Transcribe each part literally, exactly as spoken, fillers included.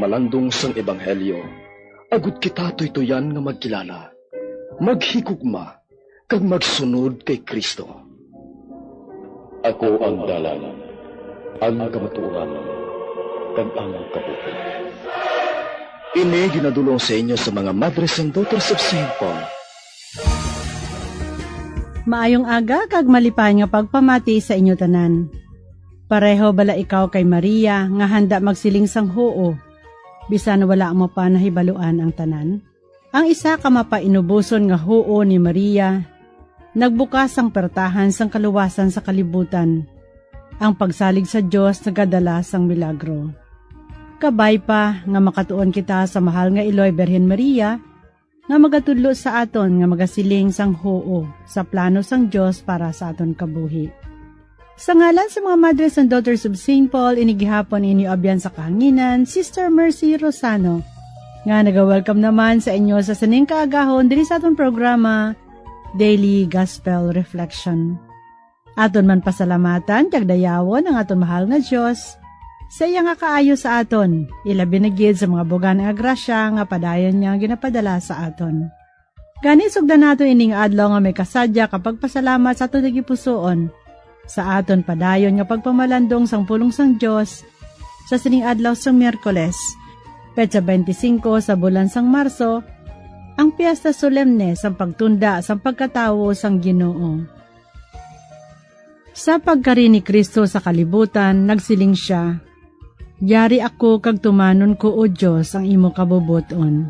Malandong sang ebanghelyo, agud kita tuytoyan nga magkilala, maghigugma, kag magsunod kay Cristo. Ako ang dalan, ang kamatuoran, kag ang kabuhi. Ini ginadulong sa inyo sa mga Madres and Daughters of Saint Paul. Maayong aga kag malipay nga pagpamati sa inyo tanan. Pareho bala ikaw kay Maria nga handa magsiling sang huo, bisan wala mo pa nahibaluan ang tanan? Ang isa ka mapainuboson nga huo ni Maria nagbukas sang pertahan sang kaluwasan sa kalibutan. Ang pagsalig sa Dios nagadala sang milagro. Kabay pa nga makatuon kita sa mahal nga iloy Birhen Maria, nga magatudlo sa aton nga magasiling sang huo sa plano sang Dios para sa aton kabuhi. Sa ngalan sa mga Madres and Daughters of Saint Paul, ini gihapon inyo abyan sa kahanginan, Sister Mercy Rosano, nga naga-welcome naman sa inyo sa sining kaagahon diri sa aton programa, Daily Gospel Reflection. Aton man pasalamatan kag dayawon ang aton mahal nga Dios sa iya nga kaayo sa aton, ilabi na gid sa mga bug-an nga grasya nga padayon niya ginapadala sa aton. Gani, sugdan naton ining adlaw nga may kasadya kag pagpasalamat sa aton tagipusoon sa aton padayon nga pagpamalandong sang pulong sang Dios sa sining adlaw sang Miyerkules, petsa twenty-five sa bulan sang Marso, ang piyesta solemne sang pagtunda sang pagkatawo sang Ginoo. Sa pagkari ni Cristo sa kalibutan, nagsiling sia, "Yari ako kag tumanon ko, O Dios, ang imo kabubot-on."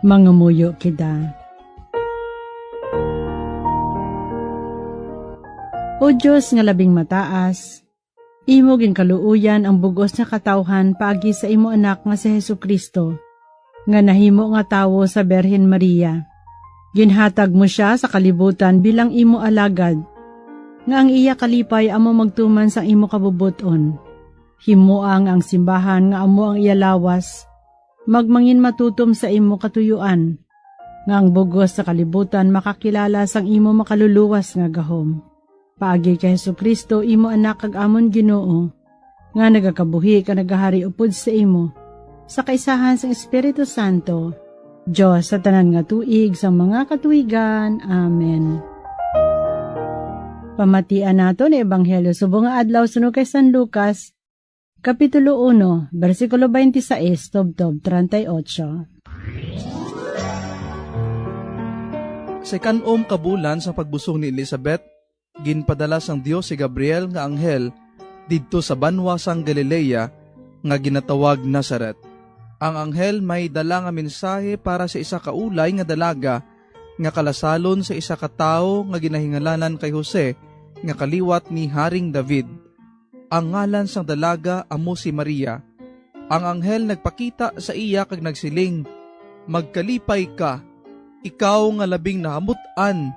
Mangamuyo kita. O Dios nga labing mataas, imo ginkaluoyan ang bug-os nga katawhan paagi sa imo Anak nga si Jesu-Cristo, nga nahimo nga tawo sa Birhen Maria. Ginhatag mo sia sa kalibutan bilang imo alagad, nga ang iya kalipay amo magtuman sang imo kabubot-on. Himoa nga ang simbahan nga amo ang iya lawas magmangin matutom sa imo katuyuan, nga ang bug-os sa kalibutan makakilala sang imo makaluluwas nga gahom. Paagi kay Jesu-Cristo, imo Anak kag amon Ginoo, nga nagakabuhi kag nagahari upod sa imo, sa kaisahan sang Espiritu Santo, Dios sa tanan nga tuig sang mga katuigan. Amen. Pamatian naton ang Ebanghelyo subong nga adlaw suno kay San Lucas, Kapitulo uno, bersikulo twenty-six tubtob treinta y ocho. Sa ikan-om ka bulan sang pagbusong ni Elizabeth, ginpadala sang Dios si Gabriel nga anghel didto sa banwa sang Galilea nga ginatawag Nazaret. Ang anghel may dala nga mensahe para sa isa ka ulay nga dalaga nga kalasalon sa isa ka tawo nga ginahingalanan kay Jose, nga kaliwat ni Haring David. Ang ngalan sang dalaga amo si Maria. Ang anghel nagpakita sa iya kag nagsiling, "Magkalipay ka, ikaw nga labing nahamut-an,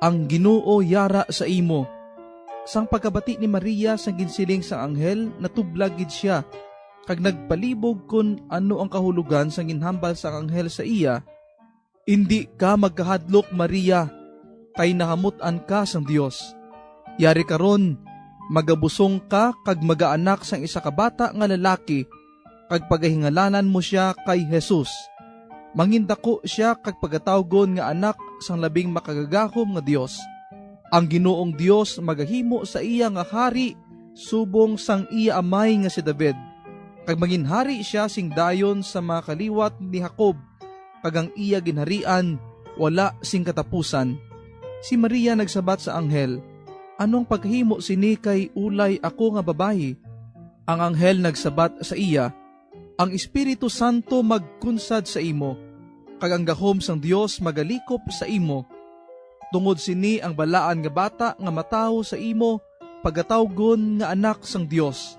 ang Ginoo yara sa imo." Sang pagkabati ni Maria sang ginsiling sang anghel, natublag gid sia, kag nagpalibog kon ano ang kahulogan sang ginhambal sang anghel sa iya. "Indi ka magkahadlok, Maria, kay nahamut-an ka sang Dios. Yari karon, magabusong ka kag magaanak sang isa ka bata nga lalaki, kag pagahingalanan mo sia kay Jesus. Mangindako sia kag pagatawgon nga Anak sang Labing Makagagahom nga Dios. Ang Ginoong Dios magahimo sa iya nga hari subong sang iya amay nga si David, kag manginhari sia sing dayon sa mga kaliwat ni Jacob, kag ang iya ginharian wala sing katapusan." Si Maria nagsabat sa anghel, "Ano ang paghimo sini kay ulay ako nga babayi?" Ang anghel nagsabat sa iya, "Ang Espiritu Santo magkunsad sa imo, kag ang gahom sang Dios magalikop sa imo. Tungod sini ang balaan nga bata nga matawo sa imo pagatawgon nga Anak sang Dios.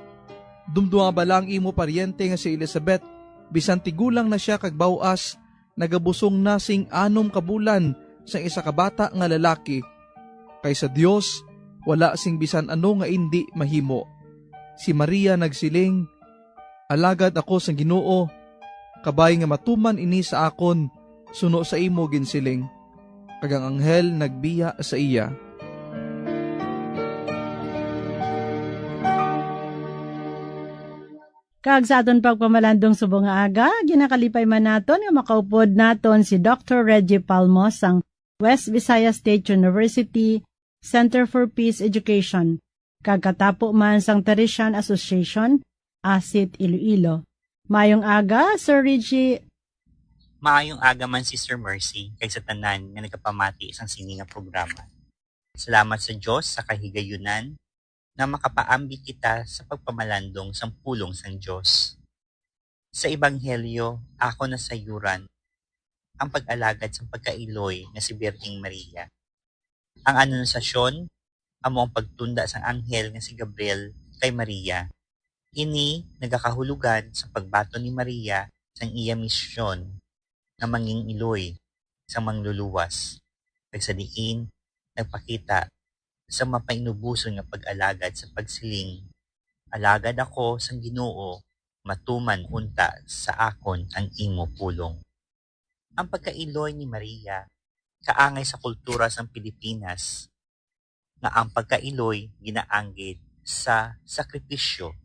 Dumduma bala ang imo paryente nga si Elizabeth, bisan tigulang na sia kag baw-as, nagabusong na sing anom ka bulan sang isa ka bata nga lalaki. Kay sa Dios, wala sing bisan ano nga indi mahimo." Si Maria nagsiling, "Alagad ako sang Ginoo, kabay nga matuman ini sa akon suno sa imo ginsiling." Kag ang anghel nagbiya sa iya. Kag sa aton pagpamalandong subong nga aga, ginakalipay man naton nga makaupod naton si Doctor Reggie Palmo sang West Visayas State University Center for Peace Education, kag katapo man sang Teresian Association, ASIT Iloilo. Mayong aga, Sir Reggie. Maayong aga man, Sister Mercy, kag sa tanan nga nagapamati sang sini nga programa. Salamat sa Dios sa kahigayunan nga makapaambi kita sa pagpamalandong sang pulong sang Dios. Sa Ebanghelyo, ako nasayuran ang pag-alagad sang pagkailoy nga si Birheng Maria. Ang anunsasyon amo ang pagtunda sang anghel nga si Gabriel kay Maria. Ini nagakahulugan sa pagbaton ni Maria sang iya misyon nga mangin-iloy sang Mangluluwas, kag sa diin nagpakita sa mapainuboson nga pag-alagad sa pagsiling, "Alagad ako sang Ginoo, matuman unta sa akon ang imo pulong." Ang pagkailoy ni Maria kaangay sa kultura sang Pilipinas, nga ang pagkailoy ginaanggid sa sakripisyo,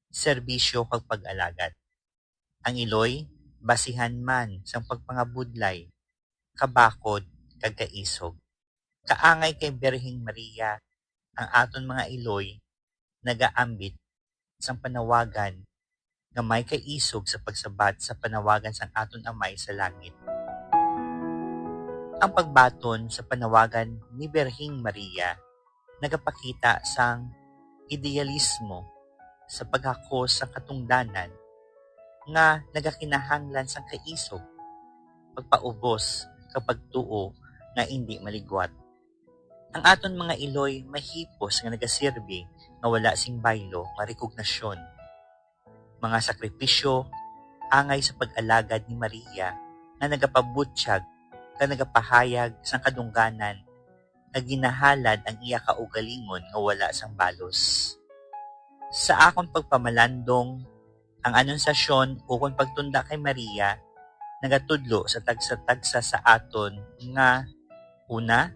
serbisyo, kag pag-alagad. Ang iloy basihan man sang pagpangabudlay, kabakod, kag kaisog. Kaangay kay Birheng Maria, ang aton mga iloy nagaambit sang panawagan nga may kaisog sa pagsabat sa panawagan sang aton Amay sa langit. Ang pagbaton sa panawagan ni Birheng Maria nagapakita sang idealismo sa paghakos sa katungdanan nga nagakinahanglan sang kaisog, pagpaubos, kag pagtuo nga indi maligwat. Ang aton mga iloy mahipos nga nagasirbi nga wala sing baylo nga rekognasyon. Mga sakripisyo angay sa pag-alagad ni Maria nga nagapabutyag kag nagapahayag sang kadungganan nga ginahalad ang iya kaugalingon nga wala sang balos. Sa akon pagpamalandong, ang anunsasyon ukon pagtunda kay Maria nagatudlo sa tagsa-tagsa sa aton nga, una,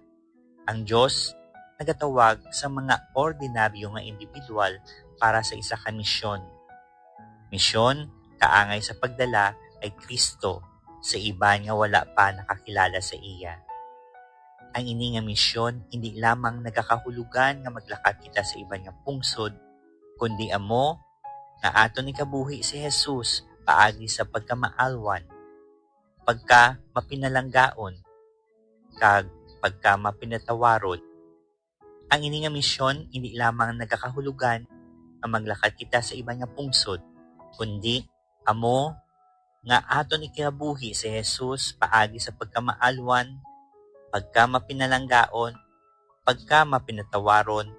ang Dios nagatawag sa mga ordinaryo nga individual para sa isa ka misyon. Misyon kaangay sa pagdala kay Cristo sa iban nga wala pa nakakilala sa iya. Ang ini nga misyon indi lamang nagakahulugan nga maglakat kita sa iban nga pungsod, kundi amo nga aton ikabuhi si Jesus paagi sa pagkamaalwan, pagkamapinalanggaon, kag pagkamapinatawaron. Ang ini nga misyon indi lamang nagakahulugan nga maglakat kita sa iban nga pungsod, kundi amo nga aton ikabuhi si Jesus paagi sa pagkamaalwan, pagkamapinalanggaon, pagkamapinatawaron,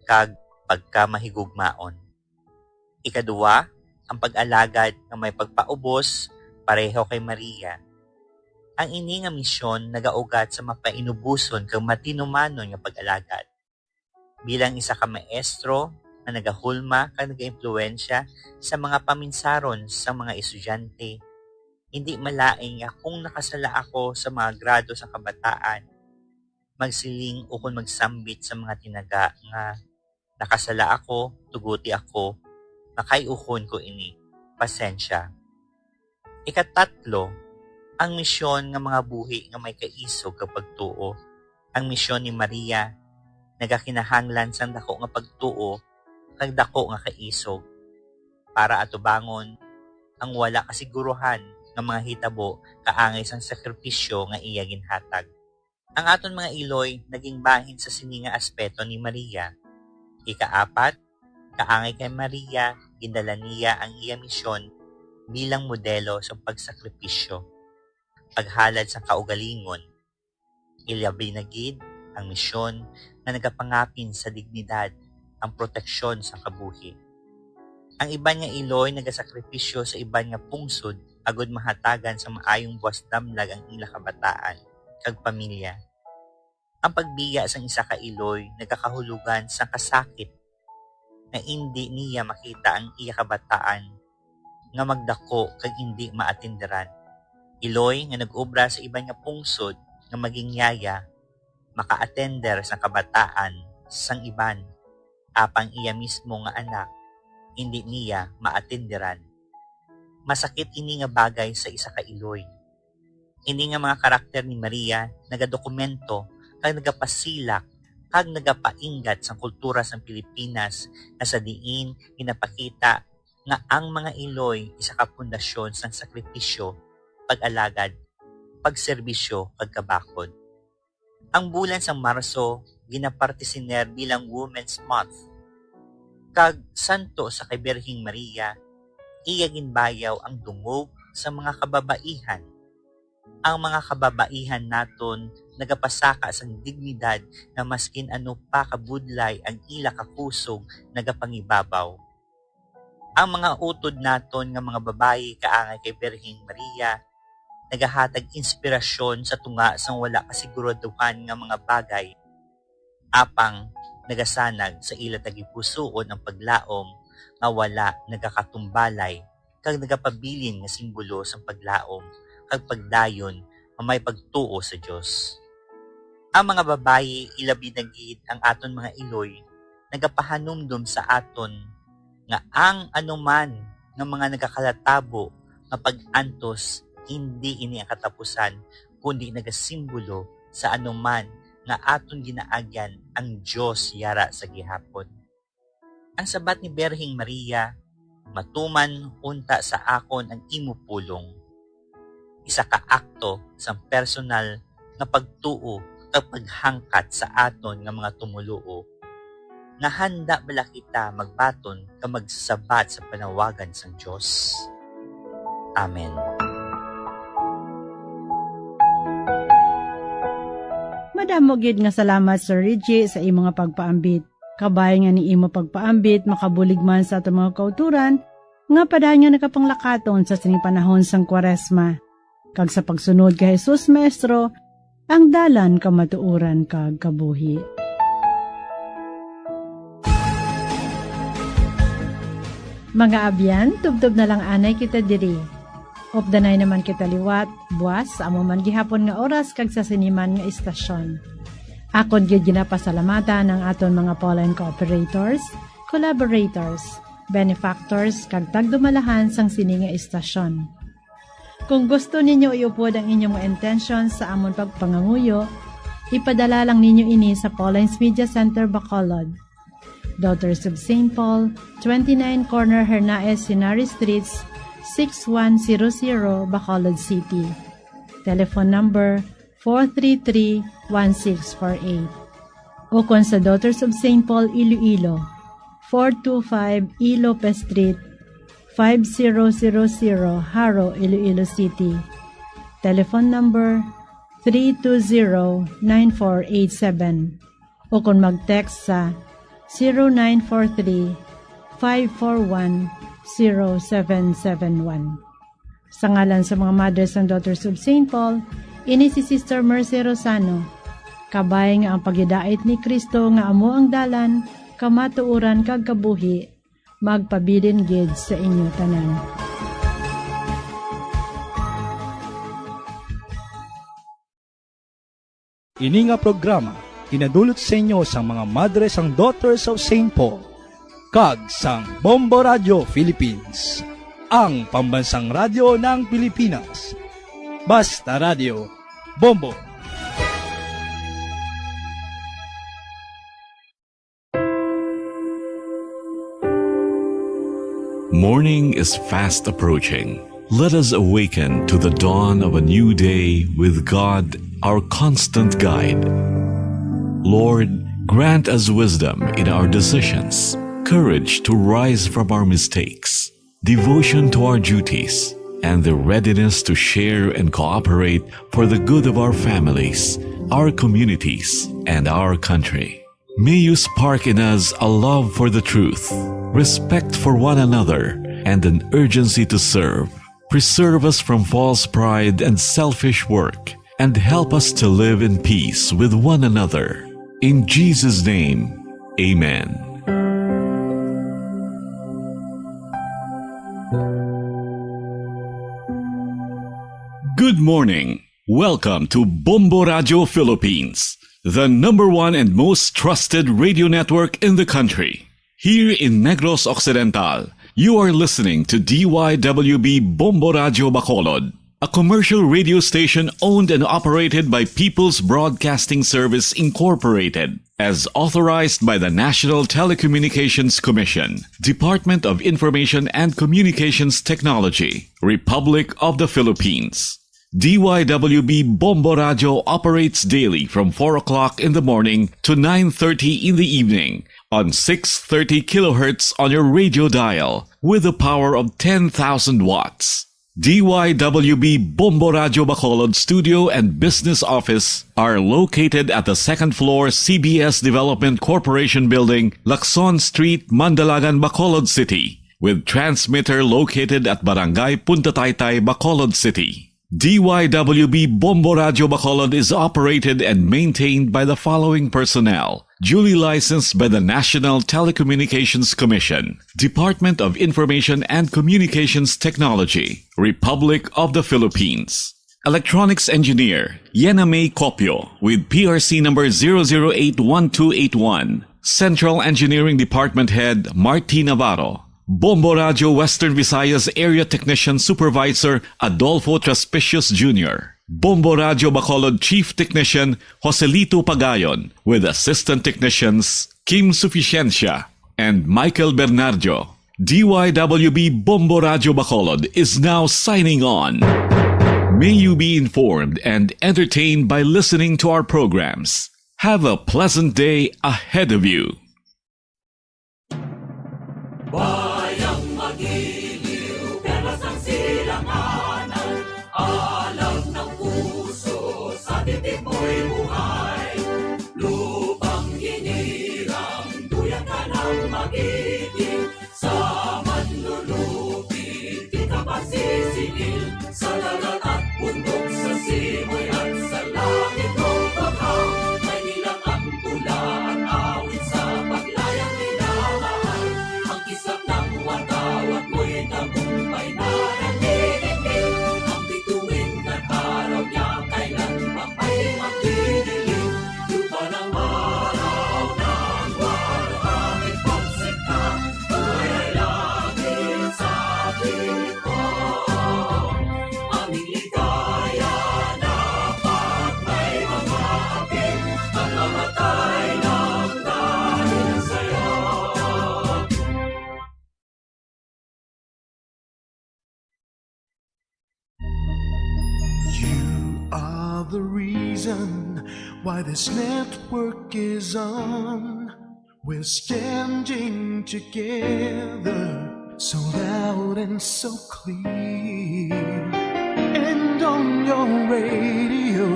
kag pagkamahigugmaon. Ikaduha, ang pag-alagad nga may pagpaubos pareho kay Maria. Ang ini nga misyon nagaugat sa mapainuboson kag matinumanon nga pag-alagad. Bilang isa ka maestro nga nagahulma kag nagaimpluwensya sa mga paminsaron sang mga estudyante, hindi malain nga kung nakasala ako sa mga grado sa kabataan, magsiling ukon magsambit sa mga tinaga nga, "Nakasala ako, tuguti ako, makay-uhon ko ini. Pasensya." Ikatatlo, ang misyon nga mga buhi nga may kaisog kag pagtuo. Ang misyon ni Maria nagakinahanglan sang dako nga pagtuo kag dako nga kaisog para atubangon ang wala kasiguruhan nga mga hitabo kaangay sang sakripisyo nga iya ginhatag. Ang aton mga iloy naging bahin sa sini nga aspeto ni Maria. Ikaapat, kaangay kay Maria, gindala niya ang iya misyon bilang modelo sa pagsakripisyo, paghalad sa kaugalingon. Ilabi na gid ang misyon nga nagapangapin sa dignidad, ang proteksyon sa kabuhi. Ang iban nga iloy nagasakripisyo sa iban nga pungsod agud mahatagan sa maayong buwas damlag ang ila kabataan kag pamilya. Ang pagbiya sang isa ka iloy nagakahulugan sang kasakit nga indi niya makita ang iya kabataan nga magdako kag indi maatenderan. Iloy nga nag-obra sa iban nga pungsod nga maging yaya, maka-atender sang kabataan sang iban, apang iya mismo nga anak indi niya maatenderan. Masakit ini nga bagay sa isa ka iloy. Ini nga mga karakter ni Maria nagadokumento kag nagapasilak kag nagapainggat sang kultura sang Pilipinas, nga sa diin ginapakita nga ang mga iloy isa ka pundasyon sang sakripisyo, pag-alagad, pagserbisyo, kag kabakod. Ang bulan sang Marso ginapartisiner bilang Women's Month, kag santo sa kay Birheng Maria, iya ginbayaw ang dungog sa mga kababaihan. Ang mga kababaihan naton nagapasaka sang dignidad nga maskin ano pa kabudlay ang ila kakusog nagapangibabaw. Ang mga utod naton nga mga babayi kaangay kay Birheng Maria nagahatag inspirasyon sa tunga sang wala kasiguraduhan nga mga bagay, apang nagasanag sa ila tagipusoon ang paglaom nga wala nagakatumbalay kag nagapabilin nga simbolo sang paglaom kag pagdayon nga may pagtuo sa Dios. Ang mga babayi, ilabi na gid ang aton mga iloy, nagapahanumdom sa aton nga ang anuman nga mga nagakalatabo nga pag-antos, hindi ini ang katapusan, kundi nagasimbolo sa anuman nga aton ginaagyan ang Dios yara sa gihapon. Ang sabat ni Birheng Maria, matuman unta sa akon ang imo pulong. Isa ka akto sang personal nga pagtuo kag paghangkat sa aton nga mga tumoluo, nga handa bala kita magbaton kag magsabat sa panawagan sang Dios. Amen. Madamo gid nga salamat, Sir Richie, sa imo nga pagpaambit. Kabay nga ni imo pagpaambit makabulig man sa aton mga kauturan nga padayon nga nagapanglakaton sa sining panahon sang Kwaresma, kag sa pagsunod kay Jesus, Maestro, ang dalan, kamatuoran, kag kabuhi. Mga abyan, tubtob na lang anay kita diri. Updanay naman kita liwat, buas, sa amo man gihapon nga oras kag sa sini man nga istasyon. Akon gid ginapasalamatan ang aton mga Pauline cooperators, collaborators, benefactors, kag tagdumalahan sang sini nga istasyon. Kung gusto ninyo iupod ang inyong mga intensyon sa amon pagpanganguyo, ipadala lang ninyo ini sa Pauline's Media Center, Bacolod. Daughters of Saint Paul, twenty-nine Corner Hernaez Henares Streets, six one zero zero, Bacolod City. Telephone number four three three, one six four eight. Ukon sa Daughters of Saint Paul Iloilo, four two five E Lopez Street, five zero zero zero, Jaro, Iloilo City. Telephone number three two zero, nine four eight seven. Ukon mag-text sa zero nine four three, five four one, zero seven seven one. Sa ngalan sa mga Mothers and Daughters of Saint Paul, ini si Sister Mercy Rosano. Kabay nga ang paghidait ni Cristo nga amo ang dalan, kamatuoran, kag kabuhi, magpabilin gid sa inyo tanan. Ini nga programa ginadulot sa inyo sang mga Madres and Daughters of Saint Paul kag sang Bombo Radio Philippines, ang pambansang radyo ng Pilipinas. Basta Radio, Bombo. Morning is fast approaching. Let us awaken to the dawn of a new day with God, our constant guide. Lord, grant us wisdom in our decisions, courage to rise from our mistakes, devotion to our duties, and the readiness to share and cooperate for the good of our families, our communities, and our country. May you spark in us a love for the truth, respect for one another, and an urgency to serve. Preserve us from false pride and selfish work, and help us to live in peace with one another. In Jesus' name, amen. Good morning. Welcome to Bombo Radio Philippines, the number one and most trusted radio network in the country. Here in Negros Occidental, you are listening to D Y W B Bombo Radyo Bacolod, a commercial radio station owned and operated by People's Broadcasting Service Incorporated, as authorized by the National Telecommunications Commission, Department of Information and Communications Technology, Republic of the Philippines. D Y W B Bombo Radyo operates daily from four o'clock in the morning to nine thirty in the evening on six thirty kilohertz on your radio dial with a power of ten thousand watts. D Y W B Bombo Radyo Bacolod studio and business office are located at the second floor C B S Development Corporation Building, Lacson Street, Mandalagan, Bacolod City, with transmitter located at Barangay Punta Taytay, Bacolod City. D Y W B Bombo Radyo Bacolod is operated and maintained by the following personnel: duly licensed by the National Telecommunications Commission, Department of Information and Communications Technology, Republic of the Philippines. Electronics engineer, Yena May Copio, with P R C number zero zero eight one two eight one. Central Engineering Department Head, Marty Navarro. Bombo Radyo Western Visayas Area Technician Supervisor, Adolfo Traspicius Junior. Bombo Radyo Bacolod Chief Technician, Joselito Pagayon, with Assistant Technicians, Kim Suficiencia and Michael Bernardo. D Y W B Bombo Radyo Bacolod is now signing on. May you be informed and entertained by listening to our programs. Have a pleasant day ahead of you. Bayang magiliw, perlas ang silanganan, alam ng puso, sa titipoy buhay. Lupang hinirang, duyan ka ng magiging, sa manlulupi, di ka pasisingil, sa dagat at bundok, sa simoy at sa langit, kung baha, may nilang ang tula at awit sa paglayang minamahal. Ang kislap ng watawat mo'y tagumpay na nanginginig. Ang bituin at araw niya kailan pa pwede magdidilim. Lupa ng araw ng walang pagsika, buhay ay langit sa atin. Aming ligaya na pag may mga akin, ang mamatay ng dahil sa'yo. You are the reason why this network is on. We're standing together, so loud and so clear. And on your radio,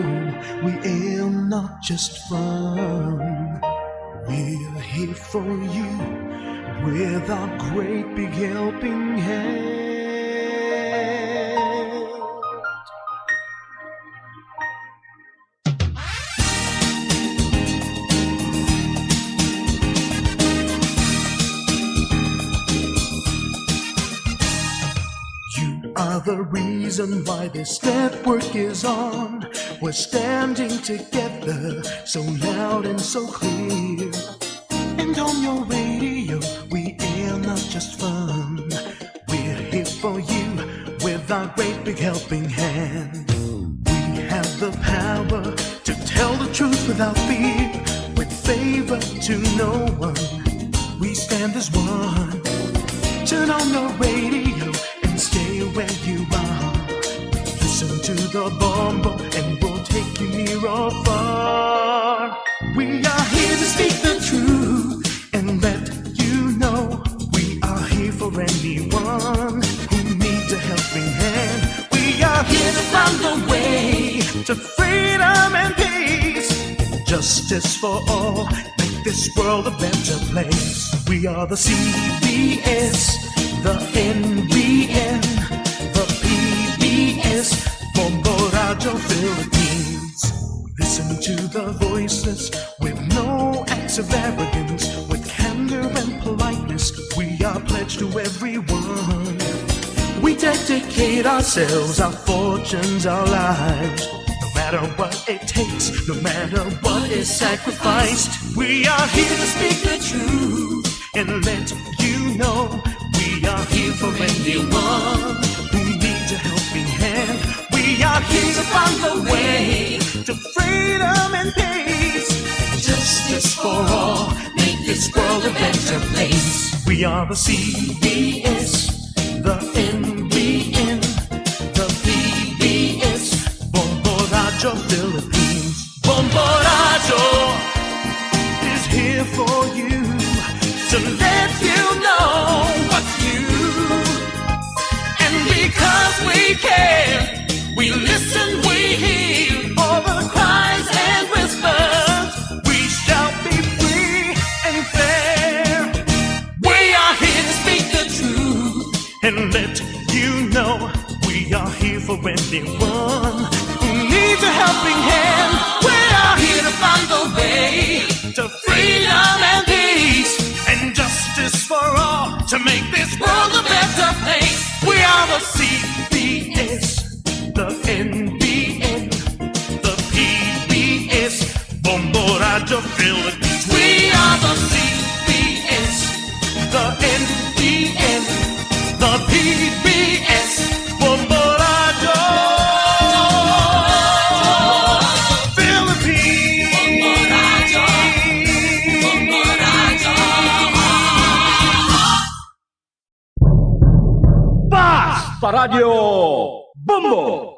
we air not just fun. We're here for you with our great big helping hand. You are the reason why this network is on. We're standing together, so loud and so clear. And on your radio, we air not just fun. We're here for you with our great big helping hand. We have the power to tell the truth without fear, with favor to no one. We stand as one. Turn on the radio and stay where you are. Listen to the Bombo and we'll take you near or far. We are here to speak the truth and let you know we are here for anyone who needs a helping hand. We are here to find a way to freedom and peace. Justice for all, make this world a better place. We are the C B S, the N B N, the P B S, Bombo Radyo Philippines. Listen to the voiceless with no acts of arrogance, with candor and politeness. We are pledged to everyone. We dedicate ourselves, our fortunes, our lives. No matter what it takes, no matter what is sacrificed, we are here to speak the truth And let you know we are here for anyone who needs a helping hand. We are here to find the way to freedom and peace. Justice for all, make this world a better place. We are the C B S, the N B N, the P B S, Bombo Radyo Philippines. Bombo Radyo is here for you to let you know what's new. And because we care, we listen, we hear all the cries and whispers. We shall be free and fair. We are here to speak the truth and let you know we are here for anyone who needs a helping hand. We are here to find the way to freedom and peace and justice for all to make this world a better place. We are the C B S, the N B N, the P B S, Bombo Radyo Philippines. We are the C B S, the N B N, the P B S, Bombo Radyo Philippines. Basta Radyo Bombo!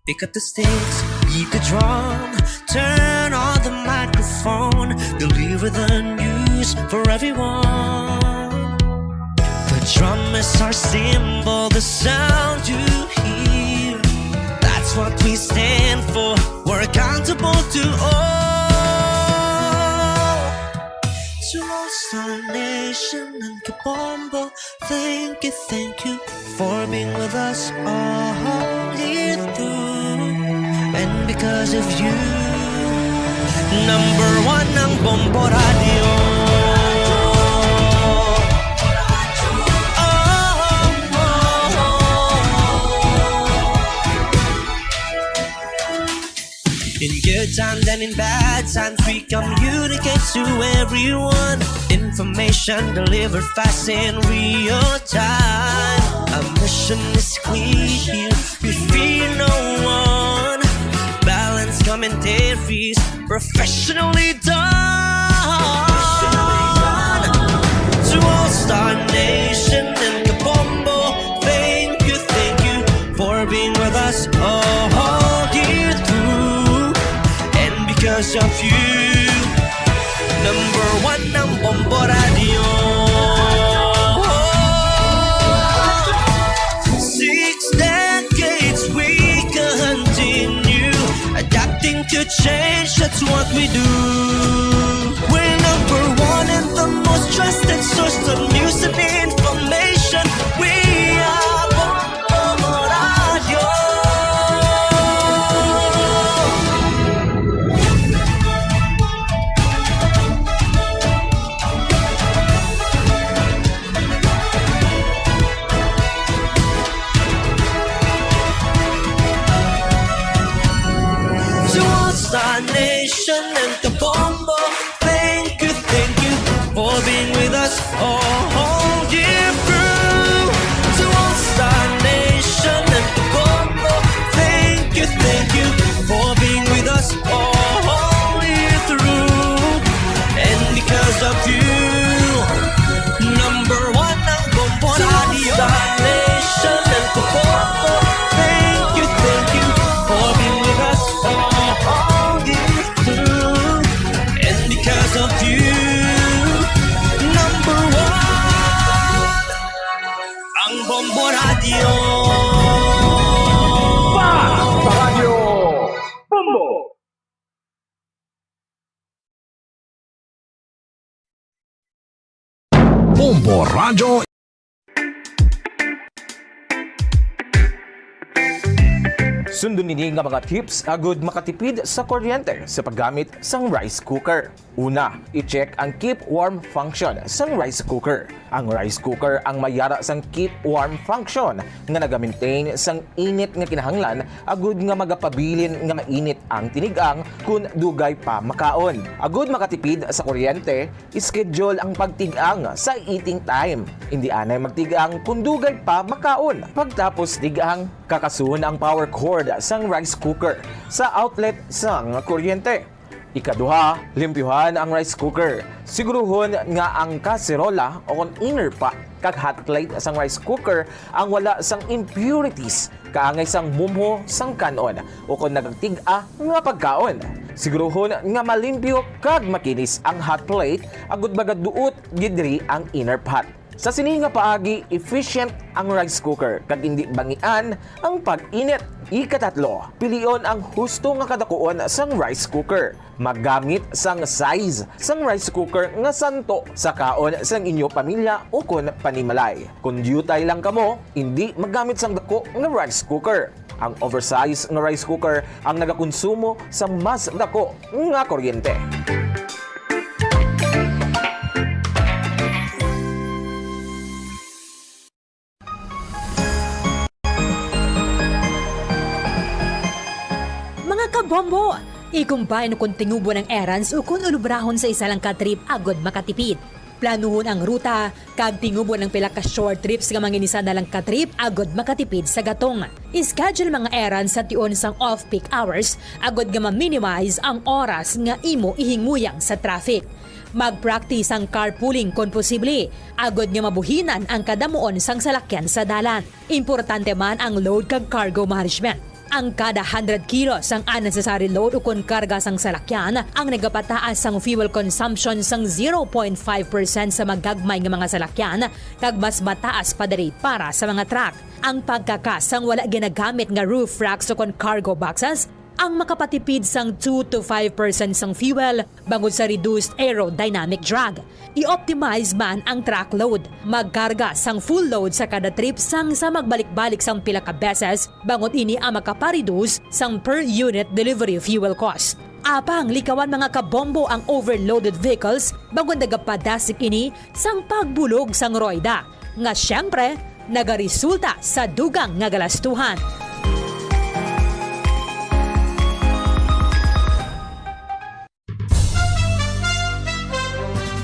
Pick up the sticks, beat the drum, turn on the microphone, deliver the news for everyone. The drum is our symbol, the sound you hear. That's what we stand for. We're accountable to all. To all Star Nation and Kabombo, thank you, thank you for being with us all year through. And because of you, number one ang Bombo Radio. Oh, oh, oh. In good times and in bad times, we communicate to everyone. Information delivered fast in real time. Our mission is clear. We fear no one. Balanced commentaries, professionally done. To all Star Nation and Kabombo, thank you, thank you for being with us all year through. And because of you, number one ang Bombo Radio. Six decades we continue adapting to change, that's what we do. We're number one and the most trusted source of news and information. We are Bombo Radio. To all Star Nation and Kabombo, thank you, thank you for being with us all year through. To all Star Nation and Kabombo, thank you, thank you for being with us all year through. And because of you, number one ang Bombo Radio. Star Nation and Kabombo, thank you, thank you for being with us all year through. And because of you, number one ang Bombo Radio. Basta Radyo Bombo! Bombo Radyo. Sundon ini nga mga tips agud makatipid sa kuryente sa paggamit sang rice cooker. Una, i-check ang keep warm function sang rice cooker. Ang rice cooker ang may yara sang keep warm function nga naga-maintain sang init nga kinahanglan agud nga magapabilin nga mainit ang tinigang kon dugay pa makaon. Agud makatipid sa kuryente, schedule ang pagtig-ang sa eating time. Indi anay magtig-ang kon dugay pa makaon. Pagtapos tig-ang, kakasuhon ang power cord sang rice cooker sa outlet sang kuryente. Ikaduha, limpyuhan ang rice cooker. Siguruhon nga ang kaserola o kon inner pot kag hot plate sang rice cooker ang wala sang impurities kaangay sang mumho sang kan-on o kon nagtig-a nga pagkaon. Siguruhon nga malimpyo kag makinis ang hot plate agud magaduot gid diri ang inner pot. Sa sini nga paagi, efficient ang rice cooker kag indi bangian ang pag-init. Ikatatlo, pilion ang husto nga kadakuon sang rice cooker. Maggamit sang size sang rice cooker nga santo sa kaon sang inyo pamilya ukon panimalay. Kon diutay lang kamo, indi maggamit sang dako nga rice cooker. Ang oversize nga rice cooker ang nagakonsumo sa mas dako nga kuryente. Mga kabombo, i-combine kon tingubon ang errands ukon ulubrahon sa isa lang ka trip agud makatipid. Planuhon ang ruta kag tingubon ang pila ka short trips nga manginisa na lang ka trip agud makatipid sa gatong. I-schedule mga errands sa tion sang off-peak hours agud nga ma-minimize ang oras nga imo ihinguyang sa traffic. Mag-practice ang carpooling kon posible, agud nga mabuhinan ang kadamuon sang salakyan sa dalan. Importante man ang load kag cargo management. Ang kada hundred kilos sang unnecessary load ukon karga sang salakyan ang nagapataas sang fuel consumption sang zero point five percent sa magagmay nga mga salakyan kag mas mataas pa diri para sa mga truck. Ang pagkakas sang wala ginagamit nga roof racks ukon cargo boxes ang makapatipid sang two to five percent sang fuel bangod sa reduced aerodynamic drag. I-optimize man ang truck load. Magkarga sang full load sa kada trip sang sa magbalik-balik sang pila ka beses, bangod ini ang makapareduce sang per unit delivery fuel cost. Apang likawan, mga kabombo, ang overloaded vehicles bangod nagapadasig ini sang pagbulog sang royda, nga siyempre nagaresulta sa dugang nga galastuhan.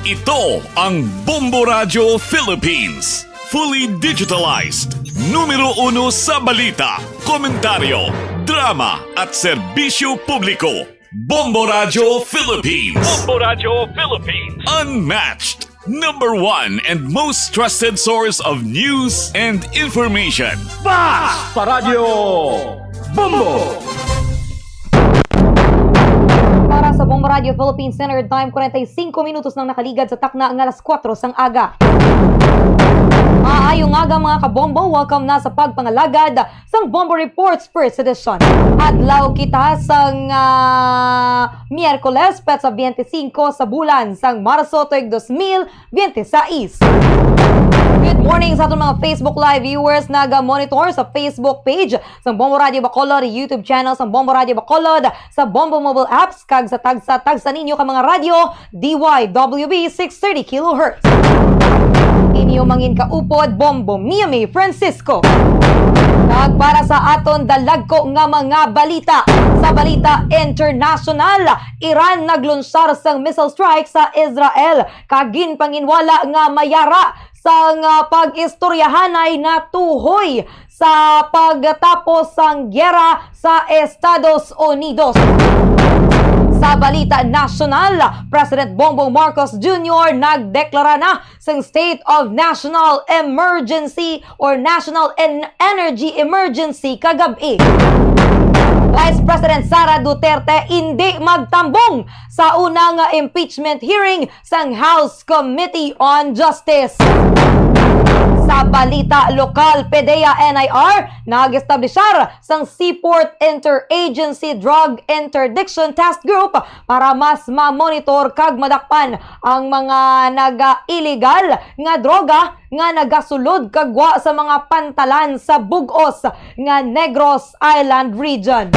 Ito ang Bombo Radyo Philippines. Fully digitalized. Numero uno sa balita, komentaryo, drama, at serbisyo publiko. Bombo Radyo Philippines. Bombo Radyo Philippines. Unmatched. Number one and most trusted source of news and information. Fast Paradyo Bombo! Para sa Bombo Radyo Philippines Standard Time, kwarenta y singko minutos nang nakaligad sa takna nga alas kuwatro sang aga. Maayong aga, mga kabombo. Welcome na sa pagpangalagad sang Bombo Reports First Edition. Adlaw kita sang, ah, Miyerkules, petsa biyente singko sa bulan sang Marso tuig dos mil biyente sais. Good morning sa aton mga Facebook Live viewers, naga-monitor sa Facebook page sang Bombo Radyo Bacolod, YouTube channel sang Bombo Radyo Bacolod, sa Bombo mobile apps, kag sa tagsa-tagsa ninyo ka mga radyo, D Y W B six thirty kilohertz. Inyo mangin kaupod, Bombo Mia May Francisco. Kag para sa aton dalagko nga mga balita, sa balita international, Iran naglunsar sang missile strike sa Israel, kag ginpanginwala nga mayara sang, ah, pag-istoryahanay natuhoy sa pagtapos sang giyera sa Estados Unidos. Sa balita nasyonal, President Bongbong Marcos Junior nagdeklara na sang State of National Emergency or National En-, Energy Emergency kagab-i. Vice President Sara Duterte indi magtambong sa una nga impeachment hearing sang House Committee on Justice. Sa balita lokal, PDEA N I R nag-establishar sang Seaport Interagency Drug Interdiction Task Group para mas ma-monitor kag madakpan ang mga naga-illegal nga droga nga nagasulod kag gwa sa mga pantalan sa bug-os nga Negros Island Region.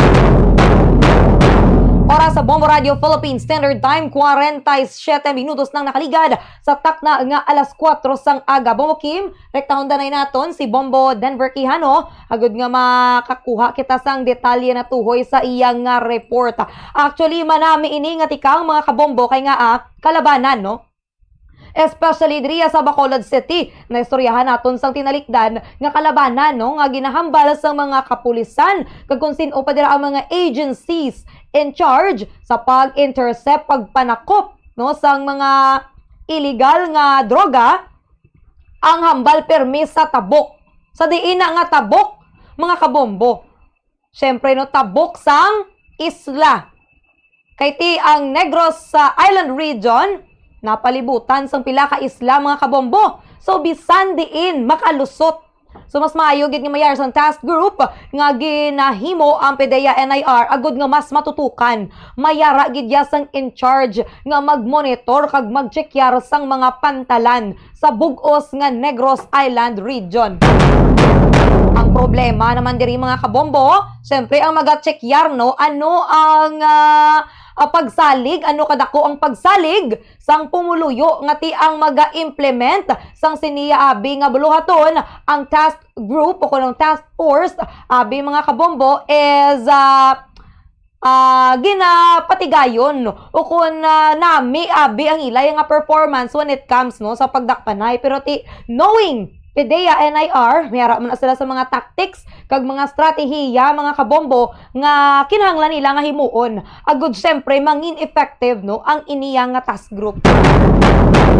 Oras sa Bombo Radio Philippines Standard Time, kwarenta y siyete minutos nang nakaligad sa takna nga alas kuwatro sang aga. Bombo Kim, rektahon danay naton si Bombo Denver Quijano, agud nga makakuha kita sang detalye natuhoy sa iya nga report. Actually, manami ini nga tikang, mga kabombo, kay nga, ah, kalabanan, no? Especially diriya sa Bacolod City, naistoryahan naton sang tinalikdan nga kalabanan, no, nga ginahambal sang mga kapulisan kag kung sin-o pa dira ang mga agencies in charge sa pag-intercept, pagpanakop, no, sang mga illegal nga droga. Ang hambal permi sa tabok. Sa diin na nga tabok, mga kabombo? Siyempre, no, tabok sang isla. Kay ti ang Negros sa Island Region, napalibutan sang pila ka isla, mga kabombo. So, bisan diin makalusot. So, mas maayo gid nga mayara sang task group nga ginahimo ang PDEA N I R agud nga mas matutukan. Mayara gid ya sang in charge nga magmonitor kag magtsekyar sang mga pantalan sa bug-os nga Negros Island Region. Ang problema naman diri, mga kabombo, siyempre ang magatsekyar, no, ano ang, ah, ah, pagsalig, ano kadako ang pagsalig sang pumuluyo nga ti ang maga-implement sang siniya abi nga buluhaton. Ang task group o kung ang task force abi, mga kabombo, is, ah, ah, ginapatigayon o kung, ah, nami abi ang ila nga performance when it comes, no, sa pagdakpanay. Pero ti, knowing PDEA N I R, may ara man na sila sa mga tactics kag mga strategiya, mga kabombo, nga kinahanglan nila nga himuon agud siyempre mangin effective, no, ang iniya nga task group.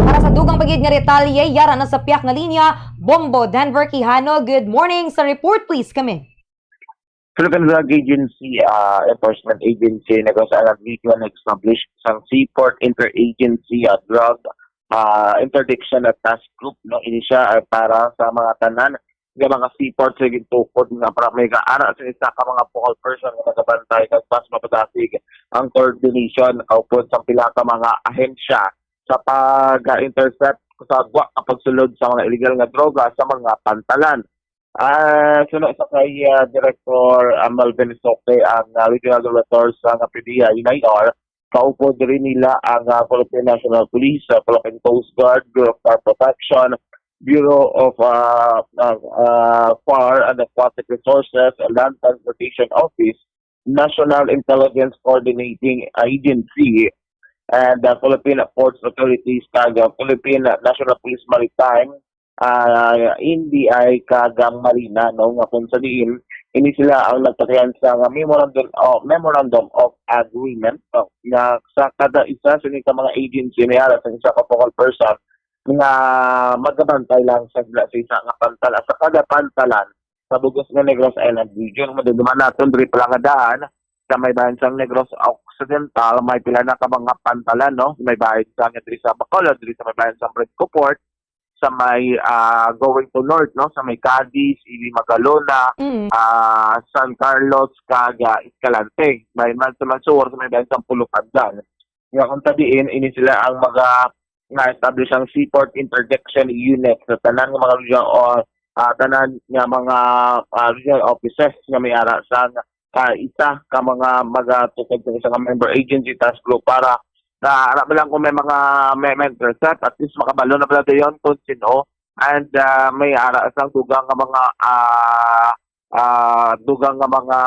Para sa dugang pa gid nga detalye, yara na sa piyak nga linya, Bombo Denver Quijano. Good morning. Sa report, please, kami. Philippine Drug Agency, ah, Enforcement Agency, Negros Island Region, nag-establish sang Seaport Interagency, ah, Drug, ah, Interdiction at Task Group, no? Ini siya, ah, para sa mga tanan nga mga seaport sa gintukod nga para may gaara sa isa ka mga focal person nga magabantay kag mas mapadasig ang coordination kaupod sa pila ka mga ahensya sa pag-intercept sa gwa nga pagsulod sa mga illegal nga droga sa mga pantalan. Ah, suno sa kay, ah, Director, ah, Melvin Soque, ang, ah, Regional Director sa nga PDEA N I R, kaupod diri nila ang, ah, Philippine National Police, ah, Philippine Coast Guard, Bureau of Fire Protection, Bureau of, ah, ah, ah, Fire and Aquatic Resources, Land Transportation Office, National Intelligence Coordinating Agency, and, ah, Philippine Ports Authorities, kag, ah, Philippine National Police Maritime, ah, N B I kag ang Marina, no, nga kung sa diin, ini sila ang nagpatihan sa nga memorandum of, memorandum of agreement, no, nga sa kada isa sa ining ka mga agency may ara sa isa ka focal person nga magabantay lang sa, sa isa nga pantal-, sa kada pantalan sa bug-os nga Negros Island Region. Madumduman naton diri pa lang nga daan sa may bayan sang Negros Occidental, may pila na ka mga pantalan, no? May bayan sa, diri sa Bacolod, diri sa may bayan sa Fredco Port, sa may, ah, going to north, no, sa may Cadiz, Iloy, Magalona, Mm. ah, San Carlos, kag, ah, Escalante. May man sa, man sur, sa may bayan sa Pulupandan. Nga kung tabiin, ini sila ang mga na-establish ang Seaport Interdiction Unit sa tanan nga mga regional o, ah, tanan nga mga, ah, regional offices nga may ara sa, ah, isa ka mga magatukod sa isa ka member agency task group para na ara man lang kung may mga may, may intercept, at least makabalo na pala dayon kung sino. And, ah, may ara sang dugang nga mga, ah, ah, dugang nga mga,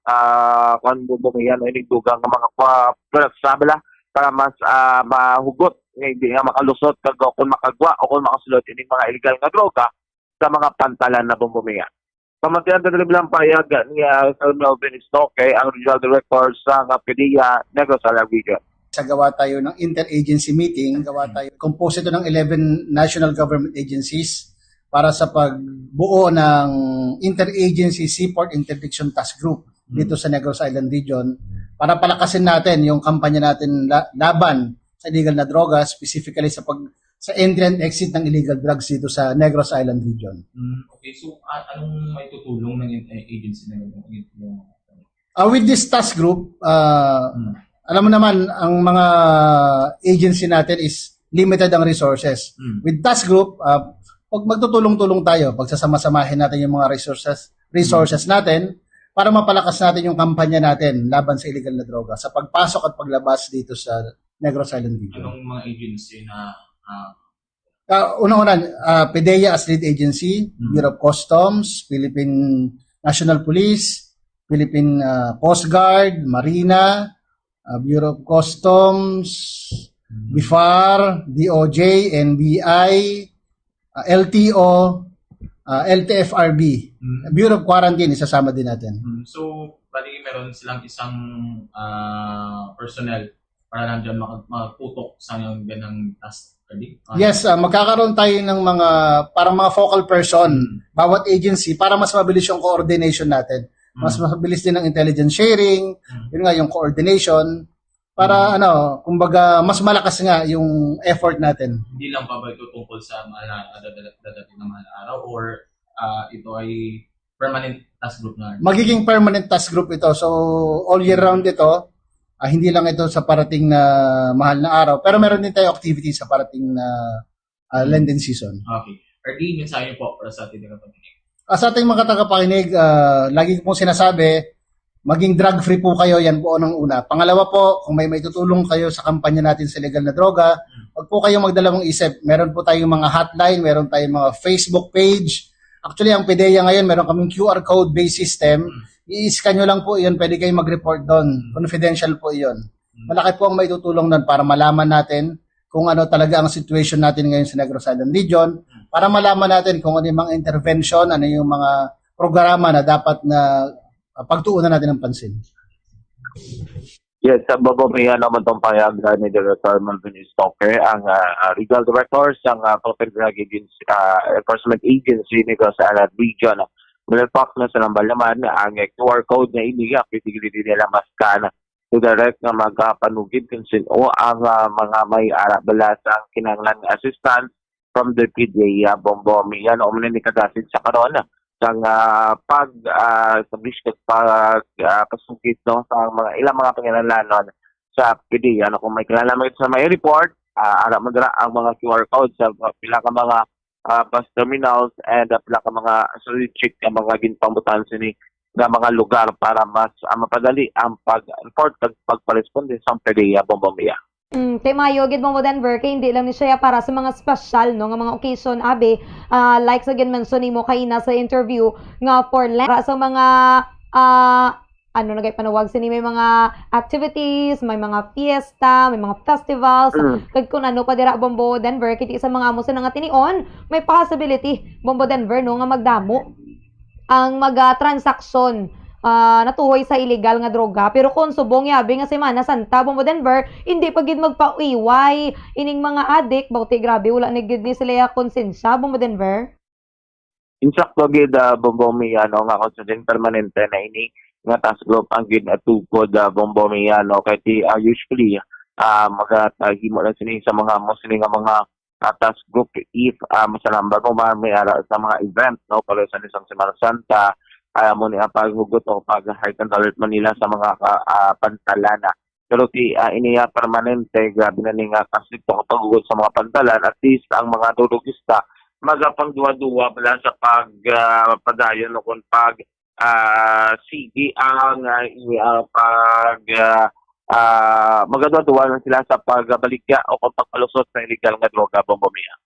ah, kwan mo, bumihan, o ining dugang nga mga kwa-, products, sabi la, para mas, ah, mahugot nga hindi nga makalusot kag kung makagwa o kung makasulod ining mga illegal nga droga sa mga pantalan na bumumiya. Pamatian ta diri lang payag ni, ah, Sir Melvin Stoke, ang Regional Director sa nga PDEA Negros Island Region. Sagawa tayo ng interagency meeting. Sagawa tayo. Composed ito ng eleven national government agencies para sa pagbuo ng Interagency Seaport Interdiction Task Group dito sa Negros Island Region para palakasin natin yung kampanya natin la-, laban sa illegal na droga, specifically sa pag-, sa entry and exit ng illegal drugs dito sa Negros Island region. Mm, okay, so a- anong may tutulong ng in- eh, agency na yun? Yung- Uh, with this task group, uh, Mm. alam mo naman, ang mga agency natin is limited ang resources. Mm. With task group, uh, pag magtutulong-tulong tayo, pagsasama-samahin natin yung mga resources resources natin para mapalakas natin yung kampanya natin laban sa illegal na droga sa pagpasok at paglabas dito sa Negros Island region. Anong mga agency na ah, Uh, una-una, uh, PDEA as lead agency, Mm. Bureau of Customs, Philippine National Police, Philippine uh, Coast Guard, Marina, uh, Bureau of Customs, BIFAR, DOJ, NBI, uh, LTO, uh, LTFRB. Mm. Bureau of Quarantine, isasama din natin. Mm, so, bali meron silang isang ah, personnel para lang dyan mag- magputok sa yung ganang task. Pwede? Ah, Yes, uh, magkakaroon tayo ng mga parang mga focal person bawat agency para mas mabilis yung coordination natin. Mas mm, mabilis din ang intelligence sharing, Mm. yun nga yung coordination para Mm. ano, kumbaga mas malakas nga yung effort natin. Hindi lang pa ba ito tungkol sa mahal na dadating na mahal na araw or ah, ito ay permanent task group na? Magiging permanent task group ito. So all year round ito. Ah, hindi lang ito sa parating na mahal na araw, pero meron din tayo activities sa parating na ah, lending season. Okay. Erdi, mensahe niyo po para sa ating mga pamilya. Ah, sa ating mga tagapakinig, ah, lagi ko pong sinasabi, maging drug-free po kayo, yan po ang una. Pangalawa po, kung may maitutulong kayo sa kampanya natin sa legal na droga, huwag po kayong magdalawang isip. Meron po tayong mga hotline, meron tayong mga Facebook page. Actually, ang PDEA ngayon, meron kaming Q R code-based system. I-scan nyo lang po yun, pwede kayo mag-report doon. Confidential po yun. Malaki po ang maitutulong doon para malaman natin kung ano talaga ang situation natin ngayon sa Negros Island Region, para malaman natin kung ano yung mga intervention, ano yung mga programa na dapat na ah, pagtuunan natin ng pansin. Yes, sa babo may ano man tong payag uh, ni Director Melvin Stoker, ang uh, Regional Director sa uh, Philippine Drug Agency, uh, Enforcement Agency ni Negros Island Region. Mula talk na sa nambal naman, ang uh, Q R code na ini, uh, pwede gid nila maskan to direct nga magkapanugid kung sino ang uh, mga may ara bala sa kinahanglan nga assistance from the P D A uh, Bombo Mian o man ni kagasid sa karon sang uh, pag uh, establish kag pag uh, pasugid no sa mga ilang mga panginahanglanon sa P D A. Ano kung may kinahanglan sa may report, uh, ara mo dira ang mga Q R code sa mga pila ka mga uh, bus terminals and uh, pila ka mga strategic nga mga ginpambutan sini nga mga lugar para mas uh, mapadali ang pag-report kag pagparesponde sa P D A Bombo Mian. Mm, kay maayo gid, Bombo Denver, kay hindi lang ni siya para sa mga special, no, nga mga occasion, abi, ah, like sa gin-mention nimo kaina sa interview, nga for length, para sa mga, ah, ano na gay panawag sini, may mga activities, may mga fiesta, may mga festivals, Mm. kag kun ano pa dira, Bombo Denver, kay sa mga amo sa nga tinion, may possibility, Bombo Denver, no, nga magdamo ang mga transaksyon ah, natuhoy sa illegal nga droga. Pero kung subong yabi nga Semana Santa, Bombo Denver, hindi pa gid magpaiway ining mga adik. Bauti grabe, wala ni gid ni sila ya konsensya, Bombo Denver. Insakto gid uh, Bombo Mian, no, nga kung sa din permanente na ini nga task group ang ginatukod uh, Bombo Mian, no, kay ti uh, usually uh, magahimo lang sini sa mga mo sini nga mga uh, task group if uh, masalambag mo man may ara sa mga event, no, para sa isang Semana Santa, uh, mo ni ang paghugot o pag heightened alert man nila sa mga uh, pantalan. Pero ti uh, iniya permanente, grabe na ni nga kasi ito paghugot sa mga pantalan, at least ang mga dudugista magapang duwa-duwa bala sa pag uh, padayon o kung pag uh, sige ang uh, uh, pag uh, uh, magaduwa-duwa lang sila sa pagbaligya o kung pagpalusot sa illegal nga droga, Bombo Mian.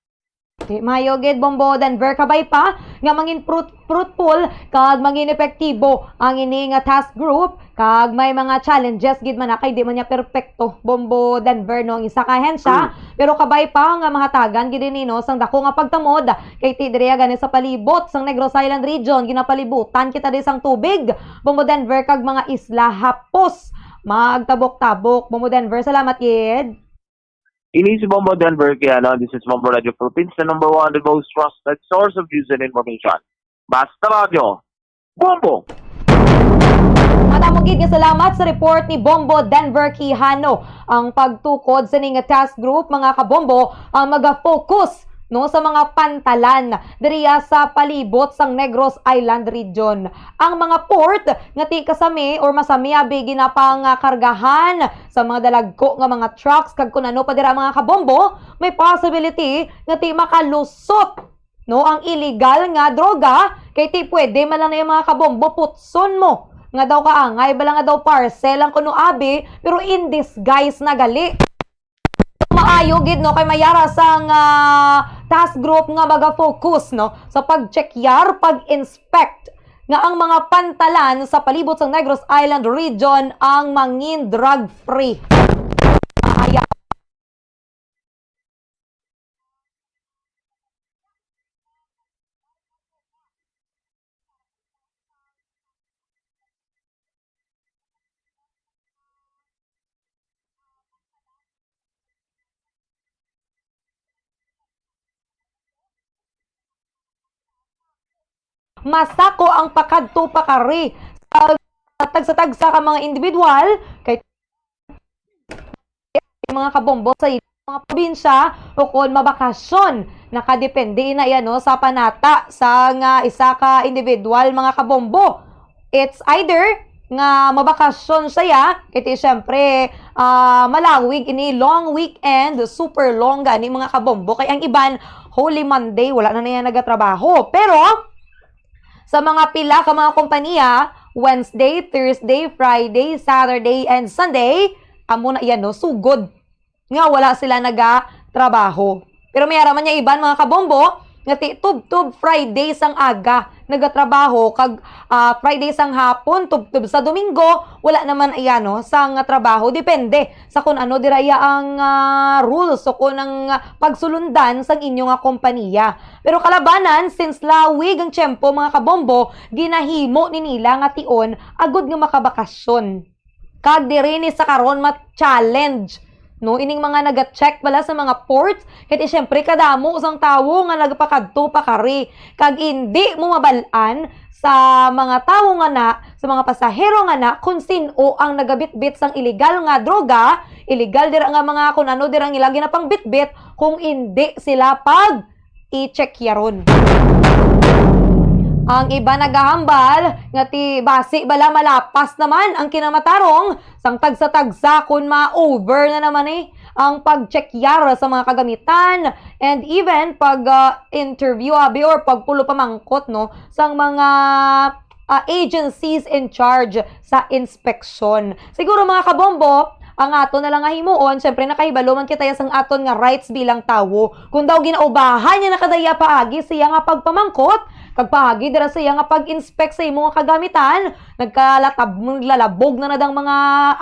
Okay, mayo gid, Bombo Denver, kabay pa nga mangin fruit, fruitful kag mangin epektibo ang ini nga task group kag may mga challenges gid man na kay di man niya perpekto, Bombo Denver, no, ang isa ka ahensya, pero kabay pa nga mahatagan gid ini, no, sang dako nga pagtamod kay ti diri gani sa palibot sang Negros Island Region, ginapalibutan kita di sang tubig, Bombo Denver, kag mga isla hapos magtabok-tabok, Bombo Denver. Salamat gid. Ini si Bombo Denver Kiano. This is Bombo Radio Philippines, the number one, the most trusted source of news and information. Basta Radio, Bombo! Amo gid nga salamat sa report ni Bombo Denver Quijano. Ang pagtukod sini nga task group, mga kabombo, ang maga-focus, no, sa mga pantalan diriya sa palibot sang Negros Island Region. Ang mga port nga ti kasami or masami abi ginapangakargahan sa mga dalagko nga mga trucks kag kun ano pa dira, mga kabombo, may possibility nga ti makalusot, no, ang illegal nga droga, kay ti pwede man lang na yung mga kabombo putson mo nga daw kaangay bala nga daw parcel ang kuno abi, pero in disguise na gali. Maayo gid, no, kay mayara sang, ah, task group nga maga-focus, no, sa pag-check-yar, pag-inspect nga ang mga pantalan sa palibot sang Negros Island Region ang mangin drug-free. Maayo. Masako ang pakadto pakari sa tagsa-tagsa ka mga individual kay mga kabombo sa ilang mga probinsya o kon mabakasyon. Nakadepende na iya, no, sa panata sa nga isa ka individual, mga kabombo. It's either nga mabakasyon siya, kay ti, syempre, ah, malawig ini, long weekend, super long gani, mga kabombo. Kay ang iban, Holy Monday, wala na niya nagatrabaho. Pero, sa mga pila ka mga kompanya, Wednesday, Thursday, Friday, Saturday, and Sunday, amo na iya, no, sugod nga wala sila nagatrabaho. Pero may ara man niya iban, mga kabombo, nga ti tubtob Friday sang aga nagatrabaho, kag, ah, Friday sang hapon, tubtob sa Domingo, wala naman iya, no, sang trabaho. Depende sa kun ano dira iya ang, ah, rules o kun ang, ah, pagsulundan sang inyo nga kompanya. Pero kalabanan, since lawig ang tiyempo, mga kabombo, ginahimo ni nila nga tion agud nga makabakasyon. Kag diri ni sa karon ma-challenge, no, ining mga naga-check bala sa mga ports, kay ti, syempre, kadamo sang tawo nga nagapakadto pakari, kag indi mo mabal-an sa mga tawo nga na, sa mga pasahero nga na, kung sin-o ang nagabitbit sang illegal nga droga, illegal dira nga mga kun ano dira ang ila ginapangbitbit, kung indi sila pag i-check yaron. Ang iba nagahambal nga ti basi bala malapas naman ang kinamatarong sang tagsa-tagsa kun ma-over na naman, eh, ang pag-check yar sa mga kagamitan and even pag, ah, interview abi or pagpulo pamangkot, no, sang mga, ah, agencies in charge sa inspeksyon. Siguro, mga kabombo, ang ato na lang nga himuon, syempre, nakahibalo man kita ya sang aton nga rights bilang tawo. Kung daw ginaubahan niya na kadaya paagi siya nga pagpamangkot, kag paagi dira siya nga pag-inspect sa imo nga kagamitan, nagkalatab-, naglalabog na na dang mga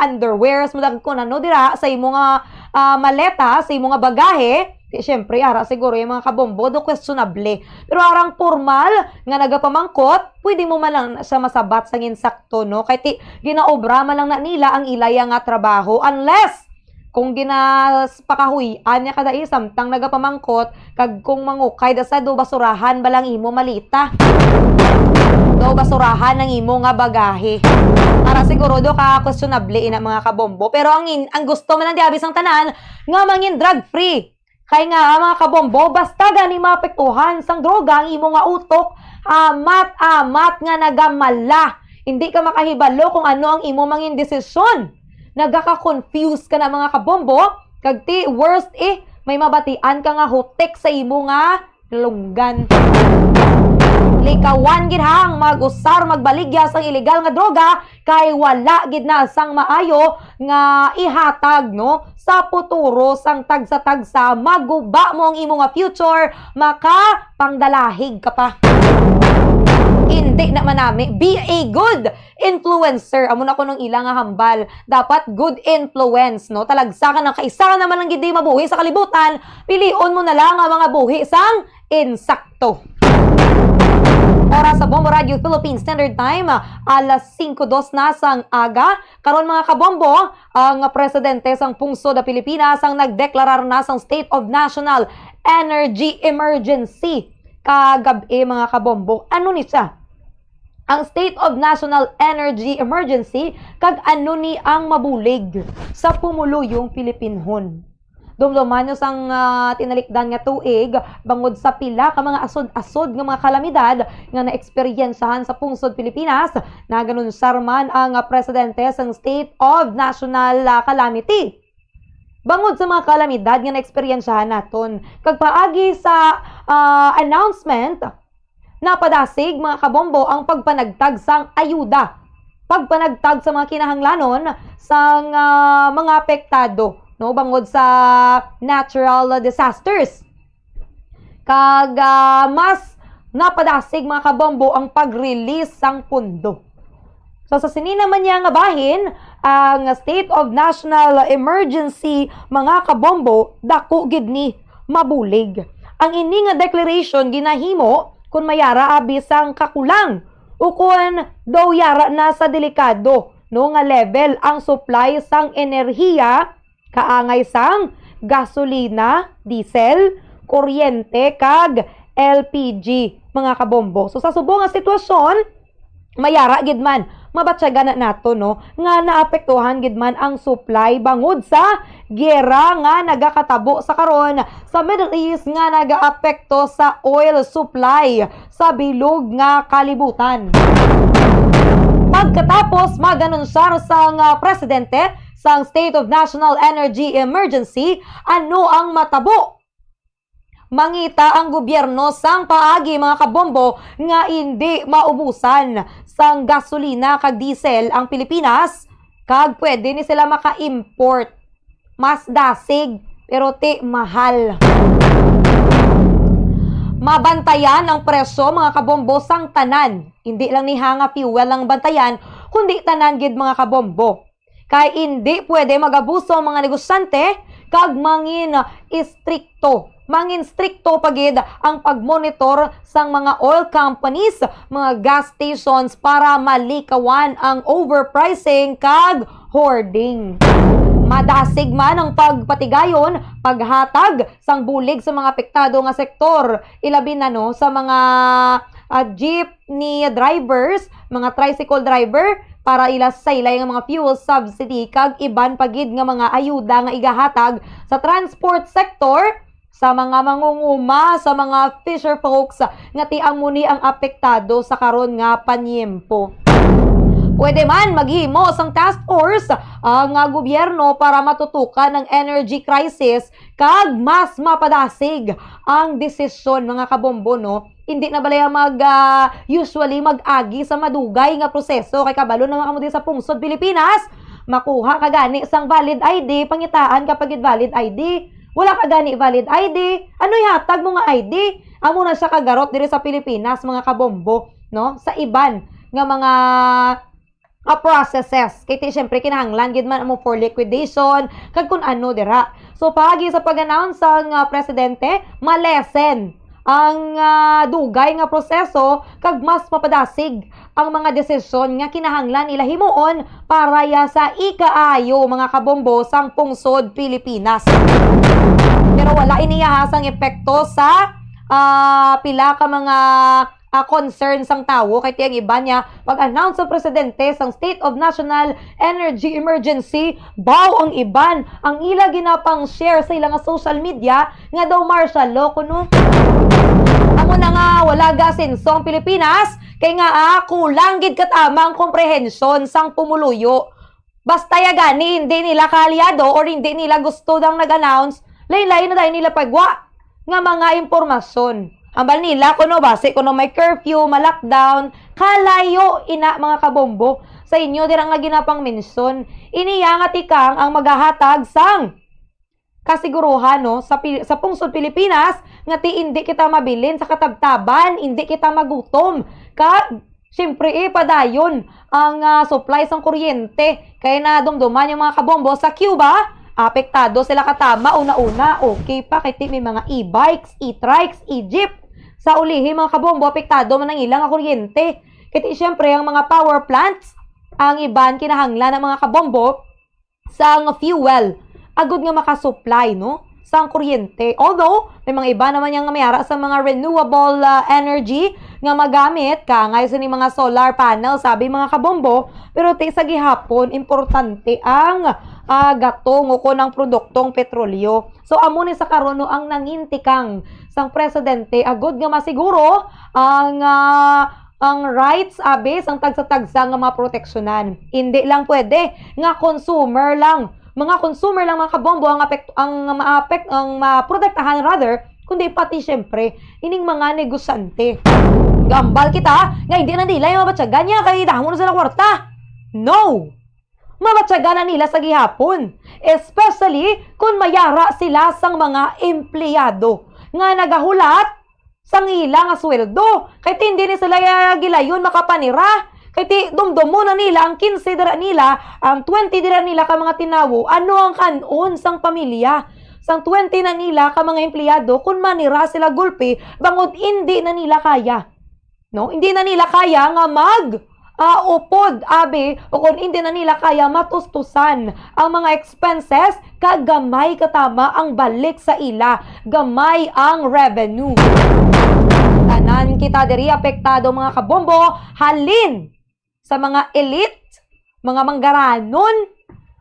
underwears mo, dang kun ano dira sa imo nga, ah, maleta, sa imo nga bagahe, di, syempre, ara siguro yung mga kabombo, do questionable. Pero arang formal nga nagapamangkot, pwede mo man lang siya masabat sang insakto, no? Kay ti, ginaobra man lang na nila ang ilaya nga trabaho. Unless, kung ginas-, pakahuy-an niya kada isa, samtang nagapamangkot, kag kung mangukay da sa do basurahan ba lang imo malita? Do basurahan ang imo nga bagahe. Para siguro do ka questionable ina, mga kabombo. Pero ang in-, ang gusto man lang di abi sang tanan, nga mangin drug free. Kay nga, mga kabombo, basta gani maapektuhan sang droga ang imo nga utok, amat-amat nga nagamala. Hindi ka makahibalo kung ano ang imo mangin desisyon. Nagaka-confuse ka na, mga kabombo, kag ti worst, eh, may mabatian ka nga hutik sa imo nga lunggan. Likawan gid, ha, ang mag-usar, magbaligya sang iligal nga droga, kay wala gid na sang maayo nga ihatag, no, sa futuro sang tagsa-tagsa. Maguba mo ang imo nga future, makapangdalahig ka pa. Hindi na manami. Be a good influencer. Amo na kunong ila nga hambal. Dapat good influence, no? Talagsa ka na, kaisa ka naman lang gid di mabuhi sa kalibutan, pilion mo na lang ang mga buhi sang insakto. Oras sa Bombo Radio Philippine Standard Time, alas singko dos na sang aga. Karon, mga kabombo, ang presidente sang Pungsod a Pilipinas ang nagdeklarar na sang State of National Energy Emergency kagab-i, mga kabombo. Ano ni siya? ang state of national energy emergency kag ano ni ang mabulig sa pumuluyong Pilipinhon. Dumduman nyo sang, ah, tinalikdan nga tuig, bangod sa pila ka mga asod-asod nga mga kalamidad nga naeksperyensyahan sa pungsod Pilipinas, naganunsar man ang, ah, presidente sang state of national, ah, calamity. Bangod sa mga kalamidad nga naeksperyensyahan naton, kag paagi sa, ah, announcement, napadasig, mga kabombo, ang pagpanagtag sang ayuda, pagpanagtag sa mga kinahanglanon sang, ah, mga apektado, no, bangod sa natural disasters. Kag, ah, mas napadasig, mga kabombo, ang pag-release sang pondo. So, sa sini naman niya nga bahin, ang state of national emergency, mga kabombo, dako gid ni mabulig. Ang ini nga declaration ginahimo kun may ara abi sang kakulang o kun daw yara na sa delikado, no, nga level ang supply sang enerhiya, kaangay sang gasolina, diesel, kuryente, kag L P G, mga kabombo. So, sa subong nga sitwasyon, mayara gid man, mabatyagan na nato, no, nga naapektuhan gid man ang supply bangod sa giyera nga nagakatabo sa karon sa Middle East nga nagaapekto sa oil supply sa bilog nga kalibutan. Pagkatapos mag-anunsar sang, ah, presidente sang State of National Energy Emergency, ano ang matabo? Mangita ang gobyerno sang paagi, mga kabombo, nga indi maubusan sang gasolina kag diesel ang Pilipinas, kag pwede ni sila maka-import. Mas dasig, pero ti mahal. Mabantayan ang presyo, mga kabombo, sang tanan. Hindi lang ni ha nga fuel ang bantayan, kundi tanan gid, mga kabombo. Kay indi pwede mag-abuso ang mga negosyante kag mangin istrikto. Mangin strikto pa gid ang pagmonitor sang mga oil companies, mga gas stations para malikawan ang overpricing kag hoarding. Madasig man ang pagpatigayon, paghatag sang bulig sa mga apektado nga sektor, ilabi na, no, sa mga, ah, jeepney drivers, mga tricycle driver, para ila sa ila nga mga fuel subsidy kag iban pa gid nga mga ayuda nga igahatag sa transport sector, sa mga mangunguma, sa mga fisher folks nga ti amo ni ang apektado sa karon nga panyempo. Pwede man maghimo sang task force ang, ah, gobyerno para matutukan ang energy crisis kag mas mapadasig ang desisyon, mga kabombo, no? Hindi na balay mag, ah, usually mag-agi sa madugay nga proseso kay kabalo naman kamo din sa pungsod Pilipinas, makuha ka gani sang valid I D, pangitaan ka pa gid valid I D. Wala ka gani valid I D, ano ihatag mo nga I D? Amo na siya kagarot diri sa Pilipinas, mga kabombo, no? Sa iban nga mga, ah, processes. Kay ti, syempre, kinahanglan gid man amo for liquidation, kag kun ano dira. So, paagi sa pag-announce sang, ah, presidente, malesen ang, ah, dugay nga proseso kag mas mapadasig ang mga desisyon nga kinahanglan nila himuon para ya sa ikaayo, mga kabombo, sang pungsod Pilipinas. Pero wala ini ya sang epekto sa, ah, pila ka mga, ah, concern sang tawo, kay ti ang iban ya pag-announce sa presidente sang State of National Energy Emergency, baw ang iban ang ila ginapang-share sa ila nga social media nga daw martial law kuno. Amo na nga wala gasenso ang Pilipinas kay nga, ah, kulang gid katama ang komprehensyon sang pumuluyo. Basta ya gani hindi nila kaalyado or hindi nila gusto dang nag-announce, lain-lain na dayon nila pagwa nga mga impormasyon. Ambal nila kuno basi kuno may curfew, ma-lockdown, kalayo ina, mga kabombo, sa inyo dira nga ginapang-mention. Ini ya nga tikang ang magahatag sang kasiguruhan, no, sa Pi-, sa pungsod Pilipinas nga ti indi kita mabilin sa katabtaban, indi kita magutom. Kag siyempre, eh, padayon ang, ah, supply sang kuryente. Kay nadumduman yung mga kabombo sa Cuba, apektado sila katama una-una. Okay pa, kay ti may mga e-bikes, e-trikes, e-jeep. Sa ulihi, mga kabombo, apektado man ang ilang kuryente. Kay ti, siyempre, ang mga power plants, ang iban kinahanglan ng mga kabombo sang fuel agud nga makasupply, no? sang kuryente. Although, may mga iba naman yang may ara sa mga renewable, ah, energy nga magamit, kaangay sini mga solar panel, sabi mga kabombo, pero ti sa gihapon, importante ang, ah, gatong o kon ang produktong petrolyo. So, amo ni sa karon, no, ang nangintikang sang presidente, agud nga masiguro ang, ah, ang rights, abi, sang tagsa-tagsa nga mga proteksyonan. Hindi lang pwede nga consumer lang, mga consumer lang, mga kabombo, ang apek-, ang maapek-, ang maprotektahan, rather, kundi pati, siyempre, ining mga negosyante. Gambal kita nga hindi na nila yung mabatyagan niya kay damo na sila kwarta. No! Mabatyagan na nila sa gihapon, especially kung mayara sila sang mga empleyado nga nagahulat sang ila nga sweldo. Kay ti hindi ni sila, ah, gilayon makapanira. Kay ti dumdumo na nila ang quince dira nila, ang twenty dira nila ka mga tinawo. Ano ang kan-on sang pamilya? Sang twenty na nila ka mga empleyado, kung manira sila gulpi, bangod hindi na nila kaya. No? Hindi na nila kaya nga mag, ah, upod, abi, o kung hindi na nila kaya matustusan ang mga expenses, kag gamay katama ang balik sa ila, gamay ang revenue. Tanan kita diri apektado, mga kabombo, halin sa mga elite, mga manggaranon,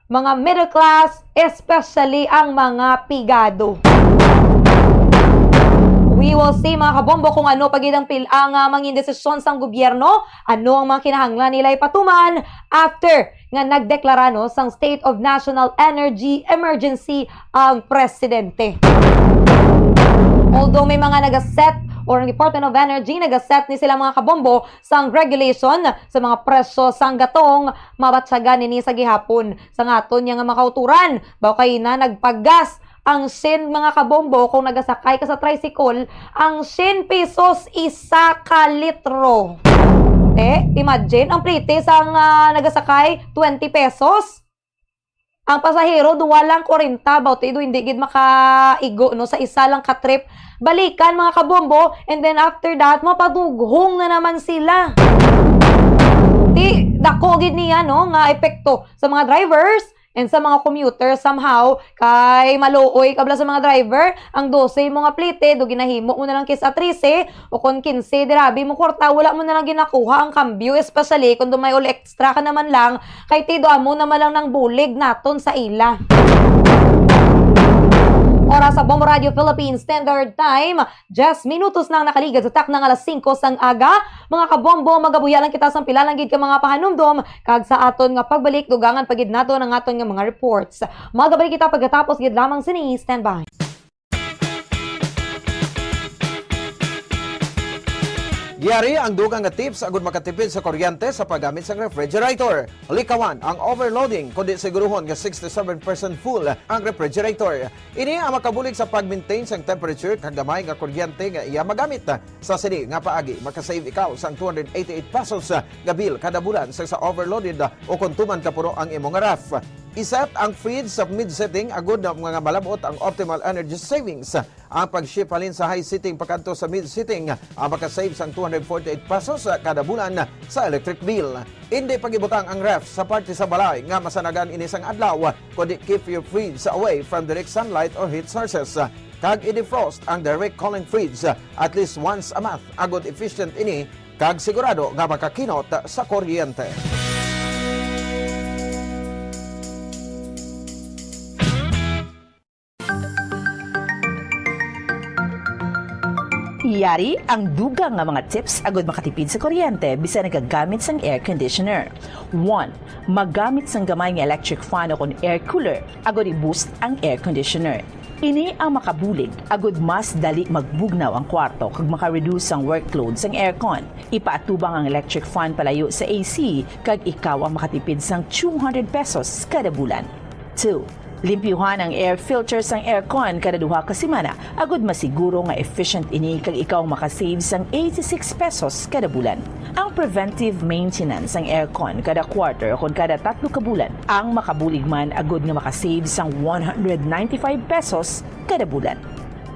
mga middle class, especially ang mga pigado. We will see, mga kabombo, kung ano pa gid ang pil-, ang, ah, mangin desisyon sang gobyerno, ano ang mga kinahanglan nila ipatuman after nga nagdeklara, no, sang State of National Energy Emergency ang presidente. Although may mga nagaset, or ang Department of Energy nagaset ni sila, mga kabombo, sang regulation sa mga presyo sang gatong, mabatyagan nini sa gihapon. Sa aton nga mga kauturan, baw kay na nagpagas ang shin, mga kabombo, kung nagasakay ka sa tricycle, ang shin pesos isa ka litro. Te, imagine, ang plite sang, ah, nagasakay, twenty pesos. Ang pasahero, duwa lang, kwarenta, baw ti do, hindi gid makaigo, no, sa isa lang ka trip. Balikan, mga kabombo, and then after that, mapadughong na naman sila. Ti, dako gid niya, no, nga epekto sa mga drivers and sa mga commuter somehow, kay maluoy kabla sa mga driver, ang dose mo nga plite, do ginahimo mo na lang kis-a trese, o kon kinse, dirabi mo kwarta, wala mo na lang ginakuha ang kambyo, especially kung do may uli extra ka naman lang, kay ti do amo naman lang nang bulig naton sa ila. Oras sa Bombo Radio Philippines Standard Time, diyes minutos na ang nakaligad sa takna nga alas singko sang aga. Mga kabombo, magabuya lang kita sang pila lang gid ka mga pahanumdom, kag sa aton nga pagbalik, dugangan pa gid naton ang aton nga mga reports. Magabalik kita pagkatapos gid lamang sini. Stand by. Yari ang dugang nga tips agud makatipid sa kuryente sa paggamit sang refrigerator. Likawan ang overloading, kundi siguruhon nga sixty-seven percent full ang refrigerator. Ini ang makabulig sa pag-maintain sang temperature kag gamay nga kuryente nga iya magamit. Sa sini nga paagi, makasave ikaw sang two hundred eighty-eight pesos nga bill kada bulan sa, sa overloaded o kon tuman ka puno ang imo nga ref. I-set ang fridge sa mid setting agud na nga malab-ot ang optimal energy savings. Ang pag-shift halin sa high setting pakadto sa mid setting, ah, makasave sang two hundred forty-eight pesos, ah, kada bulan sa electric bill. Indi pag-ibutang ang ref sa parte sa balay nga masanagan ini sang adlaw, kundi keep your fridge away from direct sunlight or heat sources. Kag i-defrost ang direct cooling fridge at least once a month, agud efficient ini kag sigurado nga makakinot sa kuryente. Yari ang dugang nga mga tips agud makatipid sa kuryente bisan nagagamit sang air conditioner. One, magamit sang gamay nga electric fan o kon air cooler agud i-boost ang air conditioner. Ini ang makabulig agud mas dali magbugnaw ang kwarto kag maka-reduce ang workload sang aircon. Ipaatubang ang electric fan palayo sa A C kag ikaw ang makatipid sang two hundred pesos kada bulan. Two, limpyuhan ang air filter sang aircon kada duha ka semana agud masiguro nga efficient ini kag ikaw makasave sang eighty-six pesos kada bulan. Ang preventive maintenance sang aircon kada quarter o kon kada tatlo ka bulan ang makabulig man agud nga makasave sang one hundred ninety-five pesos kada bulan.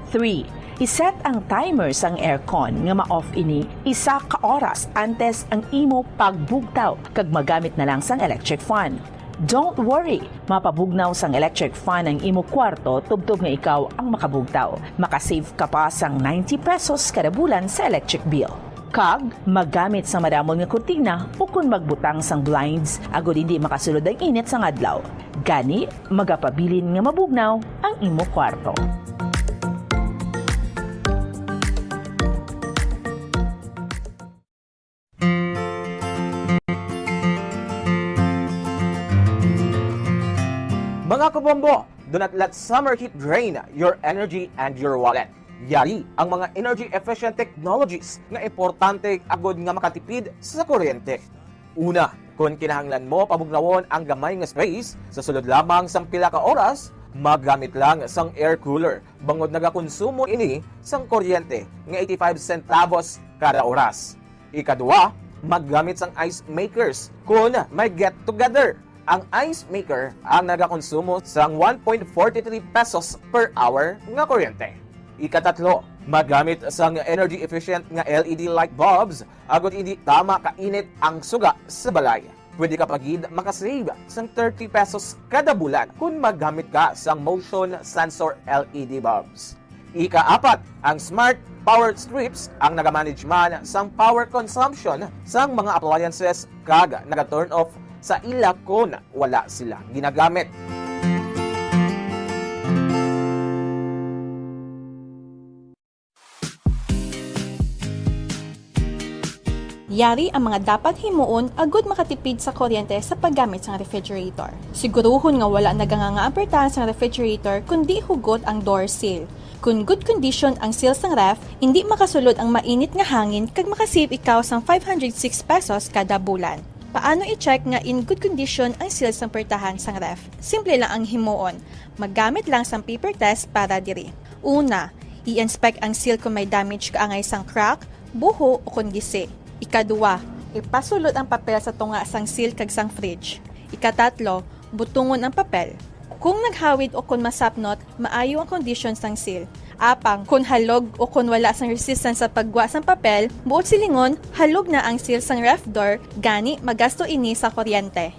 Three, i-set ang timer sang aircon nga ma-off ini isa ka oras antes ang imo pagbugtaw kag magamit na lang sang electric fan. Don't worry, mapabugnaw sang electric fan ang imo kwarto tubtob nga ikaw ang makabugtaw. Makasave ka pa sang ninety pesos kada bulan sa electric bill. Kag magamit sa madamol nga kurtina ukon magbutang sang blinds agod hindi makasulod ang init sang adlaw. Gani, magapabilin nga mabugnaw ang imo kwarto. Mga kabombo, do not let summer heat drain your energy and your wallet. Yari ang mga energy-efficient technologies nga importante agod nga makatipid sa kuryente. Una, kon kinahanglan mo pabugnawon ang gamay nga space sa sulod lamang sang pila ka oras, maggamit lang sang air cooler, bangod nagakonsumo ini sang kuryente nga eighty-five centavos kada oras. Ikadua, maggamit sang ice makers kon may get-together. Ang ice maker ang nagakonsumo sang one point forty three pesos per hour nga kuryente. Ikatatlo, maggamit sang energy-efficient nga L E D light bulbs agod hindi tama kainit ang suga sa balay. Pwede ka pa gid makasave sang thirty pesos kada bulan kon maggamit ka sang motion sensor L E D bulbs. Ikaapat, ang smart power strips ang nagamanage man sang power consumption sang mga appliances kag naga-turn off sa ila kon wala sila ginagamit. Yari ang mga dapat himuon agud makatipid sa kuryente sa paggamit sang refrigerator. Siguruhon nga wala naganganga ang pertahan sang refrigerator kundi hugot ang door seal. Kon good condition ang seal sang ref, indi makasulod ang mainit nga hangin kag makasave ikaw sang five hundred six pesos kada bulan. Paano i-check nga in good condition ang seal sang pertahan sang ref? Simple lang ang himuon. Maggamit lang sang paper test para diri. Una, i-inspect ang seal kon may damage kaangay sang crack, buho, o kon gisi. Ikaduha, ipasulod ang papel sa tunga sang seal kag sang fridge. Ikatatlo, butungon ang papel. Kung naghawid o kon masapnot, maayo ang kondisyon sang seal. Apang, kon halog o kon wala sang resistance sa paggwa sang papel, buot silingon, halog na ang seal sang ref door, gani magasto ini sa kuryente.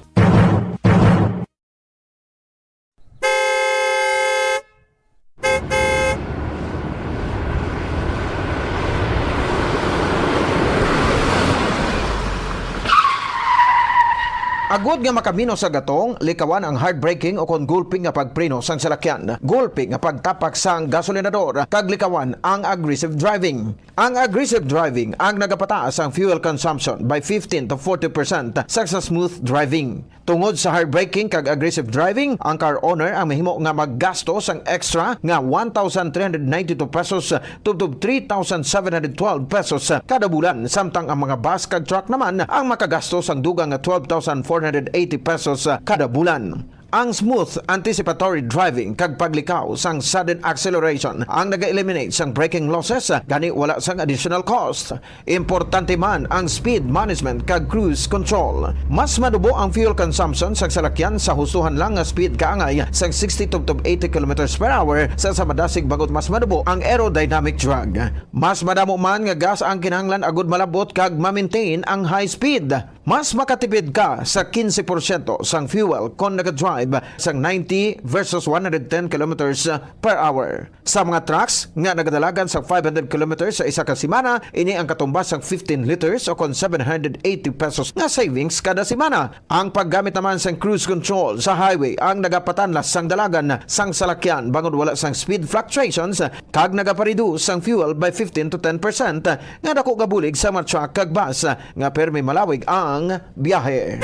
Agud nga makaminos sa gatong, likawan ang hard braking o kon gulpi nga pagpreno sang salakyan, gulpi nga pagtapak sang gasolinador, kag likawan ang aggressive driving. Ang aggressive driving ang nagapataas sang fuel consumption by fifteen to forty percent sa, sa smooth driving. Tungod sa hard braking kag aggressive driving, ang car owner ang mahimo nga maggasto sang extra nga one thousand three hundred ninety-two pesos tubtob three thousand seven hundred twelve pesos kada bulan, samtang ang mga bus kag truck naman ang makagasto sang dugang nga twelve thousand four hundred eighty pesos kada bulan. Ang smooth anticipatory driving kag paglikaw sang sudden acceleration ang naga-eliminate sang braking losses, gani wala sang additional cost. Importante man ang speed management kag cruise control. Mas manubo ang fuel consumption sang salakyan sa hustohan lang nga speed kaangay sang sixty tubtob eighty kilometers per hour sa, sa madasig, bangod mas manubo ang aerodynamic drag. Mas madamo man nga gas ang kinahanglan agud malab-ot kag ma-maintain ang high speed. Mas makatipid ka sa quince porsyento sang fuel kon naga-drive sang ninety versus one hundred ten kilometers per hour. Sa mga trucks nga nagadalagan sa five hundred kilometers sa isa ka semana, ini ang katumbas sang fifteen liters o kon seven hundred eighty pesos nga savings kada semana. Ang paggamit naman sang cruise control sa highway ang nagapatanlas sang dalagan sang salakyan bangod wala sang speed fluctuations kag nagapareduce sang fuel by fifteen to ten percent nga dako nga bulig sa mga truck kag bus nga permi malawig ang biyahe.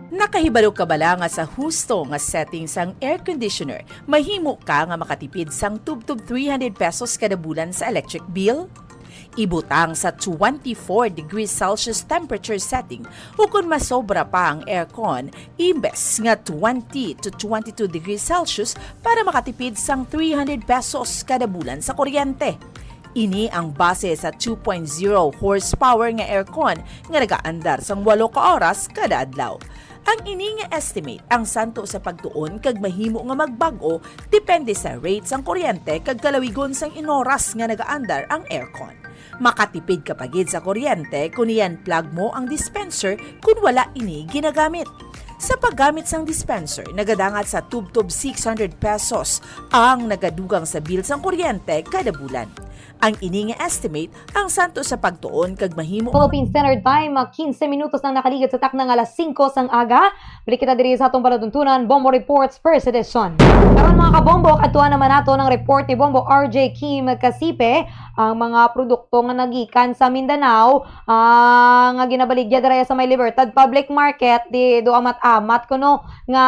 Nakahibalo ka bala nga sa husto nga setting sang air conditioner, mahimo ka nga makatipid sang tubtob three hundred pesos kada bulan sa electric bill? Ibutang sa twenty-four degrees Celsius temperature setting ukon masobra pa ang aircon, imbes nga twenty to twenty-two degrees Celsius para makatipid sang three hundred pesos kada bulan sa kuryente. Ini ang base sa two point zero horsepower nga aircon nga nagaandar sang walo ka oras kada adlaw. Ang ini nga estimate ang santo sa pagtuon kag mahimo nga magbag-o depende sa rate sang kuryente kag kalawigon sang inoras nga nagaandar ang aircon. Makatipid ka pa gid sa kuryente kon i-unplug mo ang dispenser kon wala ini ginagamit. Sa paggamit sang dispenser, nagadangat sa tubtob six hundred pesos ang nagadugang sa bill sang kuryente kada bulan. Ang ini nga estimate ang santo sa pagtuon kag mahimo. Philippine Standard Time, ah, quince minutos ang nakaligid sa takna nga alas singko sang aga. Balik kita diri sa atong palatuntunan, Bombo Reports First Edition. Karon, mga kabombo, kadtuan naman nato ang report ni Bombo R J Kim Kasipe, ang mga produkto nga nagikan sa Mindanao, ah, nga ginabaligya dira sa may Libertad Public Market, di do amat-amat kuno nga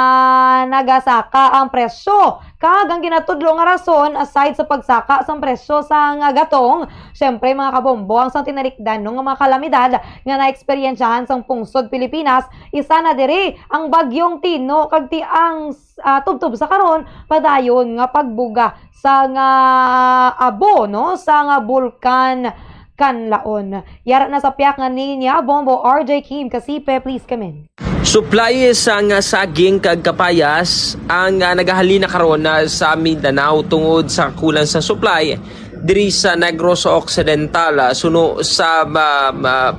nagasaka ang presyo. Kag ang ginatudlo nga rason, aside sa pagsaka sang presyo sang gatong, siyempre, mga kabombo, ang sang tinalikdan, no, nga mga kalamidad nga naeksperyensyahan sang pungsod Pilipinas, isa na diri ang Bagyong Tino, kag ti ang, ah, tubtob sa karon, padayon nga pagbuga sang abo, no, sang Bulkan Kanlaon. Yara na sa piyak nga linya, Bombo R J Kim Kasipe, please come in. Supply sang saging kag kapayas ang, ah, nagahalin na karon, ah, sa Mindanao tungod sa kulang sa supply diri sa Negros Occidental, ah, suno sa, ah, ma-,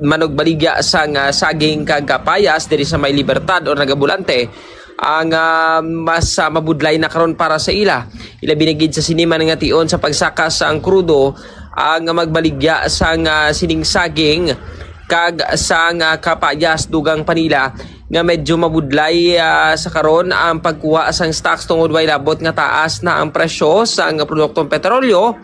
manugbaligya sang, ah, saging kag kapayas diri sa may Libertad o Nagabulante ang, ah, mas, ah, mabudlay na karon para sa ila. Ilabi na gid sa sini man nga tion sa pagsaka sang krudo ang magbaligya sang, ah, sining saging kag sang, ah, kapayas, dugang pa nila nga medyo mabudlay, ah, sa karon ang pagkuha sang stocks tungod way labot nga taas na ang presyo sang produktong petrolyo.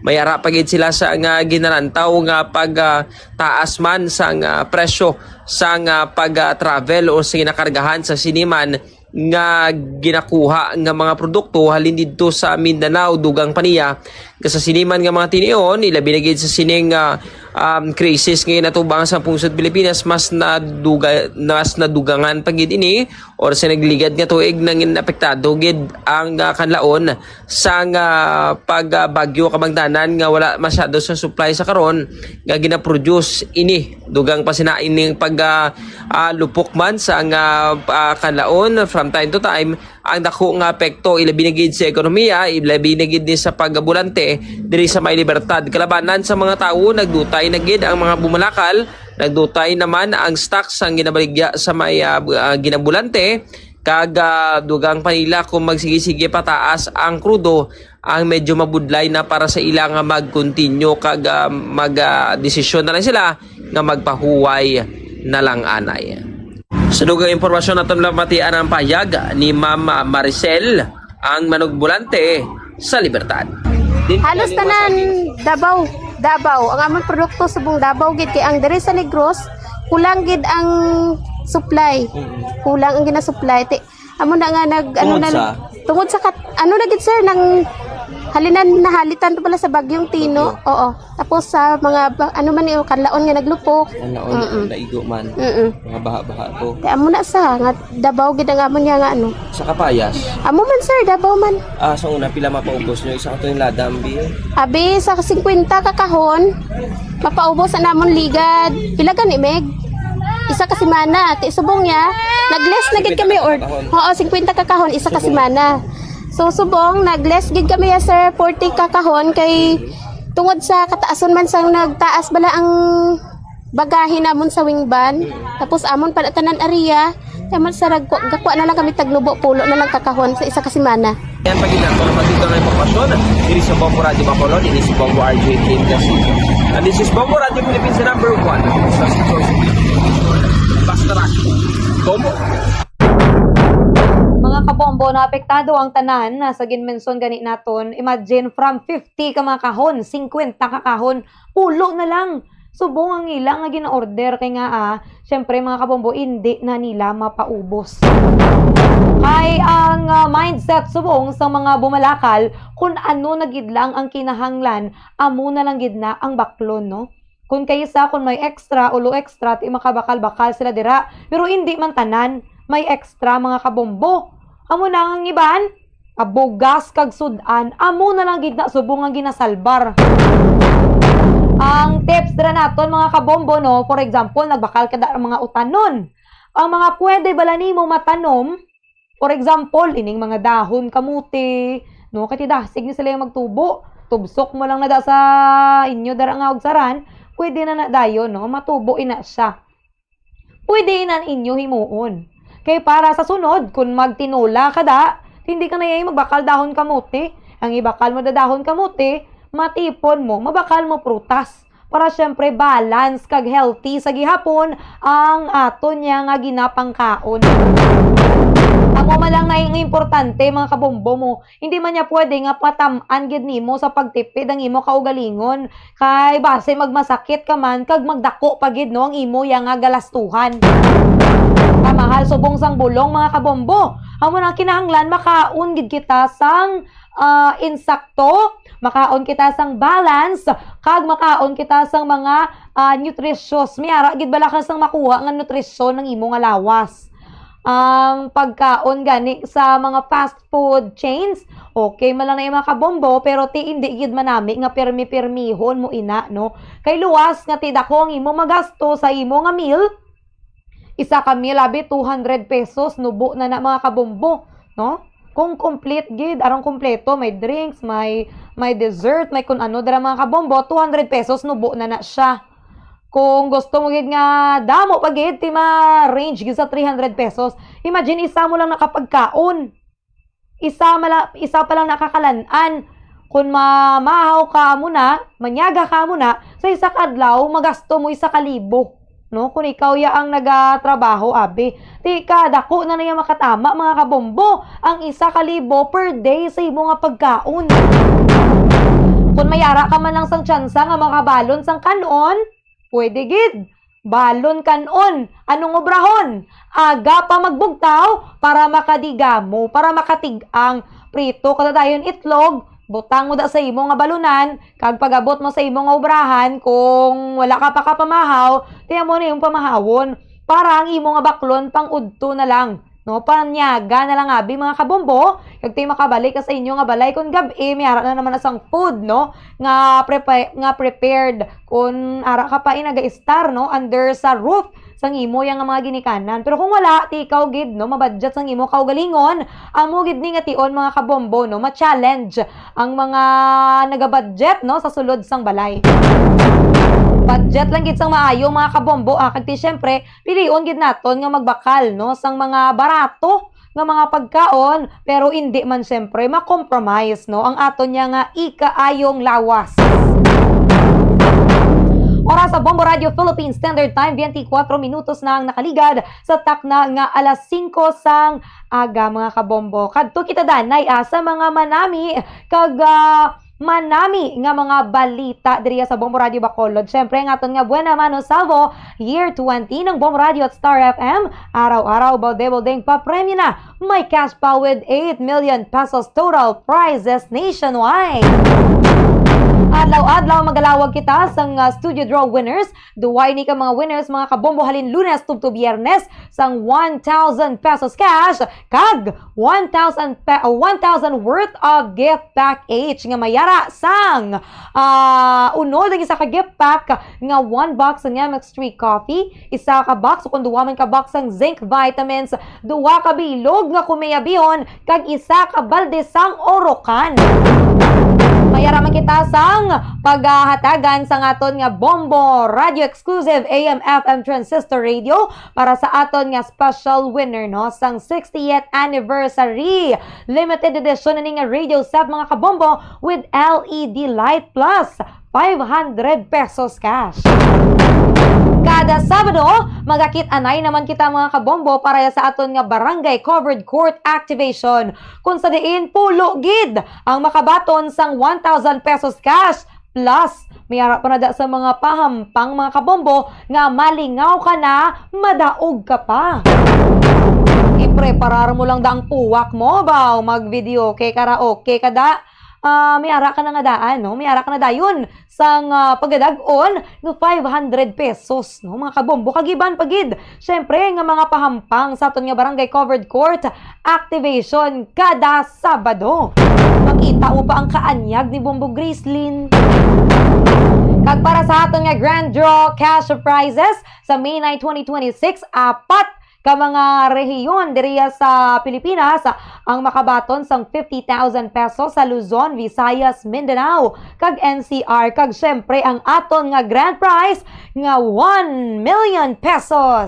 May ara pa gid sila sa nga ginalantaw nga pag, ah, taas man sang, ah, presyo sang, ah, pag, ah, travel o sa ginakargahan sa siniman nga ginakuha nga mga produkto halin didto sa Mindanao, dugang pa niya nga sa siniman nga mga tinion, ilabi na gid sa sining, ah, um, krisis nga ginatubang sa pungsod Pilipinas, mas naduga-, mas nadugangan pa gid ini, or sa nagligad nga tuig nangin apektado gid ang, ah, Kanlaon sang, ah, pag, ah, bagyo, kabangdanan nga wala masyado sa supply sa karon nga ginaproduce ini. Dugang pa sina ining pag, ah, ah, lupok man sang, ah, ah, Kanlaon from time to time, ang dako nga apekto, ilabi na gid sa ekonomiya, ilabi na gid ni sa pagabulante diri sa may Libertad. Kalabanan sa mga tawo, nagdutay na gid ang mga bumalakal, nagdutay naman ang stocks sang ginabaligya sa may, ah, bu-, ah, ginabulante, kag, ah, dugang pa nila kung magsige-sige pataas ang krudo, ang medyo mabudlay na para sa ila nga mag-continue kag, ah, mag, ah, desisyon na lang sila nga magpahuway na lang anay. Sa dugang impormasyon, aton lang matian ang payag ni Ma'am Maricel, ang manugbulante sa Libertad. Halos tanan Davao, Davao. Ang among produkto subong Davao gid, kay ang diri sa Negros, kulang gid ang supply. Mm. Kulang ang ginasupply. Ti-, amo na nga nag, ano Tungod na, sa? Tungod sa kat-, ano na gid, sir, nang halinan, nahalitan to pala sa Bagyong Tino. Bagyo. Oo. Tapos sa mga ba-, ano man yung Kanlaon nga naglupok. Kanlaon, Mm-mm. naigo man. Mm-mm. Mga baha-baha to. Kaya amo na sa, nga Davao gid ang amo niya nga ano. Sa kapayas? Amo man, sir, Davao man. Ah, sa una, pila mapaubos nyo? Isa ka to yung ladang, bi? Abi, sa singkwenta ka kahon, mapaubos na namon ligad. Pila gani, Meg? Isa ka semana. Ti subong niya, nag-less na gid kami or, Singkwenta ka kahon. Oo, singkwenta ka kahon, isa ka Subong. semana. So, subong, nag-less gid kami ya, sir, forty ka kahon kay tungod sa kataason man sang nagtaas bala ang bagahe namon sa wing van. Mm. Tapos amon pala tanan area. Kaya man sa ragko-, gakwa na lang kami tagnubo, pulo na lang ka kahon sa isa ka semana. Yan pa gid ang mga pagkita nga impormasyon diri sa Bombo Radyo Bacolod, ini si Bombo R J Kim Casino. And this is Bombo Radyo Philippines, the number one. Basta Radyo. Bombo. Mga kabombo, naapektado ang tanan na sa ginmension gani naton. Imagine, from fifty ka mga kahon, singkwenta ka kahon, pulo na lang. Subong ang ila nga gina-order kay nga, ah, syempre, mga kabombo, indi na nila mapaubos. Kay ang, ah, mindset subong sa mga bumalakal, kung ano na gid lang ang kinahanglan, amo na lang gid na ang baklon, no? Kung kaysa, kung may extra, ulo extra, ti makabakal-bakal sila dira. Pero indi man tanan, may extra, mga kabombo. Amo na ang iban, abugas kag sud-an, amo na lang gid na subong nga ginasalbar. Ang tips dira naton, mga kabombo, no? For example, nagbakal ka da mga utanon. Ang mga pwede bala nimo matanom, for example, ining mga dahon kamote, no? Kay ti dasig ni sila yung magtubo. Tubsok mo lang na da sa inyo dara nga ugsaran, pwede na na dayon, no? Matubo ina siya. Pwede na inyo himuon. Kay para sa sunod, kung magtinola ka da, hindi ka na yung magbakal dahon kamote. Ang ibakal mo da dahon kamote, matipon mo, mabakal mo prutas. Para siyempre balance kag healthy sa gihapon ang ato niya nga ginapangkaon. Amo man lang na yung importante, mga kabombo mo. Hindi man niya pwede nga patam-an gid nimo sa pagtipid ang imo kaugalingon, kay basi magmasakit ka man kag magdako pa gid, no, ang imo ya nga galastuhan. Kamahal subong sang bulong, mga kabombo. Amo na kinahanglan makaon gid kita sang ah, insakto, makaon kita sang balance, kag makaon kita sang mga, ah, nutritious. May ara gid bala ka sang makuha nga nutrisyon ng imo nga lawas. Ang pagkaon gani sa mga fast food chains, okay man lang na yung mga kabombo, pero ti hindi gid manami nga pirmi-pirmihon mo ina, no? Kay luwas nga ti dako ang imo magasto sa imo nga meal, isa ka meal, abi, two hundred pesos, nubo na na, mga kabombo, no? Kung complete gid, arang kompleto, may drinks, may, may dessert, may kun ano dira, mga kabombo, two hundred pesos, nubo na na siya. Kung gusto mo gid nga damo pa gid, ti ma-range gid sa three hundred pesos. Imagine, isa mo lang nakapagkaon. Isa mala-, isa pa lang nakakalan-an. Kung mamahaw ka muna, manyaga ka muna, sa isa ka adlaw, magasto mo isa ka libo. No? Kung ikaw ya ang nagatrabaho, abi. Ti ka, dako na niya makatama, mga kabombo, ang isa ka libo per day sa imo nga pagkaon. Kung mayara ka man lang sang tsansa nga makabalon sang kanon, pwede gid. Balon kanon. Anong obrahon? Aga pa magbugtaw para makadigamo, para makatig-ang. Prito ka dayon itlog, butang mo da sa imo nga balunan, kag pag-abot mo sa imo nga obrahan, kung wala ka pa kapamahaw, tiyan mo na yung pamahawon para ang imo nga baklon pang udto na lang. No, panyaga na lang, abi, mga kabombo, kag ti makabalik ka sa inyo nga balay kon gab-i, may ara na naman na sang food, no, nga prepa-, nga prepared. Kon ara ka pa, eh, naga-estar, no, under sa roof sang imo yang mga ginikanan. Pero kung wala, ti ikaw gid, no, mabudget sang imo kaugalingon, amo gid ni nga tion, mga kabombo, no, ma-challenge ang mga naga-budget, no, sa sulod sang balay. Budget lang gid sang maayo, mga kabombo, ah, kag ti, syempre, pilion gid naton nga magbakal, no, sang mga barato nga mga pagkaon, pero indi man siyempre ma-compromise, no, ang aton niya nga ikaayong lawas. Oras sa Bombo Radio Philippines Standard Time, twenty-four minutos na ang nakaligad sa takna nga alas singko sang aga, mga kabombo. Kadto kita danay, ah, sa mga manami kag, ah, manami nga mga balita diriya sa Bombo Radio Bacolod. Siyempre, ang aton nga Buena Mano Salvo Year twenty ng Bombo Radio at Star F M, araw-araw, balde-baldeng papremyo na. May cash pa with eight million pesos total prizes nationwide. Adlaw-adlaw, magalawag kita sang, ah, studio draw winners. Duway ni ka mga winners, mga kabombo, halin Lunes tubto Biyernes sang one thousand pesos cash kag one thousand pe-, uh, one thousand worth of gift package nga mayara sang, ah, unod ang isa ka gift pack nga one box sang M X three Coffee, isa ka box o kung duwa man ka box sang zinc vitamins, duwa ka bilog nga kumeya bihon, kag isa ka balde sang Orocan. Mayara man kita sang paghatagan sang aton nga Bombo Radio Exclusive A M F M Transistor Radio para sa aton nga special winner, no, sang sixtieth anniversary limited edition na ni nga radio set, mga kabombo, with L E D light plus five hundred pesos cash. Kada Sabado, magakit-anay naman kita, mga kabombo, para sa aton nga barangay covered court activation, kung sa diin pulo gid ang makabaton sang one thousand pesos cash. Plus, may ara pa na da sa mga pahampang, mga kabombo, nga malingaw ka na, madaog ka pa. Ipreparar mo lang da ang puwak mo, baw, mag-videoke, karaoke ka da. Ah, may ara ka na nga daan, no? May ara ka na dayon sang, ah, pagadag-on nga five hundred pesos, no? Mga kabombo, kag iban pa gid, syempre, nga mga pahampang sa aton nga barangay covered court activation kada Sabado. Makita mo pa ang kaanyag ni Bombo Gracelyn. Kag para sa aton nga grand draw cash prizes sa May nine, twenty twenty-six, apat ka mga rehiyon diriya sa Pilipinas ang makabaton sang fifty thousand pesos sa Luzon, Visayas, Mindanao, kag N C R, kag syempre ang aton nga grand prize nga one million pesos.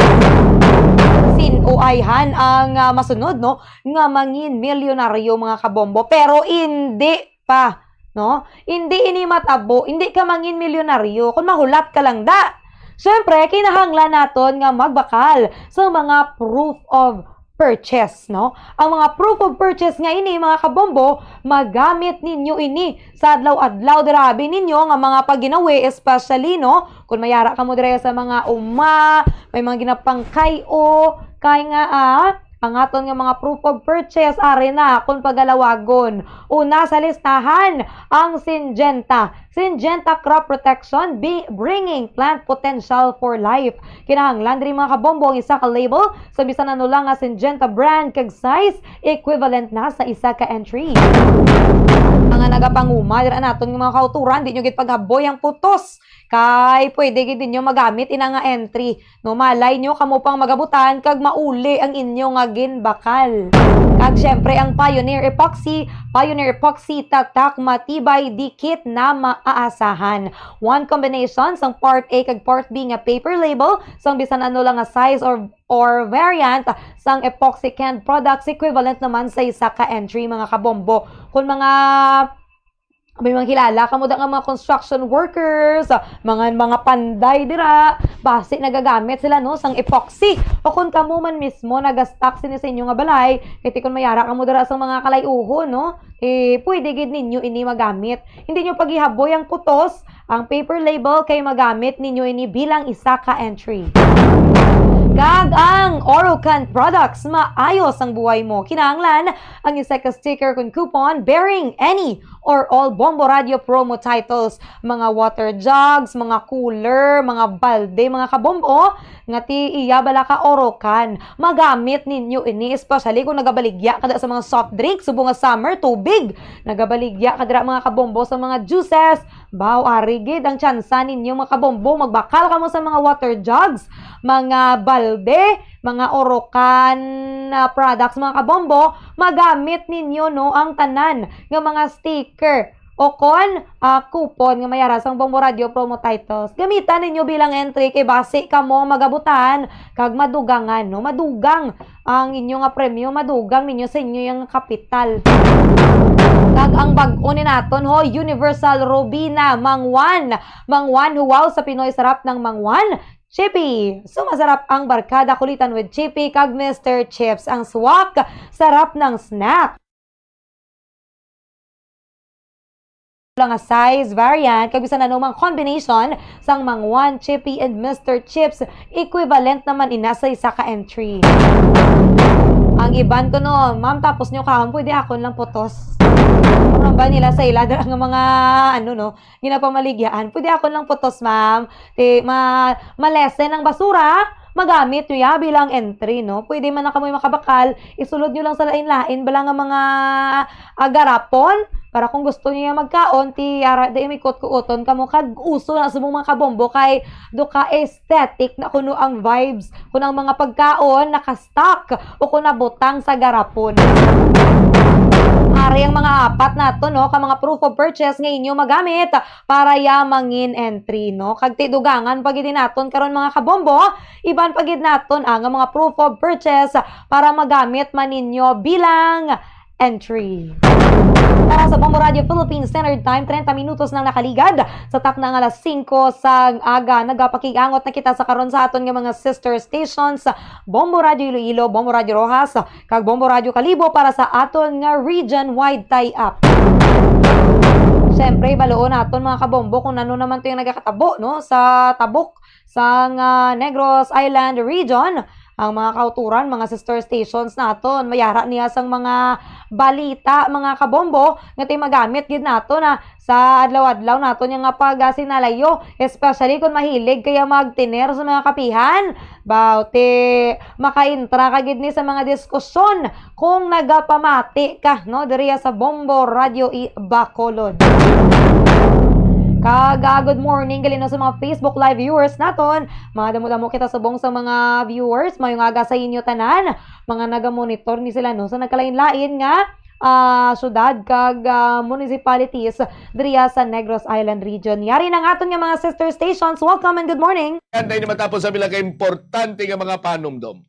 Sin-o ayhan ang, ah, masunod, no, nga mangin milyonaryo, mga kabombo, pero indi pa, no? Hindi ini matabo, hindi ka mangin milyonaryo kung mahulat ka lang da. Siyempre, kinahanglan naton nga magbakal sa mga proof of purchase, no? Ang mga proof of purchase nga ini, mga kabombo, magamit ninyo ini sa adlaw-adlaw dira abi ninyo nga mga pagginawi, especially, no, kung mayara kamo dira sa mga uma, may mga ginapangkay-o, kay nga, ah, ang aton nga mga proof of purchase, ari na, kung pagalawagon. Una sa listahan, ang Syngenta. Syngenta Crop Protection, bi-, bringing plant potential for life. Kinahanglan diri, mga kabombo, ang isa ka label sa bisan ano lang nga Syngenta brand kag size, equivalent na sa isa ka entry. Mga nagapanguma dira naton nga mga kauturan, di nyo gid paghaboy ang putos, kay pwede gid ninyo magamit ina nga entry. No, malay nyo, kamo pang magabutan kag mauli ang inyo nga ginbakal. Kag syempre, ang Pioneer Epoxy, Pioneer Epoxy, tatak, matibay, dikit na maaasahan. One combination sang Part A kag Part B nga paper label, sang bisan ano lang nga size or, or variant sang epoxy canned products, equivalent naman sa isa ka entry, mga kabombo. Kung mga may mga kilala kamo da nga mga construction workers, mga, mga panday dira, basi nagagamit sila, no, sang epoxy. O kung kamo man mismo nagastock sini sa inyo nga balay, kay ti kon mayara kamo dira sa mga kalay-uhon, no, eh, pwede gid ninyo ini magamit. Hindi nyo paghihaboy ang putos, ang paper label, kay magamit ninyo ini bilang isa ka entry. Kag ang Orocan products, maayos ang buhay mo. Kinahanglan ang isa ka sticker kon coupon bearing any or all Bombo Radio promo titles, mga water jugs, mga cooler, mga balde, mga kabombo, nga ti iya bala ka Orocan. Magamit ninyo ini, especially kung nagabaligya ka da sa mga soft drinks, subong nga summer, tubig. Nagabaligya ka dira, mga kabombo, sa mga juices. Baw, ari gid ang tsansa ninyo, mga kabombo. Magbakal kamo sa mga water jugs, mga balde, mga Orocan, ah, products, mga kabombo. Magamit ninyo, no, ang tanan nga mga sticker o kon, ah, coupon nga mayara sang Bombo Radio promo titles. Gamitan ninyo bilang entry kay basi kamo magabutan kag madugangan, no? Madugang ang inyo nga premyo, madugang ninyo sa inyo yang kapital. Kag ang bag-o ni naton, ho, Universal Robina, Mangwan. Mangwan, huwaw sa Pinoy, sarap ng Mangwan. Chippy, sumasarap ang barkada kulitan with Chippy kag Mister Chips. Ang swak, sarap ng snack. Lang nga size variant, kag bisan anumang combination sang Mangwan, Chippy, and Mister Chips, equivalent naman ina sa isa ka entry. Ang iban ko, no, "Ma'am, tapos nyo kaon, pwede akon lang putos." Ano ba nila sa ila dira nga mga, ano, no, ginapamaligyan? "Pwede akon lang putos, ma'am. Ti, ma-, ma-lessen ang basura." Magamit nyo ya bilang entry, no? Pwede man na kamoy makabakal, isulod nyo lang sa lain-lain bala nga mga, ah, garapon, para kung gusto nyo ya magkaon, ti ara, di may kuot-kuoton kamo, kag uso na subong mga kabombo kay duka aesthetic na kuno ang vibes kun ang mga pagkaon naka-stock o kun nabutang sa garapon. Ari ang mga apat nato, no, ka mga proof of purchase nga inyo magamit para ya mangin entry, no? Kag ti dugangan pa gid naton karon, mga kabombo, iban pa gid naton ang mga proof of purchase para magamit man ninyo bilang entry. Para sa Bombo Radio Philippines Standard Time, treinta minutos nang nakaligad sa takna nga alas singko sa aga. Nagapakig-angot na kita sa karon sa aton nga mga sister stations, Bombo Radio Iloilo, Bombo Radio Roxas, kag Bombo Radio Kalibo para sa aton nga region-wide tie-up. Siyempre, baluon naton, mga kabombo, kung ano naman to yung nagakatabo, no, sa tabok sang, ah, Negros Island Region. Ang mga kauturan, mga sister stations naton, mayara niya sang mga balita, mga kabombo, nga ti magamit gid nato na sa adlaw-adlaw naton nga pagsinalayo, especially kung mahilig kaya magtiner sa mga kapihan. Baw, ti makaintra ka gid ni sa mga diskusyon kung nagapamati ka, no, diriya sa Bombo Radio i Bacolod. Kag, ah, good morning gali, no, sa mga Facebook Live viewers naton. Mga damo-damo kita subong sa mga viewers. Mayong aga sa inyo tanan. Mga nagamonitor ni sila, no, sa nagkalain-lain nga, ah, syudad kag, ah, municipalities diriya sa Negros Island Region. Yari na nga aton nga mga sister stations. Welcome and good morning. Kantay ni matapos sa pila ka importante nga mga panumdom.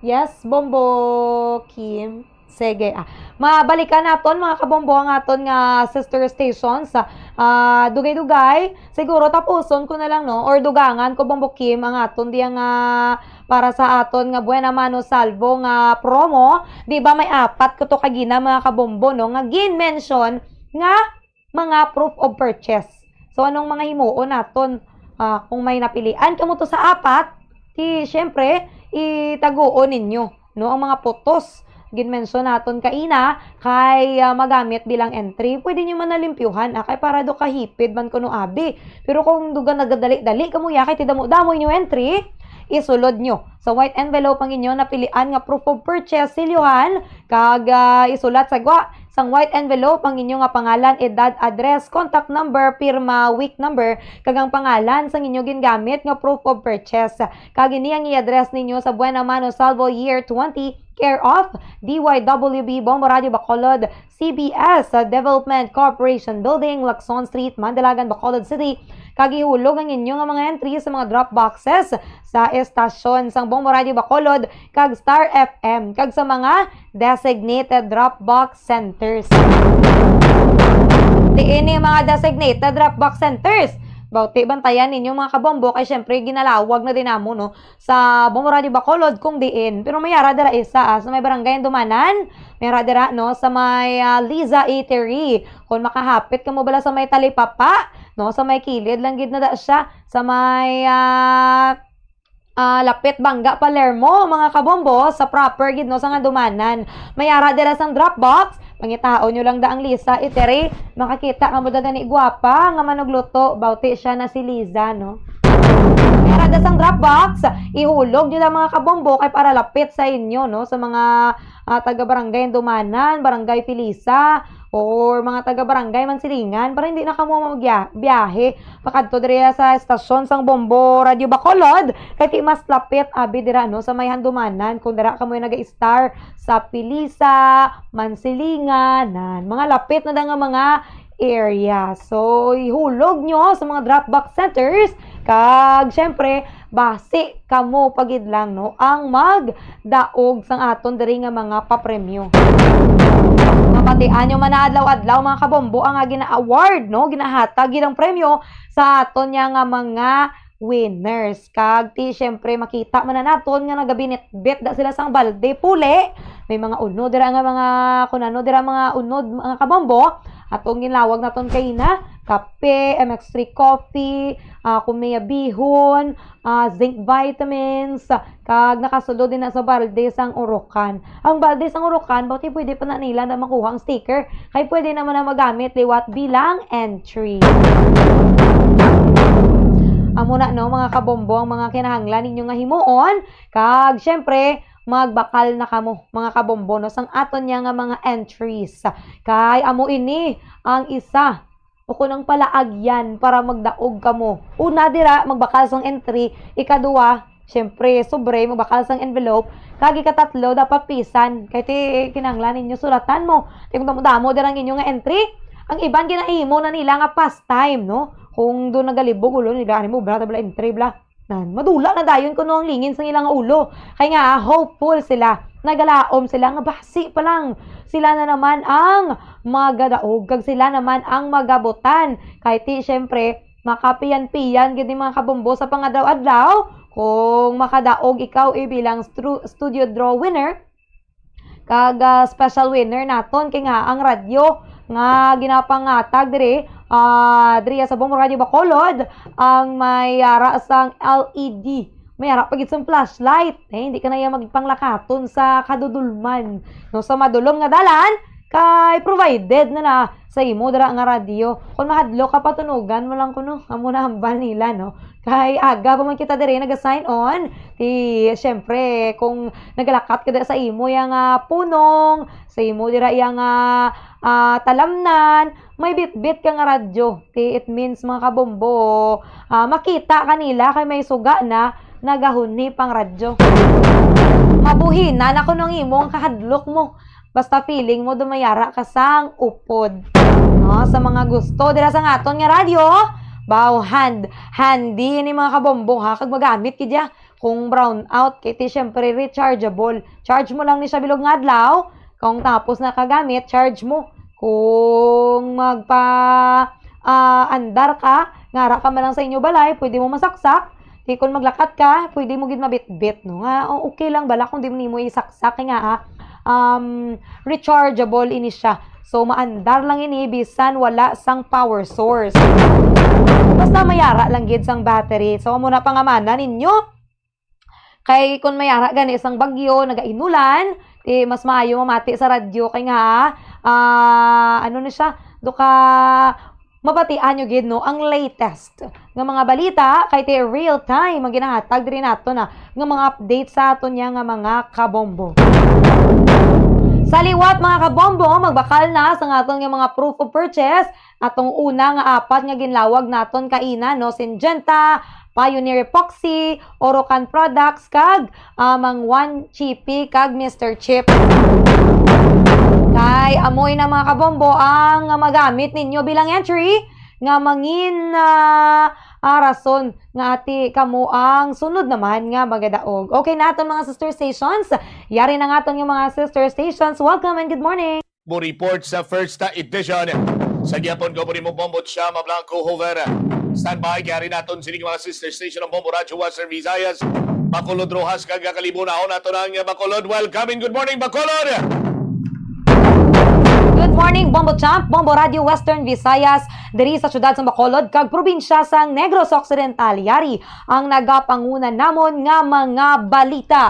Yes, Bombo Kim. Sige, ah. Mabalikan naton, mga kabombo, ang aton nga sister stations. Ah, dugay-dugay, siguro tapuson ko na lang, no? Or dugangan ko, Bombo Kim, ang aton diya nga para sa aton nga Buena Mano Salvo nga promo. Di ba may apat ko to kagina, mga kabombo, no? Nga gin-mention nga mga proof of purchase. So, anong mga himuon naton? Ah, kung may napilian kamo to sa apat, ti, syempre, itaguon ninyo, no, ang mga putos. Gin-mention naton kaina, kay, ah, magamit bilang entry. Pwede nyo man nalimpyuhan, ah, kay para do kahipid man kuno abi. Pero kung duga nagadali-dali kamo ya, kay ti damo-damo inyo entry, isulod nyo sa white envelope ang inyo napilian nga proof of purchase, silyohan, kag, ah, isulat sa gwa sang white envelope ang inyo nga pangalan, edad, address, contact number, pirma, week number, kag ang pangalan sang inyo gingamit nga proof of purchase. Kag ini ang i-address ninyo sa Buena Mano Salvo, Year twenty, care of D Y W B, Bombo Radio Bacolod, C B S, sa Development Corporation Building, Lacson Street, Mandalagan, Bacolod City. Kag ihulog ang inyo nga mga entry sa mga drop boxes sa estasyon sang Bombo Radio Bacolod kag Star F M, kag sa mga designated drop box centers. Diin ni mga designated drop box centers? Bauti, bantayan ninyo, mga kabombo, kay syempre ginalawag na din namo, no, sa Bombo Radio Bacolod kung diin. Pero may ara dira isa, ah, sa may Barangay Andumanan, may ara dira, no, sa may, ah, Liza Eatery. Kung makahapit kamo bala sa may Talipapa, no, sa may kilid lang gid na da siya, sa may, ah, ah, Lapit Bangga, Palermo, mga kabombo, sa proper gid, no, sa Andumanan. May ara dira sang drop box, pangitaon nyo lang da ang Liza Eatery, makakita kamo da gani gwapa nga manugluto, bauti siya na si Liza, no? May ara da sang drop box, ihulog nyo lang, mga kabombo, kay para lapit sa inyo, no, sa mga, ah, taga Barangay Andumanan, Barangay Felisa, or mga taga Barangay Mansilingan, para hindi na kamo magya-, biyahe pakadto diri sa estasyon sang Bombo Radio Bacolod, kay ti mas lapit abi dira, no, sa may Handumanan, kung dira kamo yung nag-star sa Pilisa, Mansilingan, nan, mga lapit na da nga mga area. So, ihulog nyo sa mga drop box centers, kag syempre, basi kamo pa gid lang, no, ang magdaog sang aton diri nga mga papremyo. Mabatian nyo man na adlaw-adlaw, mga kabombo, ang, ah, gina-award, no, ginahatag gid ang premyo sa aton niya nga mga winners. Kag ti, syempre, makita man na naton nga nagabinitbit da sila sang balde puli. May mga unod dira nga mga, kung ano dira mga unod, mga kabombo. Atong ginlawag naton kay na, kape, M X three coffee, ah, kung may bihon, ah, zinc vitamins, kag nakasulod din na sa balde sang urukan. Ang balde sang urukan, bauti pwede pa na nila na makuha ang sticker. Kay pwede naman na magamit liwat bilang entry. Amo na, no, mga kabombo, ang mga kinahanglan ninyo nga himuon. Kag, syempre, magbakal na kamo, mga kabombo, no, sang aton niya nga mga entries. Kay amo ini ang isa o kung ang palaagyan para magdaog kamo. Una dira, magbakal sang entry. Ikaduha, syempre, sobre, magbakal sang envelope. Kag ikatatlo, dapat pisan. Kay ti, kinahanglan ninyo sulatan mo. Ti kung damo-damo dira ang inyo nga entry, ang iban ginahimo na nila nga pastime, no? Kung doon nagalibog ulo nila, ano mo, bla, bla, entry, bla. Nan, madula na dayon kuno ang lingin sa ilang ulo. Kay nga, ah, hopeful sila. Nagalaom sila nga basi pa lang. Sila na naman ang magadaog, kag sila naman ang magabutan. Kay ti, syempre, makapiyan-piyan gid ni mga kabombo sa pangadlaw-adlaw. Kung makadaog ikaw, eh, bilang stru-, studio draw winner, kag, ah, special winner naton kay nga ang radyo nga ginapangatag diri, ah, diri sa Bombo Radio Bacolod, ang may ara sang L E D. May ara pa gid sang flashlight. Eh, hindi ka na iya magpanglakaton sa kadudulman. No, sa madulom nga dalan, Kay provided na na sa imo dira nga radyo. Kung mahadlok ka, patunugan mo lang kuno. Amo na hambal nila, no? Kay aga pa man kita diri naga-sign on. Ti, syempre, kung nagalakat ka dira sa imo yang, ah, punong, sa imo dira yang, ah, ah, talamnan, may bitbit ka nga radyo. Ti, it means, mga kabombo, ah, makita ka nila kay may suga na nagahunhi pang radyo. Mabuhinan ako nung imong kahadlok mo. Basta feeling mo dumayara ka sang upod. No, sa mga gusto dira sa aton nga radyo, baw hand, handy ni mga kabombo ha, kag magamit gid ya. Kung brown out, kay ti syempre rechargeable. Charge mo lang ni siya bilog nga adlaw. Kung tapos na kagamit, charge mo. Kung magpa, ah, andar ka, ngara ka man lang sa inyo balay, pwede mo masaksak. Di, kung maglakat ka, pwede mo gid mabitbit, no? Nga, o-, okay lang bala kung di mo nimo isaksak, kay nga, ah, um, rechargeable ini siya. So, maandar lang ini bisan wala sang power source. Basta mayara lang gid sang battery. So, amo na pangamanan ninyo. Kay kung mayara gani sang bagyo, nagainulan, ti mas maayo mamati sa radyo kay nga, ah, ano na siya, do ka mabatian nyo gid, no, ang latest nga mga balita kay ti real time ang ginahatag diri nato na nga mga update sa aton niya nga mga kabombo. Sa liwat, mga kabombo, magbakal na sa aton nga mga proof of purchase, atong una nga apat nga ginlawag naton kaina, no, Syngenta, Pioneer Epoxy, Orocan Products, kag, ah, Mang Juan Chippy kag Mister Chip. Kay amoy na, mga kabombo, ang magamit ninyo bilang entry nga mangin, ah, ah, rason nga ati kamo ang sunod naman nga magadaog. Okay na aton mga sister stations. Yari na nga aton nga mga sister stations. Welcome and good morning. Mo report sa first edition. Sa gihapon ko po ni mo Bombo Cham Blanco Hover. Standby, kay ari naton sining mga sister station ang Bombo Radyo Western Visayas, Bacolod, Roxas, kag Kalibo. Naon nato na ang Bacolod. Welcome and good morning, Bacolod! Good morning, Bombo Champ, Bombo Radyo Western Visayas, diri sa siyudad sa Bacolod, kag probinsya sang Negros Occidental. Yari ang nagapanguna namon nga mga balita.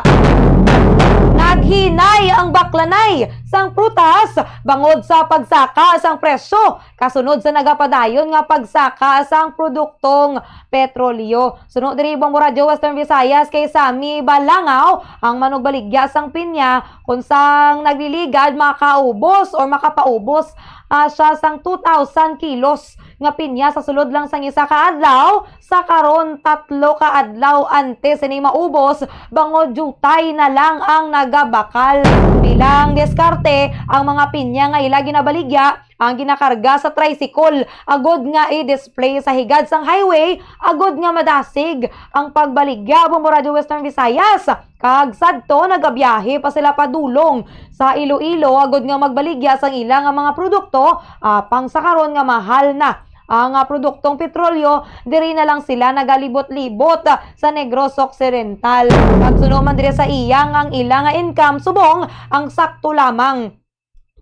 Naghinay ang baklanay sang prutas bangod sa pagsaka sang presyo kasunod sa nagapadayon nga pagsaka sang produktong petrolyo. Suno diri, Bombo Radyo Western Visayas, kay Sammy Balangaw ang manugbaligya sang pinya, kung sang nagliligad makaubos or makapaubos, ah, siya sang two thousand kilos nga pinya sa sulod lang sang isa ka adlaw. Sa karon, tatlo ka adlaw antes ini maubos, bangod diutay na lang ang nagabakal. Bilang diskarte, ang mga pinya nga ila ginabaligya ang ginakarga sa tricycle agod nga i-display sa higad sang highway agod nga madasig ang pagbaligya. Bombo Radyo Western Visayas, kag sadto nagabiyahe pa sila padulong sa Iloilo agod nga magbaligya sang ila nga mga produkto, apang sa karon nga mahal na ang, ah, produktong petrolyo, diri na lang sila nagalibot-libot sa Negros Occidental. Kag suno man diri sa iyang ang ila nga income subong ang sakto lamang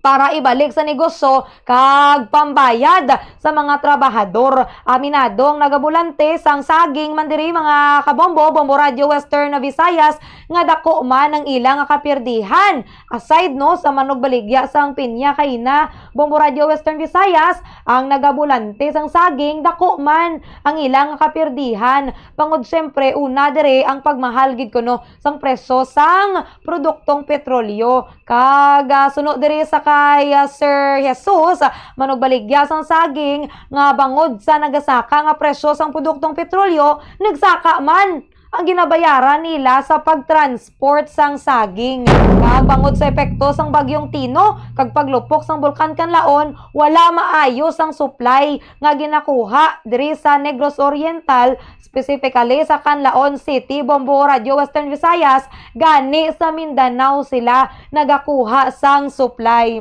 para ibalik sa negosyo kag pambayad sa mga trabahador. Aminado ang nagabulante sang saging man diri, mga kabombo, Bombo Radyo Western Visayas, nga dako man ang ila nga kapirdihan. Aside, no, sa manugbaligya sang pinya kaina, Bombo Radyo Western Visayas, ang nagabulante sang saging, dako man ang ila nga kapirdihan. Bangod, siyempre, una diri ang pagmahal gid kuno sang presyo sang produktong petrolyo. Kag, ah, suno diri sa kay, ah, Sir Jesus, ah, manugbaligya sang saging nga bangod sa nagasaka nga presyo sang produktong petrolyo, nagsaka man ang ginabayaran nila sa pagtransport sang saging. Kag bangod sa epekto sang Bagyong Tino kag paglupok sang Bulkan Kanlaon, wala maayo sang supply nga ginakuha diri sa Negros Oriental, specifically sa Canlaon City. Bombo Radyo Western Visayas, gani sa Mindanao sila nagakuha sang supply.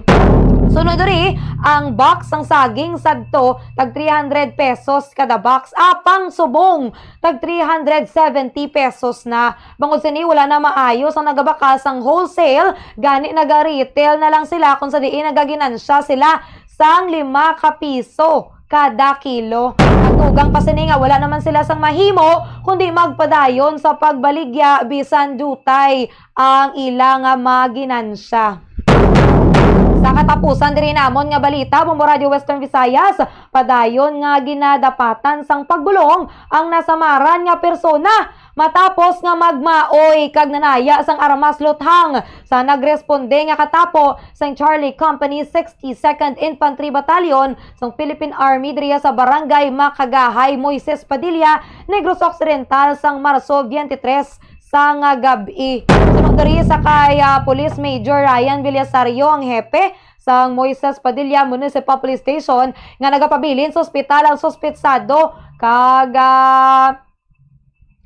Sunod diri, ang box sang saging sadto tag three hundred pesos kada box, apang subong tag three hundred seventy pesos na. Bangod sini, wala na maayo sang nagabakal sang wholesale, gani naga-retail na lang sila, kung sa diin nagaginansya sila sang lima ka piso kada kilo. Nagtugang pa sini nga wala naman sila sang mahimo kundi magpadayon sa pagbaligya bisan diutay ang ila nga mga ginansya. Sa katapusan diri namon nga balita, Bombo Radyo Western Visayas, padayon nga ginadapatan sang pagbulong ang nasamaran nga persona matapos nga magmaoy kag nanaya sang armas luthang sa nagresponde nga katapo sang Charlie Company sixty-second Infantry Battalion sang Philippine Army diriya sa Barangay Macagahay, Moises Padilla, Negros Occidental, sang Marso twenty-three sang gab-i. Suno diri sa kay, ah, Police Major Ryan Villasario, ang hepe sang Moises Padilla Municipal Police Station, nga nagapabilin sa ospital ang suspetsado, kag, ah,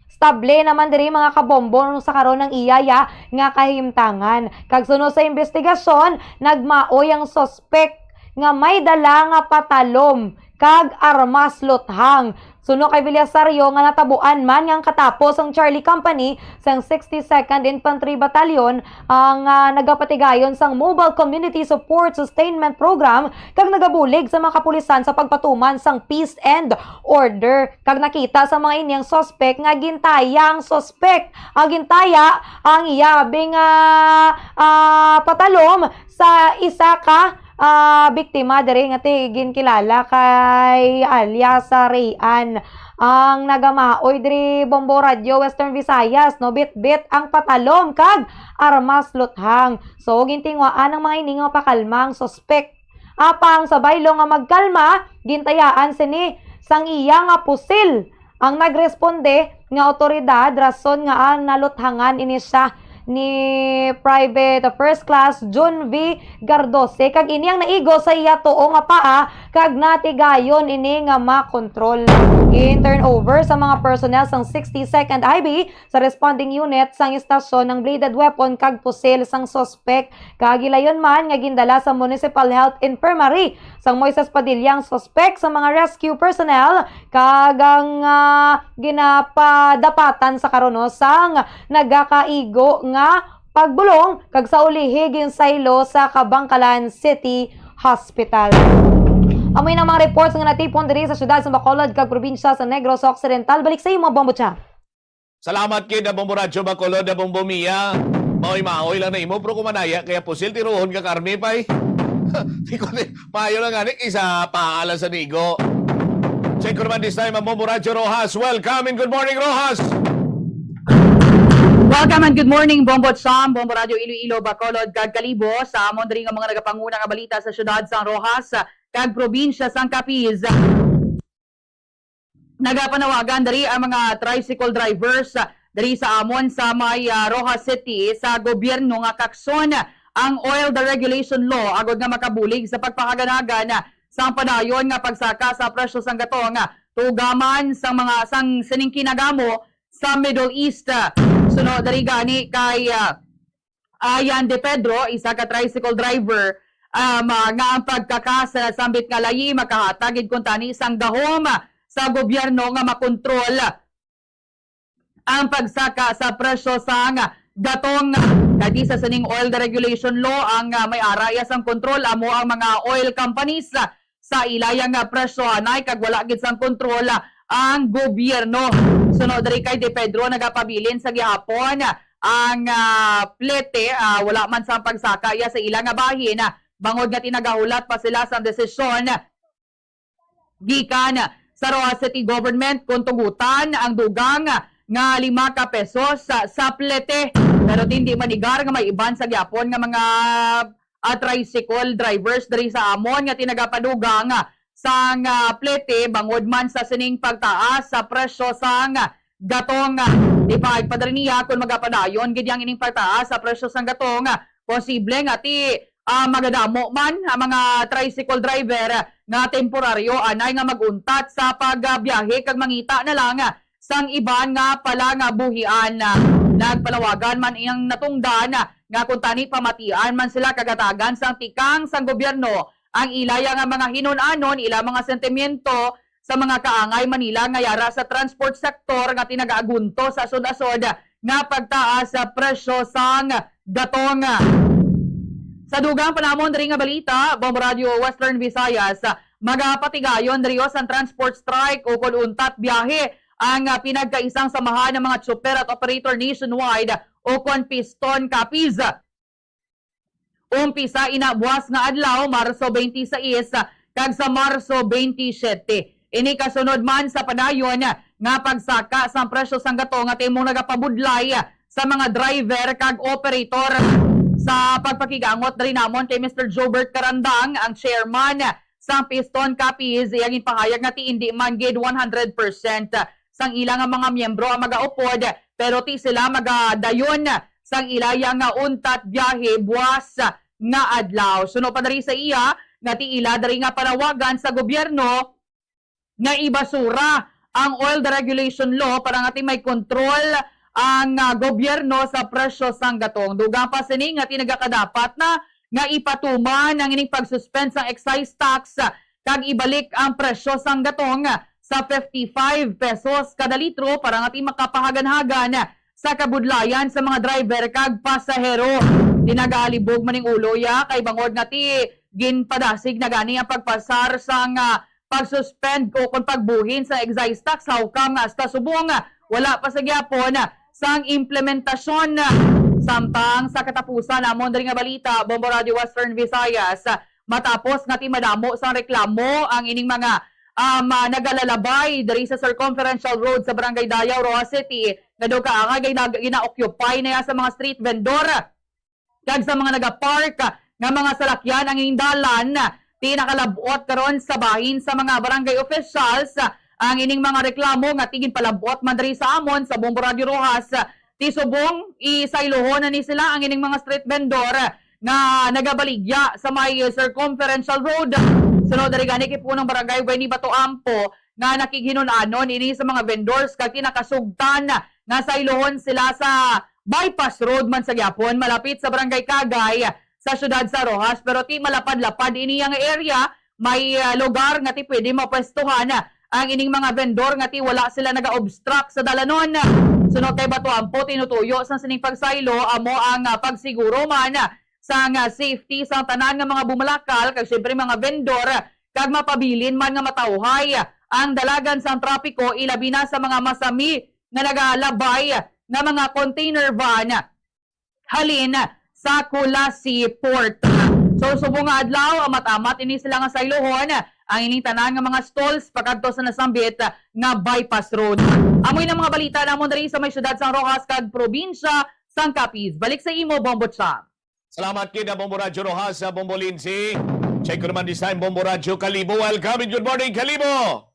stable naman diri, mga kabombo, sa karon ang iya ya nga kahimtangan. Kag suno sa investigasyon, nagmaoy ang suspek nga may dala nga patalom kag armas luthang. Suno kay Villasario, nga natabuan man nga ang katapo sang Charlie Company sang sixty-second Infantry Battalion ang, ah, nagapatigayon sang Mobile Community Support Sustainment Program kag nagabulig sa mga kapulisan sa pagpatuman sang peace and order. Kag nakita sa mga ini ang suspek nga gintaya ang suspek, ah, gintaya ang iya bing, ah, ah, patalom sa isa ka, ah, biktima diri nga ti-, ginkilala kay alias sa Rayan. Ang nagamaoy diri, Bombo Radyo Western Visayas, no, bitbit ang patalom kag armas luthang. So, gintinguhaan ang mga ini nga mapakalma ang suspek. Apang sa baylo nga magkalma, gintayaan sini sang iya nga pusil ang nagresponde nga awtoridad, rason nga ang naluthangan ini siya ni Private First Class John V Gardose, kag ini ang naigo sa iya tuo nga paa kag natigayon ini nga makontrol. Gin-turn over sa mga personnel sang sixty-second I B sa responding unit sang istasyon ang bladed weapon kag pusil sang suspek, kag gilayon man nga gindala sa Municipal Health Infirmary sang Moises Padilla ang suspek sa mga rescue personnel, kag ang, ah, ginapadapatan sa karon, no, sang nagakaigo nga pagbulong kag sa ulihi ginsaylo sa Kabankalan City Hospital. Amo na ang mga reports nga natipon diri sa siyudad sa Bacolod kag probinsya sa Negros Occidental. Balik sa imo, Bombo Cha. Salamat gid, Bombo Radyo Bacolod, Bombo Mia. Maoy-maoy lang na imo, pero kumanaya kaya pusil tiruhon ka karne pay. Di ko ni, maayo lang gani, isa paalan sa nigo. Check ko naman this time ang Bombo Radyo Roxas. Welcome and good morning, Roxas! Welcome and good morning, Bombo Cham, Bombo Radyo Iloilo, Bacolod, kag Kalibo, sa amon diri nga mga nagapanguna nga balita sa siyudad sang Roxas, kag probinsya sang Capiz. Nagapanawagan diri ang mga tricycle drivers, ah, diri sa amon sa may, ah, Roxas City sa gobyerno nga kakson ang oil deregulation law agod nga makabulig sa pagpahaganagan, ah, sang padayon nga pagsaka sa presyo sang gatong, ah, tugaman sang mga sang sining kinagamo sa Middle East. Suno diri gani kay, ah, Ayan De Pedro, isa ka tricycle driver, um, ah, nga ang pagkaka sa nasambit nga layi makahatag gid kuntani sang gahom sa gobyerno nga makontrol ang pagsaka sa presyo sang gatong. Kadi sa sining oil deregulation law, ang, ah, may ara iya sang kontrol amo ang mga oil companies, ah, sa ilaya nga presyo, anay, kag wala gid sang kontrol, ah, ang gobyerno. Suno diri kay De Pedro, nagapabilin sa gihapon ang, ah, plete, ah, wala man sang pagsaka iya sa ila nga bahin, ah, bangod nga tinagahulat pa sila sang desisyon gikan sa Roxas City Government kon tugutan ang dugang nga lima ka pesos sa, sa plete. Pero hindi manigar nga may iban sa gihapon nga mga, ah, tricycle drivers diri sa amon nga tinagapadugang sang, ah, plete bangod man sa sining pagtaas sa presyo sang gatong. Di pa padre niya kung magapadayon gid yang ining pagtaas sa presyo sang gatong, posible nga ti, ah, magadamo man ang mga tricycle driver nga temporaryo anay nga mag-untat sa pagbiyahe kag mangita na lang sang iban nga palangabuhian. Nagpanawagan man ang natungdan nga kung tani pamatian man sila kag hatagan sang tikang sang gobyerno ang ilaya nga mga hinun-anon, ila mga sentimiento sa mga kaangay man nila nga yara sa transport sector nga tinagaagunto sa asod-asod nga pagtaas sa presyo sang gatong. Sa dugang pa namon diri nga balita, Bombo Radyo Western Visayas, magapatigayon diri sang transport strike ukon untat biyahe ang, ah, pinagkaisang samahan ng mga tsuper at operator nationwide ukon Piston Capiz. Umpisa ina buwas nga adlaw, Marso twenty-six, kag sa Marso twenty-seven. Ini kasunod man sa padayon nga pagsaka sang presyo sang gatong nga timong nagapabudlay sa mga driver kag operator. Sa pagpakigangot diri namon kay Mister Jobert Carandang, ang chairman sang Piston Capiz, iya ginpahayag nga ti indi man gid one hundred percent sang ila nga mga miyembro ang magaupod, pero ti sila magadayon sang ilaya nga untat biyahe buwas nga adlaw. Suno pa diri sa iya nga ti ila diri nga panawagan sa gobyerno nga ibasura ang oil deregulation law para nga ti may kontrol ang, ah, gobyerno sa presyo sang gatong. Dugang pa sini nga ti nagakadapat na nga ipatuman ang ining pag-suspend sang excise tax, ah, kag ibalik ang presyo sang gatong, ah, sa fifty-five pesos kada litro para nga ti makapahagan-hagan sa kabudlayan sa mga driver kag pasahero. Ti nagalibog man ning ulo, ya, kay bangod nga ti ginpadasig na gani ang pagpasar sang, ah, pag-suspend o kon pagbuhin sa excise tax, how come nga hasta subong, ah, wala pa sa gyapon, ah, sang implementasyon. Samtang sa katapusan namon diri nga balita, Bombo Radio Western Visayas, ah, matapos nga ti madamo sang reklamo ang ining mga, um, ah, nagalalabay diri sa Circumferential Road sa Barangay Dayaw, Roxas City, nga daw kaangay gina-, gina-occupy na ya sa mga street vendor kag sa mga nagapark nga mga salakyan ang ining dalan. Ti nakalab-ot karon sa bahin sa mga barangay officials ang ining mga reklamo nga ti ginpalab-ot man diri sa amon sa Bombo Radio Roxas. Ti subong isaylohon na ni sila ang ining mga street vendor nga nagabaligya sa may Circumferential Road. Sunod diri gani kay Punong Barangay Wenny Bato Ampo nga nakighinun-anon ini sa mga vendors kag ti nakasugtan nga saylohon sila sa Bypass Road man sa gyapon, malapit sa Barangay Kagay, sa siyudad sa Roxas. Pero ti malapad-lapad ini nga area, may, ah, lugar nga ti pwede mapwestuhan ang ining mga vendor nga ti wala sila naga-obstruct sa dalanon. Sunod kay Bato Ampo, tinutuyo sang sining pagsaylo amo ang, ah, pagsiguro man sang, ah, safety sang tanan nga mga bumalakal kag siyempre mga vendor kag mapabilin man nga matawhay ang dalagan sang trapiko, ilabi na sa mga masami nga nagalabay nga mga container van halin sa Culasi Port. So, subong nga adlaw, amat-amat ini sila nga saylohon ang ining tanan nga mga stalls pakadto sa nasambit nga Bypass Road. Amo ini ang mga balita namon diri sa may siyudad sang Roxas kag probinsya sang Capiz. Balik sa imo, Bombo Cham. Salamat gid, ah, Bombo Radyo Roxas, ah, Bombo Lindsay. Check ko naman this time, Bombo Radyo Kalibo. Welcome and good morning, Kalibo!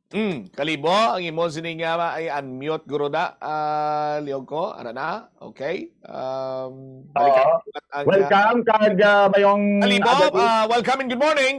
Mm, Kalibo, ang imo sini nga ay unmute guro da, ah, liog ko, ara na. Okay. Um, balikan Oo. Naman ang, ah, Welcome kag, ah, mayong Kalibo, aga, ah, welcome and good morning.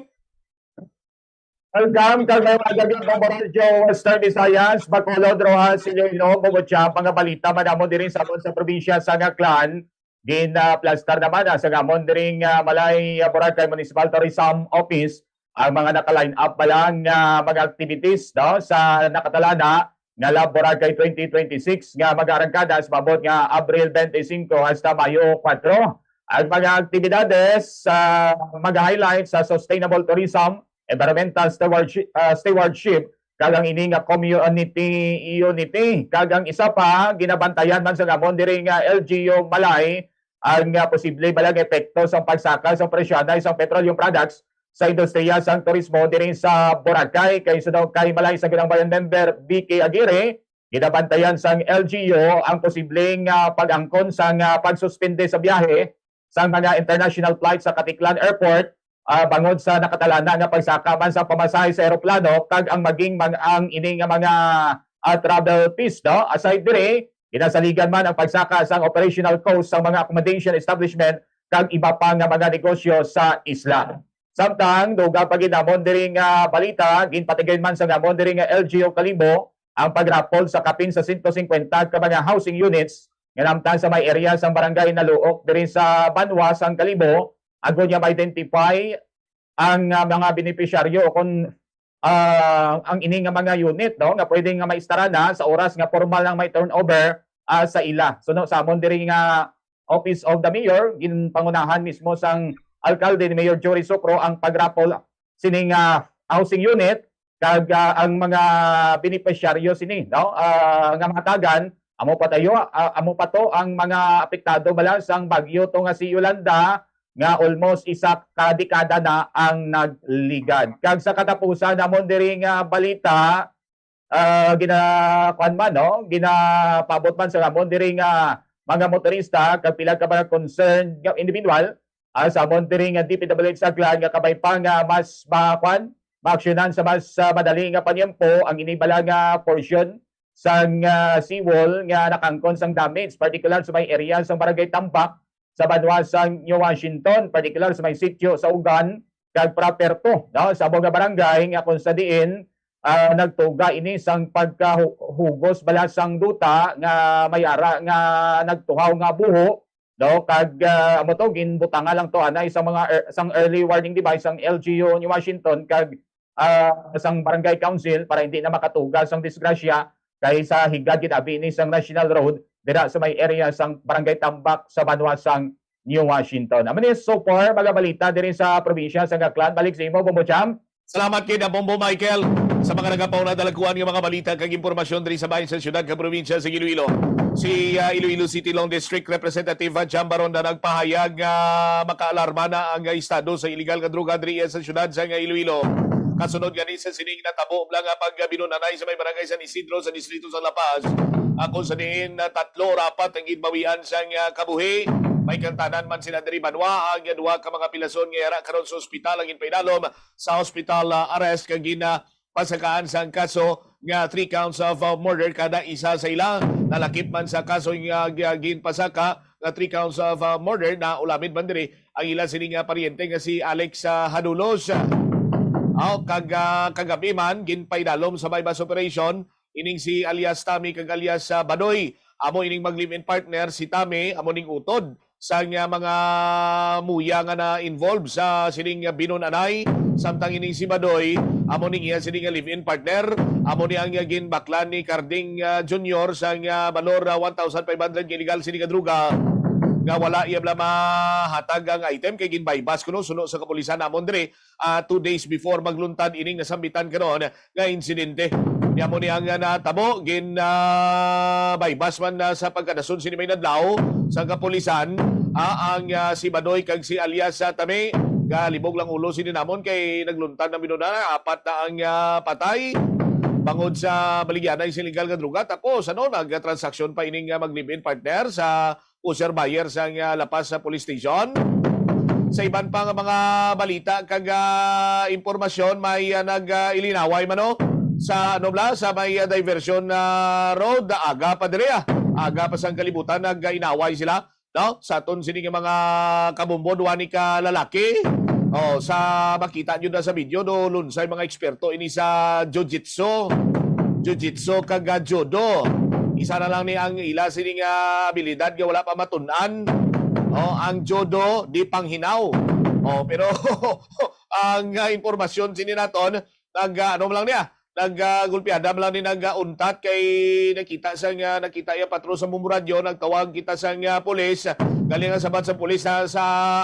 Welcome kag mayong aga, Bombo Radyo Western Visayas, Bacolod, Roxas, Iloilo, Bombo Cham, mga balita man namon diri sa amon sa probinsya sang Aklan. Gin, ah, plastar naman, ah, sang amon diring, ah, Malay, ah, Boracay Municipal Tourism Office ang mga naka-line up pa lang nga mga activities, no, sa nakatalana nga Love Boracay twenty twenty-six nga mag-arangkada sa maabot nga Abril twenty-five hasta Mayo four. Ang mga aktibidades, ah, mag-highlight sa sustainable tourism, environmental stewardship, ah, stewardship, kag ang ini nga community unity. Kag ang isa pa, ginabantayan man sa amon diri nga L G U Malay ang, ah, posible bala nga epekto sang pagsaka sang presyo anay sang petroleum products sa industriya sang turismo diri sa Boracay. Kay suno kay Malay sang Ginang Bayan member B K Aguirre, ginabantayan sang L G U ang posibleng, ah, pag-angkon sang, ah, pagsuspende sa biyahe sang mga international flight sa Caticlan Airport, ah, bangod sa nakatalana nga pagsaka man sa pamasahe sa eroplano kag ang maging mang-, ang ini nga mga, ah, travel fees, no? Aside diri, ginasaligan man ang pagsaka sang operational cost sang mga accommodation establishment kag iba pa nga mga negosyo sa isla. Samtang dugang pa gid namon diri nga balita, ginpatigay man sa namon diri nga L G U Kalibo ang pagraffle sa kapin sa sento singkwenta ka mga housing units nga nahamtang sa may area sang barangay Naluok diri sa banwa sang Kalibo, agod nga ma-identify ang, ah, mga benepisyaryo o kon, ah, ang ini nga mga unit, no, nga pwede nga maistara na sa oras nga formal nang may turnover, ah, sa ila. Suno sa amon diri nga Office of the Mayor, ginpangunahan mismo sang alkalde ni Mayor Jory Socro ang pagraffle sining, ah, housing unit kag, ah, ang mga benepisyaryo sini, no, ah, nga mahatagan Amo pa tayo, ah, amo pa to ang mga apektado bala sang bagyo to nga si Yolanda, nga almost isa ka dekada na ang nagligad. Kag sa katapusan namon diri nga balita, ah, gina-, kuwan man, no? Ginapaabot man sa amon diri nga mga motorista kag pila ka mga concerned nga individual, ah, sa amon diri nga D P W H sa Aklan nga kabay pa nga mas ma-, kuwan, maaksyonan sa mas, ah, madali nga panyempo ang ini bala nga portion sang, ah, seawall nga nakangkon sang damage, partikular sa may area sang Barangay Tambak sa banwa sang New Washington, partikular sa may sitio sa Ugan kag Praperto, no, sa amo nga barangay nga kung sa diin, ah, nagtuga ini sang pagkahugos bala sang duta nga may ara nga nagtuhaw nga buho, no, kag, ah, amo to, ginbutanga lang to anay sa mga er-, sang early warning device sang L G U New Washington kag, ah, sang barangay council para hindi na makatuga sang disgrasya kay sa higad gid abi ni sang National Road dira sa may area sang Barangay Tambak sa banwa sang New Washington. Amo ni so far mga balita diri sa probinsya sang Aklan. Balik sa imo, Bombo Jam. Salamat kay Bombo Michael sa mga nagapauna dalagkuan nga mga balita kag impormasyon diri sa bahin sa siyudad kag probinsya sa Iloilo. Si, ah, Iloilo City Long District Representative, ah, Jam Baronda nagpahayag nga makaalarma na ang estado sa iligal nga droga diri sa siyudad sa Iloilo. Kasunod gani sa sining natabo lang nga pagbinunan sa may barangay San Isidro sa distrito sa La Paz, ah, kung sa diin, ah, tatlo or apat ang ginbawian sang, ah, kabuhi. May kantanan man sila diri banwa ang duha ka mga pilason nga yara karon sa ospital ang ginpaidalom sa hospital, ah, arrest kag gina-, pasakaan sang kaso nga three counts of, ah, murder kada isa sa ila. Nalakip man sa kaso nga gi-, ginpasaka nga three counts of, ah, murder, na ulamid man diri ang ila sini nga paryente nga si Alex, ah, Hadulos. Aw, kag, ah, kagabi man ginpaidalom sa buy-bust operation ining si alias Tami kag alias, ah, Badoy. Amo ining mag-live-in partner si Tami, amo ning utod sang, ah, mga muya nga na-involve sa sining, ah, binun-anay, samtang ining si Badoy amo ning iya sini nga live-in partner. Amo ni ang, ah, ginbaklan ni Carding, ah, Junior sang, ah, balor, ah, one thousand five hundred nga illegal sini nga droga nga wala iya bala mahatag ang item kay gin-buy-bust kuno suno sa kapulisan namon diri, ah, two days before magluntad ining nasambitan karon nga insidente. Amo ni ang, ah, natabo, gin, ah, buy-bust man, ah, sa pagkadason sini may nadlaw sa kapulisan, ah, ang, ah, si Badoy kag si alias, ah, Tami. Galibog lang ulo sini namon kay nagluntad na binuna, apat na ang, ah, patay bangod sa baligyanay sa illegal nga droga. Tapos, ano, nagtransaksyon pa ining, ah, mag-live-in partner sa pusher buyer sang, ah, La Paz, ah, Police Station. Sa iban pa nga mga balita kag, ah, impormasyon, may, ah, nag, ah, ilinaway man, no? Sa, ano bala, sa may, ah, diversion, ah, road, aga pa diri, ah. Aga pa sang kalibutan, nag, ah, inaway sila, no? Sa aton sini nga mga kabombo, duha ni ka lalaki. Oh, sa makita nyo na sa video, no, lunsay mga eksperto ini sa jiu-jitsu. Jiu-jitsu kag, ah, judo. Isa na lang ni ang ila sini nga abilidad nga wala pa matun-an. Oh, ang judo di panghinaw. Oh, pero ang, ah, impormasyon sini naton, nag, ah, ano man lang niya, nag, ah, gulpiada man lang ni nag, ah, untat kay nakita sa nga, nakita iya patrol sa Bombo Radyo, nagtawag kita sa nga pulis. Galing ang sabat sa pulis sa, sa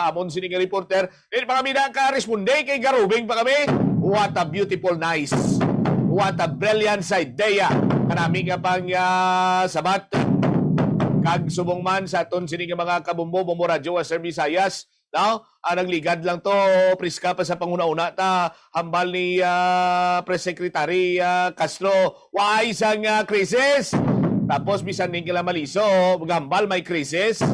amon sini nga reporter. Di pa kami nakaresponde kay garubing pa kami. What a beautiful, nice. What a brilliant idea. Kanami nga pang, ah, sabat. Kag subong man sa aton sini nga mga kabombo, Bombo Radyo, Western Visayas, no? Ah, nagligad lang to, priska pa sa panguna-una ta, hambal ni, ah, Press Secretary, ah, Castro, waay sang, ah, krisis. Tapos, bisan ning kila Maliso, gambal may krisis.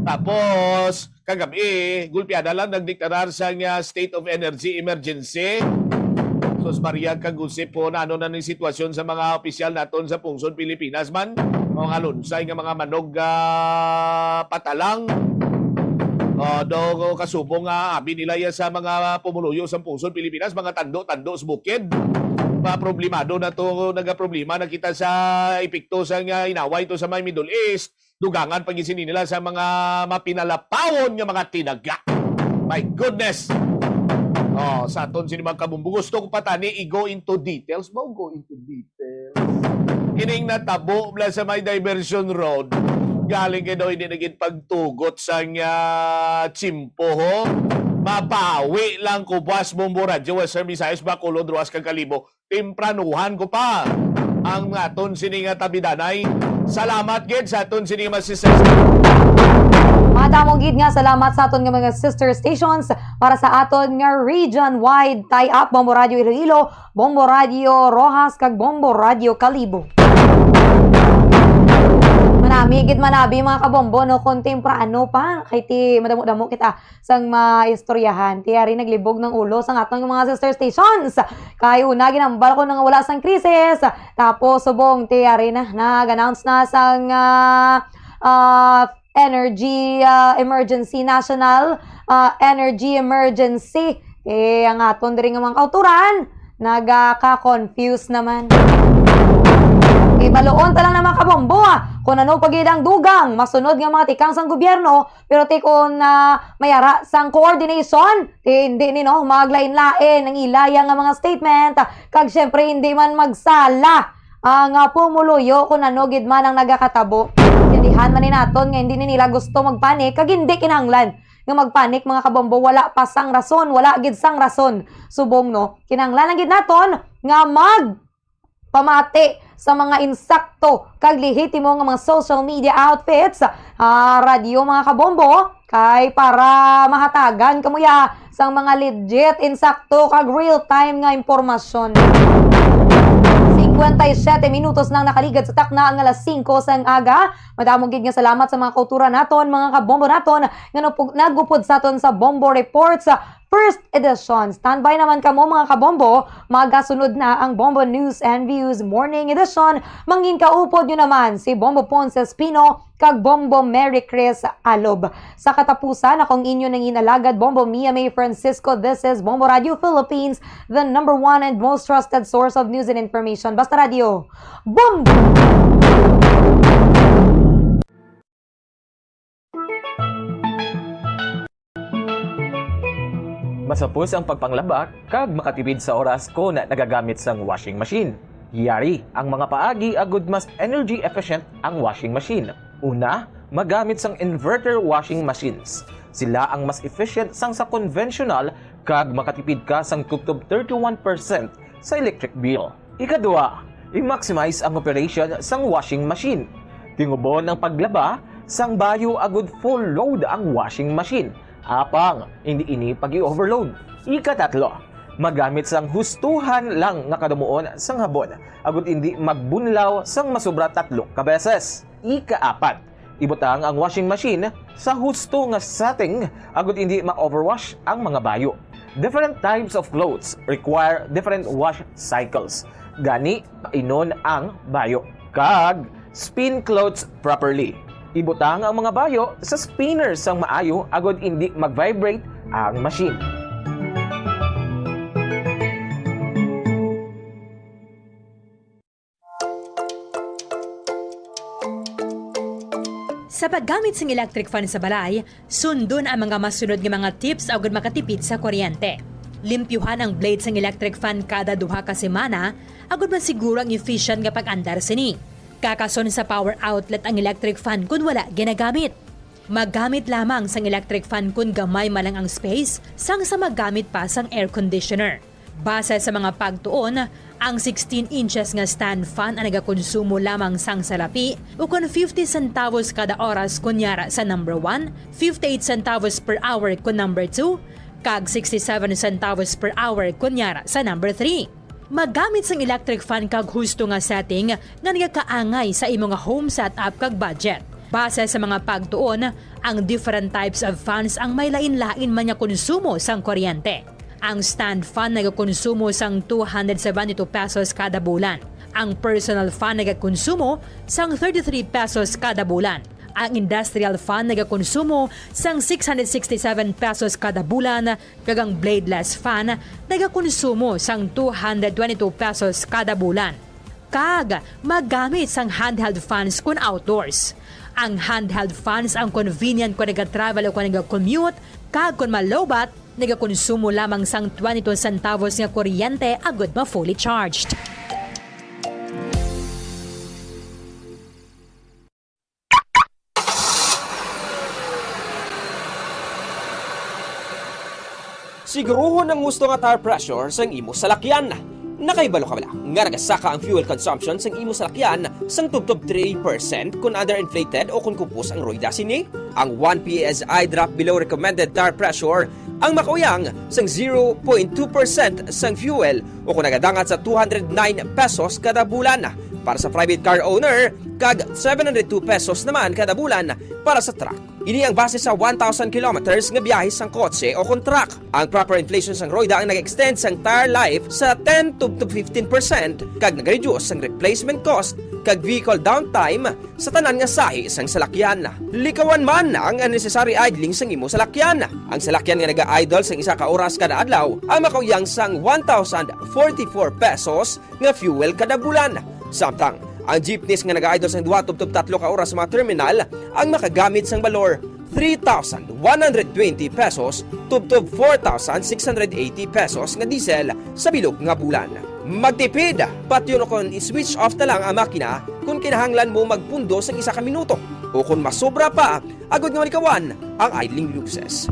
Tapos, kagabi, gulpiada lang nagdeklarar sang, ah, state of energy emergency. Sus Maria, kag Josep po, na ano na ni sitwasyon sa mga opisyal naton sa pungsod Pilipinas man? Mga lunsay nga mga manog, ah, patalang. Ah, do kasubong nga abi nila ya sa mga pumuluyo sa pungsod Pilipinas, mga tando-tando sa bukid. Mga problemado na to, nagaproblema na kita sa epekto sa nga inaway to sa may Middle East. Dugangan pa gid sini nila sa mga mapinalapawon nga mga tinaga. My goodness! Oh, sa aton sini mga kabumbu, gusto ko pa tani i-go into details. Mo go into details. Ining natabo bala sa may diversion road. Galing kay daw hindi na gid pagtugot sa nga tsimpo, ho. Mapawi lang ko, Boss Bombo Radyo, Western Visayas, Bacolod, Roxas, kag Kalibo. Tempranuhan ko pa. ang aton sini nga tabidanay. Salamat gid sa aton sini nga mga sisters. Madamo gid nga salamat sa aton nga mga sister stations para sa aton nga region-wide tie-up, Bombo Radio Iloilo, Bombo Radio Roxas, kag Bombo Radio Kalibo. Manami gid, manami, mga kabombo, no, kung temprano pa, kay ti madamo-damo kita sang maistoryahan. Ti ari naglibog ng ulo sang aton mga sister stations. Kay una, ginambal ko nga wala sang krisis. Tapos, subong, ti ari na, nag-announce na sang, ah, ah, energy, ah, emergency, national, ah, energy emergency. Eh, ang aton diri nga mga kauturan, nagaka-confuse naman. Eh, baluon ta lang na, mga kabombo, ah, kung ano pa gid ang dugang masunod nga mga tikang sang gobyerno, pero ti kon, ah, may ara sang coordination, ti hindi ni, no, maglain-lain ang ilaya nga mga statement, kag syempre hindi man magsala ang, ah, pumuluyo kung ano gid man ang nagakatabo. Intindihan man ni naton nga hindi ni nila gusto magpanik, kag hindi kinahanglan nga magpanik, mga kabombo. Wala pa sang rason, wala gid sang rason. Subong, no, kinahanglan lang gid naton nga magpamati sa mga insakto kag lehitimo nga mga social media outfits, ah, radyo, mga kabombo, kay para mahatagan kamo ya sang mga legit, insakto, kag real-time nga impormasyon. Singkwenta y siyete minutos nang nakaligad sa takna nga alas singko sang aga. Madamo gid nga salamat sa mga kauturan naton, mga kabombo naton, nga nupog-, nagupod sa aton sa Bombo Reports, ah, first edition. Standby naman kamo, mga kabombo. Magasunod na ang Bombo News and Views Morning Edition. Mangin kaupod nyo naman si Bombo Ponce Espino kag Bombo Mary Chris Alob. Sa katapusan, akong inyo nangin alagad, Bombo Mia May Francisco. This is Bombo Radio Philippines, the number one and most trusted source of news and information. Basta Radio, Bombo! Masapos ang pagpanglaba kag makatipid sa oras kon nagagamit sang washing machine. Yari ang mga paagi agud mas energy efficient ang washing machine. Una, magamit sang inverter washing machines. Sila ang mas efficient sang sa conventional kag makatipid ka sang tubtob thirty-one percent sa electric bill. Ikadua, i-maximize ang operation sang washing machine. Tingubon ang paglaba sang bayo agud full load ang washing machine. Apang, hindi ini pag-i-overload. Ikatatlo, magamit sang hustuhan lang nga kadumuon sang habon, agud hindi magbunlaw sang masobra tatlo ka beses. Ikaapat, ibutang ang washing machine sa husto nga setting agud hindi ma-overwash ang mga bayo. Different types of clothes require different wash cycles. Gani, painon ang bayo. Kag spin clothes properly. Ibutang ang mga bayo sa spinner sang maayo agud hindi mag-vibrate ang machine. Sa paggamit sing electric fan sa balay, sundon ang mga masunod nga mga tips agud makatipid sa kuryente. Limpyuhan ang blade sang electric fan kada duha ka semana agud masiguro ang efficient nga pag-andar sini. Kakason sa power outlet ang electric fan kon wala ginagamit. Maggamit lamang sang electric fan kon gamay man lang ang space sang sa maggamit pa sang air conditioner. Base sa mga pagtuon, ang sixteen inches nga stand fan ang nagakonsumo lamang sang salapi, ukon fifty centavos kada oras kon yara sa number one, fifty-eight centavos per hour kon number two, kag sixty-seven centavos per hour kon yara sa number three. Maggamit sang electric fan kag husto nga setting nga nagakaangay sa imo nga home setup kag budget. Base sa mga pagtuon, ang different types of fans ang may lain-lain man nga konsumo sang kuryente. Ang stand fan nagakonsumo sang two hundred seventy-two pesos kada bulan. Ang personal fan nagakonsumo sang thirty-three pesos kada bulan. Ang industrial fan nagakonsumo sang six hundred sixty-seven pesos kada bulan, kag ang bladeless fan nagakonsumo sang two hundred twenty-two pesos kada bulan. Kag magamit sang handheld fans kon outdoors. Ang handheld fans ang convenient kon nagatravel o kon nagacommute, kag kon malowbat, nagakonsumo lamang sang twenty-two centavos nga kuryente agud ma-fully charged. Siguruhon ang husto nga tire pressure sang imo salakyan. Nakahibalo ka bala nga nagasaka ang fuel consumption sang imo salakyan sang tubtob three percent kon underinflated o kon kupos ang royda sini? Ang one P S I drop below recommended tire pressure ang makauyang sang zero point two percent sang fuel o kon nagadangat sa two hundred nine pesos kada bulan para sa private car owner kag seven hundred two pesos naman kada bulan para sa truck. Ini ang base sa one thousand kilometers nga biyahe sang kotse o kon truck. Ang proper inflation sang royda ang nag-extend sang tire life sa ten to fifteen percent kag nag-reduce sang replacement cost kag vehicle downtime sa tanan nga sahi sang salakyan. Likawan man ang unnecessary idling sang imo salakyan. Ang salakyan nga naga-idle sang isa ka oras kada adlaw ang makauyang sang one thousand forty-four pesos nga fuel kada bulan. Samtang ang jeepneys nga naga-idle sang duha tubtob tatlo ka oras sa mga terminal ang makagamit sang balor three thousand one hundred twenty pesos tubtob four thousand six hundred eighty pesos nga diesel sa bilog nga bulan. Magtipid, patyon o kon i-switch off na lang ang makina kon kinahanglan mo magpundo sang isa ka minuto o kon masobra pa, agod nga malikawan ang idling luces.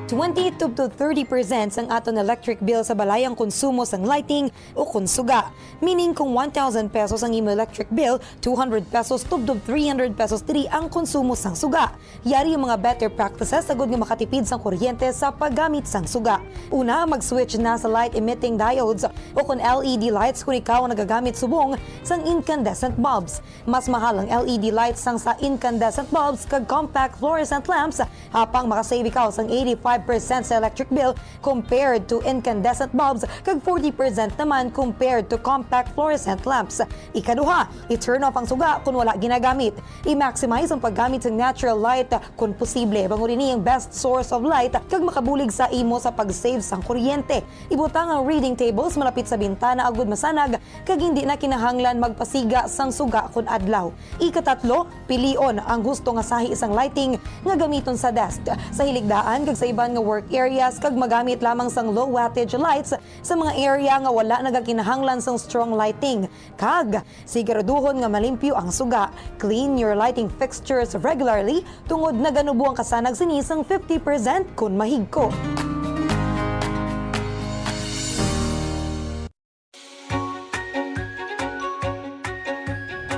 Twenty to thirty percent sang aton electric bill sa balay ang konsumo sang lighting o kon suga. Meaning, kung one thousand pesos ang imo electric bill, two hundred pesos tubtob three hundred pesos diri ang konsumo sang suga. Yari ang mga better practices agud nga makatipid sang kuryente sa paggamit sang suga. Una, mag-switch na sa light emitting diodes o kon L E D lights kon ikaw ang nagagamit subong sang incandescent bulbs. Mas mahal ang L E D lights sang sa incandescent bulbs kag compact fluorescent lamps, apang makasave ikaw sang eighty-five percent sa electric bill compared to incandescent bulbs kag forty percent naman compared to compact fluorescent lamps. Ikaduha, i-turn off ang suga kon wala ginagamit. I-maximize ang paggamit sa natural light kon posible, bangod ini ang best source of light kag makabulig sa imo sa pag-save sang kuryente. Ibutang ang reading tables malapit sa bintana agud masanag kag hindi na kinahanglan magpasiga sang suga kon adlaw. Ikatatlo, pilion ang husto nga sahi sang lighting nga gamiton sa desk. Sa hiligdaan kag sa iban nga work areas kag magamit lamang sang low wattage lights sa mga area nga wala nagakinahanglan sang strong lighting. Kag siguraduhon nga malimpyo ang suga. Clean your lighting fixtures regularly tungod naganubo ang kasanag sini sang fifty percent kon mahigko.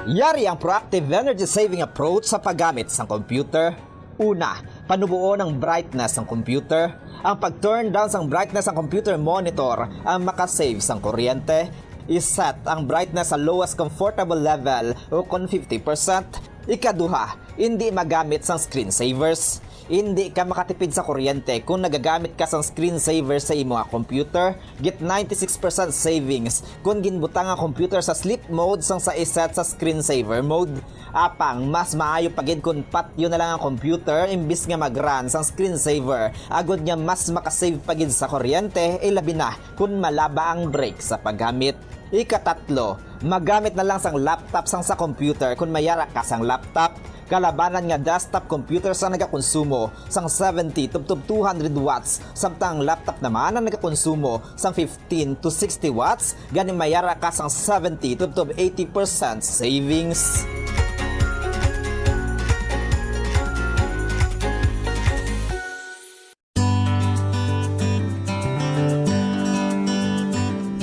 Yari ang proactive energy-saving approach sa paggamit sang computer. Una, panuboon ang brightness sang computer. Ang pag-turn down sang brightness sang computer monitor ang makasave sang kuryente. I-set ang brightness sa lowest comfortable level o kon fifty percent. Ikaduha, indi magamit sang screensavers. Indi ka makatipid sa kuryente kon nagagamit ka sang screensaver sa imo nga computer. Get ninety-six percent savings kon ginbutang ang computer sa sleep mode sang sa i-set sa screensaver mode. Apang mas maayo pa gid kon patyon na lang ang computer imbis nga mag-run sang screensaver, agod nga mas makasave pa gid sa kuryente, ilabi na kon malaba ang break sa paggamit. Ikatatlo, magamit na lang sang laptop sang sa computer kon may ara ka sang laptop. Kalabanan nga desktop computer sang nagakonsumo sang seventy tubtob two hundred watts, samtang ang laptop naman ang nagakonsumo sang fifteen to sixty watts, gani may ara ka sang seventy tubtob eighty percent savings.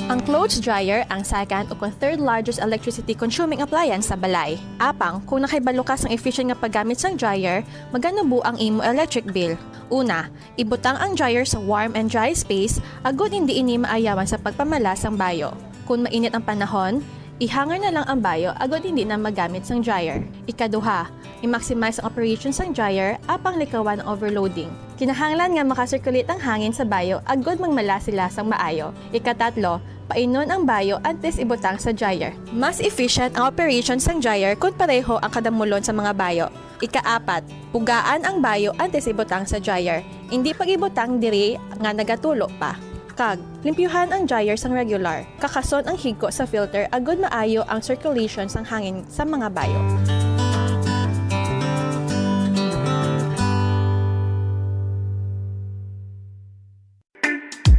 Ang clothes dryer ang second o kon third largest electricity consuming appliance sa balay. Apang, kung nakahibalo ka sang efficient nga paggamit sang dryer, maganubo ang imo electric bill. Una, ibutang ang dryer sa warm and dry space agud indi ini maayawan sa pagpamala sang bayo. Kon mainit ang panahon, i-hanger na lang ang bayo agud indi na magamit sang dryer. Ikaduha, i-maximize ang operation sang dryer apang likawan ang overloading. Kinahanglan nga maka-circulate ang hangin sa bayo agud magmala sila sang maayo. Ikatatlo, painon ang bayo antes ibutang sa dryer. Mas efficient ang operation sang dryer kon pareho ang kadamulon sa mga bayo. Ikaapat, pugaan ang bayo antes ibutang sa dryer. Indi pag-ibutang diri nga nagatulo pa. Kag, limpyuhan ang dryer sang regular. Kakason ang higko sa filter agud maayo ang circulation sang hangin sa mga bayo.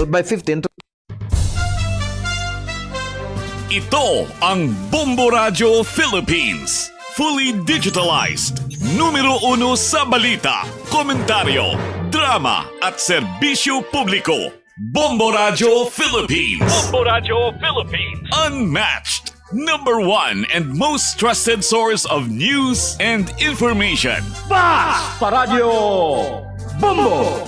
By fifteen to Ito ang Bombo Radyo Philippines. Fully digitalized. Numero uno sa balita, komentaryo, drama, at serbisyo publiko. Bombo Radyo Philippines. Bombo Radyo Philippines. Unmatched. Number one and most trusted source of news and information. Basta Radyo Bombo!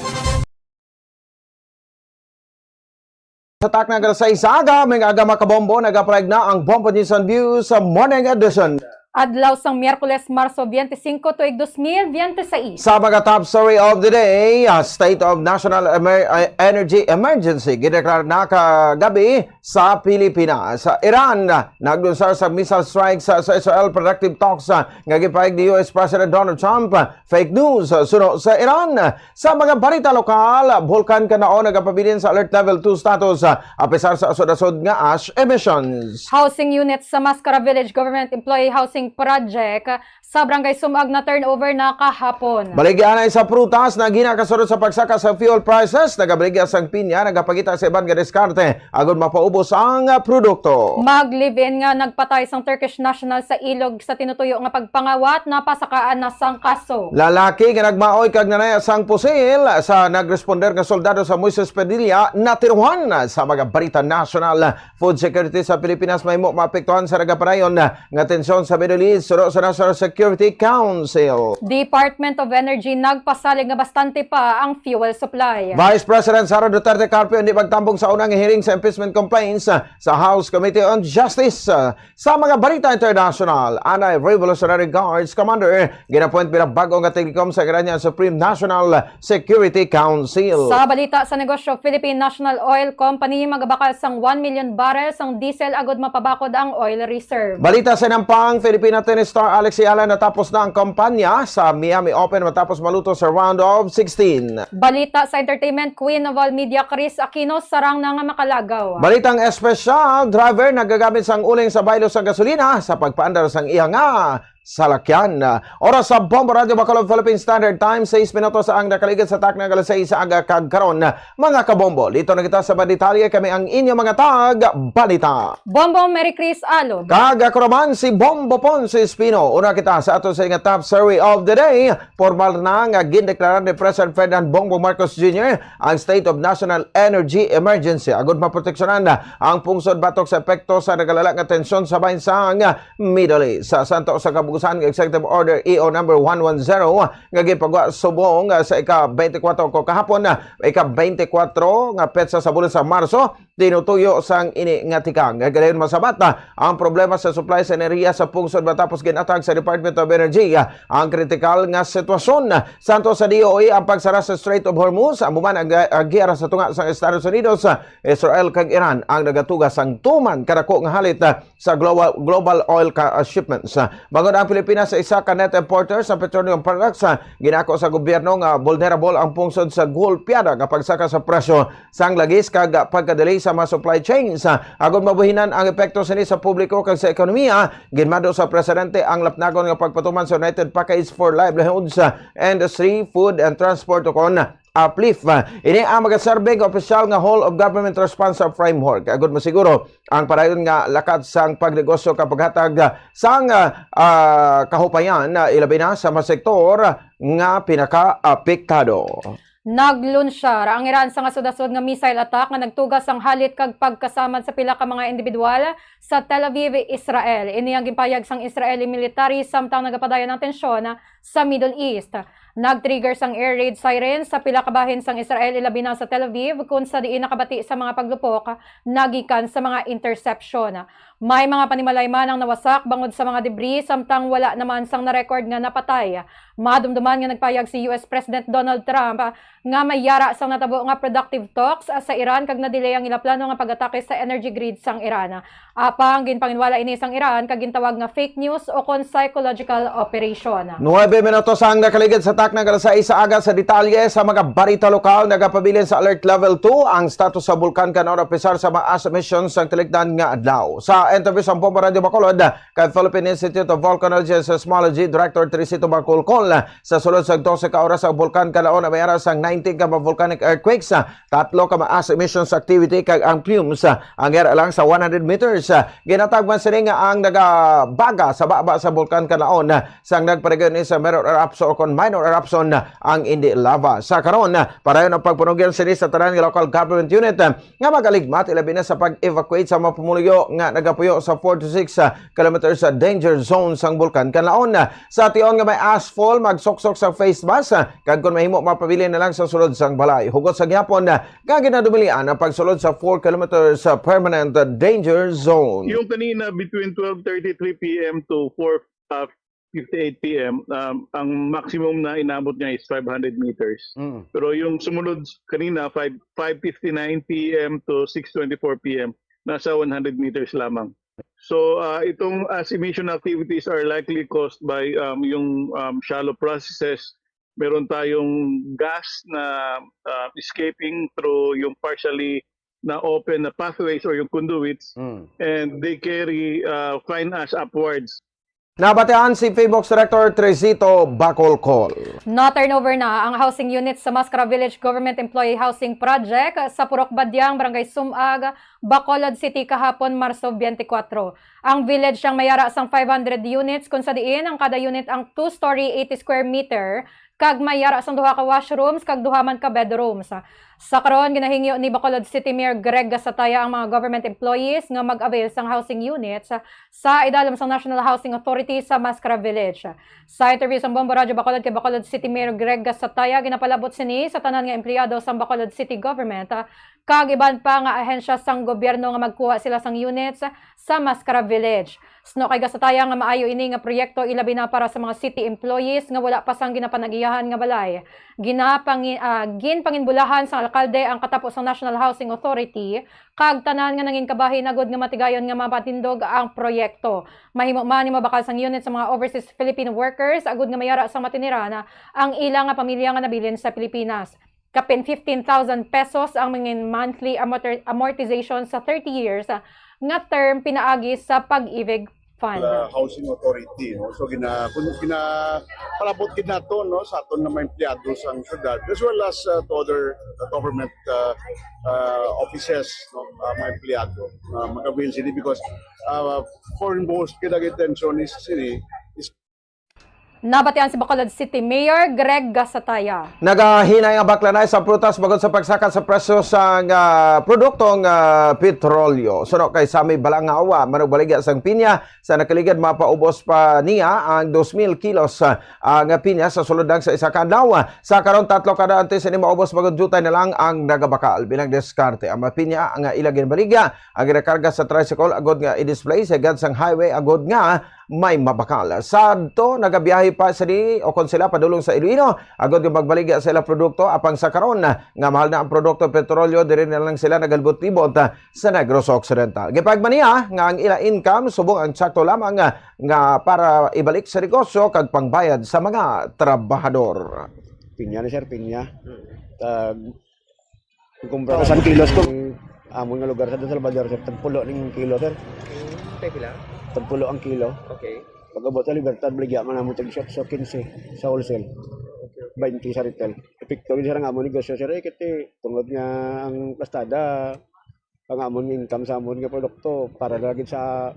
Sa takna nga alas sais sa aga, may aga makabombo, nagapahayag na ang Bombo News and Views sa Morning Edition. Adlaw sang Miyerkules, Marso twenty-five, tuig dos mil biyente sais. Sa mga top story of the day, ah, State of National Emer-, ah, Energy Emergency gideklara na kagabi sa Pilipinas. Sa Iran, naglunsar sa missile strikes sa, sa Israel, productive talks, ah, nga gipahayag ni U S President Donald Trump. Fake news, ah, suno sa Iran. Sa mga balita lokal, Bulkan Canao nagapabilin sa Alert Level two status, ah, apisar sa asod-asod nga ash emissions. Housing units sa Mascara Village Government Employee Housing Project sa Barangay Sumag na-turnover na kahapon. Baligya anay sa prutas, naghina kasunod sa pagsaka sa fuel prices, nagabaligya sang pinya, nagapakita sa iban nga diskarte agod mapaubos ang, ah, produkto. Mag-live-in nga nagpatay sang Turkish national sa ilog sa tinutuyo nga pagpangawat, napasakaan na sang kaso. Lalaki nga nagmaoy kag nanaya sang pusil sa nagresponder nga soldado sa Moises Padilla natiruhan. Sa mga balita nasyonal, food security sa Pilipinas mahimo maapektuhan sa nagapadayon nga tensyon sa Middle East, suno sa National Security Council. Department of Energy nagpasalig nga bastante pa ang fuel supply. Vice President Sara Duterte Carpio hindi magtambong sa unang hearing sa impeachment complaints, ah, sa House Committee on Justice. Ah, sa mga balita international, anay Revolutionary Guards Commander ginapoint bilang bag-o nga tigtikom sa Iranian Supreme National Security Council. Sa balita sa negosyo, Philippine National Oil Company magabakal sang one million barrels sang diesel agud mapabakod ang oil reserve. Balita sa nampang, Filipina tennis star Alex Eala natapos na ang kampanya sa Miami Open matapos maluto sa round of sixteen. Balita sa entertainment, Queen of All Media Kris Aquino sarang na nga makalagaw. Balitang espesyal, driver nagagamit sang uling sa baylo sa gasolina sa pagpaandar sang iya nga salakyan. Oras sa Bombo Radyo Bacolod Philippine Standard Time, sais minutos ang nakaligid sa takna nga alas sais sa aga kag karon. Mga kabombo, dito na kita sa mga detalye, kami ang inyo mga tag balita. Bombo, Mary Chris Alog. Kag ako naman si Bombo Ponce Espino. Una kita sa ato sa nga top story of the day. Formal na nga gindeklara ni President Ferdinand Bongbong Marcos Junior ang State of National Energy Emergency agud maproteksyonan ang pungsod batok sa epekto sa nagalala nga tensyon sa bahin sang Middle East. Sa santo sa kabugusan nga Executive Order E O number one one zero nga gipagwa subong, ah, sa ika twenty-four ko kahapon, ah, ika twenty-four nga petsa sa bulan sa Marso, tinutuyo sang ini nga tikang. Nga ganayon masabat, ah, ang problema sa supply sa enerhiya sa pungsod matapos ginatag sa Department of Energy, ah, ang kritikal nga sitwasyon. Santo sa D O E ang pagsara sa Strait of Hormuz, amo man ang, ang giyara sa tunga sa Estados Unidos, ah, Israel kag Iran ang nagatuga sang tuman kadako nga halit, ah, sa global, global oil ka, ah, shipments. Ah, bangod ang Pilipinas sa isa ka net importer sa petroleum products, ah, ginako sa gobyerno nga vulnerable ang pungsod sa gulpiada nga pagsaka sa presyo sang lagis kag, ah, pagka-delay sa mga supply chains. Ah, agud mabuhinan ang epekto sini sa publiko kag sa ekonomiya, ginmando sa presidente ang lapnagon nga pagpatuman sa United Package for Livelihoods, ah, Industry, Food and Transport, ukon uplift. Ah, ini ang magaserbe nga opisyal nga whole of government response framework agud masiguro ang padayon nga lakat sang pagnegosyo kag paghatag, ah, sang, ah, ah, kahupayan, ah, ilabi na sa mga sektor nga pinakaapektado. Naglunsyar ang Iran sang asod-asod nga missile attack nga nagtuga sang halit kag pagkasamad sa pila ka mga individual sa Tel Aviv, Israel. Ini ang ginpahayag sang Israeli military samtang nagapadayon ang tensyon sa Middle East. Nag-trigger sang air raid siren sa pila ka bahin sang Israel, ilabi na sa Tel Aviv, kun sa diin nakabati sa mga paglupok nagikan sa mga interception. May mga panimalay man ang nawasak bangod sa mga debris, samtang wala naman sang na-record nga napatay. Madumduman nga nagpayag si U S President Donald Trump nga may yara sang natabo nga productive talks sa Iran kag na-delay ang ila plano nga pag-atake sa energy grid sang Iran. Apang ginpanginwala ini sang Iran kag gintawag nga fake news o kon psychological operation. Nuebe minutos ang nakaligid sa takna nga alas sais sa aga. Sa detalye sa mga balita lokal, nagapabilin sa Alert Level two ang status sa Bulkan Canao, opisar sa mga ash emissions sang talikdan nga adlaw. Sa Interview sa Bombo Radyo Bacolod kay Philippine Institute of Volcanology and Seismology Director Trisito Bacolcol. Sa sulod sa dose ka oras, ang Bulkan Kanlaon may ara sang nineteen ka mga volcanic earthquakes, tatlo ka mga ash emissions activity, kag ang plumes ang yara lang sa one hundred meters. Ginatag man sini nga ang nagabaga sa baba sa Bulkan Kanlaon sang nagpadayon ni sa major eruption o kon minor eruption ang indi lava. Sa karon, padayon ang pagpanugyan sini sa tanan nga local government unit nga magaligmat, ilabi na sa pag-evacuate sa mga pumuluyo nga nagapuyo sa four to six, ah, kilometers sa danger zone sang Bulkan Kanlaon. Sa tion nga may ashfall, magsuksok sa face mask, ah, kag kon mahimo, mapabilin na lang sa sulod sang balay. Hugot sa gihapon, ah, nga ginadumilian ang pagsulod sa four kilometers sa permanent, ah, danger zone. Yung kanina, between twelve thirty-three p m to four, ah, fifty-eight p m, um, ang maximum na inabot niya is five hundred meters. Mm. Pero yung sumunod kanina, five, five fifty-nine p m to six twenty-four p m, nasa one hundred meters lamang. So, ah, itong ash emission activities are likely caused by, um, yung, um, shallow processes. Meron tayong gas na, ah, escaping through yung partially na open na pathways or yung conduits, Mm. and they carry, ah, fine ash upwards. Nabatian si PHIVOLCS Director Tresito Bacolcol. Na-turnover na ang housing unit sa Mascara Village Government Employee Housing Project sa Purok Badiang, Barangay Sumag, Bacolod City, kahapon, Marso twenty-four. Ang village ang may ara sang five hundred units, kung sa diin ang kada unit ang two-story, eighty square meter, kag may ara sang duha ka washrooms kag duha man ka bedrooms. Sa karon, ginahingyo ni Bacolod City Mayor Greg Gasataya ang mga government employees nga mag-avail sang housing units sa idalom sang National Housing Authority sa Mascara Village. Sa interview sa Bombo Radyo Bacolod kay Bacolod City Mayor Greg Gasataya, ginapalabot sini sa tanan nga empleyado sang Bacolod City Government, ah, kag iban pa nga ahensya sang gobyerno nga magkuha sila sang units sa Mascara Village. Suno kay Gasataya nga maayo ini nga proyekto, ilabi na para sa mga city employees nga wala pa sang ginapanag-iyahan nga balay. Ginapangi-, ah, ginpanginbulahan sang alkalde ang katapo sang National Housing Authority kag tanan nga nangin kabahin agud nga matigayon nga mapatindog ang proyekto. Mahimo man ni mabakal sang unit sa mga overseas Filipino workers agud nga mayara sang matiniran ang ila nga pamilya nga nabilin sa Pilipinas. Kapin fifteen thousand pesos ang mangin monthly amorti-, amortization sa thirty years, ah, nga term pinaagi sa Pag-ibig Fund. Uh, Housing Authority, no? So, gina-, kun-, gina-, palabot gid nato, no, sa aton nga mga empleyado sa syudad, as well as, uh, to other, uh, government, uh, uh, offices, no, uh, mga empleyado, uh, mag-avail sini because, uh, for most, kita intention is sini is Nabatian si Bacolod City Mayor Greg Gasataya. Nagahinay ang baklanay sa prutas bangod sa pagsakat sa presyo sang, ah, produktong, ah, petrolyo. Suno kay Sammy Balangawa, manugbaligya sang pinya sa nakaligad, mapaubos pa niya ang dos mil kilos, ah, ang pinya sa sulod lang sa isa ka adlaw. Sa karon, tatlo ka adlaw antes ini maubos, bangod diutay na lang ang nagabakal. Bilang diskarte, ang mga pinya nga ila ginbaligya ang ginakarga sa tricycle agud nga i-display sa gad sang highway agud nga may mabakal. Sadto, nagabiyahe pa sini o kon sila padulong sa Iloilo agud nga magbaligya sa ila produkto, apang sa karon nga mahal na ang produkto petrolyo, diri na lang sila nagalibot-libot, ah, sa Negros Occidental. Gipahayag man niya nga ang ila income subong ang sakto lamang, ah, nga para ibalik sa negosyo kag pangbayad sa mga trabahador. Pinya ni sir, pinya. Tag Kumpra ko sang kilos ko. Amon nga lugar sa San Salvador, sir, tagpulo ning kilo, sir. Hmm, kay pila? Tagpulo ang kilo. Okay. Pag-abot sa Libertad, baligya man amon tag shot, so quince sa wholesale. Okay, okay. Twenty sa retail. Epekto gid, sir, ang amon negosyo, sir, eh, kay tungod nga ang plastada, ang amon nga income sa amon nga produkto, para na gid sa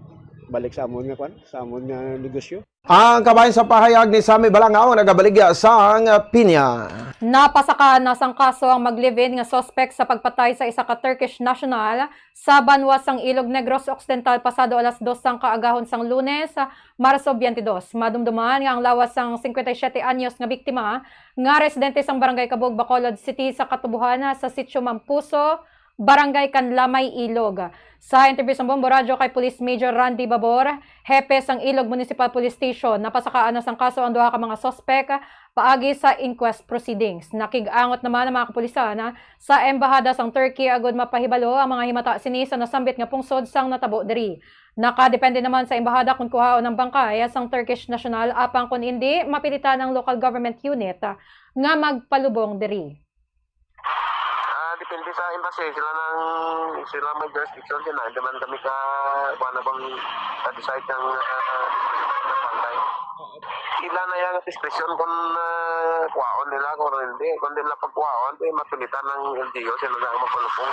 balik sa amon nga kwan, sa amon nga negosyo. Ang kabahin sa pahayag ni Sammy Balangaw nagabaligya sang pinya. Napasakaan na sang kaso ang mag-live-in nga suspek sa pagpatay sa isa ka Turkish national sa banwa sang Ilog Negros Occidental pasado alas dos sang kaagahon sang Lunes, Marso twenty-two. Madumduman nga ang lawas sang cincuenta y siete anyos nga biktima nga residente sang Barangay Cabug, Bacolod City sa katubuhan sa Sitio Mampuso, Barangay Canlamay, Ilog. Sa interview sa Bombo Radyo kay Police Major Randy Babor, hepe sang Ilog Municipal Police Station, napasakaan na sang kaso ang duha ka mga suspek paagi sa inquest proceedings. Nakig-angot naman ang mga kapulisan, ah, sa Embahada sang Turkey agud mapahibalo ang mga himata sini sa nasambit nga pungsod sang natabo diri. Nakadepende naman sa Embahada kon kuhaon ang bangkay sang Turkish national, apang kon indi, mapilitan ang local government unit, ah, nga magpalubong diri. Ah, di Hindi sa embassy, sila nang, sila may jurisdiction sila. Hindi man kami ka, kuha na bang ka-decide ng, ah, ng barangay. Sila na yung discretion kung, ah, kuhaon nila, kung hindi. Kung di nila pagkuhaon, di mapilitan ng L G U, sila na ang magpalubong.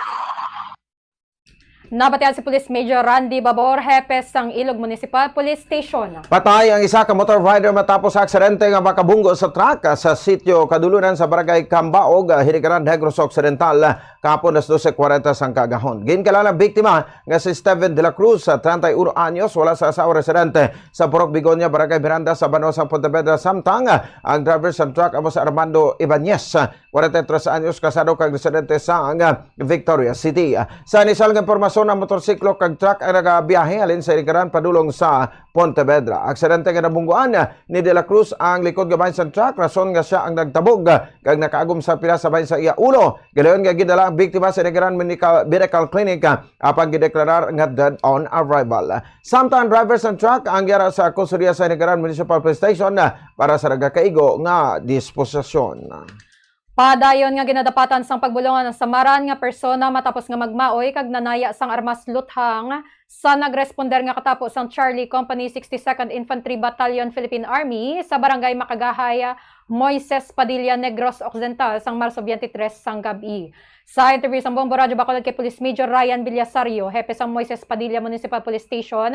Nabatian si Police Major Randy Babor, hepe sang Ilog Municipal Police Station. Patay ang isa ka motor rider matapos sa aksidente nga makabunggo sa truck sa sitio Kadulunan sa Barangay Cambaog, Hinigaran, Negros Occidental, kahapon alas dose kwarenta sang kaagahon. Ginkilala ang biktima nga si Steven de la Cruz, treinta y uno anyos, wala sa asawa, residente sa Purok Begonia, Barangay Miranda, sa banwa sang Pontevedra, samtang ang driver sang truck amo si Armando Ibanez, kwarenta y tres anyos, kasado kag residente sang Victoria City. Sa inisal nga impormasyon, ang motorsiklo kag truck ang nagabiyahe halin sa Iligaran padulong sa Pontevedra. Aksidente nga nabungguan ni De La Cruz ang likod nga bahin sang truck, rason nga sia ang nagtabog kag nakaagom sa pila sa bahin sa iya ulo. Gilayon nga gindala ang biktima sa Iligaran Medical, Medical Clinic, apang gideklarar nga dead on arrival. Samtang driver sang truck ang yara sa kustodiya sa Iligaran Municipal Police Station para sa nagakaigo nga disposisyon. Padayon nga ginadapatan sang pagbulong ang nasamaran nga persona matapos nga magmaoy kag nanaya sang armas luthang sa nagresponder nga katapo sang Charlie Company, sixty-second Infantry Battalion, Philippine Army, sa Barangay Makagahay, Moises Padilla, Negros Occidental, sang Marso twenty-three sang gab-i. Sa interview sang Bombo Radyo Bacolod kay Police Major Ryan Villasario, hepe sang Moises Padilla Municipal Police Station,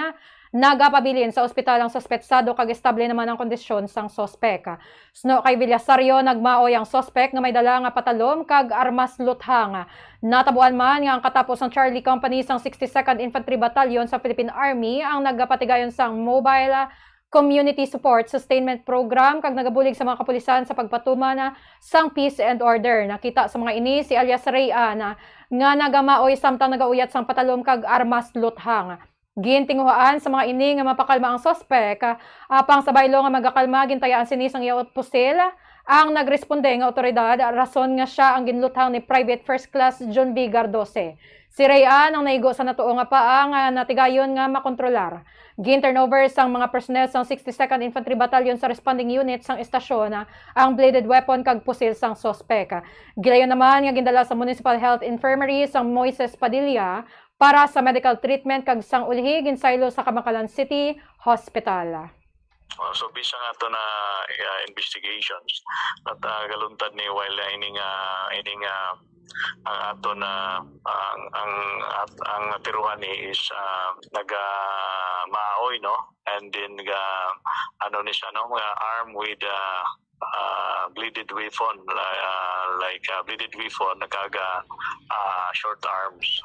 nagapabilin sa ospital ang suspetsado kag estable naman ang kondisyon sang suspek. Suno kay Villasario, nagmaoy ang suspek nga may dala nga patalom kag armas luthang. Natabuan man nga ang katapo sang Charlie Company sang sixty-second Infantry Battalion sa Philippine Army ang nagapatigayon sang Mobile Community Support Sustainment Program kag nagabulig sa mga kapulisan sa pagpatuman sang peace and order. Nakita sa mga ini si alias Rayan nga nagamaoy samtang nagauyat sang patalom kag armas luthang. Gintinguhaan sa mga ini nga mapakalma ang suspek, apang sa baylo nga magakalma, gintayaan sini sang iya pusil ang nagresponde nga awtoridad, rason nga sia ang ginluthang ni Private First Class John V. Gardose. Si Rayan ang naigo sa natuo nga paa nga natigayon nga makontrolar. Gin-turnover sang mga personnel sang sixty-second Infantry Battalion sa responding unit sang estasyon ang bladed weapon kag pusil sang suspek. Gilayon naman nga gindala sa Municipal Health Infirmary sang Moises Padilla para sa medical treatment kag sang ulhi ginsaylo sa Kabankalan City Hospital. Oh, so, bisan nga ato na, ah, investigations, at, ah, galuntad ni while na ining, ah, ining, ah, ang ato na, ang, ang, at, ang natiruhan ni is, ah, naga maoy, no? And then, ga, ano ni siya, no? Nga arm with, ah, ah, bladed weapon, la- ah, like, ah, bladed weapon, nakaga, ah, short arms.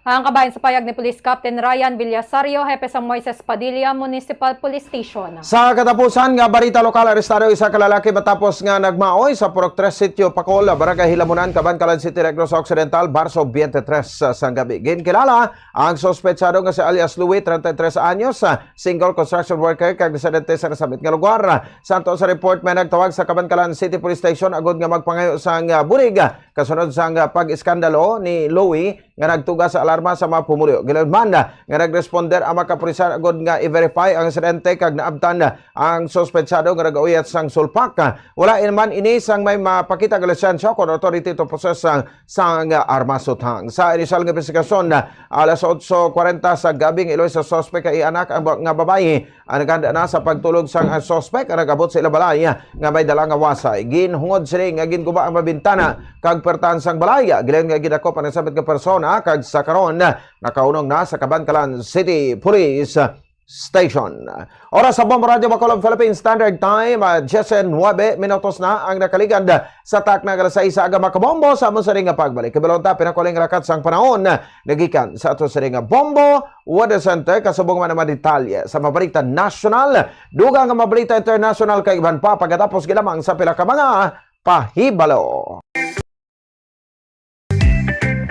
Ang kabahin sa payag ni Police Captain Ryan Villasario, hepe sa Moises Padilla Municipal Police Station. Sa katapusan nga barita lokal, arestado isa ka lalaki matapos nga nagmaoy sa Purok Tres Sitio Pacol, Barangay Hilamunan, Kabankalan City, Negros Occidental, Marso twenty-three sang gabi. Ginkilala ang suspetsado nga si alias Louie, treinta y tres anyos, single construction worker kag residente sa nasambit nga lugar. Sa ato sa report, may nagtawag sa Kabankalan City Police Station agud nga magpangayo sang, ah, bulig kasunod sang, ah, pag-iskandalo ni Louie nga nagtuga sa alarma sa mga pumuluyo. Gilayon man nga nagresponder ang mga kapulisan agud nga i-verify ang insidente kag naabtan ang suspetsado nga nagauyat sang sulpak. Wala man ini sang may mapakita nga lisensya kon authority to possess sang, sang armas luthang. Sa inisal nga investigasyon, alas otso kwarenta sa gabi nga iloy sa suspek kay anak ang ba- nga babayi ang naghanda na sa pagtulog sang, ah, suspek ang nag-abot sa ila balay nga may dala nga wasay. Ginhungod sini nga ginguba ang mga bintana kag pertahan sang balay. Gilayon nga gidakop ang nasabit nga persona kag sa karon nakaunong na sa Kabankalan City Police Station. Oras sa Bombo Radyo Bacolod Philippine Standard Time, ah, diyes nuebe minutos na ang nakaligad sa takna nga alas sais sa aga, mga kabombo. Sa amon sini nga pagbalik, kabalon ta pinakuling rakat sang panahon nagikan sa ato sini nga Bombo Weather Center, kasubong man ang mga detalye sa mga balita nasyonal, dugang nga mga balita internasyonal kag iban pa pagkatapos gilamang sa pila ka mga pahibalo.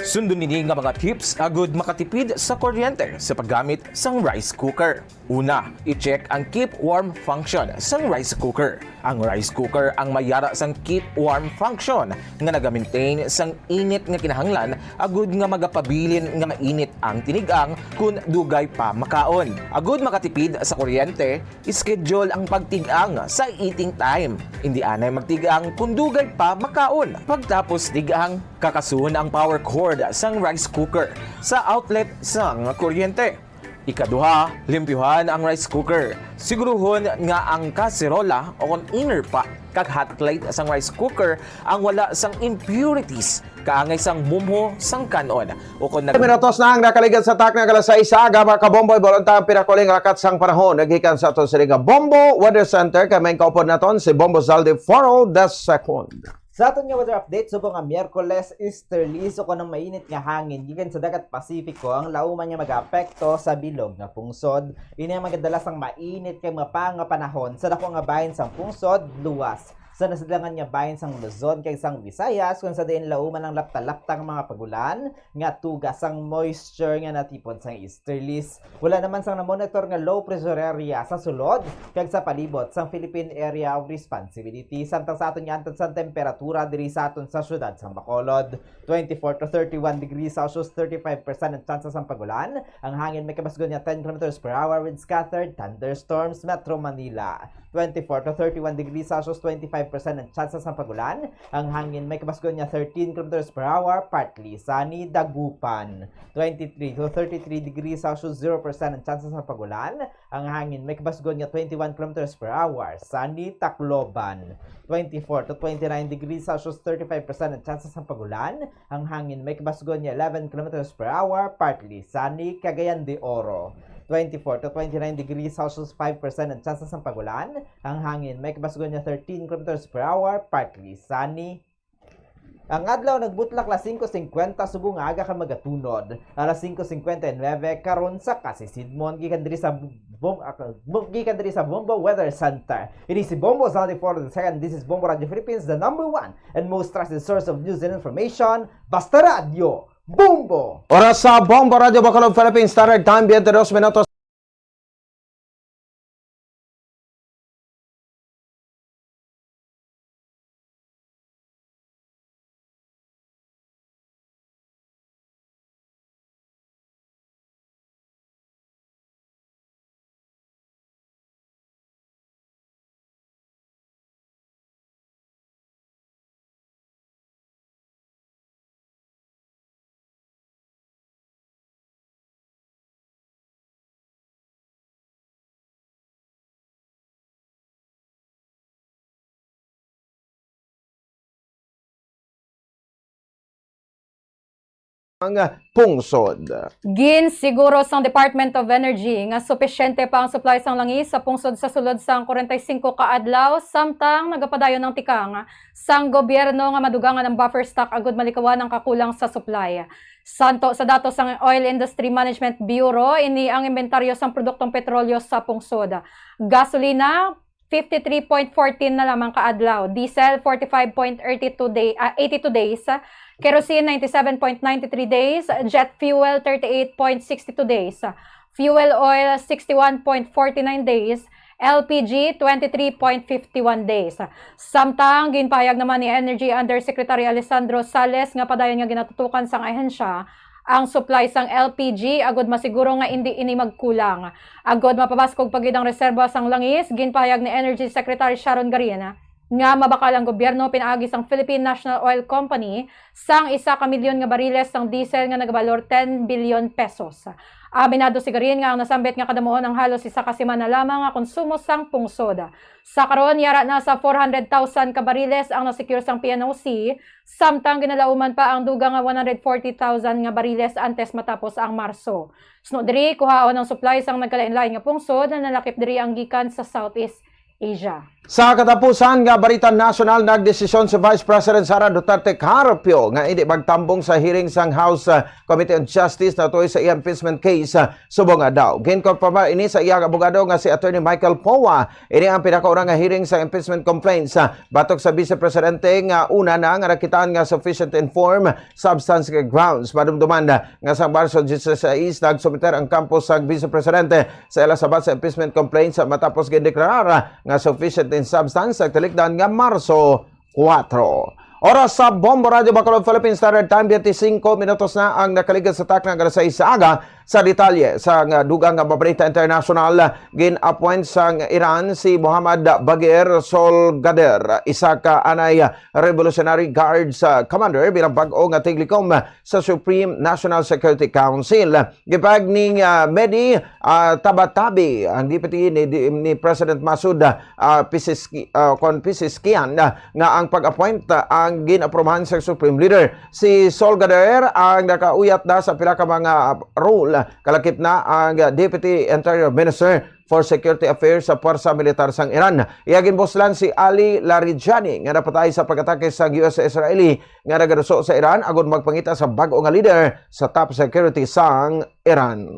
Sundon ini nga mga tips agud makatipid sa kuryente sa paggamit sang rice cooker. Una, i-check ang keep warm function sang rice cooker. Ang rice cooker ang may yara sang keep warm function nga naga-maintain sang init nga kinahanglan agud nga magapabilin nga mainit ang tinigang kon dugay pa makaon. Agud makatipid sa kuryente, i-schedule ang pagtig-ang sa eating time. Indi anay magtig-ang kon dugay pa makaon. Pagtapos tig-ang, Kakasuhon ang power cord sang rice cooker sa outlet sang kuryente. Ikaduha, limpyuhan ang rice cooker. Siguruhon nga ang kaserola o kon inner pot kag hot plate sang rice cooker ang wala sang impurities kaangay sang mumho sang kan-on. O kon nag- Minutos na ang nakaligad sa takna nga alas sais sa aga, mga kabombo, ibulunta ang pinakahuling lakat sang panahon. Naggikan sa aton sini nga Bombo Weather Center, kay may kaupod naton si Bombo Zaldi Foro the second. Sa aton nga weather update, subong nga Miyerkules, easterlies o kon ang mainit nga hangin gikan sa dagat Pasifiko ang lauman nga mag-aapekto sa bilog nga pungsod. Ini ang magadala sang mainit kag mapang nga panahon sa dako nga bahin sang pungsod, luwas sa nasidlangan nga bahin sang Luzon kag sang Visayas, kung sa diin lauman ang lapta-lapta nga mga pagulan nga tuga sang moisture nga natipon sang easterlies. Wala naman sang namonitor nga low pressure area sa sulod kag sa palibot sang Philippine Area of Responsibility. Samtang sa aton nga antad sang temperatura diri sa aton sa siyudad sang Bacolod, twenty-four to thirty-one degrees Celsius, thirty-five percent ang tsansa sang pagulan. Ang hangin may kabasgon nga ten kilometers per hour with scattered thunderstorms. Metro Manila, twenty-four to thirty-one degrees Celsius, twenty-five percent ang tsansa sang pagulan. Ang hangin may kabasgon nga thirteen kilometers per hour, partly sunny. Dagupan, twenty-three to thirty-three degrees Celsius, zero percent ang tsansa sang pagulan. Ang hangin may kabasgon nga twenty-one kilometers per hour, sunny. Tacloban, twenty-four to twenty-nine degrees Celsius, thirty-five percent ang tsansa sang pagulan. Ang hangin may kabasgon nga eleven kilometers per hour, partly sunny. Cagayan de Oro, twenty-four to twenty-nine degrees Celsius, five percent ang tsansa sang pagulan. Ang hangin may kabasgon nga thirteen kilometers per hour, partly sunny. Ang adlaw nagbutlak alas singko singkwenta subong nga aga kag magatunod alas singko singkwenta y nuebe karon sa Casisidmon. Gikan diri sa Bom-, ah, Bom-, gikan diri sa Bombo Weather Center, ini si Bombo Zaldi Foro the second. This is Bombo Radio Philippines, the number one and most trusted source of news and information. Basta Radyo, Bombo! Oras sa Bombo Radio Bacolod, Philippines Standard Time, twenty-two minutos. Ang pungsod. Ginsiguro sang Department of Energy nga supisyente pa ang supply sang langis sa pungsod sa sulod sang kwarenta y singko ka adlaw, samtang nagapadayon ang tikang sang gobyerno nga madugangan ang buffer stock agud malikawan ang kakulang sa supply. Santo sa datos sang Oil Industry Management Bureau, ini ang inventaryo sang produktong petrolyo sa pungsod. Gasolina, fifty-three point fourteen na lamang ka adlaw. Diesel, forty-five point thirty-two day, ah, eighty-two days. Kerosene, ninety-seven point ninety-three days. Jet fuel, thirty-eight point sixty-two days. Fuel oil, sixty-one point forty-nine days. L P G, twenty-three point fifty-one days. Samtang ginpahayag naman ni Energy Undersecretary Alessandro Sales nga padayon nga ginatutukan sang ahensya ang supply sang L P G agud masiguro nga indi ini magkulang. Agud mapabaskog pa gid ang reserba sang langis, ginpahayag ni Energy Secretary Sharon Garin nga mabakal ang gobyerno pinaagi sang Philippine National Oil Company sang isa ka milyon nga bariles sang diesel nga nagabalor ten bilyon pesos. Aminado si Garin nga ang nasambit nga kadamuon ang halos isa ka semana lamang nga konsumo sang pungsod. Sa karon, yara na sa four hundred thousand ka bariles ang na-secure sang P N O C, samtang ginalauman pa ang dugang nga one hundred forty thousand nga bariles antes matapos ang Marso. Suno diri, kuhaon ang supply sang nagkalainlain nga pungsod nga nalakip diri ang gikan sa Southeast Asia. Sa katapusan nga balita nasyonal, nagdesisyon si Vice President Sara Duterte Carpio nga indi magtambong sa hearing sang House, uh, Committee on Justice natuoy sa iya impeachment case, uh, subong adlaw. Ginkonfirmar ini sa iyang abogado nga si Attorney Michael Poa. Ini ang pinakauna nga hearing sa impeachment complaints, ah, batok sa Vice Presidente nga una na nga nakitaan nga sufficient in form, substance, kag grounds. Madumduman nga sa Marso dieciséis, nagsumiter ang kampo sa Vice Presidente sa ila sabat sa impeachment complaints matapos gindeklarar nga sufficient in substance sa tilikdan nga Marso kuwatro. Oras sa Bombo Radyo Bacolod, Philippine Standard Time, twenty-five minutos na ang nakaligad sa takna nga alas sais sa aga. Sa detalye sa nga dugang nga mabalita international, gin-appoint sang Iran si Mohammad Bagher Solgadeh, isa ka anay Revolutionary Guards, ah, commander, bilang bag-o nga tiglikom sa Supreme National Security Council. Gipahayag ni, ah, Mehdi, ah, Tabatabai, ang deputy ni, ni President Masoud, ah, Pezeshki-, ah, kon Pezeshkian, ah, nga ang pag-appoint, ah, ang gin-aprubahan sa Supreme Leader. Si Solgadeh ang nakauyat na sa pila ka mga role, kalakip na ang Deputy Interior Minister for Security Affairs sa Puwersa Militar sang Iran. Iya ginbuslan si Ali Larijani nga napatay sa pag-atake sang U S Israeli nga nagaduso sa Iran agud magpangita sa bag-o nga leader sa top security sang Iran.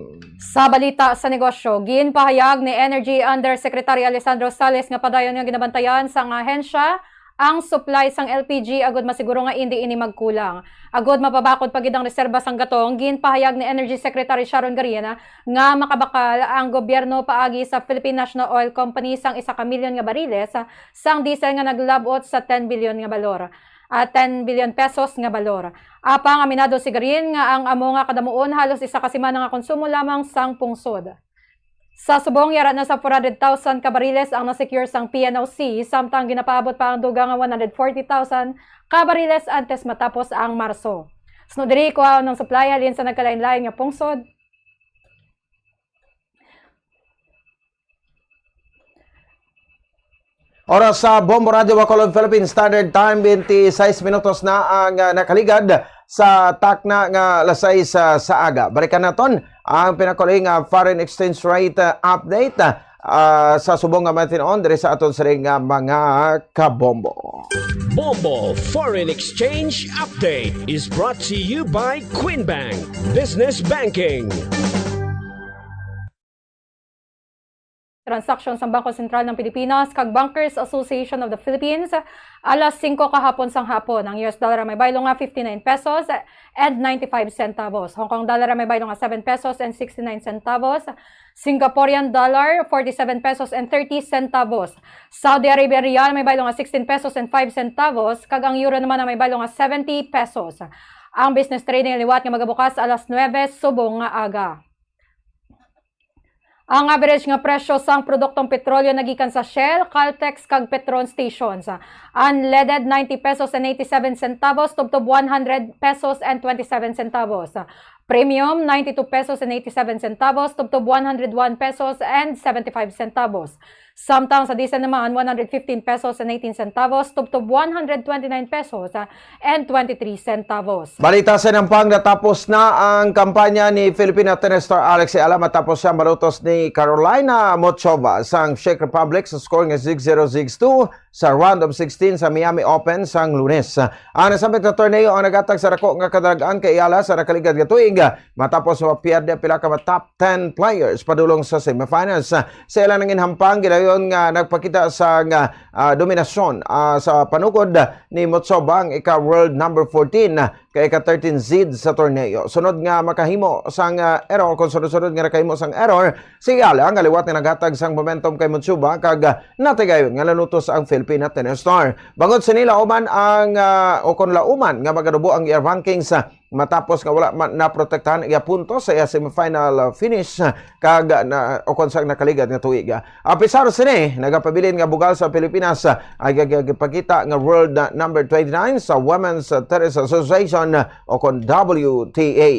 Sa balita sa negosyo, ginpahayag ni Energy Undersecretary Alessandro Sales nga padayon nga ginabantayan sang ahensya ang supply sang L P G agud masiguro nga indi ini magkulang. Agud mapabakod pa gid ang reserba sang gatong, ginpahayag ni Energy Secretary Sharon Garin nga makabakal ang gobyerno paagi sa Philippine National Oil Company sang isa ka milyon nga bariles sang diesel nga naglab-ot sa ten bilyon nga balor, ah, ten bilyon pesos nga balor. Apang aminado si Garin nga ang amo nga kadamuon halos isa ka semana nga konsumo lamang sang pungsod. Sa subong, yara na sa four hundred thousand ka bariles ang na-secure sang P N O C, samtang ginapaabot pa ang dugang nga one hundred forty thousand ka bariles antes matapos ang Marso. Suno diri, kuhaon ang supply halin sa nagkalain-lain nga pungsod. Oras sa Bombo Radyo Bacolod, Philippine Standard Time, twenty-six minutos na ang, ah, nakaligad sa takna nga alas sais, ah, sa aga. Balikan naton ang pinakuli nga foreign exchange rate, ah, update, ah, sa subong nga mga tinuon diri sa aton siring nga mga kabombo. Bombo Foreign Exchange Update is brought to you by Queen Bank Business Banking. Transaksyon sang Bangko Sentral ng Pilipinas kag Bankers Association of the Philippines, alas singko kahapon sang hapon. Ang U S dollar may baylo nga fifty-nine pesos and ninety-five centavos. Hong Kong dollar may baylo nga seven pesos and sixty-nine centavos. Singaporean dollar, forty-seven pesos and thirty centavos. Saudi Arabian riyal may baylo nga sixteen pesos and five centavos. Kag ang euro naman ang may baylo nga seventy pesos. Ang business trading liwat nga magabukas alas nuebe subong nga aga. Ang average nga presyo sang produktong petrolyo nagikan sa Shell, Caltex, kag Petron stations. Unleaded, ninety pesos and eighty-seven centavos tubtob one hundred pesos and twenty-seven centavos. Premium, ninety-two pesos and eighty-seven centavos tubtob one hundred one pesos and seventy-five centavos. Samtang sa diesel naman, one hundred fifteen pesos and eighteen centavos tubtob one hundred twenty-nine pesos and twenty-three centavos. Balita sa Nampang, natapos na ang kampanya ni Filipina tennis star Alex Eala matapos siya malutos ni Carolina Muchova sang Czech Republic sa score nga six zero, six two sa round of sixteen sa Miami Open sang Lunes. Ang nasambit nga torneo ang naghatag sa dako nga kadalagan kay Eala sa nakaligad nga tuig matapos mapierde ang pila ka top ten players padulong sa semifinals. Sa ila nangin hampang, gilayon nga nagpakita sa nga, ah, dominasyon, ah, sa panukod ni Muchova ang ika-world number fourteen, ah, kay ika-thirteen seed sa torneo. Sunod nga makahimo sang, ah, error, kung sunod-sunod nga nakahimo sang error, si Eala nga liwat nga naghatag sang momentum kay Muchova kag, ah, natigayon nga nalutos ang Filipina tennis star. Bangod sini, lauman ang, ah, o kon lauman nga magadubo ang iya rankings, ah, matapos nga wala man naprotektahan ang iya puntos sa iya semifinal, ah, finish, ah, kag na, o kon sa nakaligad nga tuig. Ah, apisar sini, nagapabilin nga bugal sa Pilipinas, ah, ang gag-, gagpakita nga world na number twenty-nine sa Women's, ah, Tennis Association, ah, o kon W T A.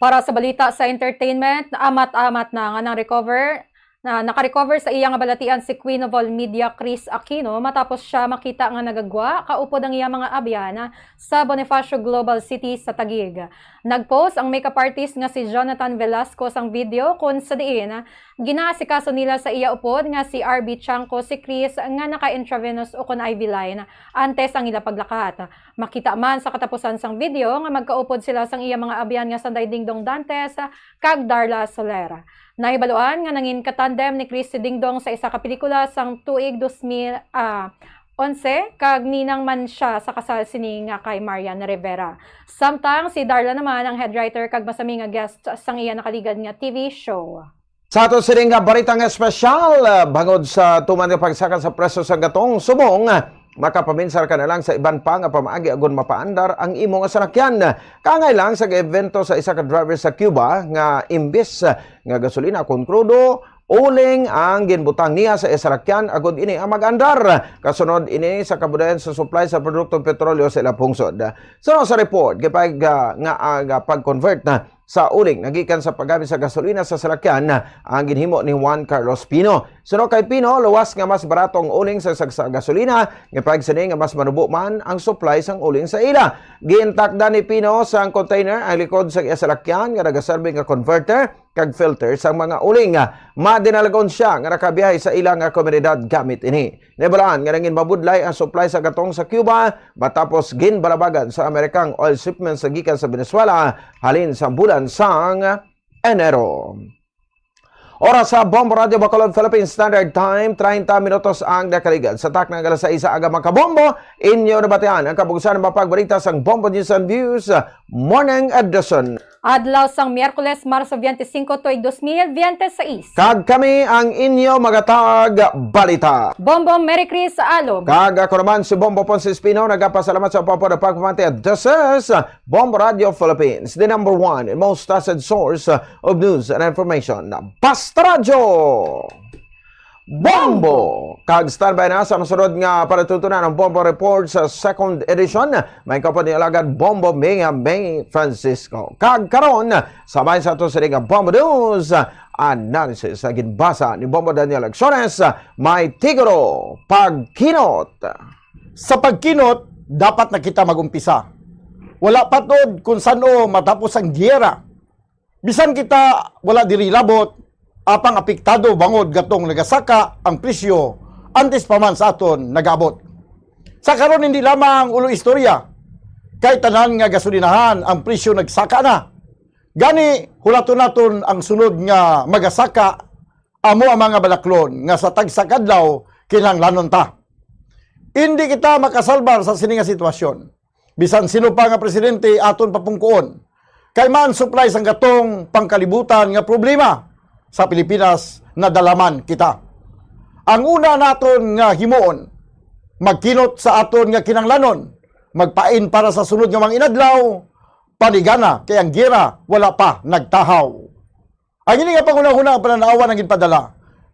Para sa balita sa entertainment, amat-amat na nga nang recover na nakarecover sa iya nga balatian si Queen of All Media Chris Aquino matapos siya makita nga nagagwa kaupod ang iya mga abyan sa Bonifacio Global City sa Taguig. Nag-post ang makeup artist nga si Jonathan Velasco sang video kon sa diin ginaasikaso nila sa iya upod nga si R B Chanco si Chris nga naka-intravenous o kon I V line antes ang ila paglakat. Makita man sa katapusan sang video nga magkaupod sila sang iya mga abyan nga sanday Dingdong Dantes kag Darla Soler. Nahibaluan nga nangin katandem ni Chris si Dingdong sa isa ka pelikula sang tuig dos mil, ah, onse, kag ninang man siya sa kasal sini nga kay Marian Rivera. Samtang si Darla naman ang head writer kag masami nga guest sang iya nakaligad nga T V show. Sa ato sini nga balita nga espesyal, ah, bangod sa tuman nga pagsaka sa presyo sa gatong subong, ah, Makapaminsar ka na lang sa iban pa nga pamaagi agod mapaandar ang imo nga salakyan. Kaangay lang sa evento sa isa ka driver sa Cuba nga imbis nga gasolina kon krudo, uling ang ginbutang niya sa iya salakyan agod ini ang mag-andar. Kasunod ini sa kabudayan sa supply sa produktong petrolyo sa ilang pungsod. Suno sa report, gipag, ah, nga aga pag-convert na sa uling nagikan sa paggamit sa gasolina sa salakyan ang ginhimo ni Juan Carlos Pino. Suno kay Pino, luwas nga mas barato ang uling sa sagsa gasolina, nga pag sini nga mas manubo man ang supply sang uling sa ila. Gintakda ni Pino sang container ang likod sa iya salakyan nga nagaserbi nga converter kag filter sang mga uling. Madinalagon siya nga nakabiyahe sa ila nga komunidad gamit ini. Nahibalaan nga nangin mabudlay ang supply sa gatong sa Cuba matapos ginbalabagan sa Amerikang oil shipments sa gikan sa Venezuela halin sa bulan sang Enero. Oras sa Bombo Radio Bacolod Philippine Standard Time, treinta minutos ang nakaligad sa takna nga alas sais sa aga, mga kabombo. Inyo nabatian ang kabugsan nga mga pagbalita sang Bombo News and Views Morning Edition. Adlaw sang Miyerkules, Marso twenty-five, tuig dos mil twenty-six. Kag kami ang inyo magatag balita. Bombo, Mary Chris Alom. Kag ako naman si Bombo Ponce Espino, nagapasalamat sa pagpapamati. This is Bombo Radio Philippines, the number one and most trusted source of news and information. Basta Radyo! Bombo! Kag standby na sa masunod nga palatuntunan ang Bombo Report sa second edition. May kapod ni Alagad Bombo Mia May Francisco. Kag karon, sabay sa ato sini nga Bombo News Analysis sa ginbasa ni Bombo Daniel Acciones, may titulo, Pagkinot. Sa pagkinot, dapat na kita mag-umpisa. Wala pa tod kung san-o matapos ang giyera. Bisan kita wala diri labot, apang apektado bangod gatong nagasaka ang presyo antes pa man sa aton nag-abot. Sa karon, hindi lamang ulo istorya, kay tanan nga gasolinahan ang presyo nagsaka na. Gani, hulaton naton ang sunod nga magasaka, amo ang mga balaklon nga sa tagsa ka adlaw kinahanglanon ta. Hindi kita makasalbar sa sini nga sitwasyon. Bisan sino pa nga presidente aton papungkoon, kay man supply sang gatong pangkalibutan nga problema sa Pilipinas, nadala man kita. Ang una naton nga himuon, magkinot sa aton nga kinahanglanon, magpain para sa sunod nga mga inadlaw, panigana kay ang giyera wala pa nagtahaw. Ang ini nga panghunahuna ang pananawan ang ginpadala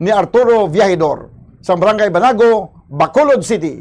ni Arturo Viajidor sa Barangay Banago, Bacolod City.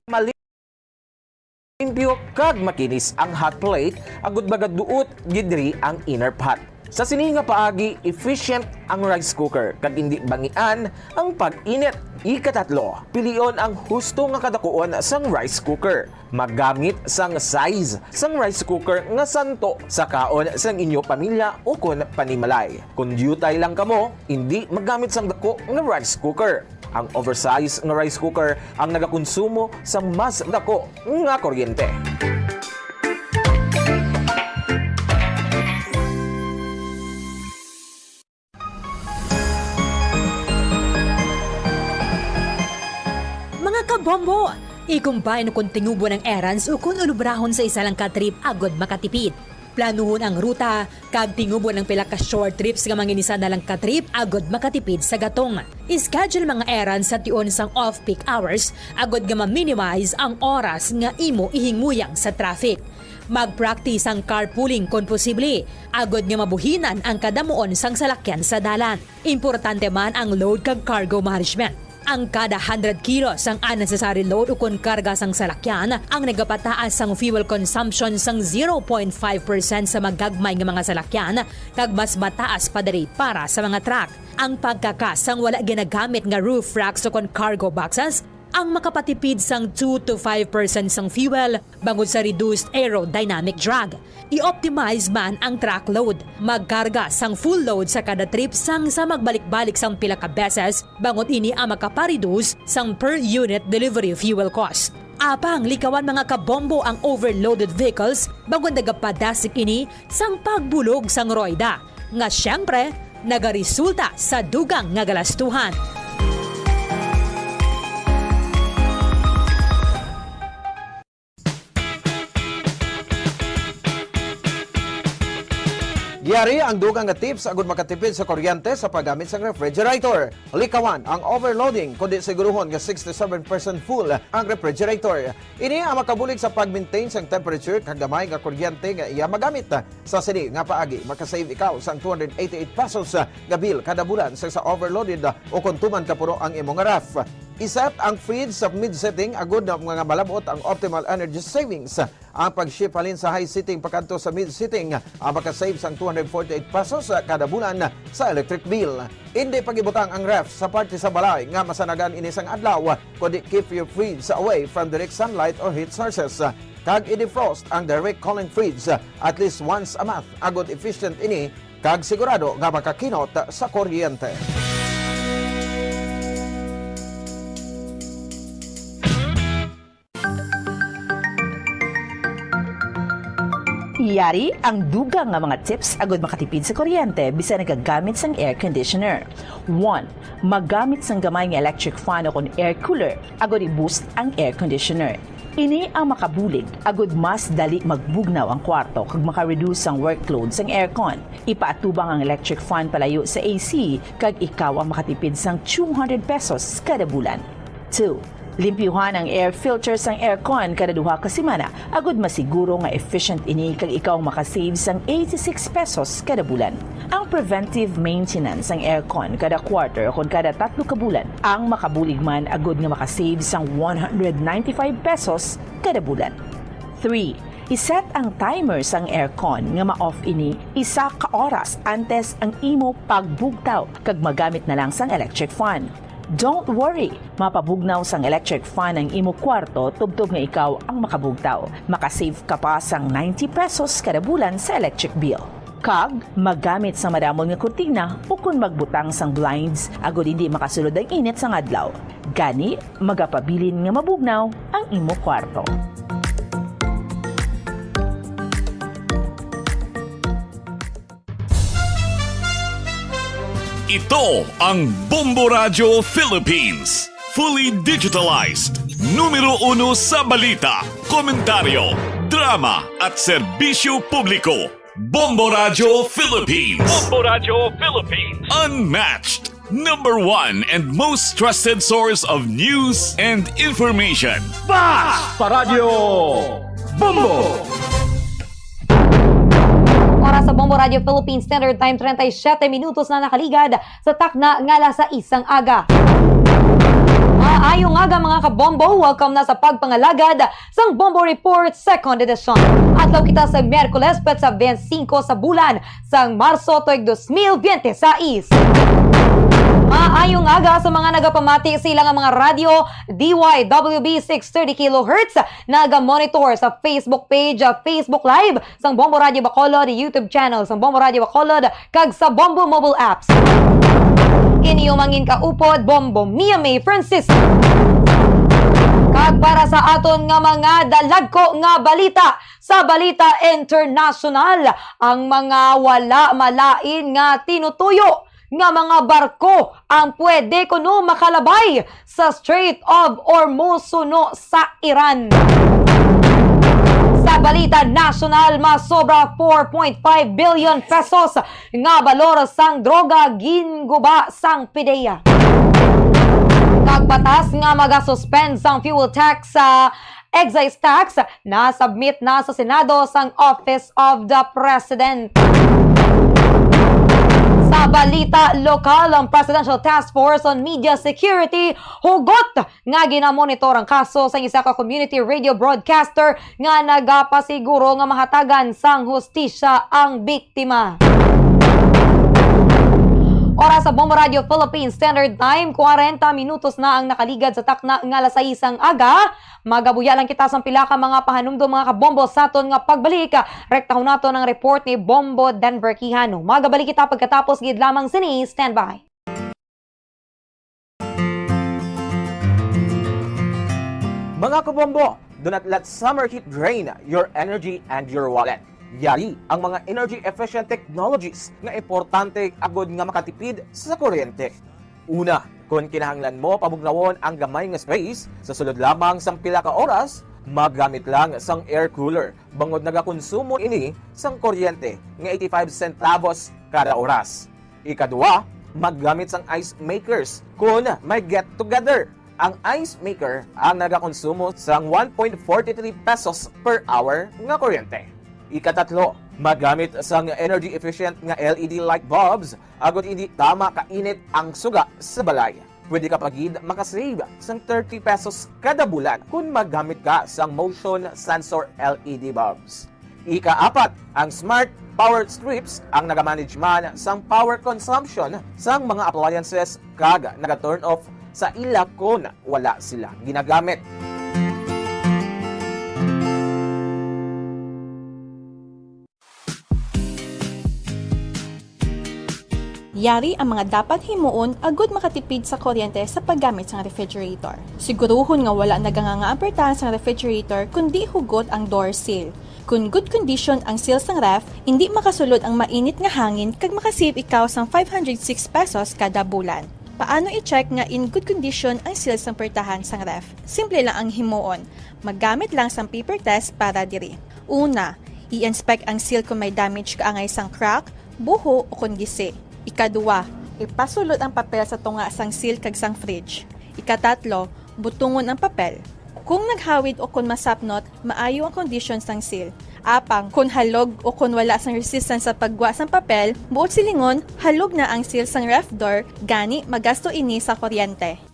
Limpyo kag makinis ang hot plate, agud magaduot gid diri ang inner pot. Sa sini nga paagi, efficient ang rice cooker kag indi bangian ang pag-init. Ikatatlo, pilion ang husto nga kadakuon sang rice cooker. Maggamit sang size sang rice cooker nga santo sa kaon sang inyo pamilya ukon panimalay. Kon diutay lang kamo, indi maggamit sang dako nga rice cooker. Ang oversize nga rice cooker ang nagakonsumo sang mas dako nga kuryente. Mga kabombo, i-combine kon tingubon ang errands ukon ulubrahon sa isa lang ka trip agod makatipid. Planuhon ang ruta, kag tingubon ang pila ka short trips nga manginisa na lang ka trip agod makatipid sa gatong. I-schedule mga errands sa tion sang off-peak hours agod nga ma-minimize ang oras nga imo ihinguyang sa traffic. Mag-practice ang carpooling kon posible, agod nga mabuhinan ang kadamuon sang salakyan sa dalan. Importante man ang load kag cargo management. Ang kada hundred kilos sang unnecessary load ukon karga sang salakyan ang nagapataas sang fuel consumption sang zero point five percent sa magagmay nga mga salakyan, kag mas mataas pa diri para sa mga truck. Ang pagkakas sang wala ginagamit nga roof racks ukon cargo boxes ang makapatipid sang two to five percent sang fuel bangod sa reduced aerodynamic drag. I-optimize man ang truck load. Magkarga sang full load sa kada trip sang sa magbalik-balik sang pila ka beses, bangod ini ang makapareduce sang per unit delivery fuel cost. Apang likawan, mga kabombo, ang overloaded vehicles bangod nagapadasig ini sang pagbulog sang royda, nga siyempre nagaresulta sa dugang nga galastuhan. Yari ang dugang nga tips agud makatipid sa kuryente sa paggamit sang refrigerator. Likawan ang overloading, kundi siguruhon nga sixty-seven percent full ang refrigerator. Ini ang makabulig sa pag-maintain sang temperature kag gamay nga kuryente nga iya magamit. Sa sini nga paagi, makasave ikaw sang two hundred eighty-eight pesos nga bill kada bulan sa, sa overloaded o kon tuman ka puno ang imo nga ref. Iset ang fridge sa mid setting agud nga malab-ot ang optimal energy savings. Ang pag-shift halin sa high setting pakadto sa mid setting, ah, makasave sang two hundred forty-eight pesos, ah, kada bulan sa electric bill. Indi pag-ibutang ang ref sa parte sa balay nga masanagan ini sang adlaw, kundi keep your fridge away from direct sunlight or heat sources. Kag i-defrost ang direct cooling fridge, ah, at least once a month, agud efficient ini kag sigurado nga makakinot sa kuryente. Yari ang dugang nga mga tips agud makatipid sa kuryente bisan nagagamit sang air conditioner. One, magamit sang gamay nga electric fan o kon air cooler agud i-boost ang air conditioner. Ini ang makabulig agud mas dali magbugnaw ang kwarto kag maka-reduce sang workload sang aircon. Ipaatubang ang electric fan palayo sa A C kag ikaw ang makatipid sang two hundred pesos kada bulan. Two, limpyuhan ang air filter sang aircon kada duha ka semana agud masiguro nga efficient ini kag ikaw makasave sang eighty-six pesos kada bulan. Ang preventive maintenance sang aircon kada quarter o kon kada tatlo ka bulan ang makabulig man agud nga makasave sang one hundred ninety-five pesos kada bulan. Three, iset ang timer sang aircon nga ma-off ini isa ka oras antes ang imo pagbugtaw kag magamit na lang sang electric fan. Don't worry, mapabugnaw sang electric fan ang imo kwarto tubtob nga ikaw ang makabugtaw. Makasave ka pa sang ninety pesos kada bulan sa electric bill. Kag magamit sa madamon nga kurtina ukon magbutang sang blinds agud hindi makasulod ang init sang adlaw. Gani, magapabilin nga mabugnaw ang imo kwarto. Ito ang Bombo Radyo Philippines. Fully digitalized. Numero uno sa balita, komentaryo, drama, at serbisyo publiko. Bombo Radyo Philippines. Bombo Radyo Philippines. Unmatched. Number one and most trusted source of news and information. Basta Radyo Bombo! Oras sa Bombo Radyo Philippines Standard Time, treinta y siete minutos na nakaligad sa takna nga alas sais sang aga. Maayo nga aga, mga kabombo, welcome na sa pagpangalagad sang Bombo Report Second Edition. Adlaw kita sa Miyerkules, petsa twenty-five sa bulan sang Marso tuig dos mil biyente sais. Maayo nga aga sa mga nagapamati sa ila nga mga radyo, D Y W B six thirty kilohertz, naga-monitor sa Facebook page, ah, Facebook Live sang Bombo Radyo Bacolod, YouTube channel sang Bombo Radyo Bacolod, kag sa Bombo mobile apps. Inyo mangin kaupod, Bombo Mia May Francisco. Kag para sa aton nga mga dalagko nga balita, sa balita internasyonal, ang mga wala malain nga tinutuyo nga mga barko ang pwede kuno makalabay sa Strait of Hormuz suno sa Iran. Sa balita nasyonal, masobra four point five billion pesos nga balor sang droga ginguba sang PDEA. Kag batas nga magasuspend sang fuel tax sa excise tax na-submit na sa Senado sang Office of the President. Sa balita lokal, ang Presidential Task Force on Media Security hugot nga ginamonitor ang kaso sang isa ka community radio broadcaster nga nagapasiguro nga mahatagan sang hustisya ang biktima. Oras sa Bombo Radio Philippines Standard Time, kwarenta minutos na ang nakaligad sa takna nga alas sais sang aga. Magabuya lang kita sang pila ka mga pahanumdom, mga kabombo, sa aton nga pagbalik. Rektahon naton ang report ni Bombo Denver Quijano. Magabalik kita pagkatapos gid lamang sini. Stand by. Mga kabombo, do not let summer heat drain your energy and your wallet. Yari ang mga energy-efficient technologies nga importante agud nga makatipid sa kuryente. Una, kon kinahanglan mo pabugnawon ang gamay nga space sa sulod lamang sang pila ka oras, Maggamit lang sang air cooler, bangod nagakonsumo ini sang kuryente nga eighty-five centavos kada oras. Ikadua, maggamit sang ice makers kon may get together. Ang ice maker ang nagakonsumo sang one point forty three pesos per hour nga kuryente. Ikatatlo, maggamit sang energy efficient nga L E D light bulbs agod hindi tama kainit ang suga sa balay. Pwede ka pa gid makasave sang thirty pesos kada bulan kon maggamit ka sang motion sensor L E D bulbs. Ikaapat, ang smart power strips ang nagamanage man sang power consumption sang mga appliances kag naga-turn off sa ila kon wala sila ginagamit. Yari ang mga dapat himuon agud makatipid sa kuryente sa paggamit sang refrigerator. Siguruhon nga wala naganganga ang pertahan sang refrigerator kundi hugot ang door seal. Kun good condition ang seal sang ref, indi makasulod ang mainit nga hangin kag makasave ikaw sang five hundred six pesos kada bulan. Paano i-check nga in good condition ang seal sang pertahan sang ref? Simple lang ang himuon. Maggamit lang sang paper test para diri. Una, i-inspect ang seal kung may damage kaangay sang crack, buho o kon gisi. Ikadua, ipasulod ang papel sa tunga sang seal kag sang fridge. Ikatatlo, butungon ang papel. Kung naghawid o kon masapnot, maayo ang kondisyon sang seal. Apang, kon halog o kon wala sang resistance sa paggwa sang papel, buot silingon, halog na ang seal sang ref door, gani magasto ini sa kuryente.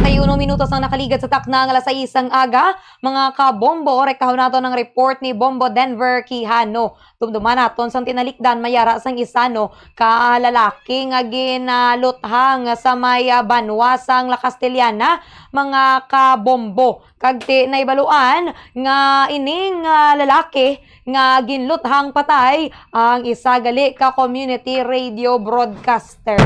Ay uno minutos ang nakaligad sa takna nga alas sais sang aga. Mga kabombo, rektahon naton ang report ni Bombo Denver Quijano. Dumduman naton sang tinalikdan mayara sang isa no ka lalaki nga ginaluthang sa may ah, banwa sang La Castellana, mga kabombo. Kag ti naibaluan nga ining ah, lalaki nga ginluthang patay ang isa gali ka community radio broadcaster.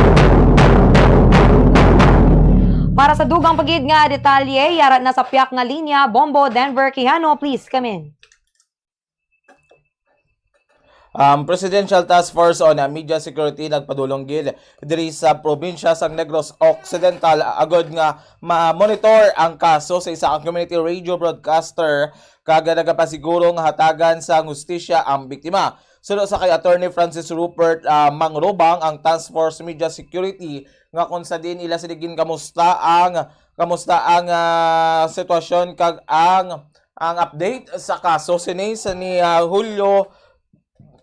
Para sa dugang pa gid nga detalye, yara na sa piyak nga linya, Bombo Denver Quijano, please come in. Ang Presidential Task Force on Media Security nagpadulong gid diri sa probinsya sang Negros Occidental agod nga ma-monitor ang kaso sa isa ka community radio broadcaster kag nagapasiguro nga hatagan sang hustisya ang biktima. Suno sa kay Attorney Francis Rupert ah, Mangrobang ang Task Force Media Security nga kung sa diin ila sila ginkamusta ang kamusta ang ah, sitwasyon kag ang ang update sa kaso sini sa ni ah, Julio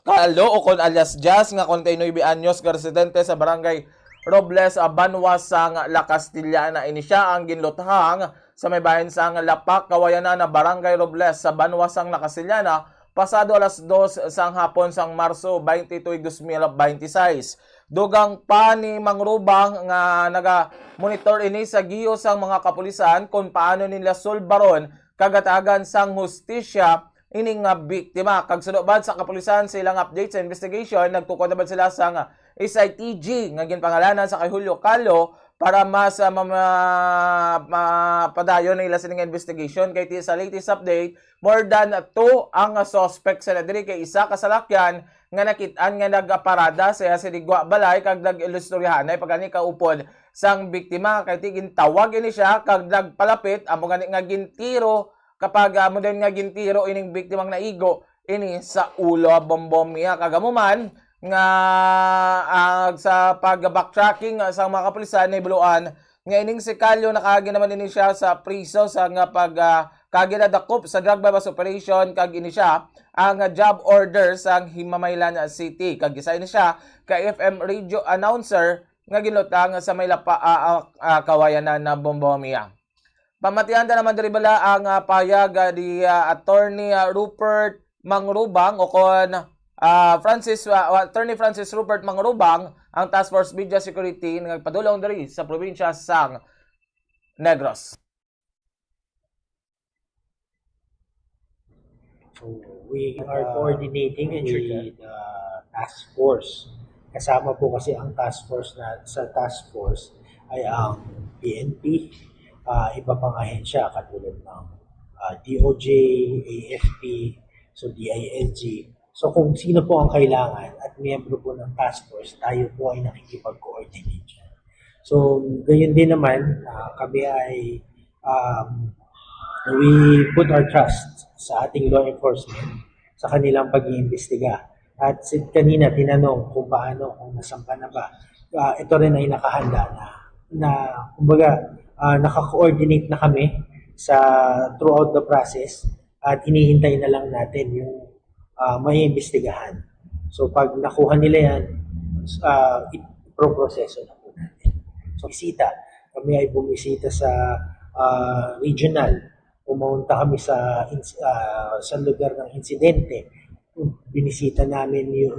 Carlo o kon alias Jazz nga kwarenta y nuebe anyos nga residente sa barangay Robles, ah, banwa sang La Castellana. Ini sia ang ginluthang sa may bahin sang Lapak, Kawayanan, ah, barangay Robles sa banwa sang La Castellana pasado alas dos sang hapon sang Marso twenty-two, dos mil binte y seis. Dugang pa ni Mangrobang nga naga-monitor ini sa giyo sang mga kapulisan kung paano nila sulbaron kag hatagan sang hustisya ini nga biktima. Kag suno bad sa kapulisan sa ilang update sa investigation, nagtukod na bad sila sang S I T G nga ginpangalanan sa kay Julio Calo para mas ah, ma- ma- mapadayon na ila sini nga investigation. Kay ti sa latest update, more than two ang ah, suspects na diri kay isa ka salakyan nga nakit-an nga nagaparada sa iya sa digwa balay kag nag-ilistoryahanay pagani kaupod sang biktima kay ti gintawag ini siya kag nagpalapit amo gani nga gintiro kapag amo din nga gintiro ining biktimang naigo ini sa ulo. Bombomia kag amo man nga ah, sa pag-backtracking ah, sa mga kapulisan nahibaluan nga ining si Calio nakaagi naman ini siya sa priso sa nga pag ah, kagi nadakop sa drug buy-bust operation kag ini siya ang job order sa Himamaylan City kag isa ini siya ka F M radio announcer nga ginlutang sa may lapa ah, ah, ah, kawayanan na Bombomia. Pamatian ta naman diri bala ang ah, pahayag ah, di ah, Attorney ah, Rupert Mangrubang o kon ah, Francis ah, Attorney Francis Rupert Mangrubang ang Task Force Media Security nga nagpadulong diri sa probinsya sang Negros. So we are coordinating with the task force. Kasama po kasi ang task force na sa task force ay ang P N P, ah, iba pang ahensya katulad ng ah, D O J, A F P, so D I L G. So kung sino po ang kailangan at miyembro po ng task force, tayo po ay nakikipag-coordinate dyan. So gayon din naman, ah, kami ay, um, we put our trust sa ating law enforcement, sa kanilang pag-iimbestiga. At si, kanina tinanong kung paano, kung nasampa na ba. Ah, ito rin ay nakahanda na, na kumbaga, ah, naka-coordinate na kami sa throughout the process at hinihintay na lang natin yung, ah, maiimbestigahan. So pag nakuha nila yan, ah, iproproseso na po natin. So bisita, kami ay bumisita sa, ah, regional, pumunta kami sa ins-, ah, sa lugar ng insidente. Binisita namin yung,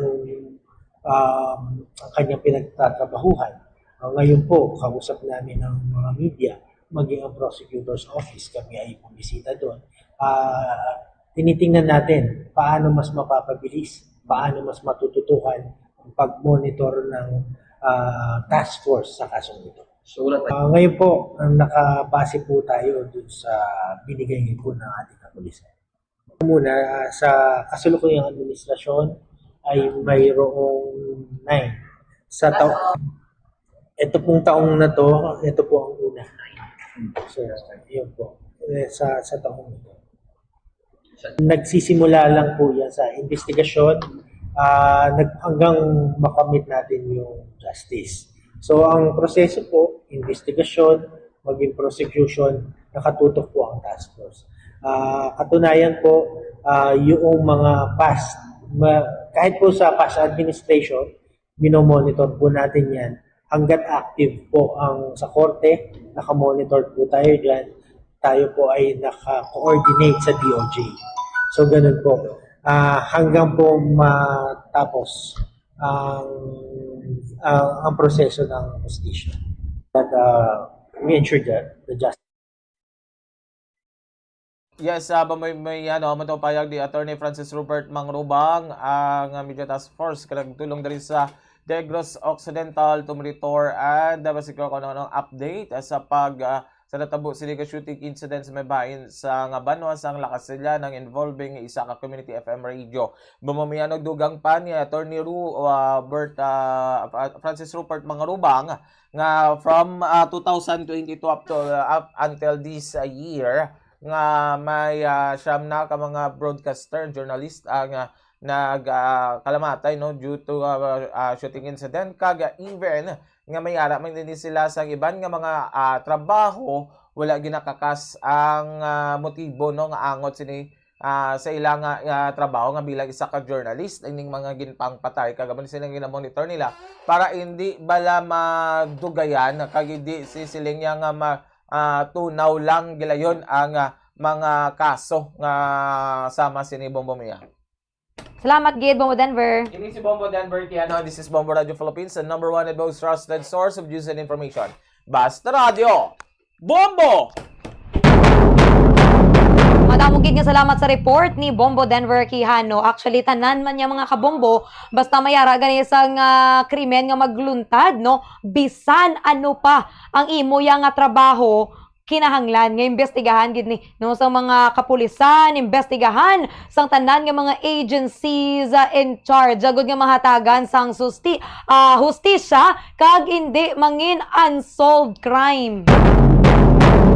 um, ang kanyang pinagtatrabahuhan. Ah, ngayon po, kausap namin ang mga media, maging ang prosecutor's office, kami ay bumisita doon. Ah, tinitingnan natin paano mas mapapabilis, paano mas matututukan ang pag-monitor ng, ah, task force sa kasong ito. So, wala tayo. Ah, ngayon po, ang nakabase po tayo dun sa binigay po ng ating kapulisan. Muna, ah, sa kasalukuyang administrasyon ay mayroong nine. Sa taon, ito pong taong na to, ito po ang una. So, yun po. Eh, sa, sa taong ito. Nagsisimula lang po yan sa investigasyon, ah, nag-, hanggang makamit natin yung justice. So, ang proseso po, investigasyon, maging prosecution, nakatutok po ang task force. Ah, katunayan po, ah, yung mga past, ma-, kahit po sa past administration, minomonitor po natin yan. Hanggat active po ang sa korte, nakamonitor po tayo dyan. Tayo po ay naka-coordinate sa D O J. So, ganun po. Ah, hanggang po matapos ang, ang, ang proseso ng hustisya. That, ah, we ensure that the justice. Yes, uh, may, may ano, matupayag ni Attorney Francis Rupert Mangrubang ang, uh, Media Task Force kag nagtulong diri sa Negros Occidental to monitor and uh, basig ko kung ano update uh, sa pag uh, sa natabo sini ka shooting incident sa may bahin sa nga banwa sang La Castellana nga involving isa ka community F M radio. Bumamiyanog dugang pa ni Attorney Ru, uh, Bert, uh, Fra- Francis Rupert Mangarubang nga from uh, two thousand twenty-two up to uh, up until this uh, year nga may uh, siyam na ka mga broadcaster, journalist ang uh, nag uh, kalamatay no due to uh, uh, shooting incident kag uh, even nga may ara man din sila sa iban nga mga uh, trabaho, wala ginakakas ang uh, motibo no nga angot sini ah, sa ila nga ah, trabaho nga bilang isa ka journalist, ining mga ginpangpatay kag amo ni sila nga ginamonitor nila para hindi bala madugayan kag hindi si siling niya nga ma, ah, tunaw lang gilayon ang ah, mga kaso nga sama sini Bombo Mia. Salamat gid, Bombo Denver. Ini si Bombo Denver Kiano. This is Bombo Radio Philippines, the number one and most trusted source of news and information. Basta Radio! Bombo! Madamo gid nga salamat sa report ni Bombo Denver Quijano. Actually, tanan man niya mga kabombo, basta may ara gani sang ah, krimen nga magluntad, no? Bisan ano pa ang imo ya nga trabaho, kinahanglan nga imbestigahan gid ni, no, sa mga kapulisan, imbestigahan sang tanan nga mga agencies ah, in charge, agud nga mahatagan sang susti, ah, hustisya kag indi mangin unsolved crime.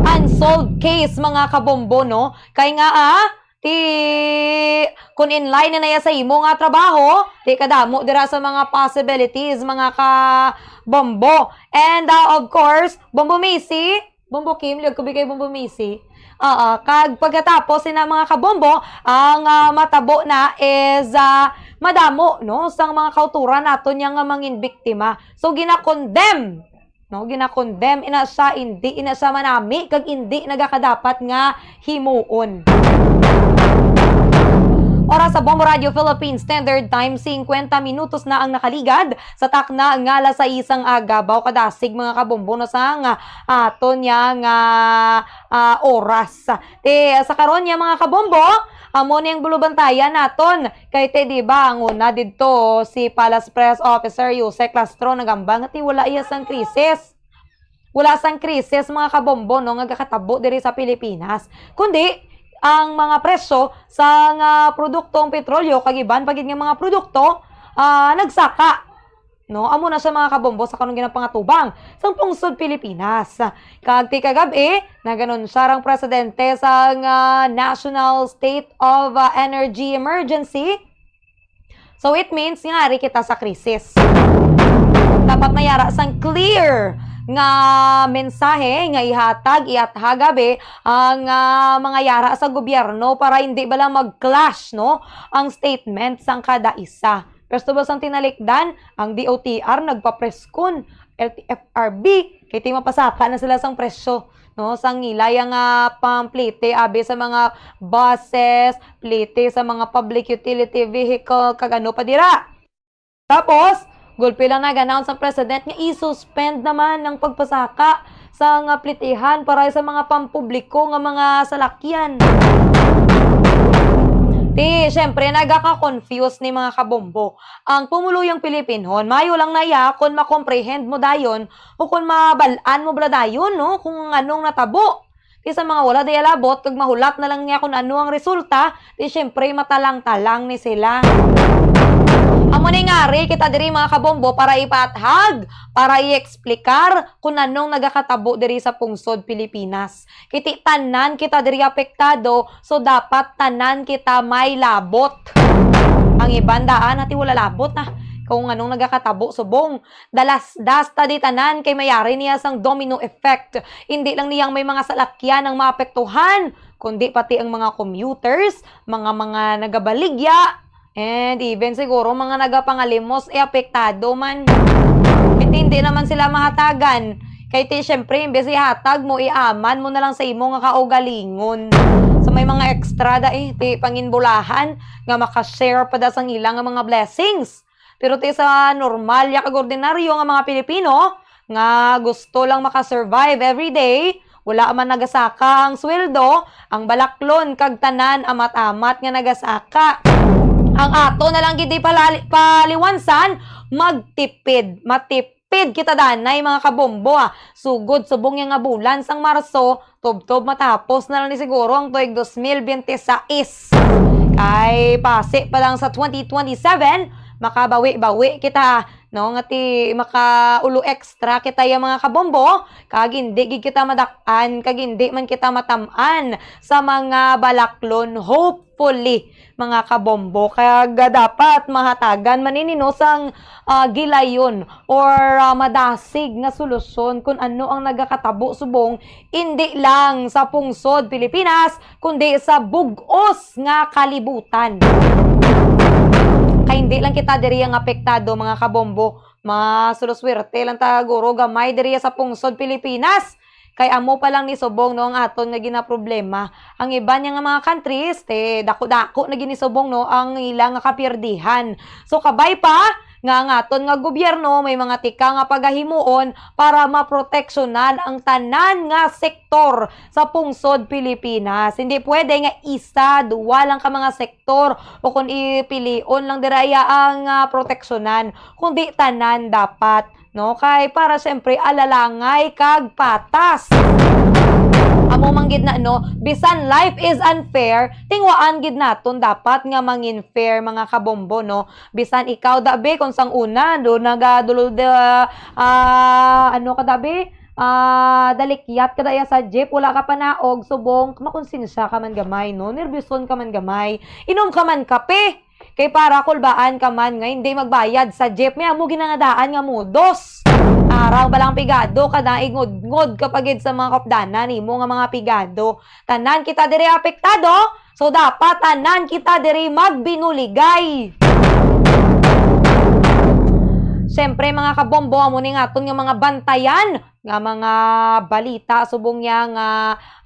Unsolved case, mga kabombo, no? Kay nga, ah, ti kun in line na ya sa imo nga trabaho, ti kadamo dira sa mga possibilities, mga kabombo. And ah, of course, Bombo Macy, Bombo Kim, liwag ko bigay Bombo Macy. Oo, kag pagkatapos sina mga kabombo, ang ah, matabo na is ah, madamo, no, sang mga kauturan naton niya nga mangin biktima. So ginakondem, no, ginakondem ina siya, indi ina siya manami kag indi nagakadapat nga himuon. Oras sa Bombo Radio Philippines Standard Time, singkwenta minutos na ang nakaligad sa takna nga alas sais sang aga. Baw kadasig mga kabombo no sang aton niya nga ah, oras. Ti sa karon niya mga kabombo, amo ni ang bulubantayan naton. Kay ti di ba ang una didto si Palace Press Officer Yusek Castro nagamba nga ti wala iya sang krisis. Wala sang krisis mga kabombo no nga gakatabo diri sa Pilipinas. Kundi ang mga presyo sang, ah, produktong petrolyo kag iban pa gid nga mga produkto, ah, nagsaka. No, amo na siya, mga kabombo, sa kanunay nga pangatubang sang pungsod Pilipinas. Kag ti kagab-i, nag-anunsar ang presidente sang, ah, National State of, ah, Energy Emergency. So it means nga ari kita sa krisis. Dapat may ara sang clear nga mensahe nga ihatag, iathag abi ang, ah, mga yara sa gobyerno para hindi bala mag-clash, no, ang statement sang kada isa. First of all, sang tinalikdan, ang D O T R nagpa-press con, L T F R B, kay ti mapasaka na sila sang presyo, no, sang ila ya nga pamplete abi sa mga buses, plete sa mga public utility vehicle, kag ano pa dira. Tapos, gulpi lang nag-announce ang president nga i-suspend naman ang pagpasaka sa nga plitihan para sa mga pampubliko nga mga salakyan. Ti, syempre, nagaka-confuse ni, mga kabombo. Ang pumuluyong Pilipinhon, mayo lang na iya kung ma-comprehend mo dayon o kung mabal-an mo bala dayon, no, kung anong natabo. Ti sa mga wala diya labot kag mahulat na lang niya kung ano ang resulta, ti syempre matalang-talang ni sila. Amo ni ngari kita diri, mga kabombo, para ipathag, para i-explicar kung anong nagakatabo diri sa pungsod Pilipinas. Kay ti tanan kita diri apektado, so dapat tanan kita may labot. Ang iban daan, ati wala labot na kung anong nagakatabo subong. Dalasdas ta di tanan kay mayari niya sang domino effect. Hindi lang niyang may mga salakyan ang maapektuhan, kundi pati ang mga commuters, mga, mga nagabaligya, and even siguro mga nagapangalimos, eh, apektado man. Kay ti hindi naman sila mahatagan. Kay ti, syempre, imbes ihatag mo, iaman mo na lang sa imo nga kaugalingon. Sa may mga extra da, eh, ti panginbulahan nga maka-share pa da sang ila nga mga blessings. Pero ti sa normal ya kag ordinaryo nga mga Pilipino nga gusto lang maka-survive every day, wala man nagasaka ang sweldo, ang balaklon kag tanan amat-amat nga nagasaka. Ang ato na lang gid di palali-, paliwansan, magtipid, matipid kita danay, mga kabombo, ah. Sugod subong ya nga bulan sang Marso, tubtob matapos na lang ni siguro ang tuig dos mil binte sais. Kay pasi pa lang sa twenty twenty-seven, makabawi-bawi kita, no, nga ti makaulo extra kita ya, mga kabombo, kag hindi gid kita madak-an, kag hindi man kita matam-an sa mga balaklon. Hopefully, mga kabombo, kag dapat mahatagan man ini, no, sang, ah, gilayon or, ah, madasig nga solusyon kung ano ang nagakatabo subong, hindi lang sa pungsod Pilipinas, kundi sa bug-os nga kalibutan. Kay hindi lang kita diri ang apektado, mga kabombo. Masuluswerte lang ta, guro, gamay diri sa pungsod Pilipinas. Kay amo pa lang ni subong, no, ang aton nga ginaproblema. Ang iban niya nga mga countries, te, dako-dako na gid ni subong, no, ang ila nga kapirdihan. So, kabay pa nga ang aton nga gobyerno may mga tika nga pagahimuon para maproteksyonan ang tanan nga sektor sa pungsod Pilipinas. Hindi pwede nga isa, duwa lang ka mga sektor o kung ipilion lang dira iya ang, ah, proteksyonan, kundi tanan dapat, no? Kay para siyempre alalangay kag patas. Amo man gid na, no? Bisan life is unfair, tingwaan gid naton dapat nga mangin fair, mga kabombo, no? Bisan ikaw, dabi, kung sang una, do, nagadulod, ah, ah, ano ka, dabi? Ah, dalikyat ka daya sa jeep, wala ka pa naog, subong, makonsensya ka man gamay, no? Nerbyuson ka man gamay. Inom ka man kape. Kay para kulbaan ka man nga hindi magbayad sa jeep, may amo ginangadaan nga mudos. Araw ba lang pigado ka na, ingod-ngod ka pa gid sa mga kapdanan nimo nga mga pigado. Tanan kita diri apektado, so dapat tanan kita diri magbinuligay. Siyempre, mga kabombo, amo ni nga aton nga mga bantayan nga mga balita subong niya nga,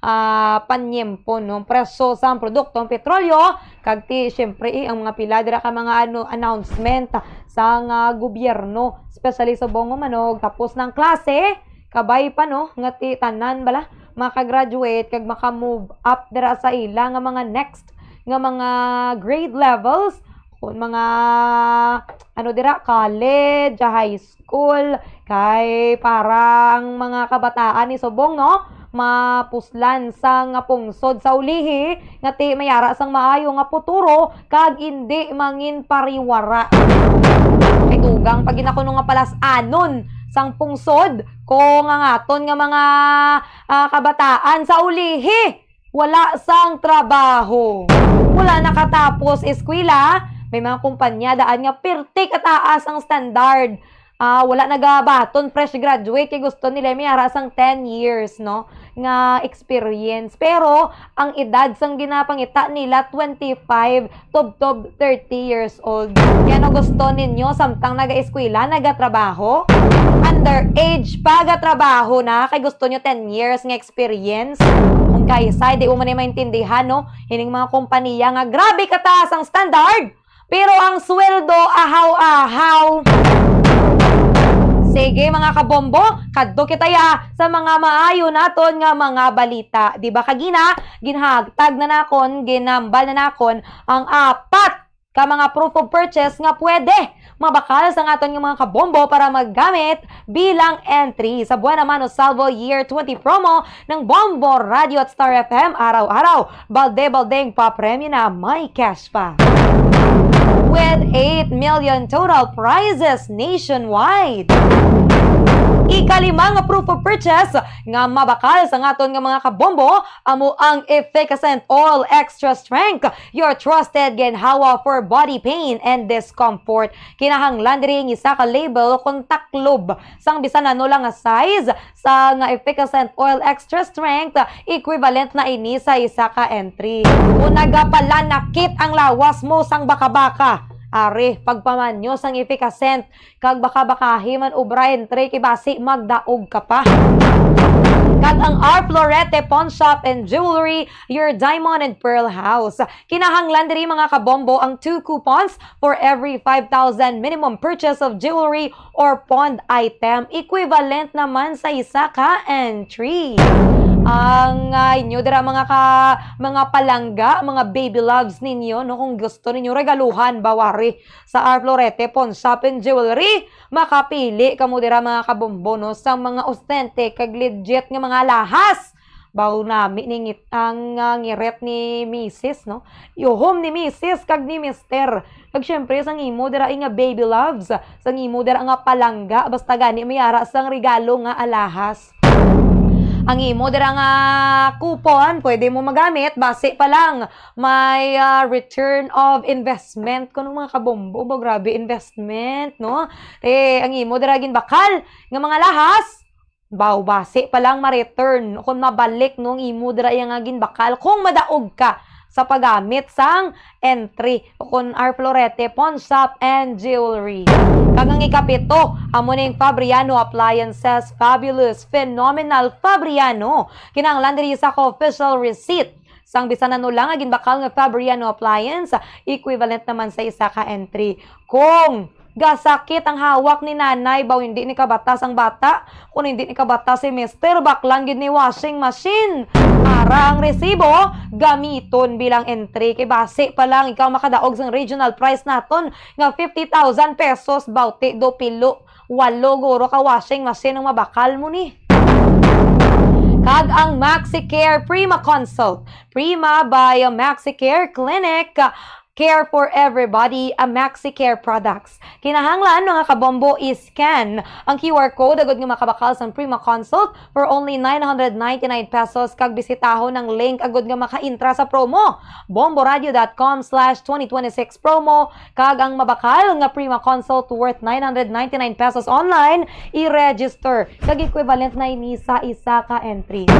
ah, panyempo, no? Presyo sa produkto, ang petrolyo, kag ti, siyempre, eh, ang mga pila dira ka mga, ano, announcement sa nga gobyerno, especially subong mo manog tapos ng klase, kabay pa, no, nga ti tanan bala maka-graduate kag maka-move up dira sa ila nga mga next nga mga grade levels, kung mga, ano dira, college, high school, kay para ang mga kabataan ni subong, no, mapuslan sang pungsod sa ulihi nga ti mayara sang maayo nga puturo kag indi mangin pariwara. Kay tugang pa gid na kuno nga palas-anon sang pungsod kung ang aton nga mga, ah, kabataan sa ulihi wala sang trabaho. Wala nakatapos eskwela, may mga kumpanya daan nga pirti kataas ang standard. Ah, wala nagabaton fresh graduate kay gusto nila may ara sang ten years, no, nga experience. Pero ang edad sang ginapangita nila twenty-five tubtob thirty years old. Kaya no gusto ninyo samtang nagaeskwela, nagatrabaho? Underage pa gatrabaho na kay gusto nyo ten years nga experience? Kung kaisa, di mo man maintindihan, no? Ining mga kompanya nga grabe kataas ang standard, pero ang sweldo, ahaw-ahaw. Sige, mga kabombo, kadto kita ya sa mga maayo naton nga mga balita. Di ba kagina, ginhagtag na nakon, ginambal na nakon ang apat ka mga proof of purchase nga pwede mabakal sa aton nga mga kabombo para magamit bilang entry sa Buena Mano Salvo Year twenty promo ng Bombo Radio at Star F M. Araw-araw, balde-baldeng papremyo na may cash pa. With eight million total prizes nationwide. Ikalima nga proof of purchase nga mabakal sa aton nga mga kabombo amo ang Efficascent Oil Extra Strength, your trusted ginhawa for body pain and discomfort. Kinahanglan diri ang isa ka label kon taklob sang bisan ano lang nga size sa nga Efficascent Oil Extra Strength, equivalent na ini sa isa ka entry. Kung nagapalanakit ang lawas mo sang baka-baka, ari, pagpamanyo sang Efficascent, kag baka-bakahi man obra entry kay basi magdaog ka pa. Kag ang R Florete Pawn Shop and Jewelry, your diamond and pearl house. Kinahanglan diri, mga kabombo, ang two coupons for every five thousand minimum purchase of jewelry or pawned item, equivalent naman sa isa ka entry. Ang, ah, inyo dira, mga ka-, mga palangga, mga baby loves ninyo, no, kung gusto ninyo regaluhan, bawari sa R Florete Pawn Shop and Jewelry, makapili kamo dira, mga kabombo, no, sa mga authentic kag legit nga mga alahas. Baw nami ni ngit-, ang, ah, ngirit ni misis, no? Yuhom ni misis kag ni mister. Kag syempre, sang imo dira nga baby loves, sang imo dira nga palangga, basta gani may ara sang regalo nga alahas. Ang imo dira nga coupon, pwede mo magamit, basi pa lang may, ah, return of investment. Kuno, mga kabombo ba, grabe investment, no? Eh, ang imo dira ginbakal nga mga lahas, baw, basi pa lang ma-return o kung mabalik, no, ang imo dira iya nga ginbakal kung madaog ka sa paggamit sang entry o kon R Florete Pawn Shop and Jewelry. Kag ang ikapito, amo ning Fabriano Appliances Fabulous Phenomenal Fabriano. Kinahanglan diri isa ka official receipt sang bisan ano lang nga ginbakal nga Fabriano Appliance, equivalent naman sa isa ka entry. Kung gasakit ang hawak ni nanay, baw hindi ni kabatas ang bata. Kung hindi ni kabatas si mister, baklang gid ni washing machine. Ara ang resibo, gamiton bilang entry. Kay basi pa lang ikaw makadaog sang regional prize naton nga fifty thousand pesos, bawti do pilo, walo guro ka washing machine ang mabakal mo ni. Kag ang MaxiCare Prima Consult. Prima by MaxiCare Clinic. Care for everybody, a MaxiCare products. Kinahanglan, mga kabombo, i-scan ang Q R code agud nga makabakal sang Prima Consult for only nine hundred ninety-nine pesos kag bisitahon ang link agud nga makaintra sa promo, bomboradio dot com slash twenty twenty-six promo, kag ang mabakal nga Prima Consult worth nine hundred ninety-nine pesos online, i-register kag equivalent na ini sa isa ka entry.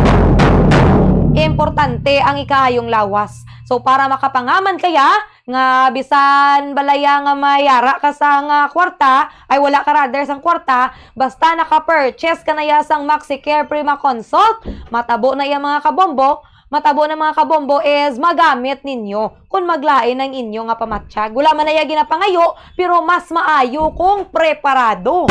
Importante ang ikaayong lawas. So, para makapangaman kaya nga bisan balaya nga may ara ka sang kwarta, ay wala ka rather sang kwarta, basta naka-purchase ka na ya sang MaxiCare Prima Consult, matabo na ya, mga kabombo, matabo na, mga kabombo, is magamit ninyo kung maglain ang inyo nga pamatyag. Wala man na ya ginapangayo, pero mas maayo kung preparado.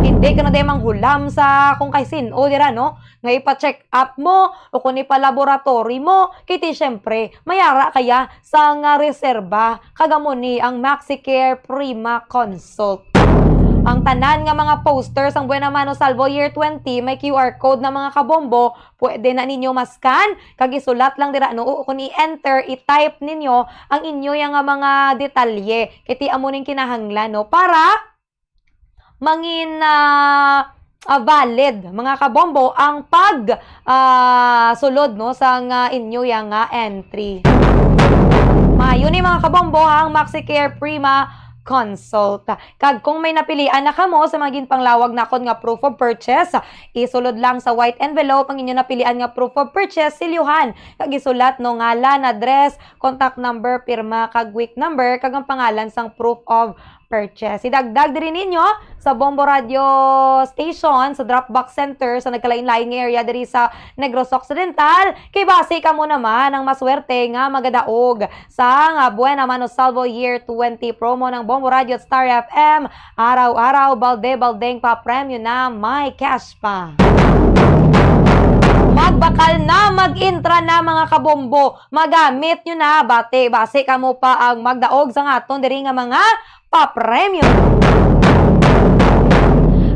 Hindi ka na day manghulam sa kung kay sin-o dira, no? Nga ipa-check up mo o kung ipa-laboratory mo, kay ti, syempre, may ara kaya sa nga reserba, kag amo ni ang MaxiCare Prima Consult. Ang tanan nga mga poster sang Buena Mano Salvo Year twenty may Q R code na, mga kabombo. Pwede na ninyo ma-scan kag isulat lang dira, no? O kung i-enter, i-type ninyo ang inyo yang nga mga detalye. Kay ti amo ning kinahanglan, no? Para mangin, ah, ah, valid, mga kabombo, ang pag, ah, sulod, no, sang, ah, inyo yang nga entry. Maayo ni, mga kabombo, ang MaxiCare Prima Consult. Kag kung may napilian na kamo sa mga ginpanglawag nakon nga proof of purchase, isulod lang sa white envelope ang inyo napilian nga proof of purchase, silyuhan, kag isulat, no, ngalan, address, contact number, pirma, kag WIC number, kag ang pangalan sang proof of purchase. Idagdag diri ninyo sa Bombo Radio Station sa drop box center sa nagkalain-lain nga area diri sa Negros Occidental. Kay basi kamo naman ang maswerte nga magadaog sang Buena Mano Salvo Year twenty promo ng Bombo Radio at Star F M. Araw-araw, balde-baldeng papremyo na, may cash pa. Magbakal na, mag-intra na, mga kabombo. Magamit nyo na, bati, basi kamo pa ang magdaog sa aton diri nga mga papremyo.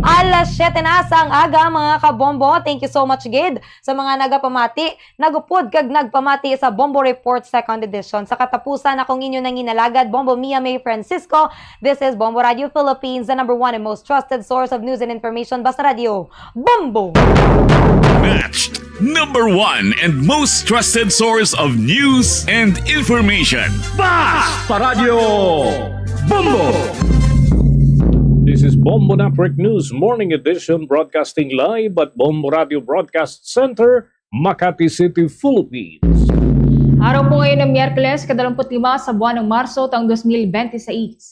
Alas siyete na sang aga, mga kabombo. Thank you so much gid sa mga nagapamati, nagupod kag nagpamati sa Bombo Report Second Edition. Sa katapusan, akong inyo nanginalagad, Bombo Mia May Francisco. This is Bombo Radio Philippines, the number one and most trusted source of news and information. Basta Radio, Bombo! Matched number one and most trusted source of news and information. Basta Radio, Bombo! This is Bombo Network News Morning Edition, broadcasting live at Bombo Radio Broadcast Center, Makati City, Philippines. Araw po ngayon ng Miyerkules, kadalawamput lima sa buwan ng Marso, taong dos mil bente seis.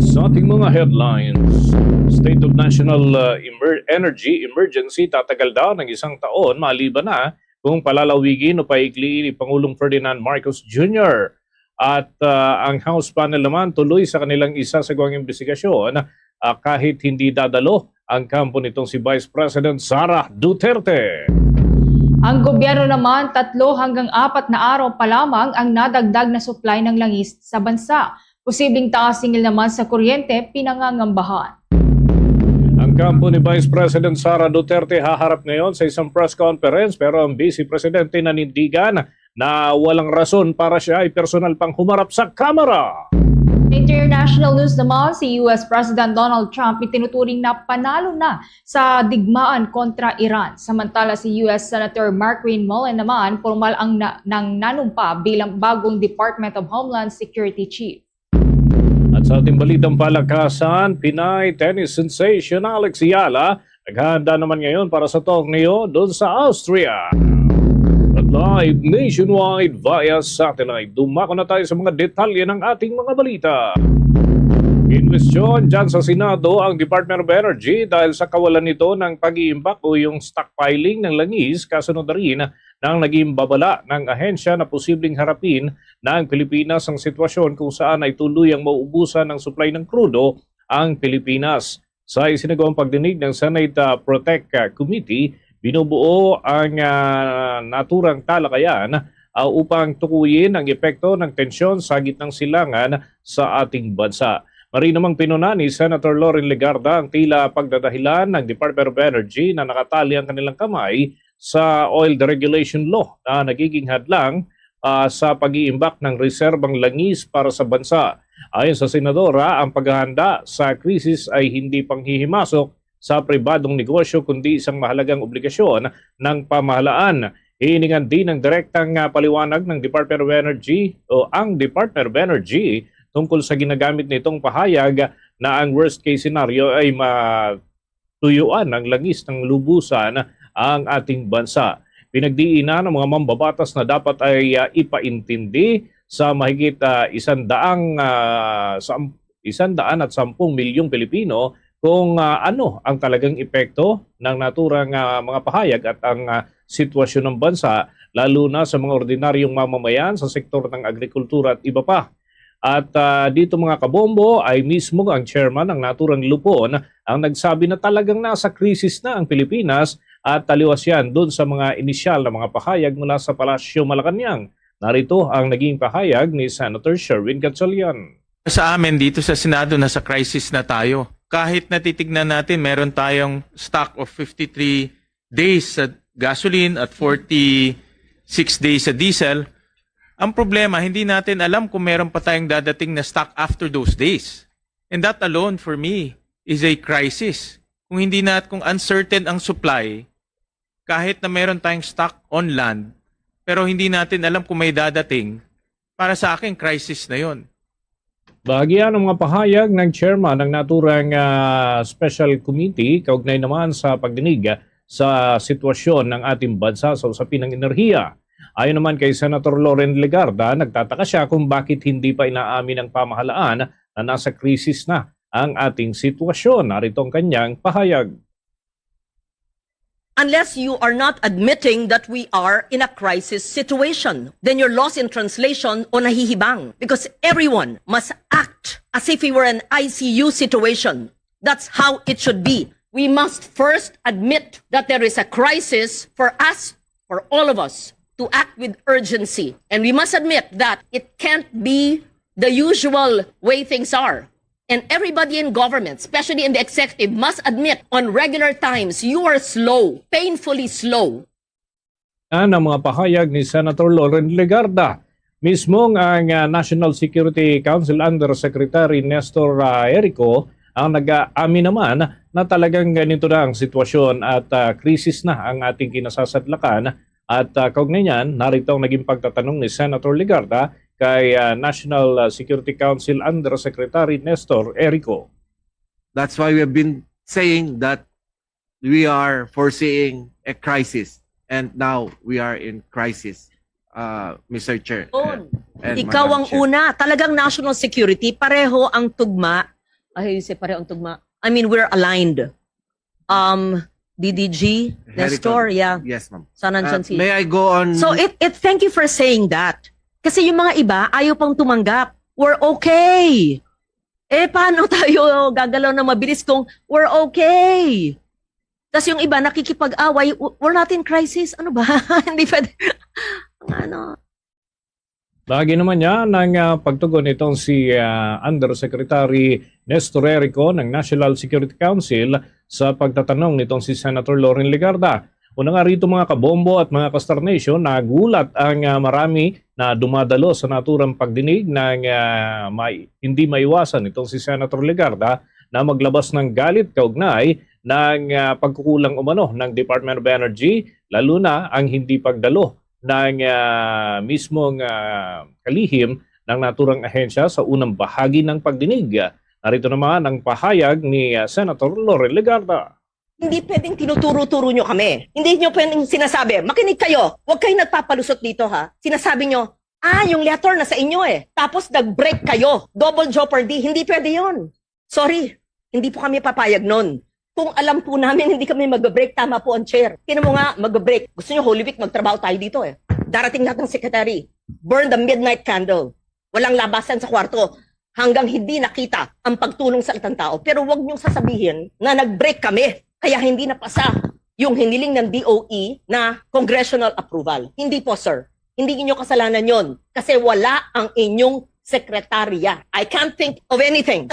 Sa ating mga headlines, State of National, uh, Emer-, Energy Emergency tatagal daw ng isang taon maliban na kung palalawigin o paikliin ni Pangulong Ferdinand Marcos Junior. At, uh, ang House panel naman tuloy sa kanilang isasagawang imbestigasyon, uh, kahit hindi dadalo ang kampo nitong si Vice President Sara Duterte. Ang gobyerno naman, tatlo hanggang apat na araw pa lamang ang nadagdag na supply ng langis sa bansa. Posibleng taas singil naman sa kuryente pinangangambahan. Ang kampo ni Vice President Sara Duterte haharap ngayon sa isang press conference, pero ang Vice Presidente nanindigan na walang rason para siya ay personal pang humarap sa kamera. International news naman, si U S President Donald Trump itinuturing na panalo na sa digmaan kontra Iran. Samantala, si U S Senator Markwayne Mullin naman, formal ang na, nang nanumpa bilang bagong Department of Homeland Security Chief. At sa ating balitang palakasan, Pinay tennis sensation Alex Eala naghahanda naman ngayon para sa torneo doon sa Austria. At live nationwide via satellite, dumako na tayo sa mga detalye ng ating mga balita. Kinwestiyon dyan sa Senado ang Department of Energy dahil sa kawalan nito ng pag-iimbak o yung stockpiling ng langis, kasunod na rin ng naging babala ng ahensya na posibleng harapin ng Pilipinas ang sitwasyon kung saan ay tuluyang mauubusan ng supply ng krudo ang Pilipinas. Sa isinagawang pagdinig ng Senate, ah, Protec, ah, Committee, binubuo ang, ah, naturang talakayan, ah, upang tukuyin ang epekto ng tensyon sa gitnang silangan sa ating bansa. Mari namang pinuna ni Senator Loren Legarda ang tila pagdadahilan ng Department of Energy na nakatali ang kanilang kamay sa oil deregulation law na nagiging hadlang, ah, sa pag-iimbak ng reserbang langis para sa bansa. Ayon sa senadora, ang paghahanda sa krisis ay hindi panghihimasok sa pribadong negosyo kundi isang mahalagang obligasyon ng pamahalaan. Hiningan din ang direktang, ah, paliwanag ng Department of Energy o ang Department of Energy tungkol sa ginagamit nitong pahayag na ang worst case scenario ay ma-, tuyuan ng langis ng lubusan ang ating bansa. Pinagdiinan ng mga mambabatas na dapat ay, ah, ipaintindi sa mahigit, ah, isandaang, ah, sam-, isandaan at sampung milyong Pilipino kung, ah, ano ang talagang epekto ng naturang, ah, mga pahayag at ang, ah, sitwasyon ng bansa, lalo na sa mga ordinaryong mamamayan sa sektor ng agrikultura at iba pa. At, ah, dito, mga kabombo, ay mismo ang chairman ng naturang lupon ang nagsabi na talagang nasa krisis na ang Pilipinas at taliwas yan dun sa mga inisyal na mga pahayag mula sa Palasyo Malacañang. Narito ang naging pahayag ni Senator Sherwin Gatchalian. Sa amin dito sa Senado, nasa crisis na tayo. kahit natitignan natin, meron tayong stock of fifty-three days sa gasoline at forty-six days sa diesel. Ang problema, hindi natin alam kung meron pa tayong dadating na stock after those days. And that alone, for me, is a crisis. Kung hindi na, kung uncertain ang supply, kahit na meron tayong stock on land, pero hindi natin alam kung may dadating, para sa akin, crisis na yon. Bahagi yan ang mga pahayag ng chairman ng naturang ah, special committee kaugnay naman sa pagdinig sa sitwasyon ng ating bansa sa usapin ng enerhiya. Ayon naman kay Senator Loren Legarda, nagtataka siya kung bakit hindi pa inaamin ng pamahalaan na nasa krisis na ang ating sitwasyon. Narito ang kanyang pahayag. Unless you are not admitting that we are in a crisis situation, then you're lost in translation o nahihibang, because everyone must act as if we were an I C U situation. That's how it should be. We must first admit that there is a crisis for us, for all of us, to act with urgency. And we must admit that it can't be the usual way things are. And everybody in government, especially in the executive, must admit on regular times you are slow, painfully slow. Yan ang mga pahayag ni Senator Loren Legarda. Mismong ang ah, National Security Council Undersecretary Nestor ah, Erico ang nag-aamin naman na talagang ganito na ang sitwasyon at ah, krisis na ang ating kinasasadlakan. At uh, kaugnay niyan, narito ang naging pagtatanong ni Senator Legarda kay uh, National uh, Security Council Undersecretary Nestor Erico. That's why we have been saying that we are foreseeing a crisis, and now we are in crisis, uh, Mister Chair. Doon. And Ikaw Madam ang Chair. Una. Talagang national security, pareho ang tugma. Ay, say pareho ang tugma. I mean, we're aligned. Um, D D G, Nestor, yeah. Yes, ma'am. Saan nandyan Uh, si... may I go on? So, it, it, thank you for saying that. Kasi yung mga iba, ayaw pang tumanggap. We're okay. Eh, paano tayo gagalaw na mabilis kung we're okay? Tapos yung iba, nakikipag-away, "W- we're not in crisis. Ano ba? Hindi pwede. Ang ano, Bahagi naman niya ng ah, pagtugon nitong si ah, Undersecretary Nestor Erico ng National Security Council sa pagtatanong nitong si Senator Loren Legarda. Una nga rito, mga kabombo at mga ka-Star Nation, nagulat ang ah, marami na dumadalo sa naturang pagdinig ng ah, may, hindi maiwasan itong si Senator Legarda na maglabas ng galit kaugnay ng ah, pagkukulang umano ng Department of Energy, lalo na ang hindi pagdalo ng ah, mismong ah, kalihim ng naturang ahensya sa unang bahagi ng pagdinig. Narito naman ang pahayag ni ah, Senator Loren Legarda. Hindi pwedeng tinuturo-turo nyo kami. Hindi nyo pwedeng sinasabi, "Makinig kayo, huwag kayo nagpapalusot dito ha." Sinasabi nyo, "Ah, yung letter na sa inyo eh." Tapos nag-break kayo. Double jeopardy. Hindi pwede yon. Sorry, hindi po kami papayag nun. Kung alam po namin, hindi kami mag-break. Tama po ang chair. Tinan mo nga, mag-break. Gusto nyo Holy Week, magtrabaho tayo dito eh. Darating lahat ng secretary. Burn the midnight candle. Walang labasan sa kwarto hanggang hindi nakita ang pagtulong sa lahat ng tao. Pero wag niyong sasabihin na nag-break kami, kaya hindi napasa yung hiniling ng D O E na congressional approval. Hindi po, sir. Hindi niyo kasalanan yon kasi wala ang inyong sekretarya. I can't think of anything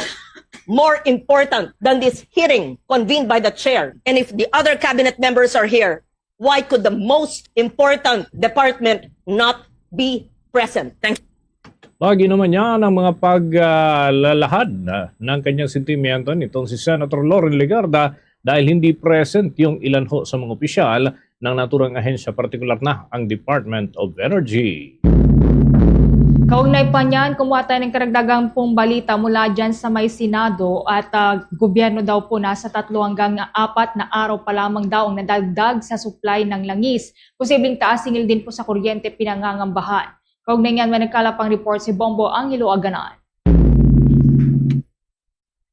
more important than this hearing convened by the chair. And if the other cabinet members are here, why could the most important department not be present? Thank you. Bahagi naman niya ng mga paglalahad ah, ng kanyang sentimiento nitong si Senator Loren Legarda dahil hindi present yung ilan ho sa mga opisyal ng naturang ahensya, partikular na ang Department of Energy. Kaugnay pa niyan, kumuha tayo ng karagdagang pong balita mula dyan sa may Senado at ah, gobyerno daw po, nasa tatlo hanggang apat na araw pa lamang daw ang nadagdag sa supply ng langis. Posibleng taas singil din po sa kuryente pinangangambahan. Kaugnay niyan, may nagkalap ang report si Bombo Angelo Aganan.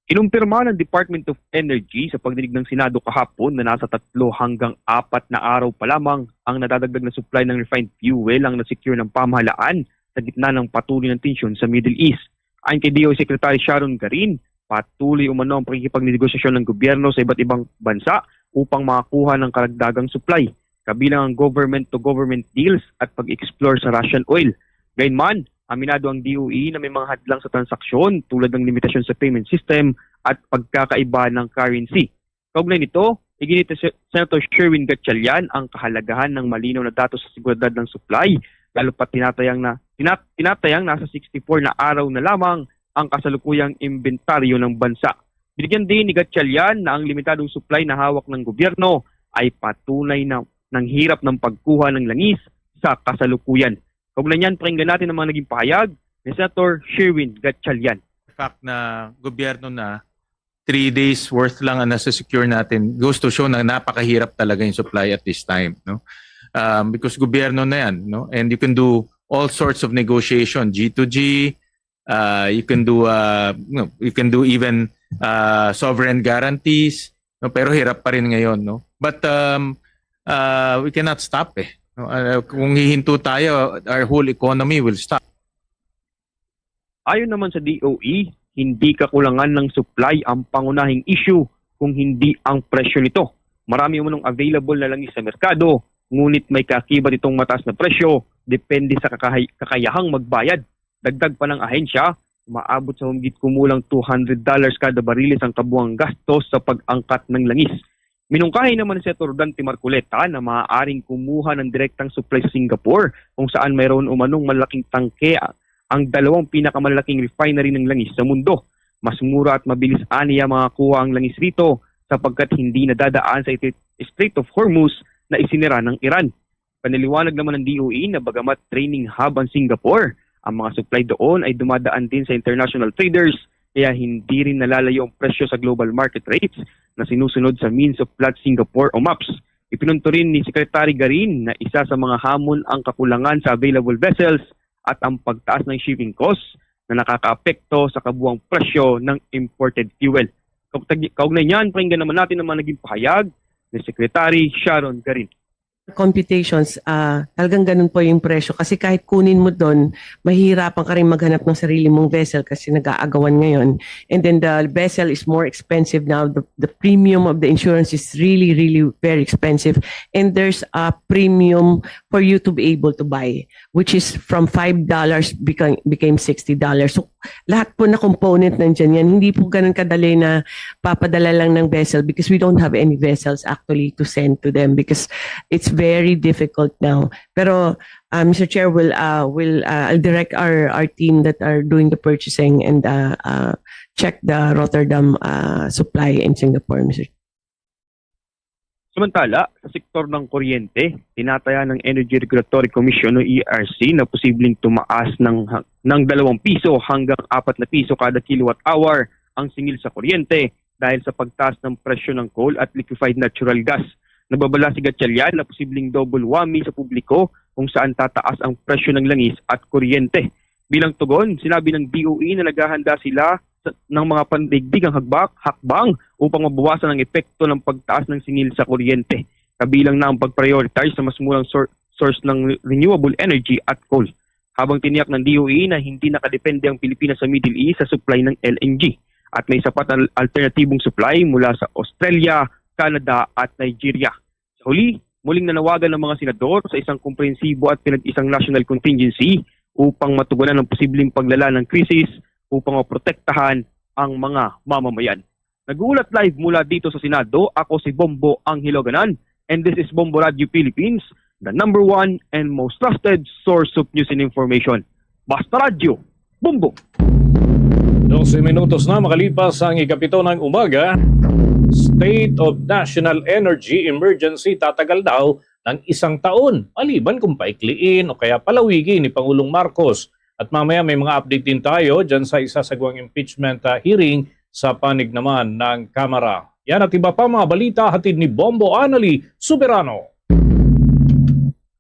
Kinumpirma ng Department of Energy sa pagdinig ng Senado kahapon na nasa tatlo hanggang apat na araw pa lamang ang nadadagdag na supply ng refined fuel ang na-secure ng pamahalaan sa gitna ng patuloy na tensyon sa Middle East. Ayon kay D O E Secretary Sharon Garin, patuloy umano ang pakikipagnegosasyon ng gobyerno sa iba't ibang bansa upang makakuha ng karagdagang supply, kabilang ang government-to-government deals at pag-explore sa Russian oil. Gayunman, aminado ang D O E na may mga hadlang sa transaksyon tulad ng limitasyon sa payment system at pagkakaiba ng currency. Kaugnay nito, iginit ni Se-, Senator Sherwin Gatchalian ang kahalagahan ng malinaw na datos sa seguridad ng supply, lalo pa tinatayang na, tinat-, tinatayang nasa sixty-four na araw na lamang ang kasalukuyang imbentaryo ng bansa. Binigyan din ni Gatchalian na ang limitadong supply na hawak ng gobyerno ay patunay na ng hirap ng pagkuha ng langis sa kasalukuyan. Kaugnay niyan, pakinggan natin ang mga naging pahayag ni Senator Sherwin Gatchalian. The fact na gobyerno na, three days worth lang ang nasa secure natin goes to show na napakahirap talaga yung supply at this time, no? Um, because gobyerno na yan, no? And you can do all sorts of negotiation, G to G, uh, you can do uh, you, know, you can do even uh, sovereign guarantees, no? Pero hirap pa rin ngayon, no? But um, uh, we cannot stop eh. No? Uh, kung hihinto tayo, our whole economy will stop. Ayon naman sa D O E, hindi kakulangan ng supply ang pangunahing issue kung hindi ang presyo nito. Marami umanong available na langis sa merkado, ngunit may kaakibat itong mataas na presyo depende sa kakahay- kakayahang magbayad. Dagdag pa ng ahensya, umaabot sa humigit kumulang two hundred dollars kada bariles ang kabuang gastos sa pag-angkat ng langis. Minungkahi naman ni Senator Dante Marcoleta na maaaring kumuha ng direktang supply sa Singapore, kung saan mayroon umanong malaking tangke ang dalawang pinakamalalaking refinery ng langis sa mundo. Mas mura at mabilis aniya makakuha ang langis rito sapagkat hindi nadadaan sa Strait of Hormuz na isinira ng Iran. Panaliwanag naman ng D O E na bagamat training hub ang Singapore, ang mga supply doon ay dumadaan din sa international traders, kaya hindi rin nalalayo ang presyo sa global market rates na sinusunod sa Means of Platts Singapore o maps. Ipinunto rin ni Secretary Garin na isa sa mga hamon ang kakulangan sa available vessels at ang pagtaas ng shipping costs na nakakaapekto sa kabuang presyo ng imported fuel. Kaugtag-, kaugnay niyan, pakinggan naman natin ang mga naging pahayag ni Secretary Sharon Garin. Computations, ah, talagang ganun po yung presyo. Kasi kahit kunin mo doon, mahihirapan ka rin maghanap ng sarili mong vessel kasi nag-aagawan ngayon. And then the vessel is more expensive now. The, the premium of the insurance is really, really very expensive. And there's a premium for you to be able to buy, which is from five dollars became, became sixty dollars. So, lahat po na component nandiyan yan. Hindi po ganun kadali na papadala lang ng vessel because we don't have any vessels actually to send to them because it's very difficult now. Pero, uh, Mister Chair, will, uh, will, uh, I'll direct our, our team that are doing the purchasing and, uh, uh, check the Rotterdam, uh, supply in Singapore, Mister Samantala, sa sektor ng kuryente, tinataya ng Energy Regulatory Commission o E R C na posibleng tumaas ng, ng dalawang piso hanggang apat na piso kada kilowatt hour ang singil sa kuryente dahil sa pagtaas ng presyo ng coal at liquefied natural gas. Nagbabala si Gatchalian na posibleng double whammy sa publiko kung saan tataas ang presyo ng langis at kuryente. Bilang tugon, sinabi ng D O E na naghahanda sila sa, ng mga pandigdigang hagbak, hakbang upang mabawasan ang epekto ng pagtaas ng singil sa kuryente, kabilang na ang pag-prioritize sa mas murang sor- source ng renewable energy at coal. Habang tiniyak ng D O E na hindi nakadepende ang Pilipinas sa Middle East sa supply ng L N G at may sapat na alternatibong supply mula sa Australia, Canada at Nigeria. Sa huli, muling nanawagan ng mga senador sa isang komprehensibo at pinag-isang national contingency upang matugunan ang posibleng paglala ng krisis upang maprotektahan ang mga mamamayan. Nag-uulat live mula dito sa Senado, ako si Bombo Angelo Ganan, and this is Bombo Radio Philippines, the number one and most trusted source of news and information. Basta Radyo, Bombo! Dose minutos na makalipas ang ikapito ng umaga, State of National Energy Emergency tatagal daw ng isang taon, maliban kung paikliin o kaya palawigi ni Pangulong Marcos. At mamaya may mga update din tayo dyan sa isa sa guwang impeachment, ah, hearing sa panig naman ng Kamara. Yan at iba pa mga balita hatid ni Bombo Annalie Soberano.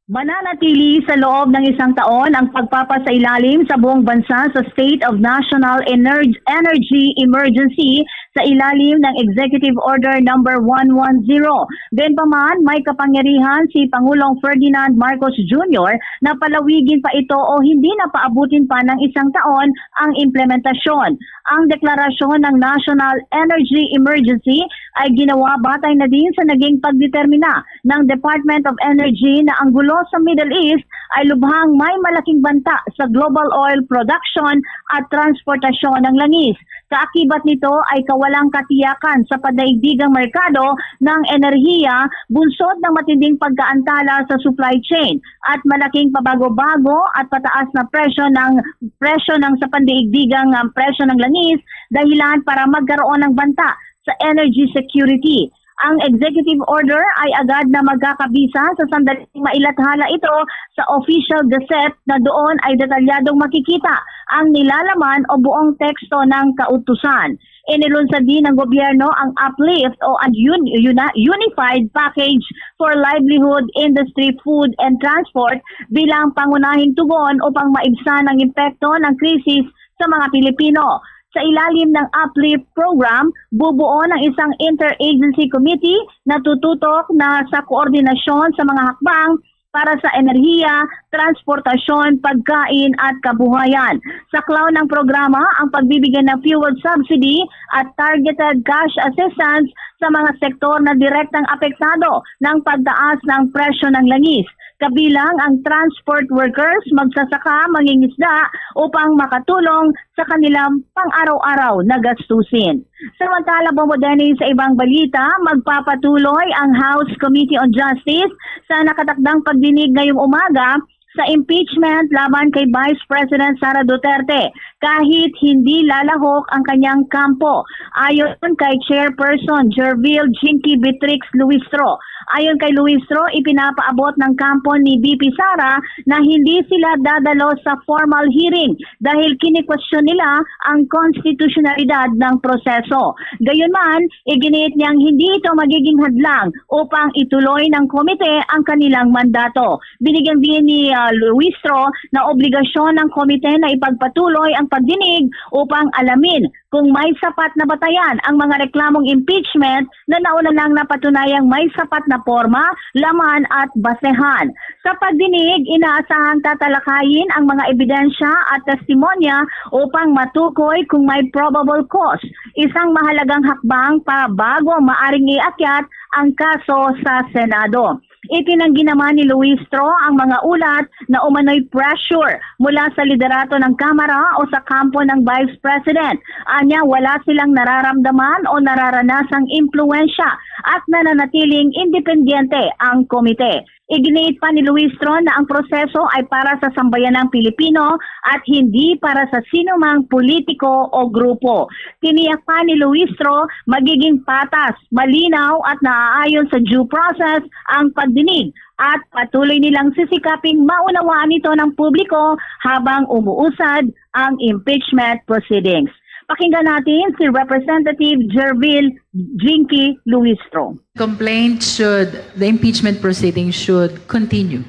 Mananatili sa loob ng isang taon ang pagpapasailalim sa buong bansa sa State of National Ener- Energy Emergency sa ilalim ng Executive Order Number one one zero. Gayunpaman, may kapangyarihan si Pangulong Ferdinand Marcos Junior na palawigin pa ito o hindi na paabutin pa ng isang taon ang implementasyon. Ang deklarasyon ng National Energy Emergency ay ginawa batay na din sa naging pagdetermina ng Department of Energy na ang gulo sa Middle East ay lubhang may malaking banta sa global oil production at transportasyon ng langis. Kaakibat nito ay kawalang katiyakan sa pandaigdigang merkado ng enerhiya, bunsod ng matinding pagkaantala sa supply chain at malaking pabago-bago at pataas na presyo ng presyo ng sa pandaigdigang, um, presyo ng langis, dahilan para magkaroon ng banta sa energy security. Ang executive order ay agad na magkakabisa sa sandaling mailathala ito sa Official Gazette, na doon ay detalyadong makikita ang nilalaman o buong teksto ng kautusan. Inilunsad din ng gobyerno ang UPLIFT o ang un-, una-, Unified Package for Livelihood, Industry, Food, and Transport bilang pangunahing tugon upang maibsan ang epekto ng krisis sa mga Pilipino. Sa ilalim ng UPLIFT program, bubuo ng isang interagency committee na tututok na sa koordinasyon sa mga hakbang para sa enerhiya, transportasyon, pagkain, at kabuhayan. Saklaw ng programa ang pagbibigay ng fuel subsidy at targeted cash assistance sa mga sektor na direktang apektado ng pagtaas ng presyo ng langis, kabilang ang transport workers, magsasaka, mangingisda, upang makatulong sa kanilang pang-araw-araw na gastusin. Samantala, Bombo Dennis, sa ibang balita, magpapatuloy ang House Committee on Justice sa nakatakdang pagdinig ngayong umaga sa impeachment laban kay Vice President Sara Duterte, kahit hindi lalahok ang kanyang kampo. Ayon kay Chairperson Gerville Jinky Beatrix Luistro, ayon kay Luistro, ipinapaabot ng kampo ni V P Sara na hindi sila dadalo sa formal hearing dahil kinikwestiyon nila ang konstitusyonalidad ng proseso. Gayunman, iginiit niyang hindi ito magiging hadlang upang ituloy ng komite ang kanilang mandato. Binigyan din ni, ah, Luistro na obligasyon ng komite na ipagpatuloy ang pagdinig upang alamin kung may sapat na batayan ang mga reklamong impeachment na nauna nang napatunayang may sapat na porma, laman at basehan. Sa pagdinig, inaasahang tatalakayin ang mga ebidensya at testimonya upang matukoy kung may probable cause, isang mahalagang hakbang pa bago maaring iakyat ang kaso sa Senado. Itinanggi naman ni Luistro ang mga ulat na umano'y pressure mula sa liderato ng Kamara o sa kampo ng Vice President. Anya, wala silang nararamdaman o nararanasang impluwensya at nananatiling independyente ang komite. Iginiit pa ni Luistro na ang proseso ay para sa sambayanang Pilipino at hindi para sa sinumang politiko o grupo. Tiniyak pa ni Luistro, magiging patas, malinaw at naaayon sa due process ang pagdinig at patuloy nilang sisikaping maunawaan ito ng publiko habang umuusad ang impeachment proceedings. Pakinggan natin si Representative Gerville Jinky Luistro. Complaint should, the impeachment proceeding should continue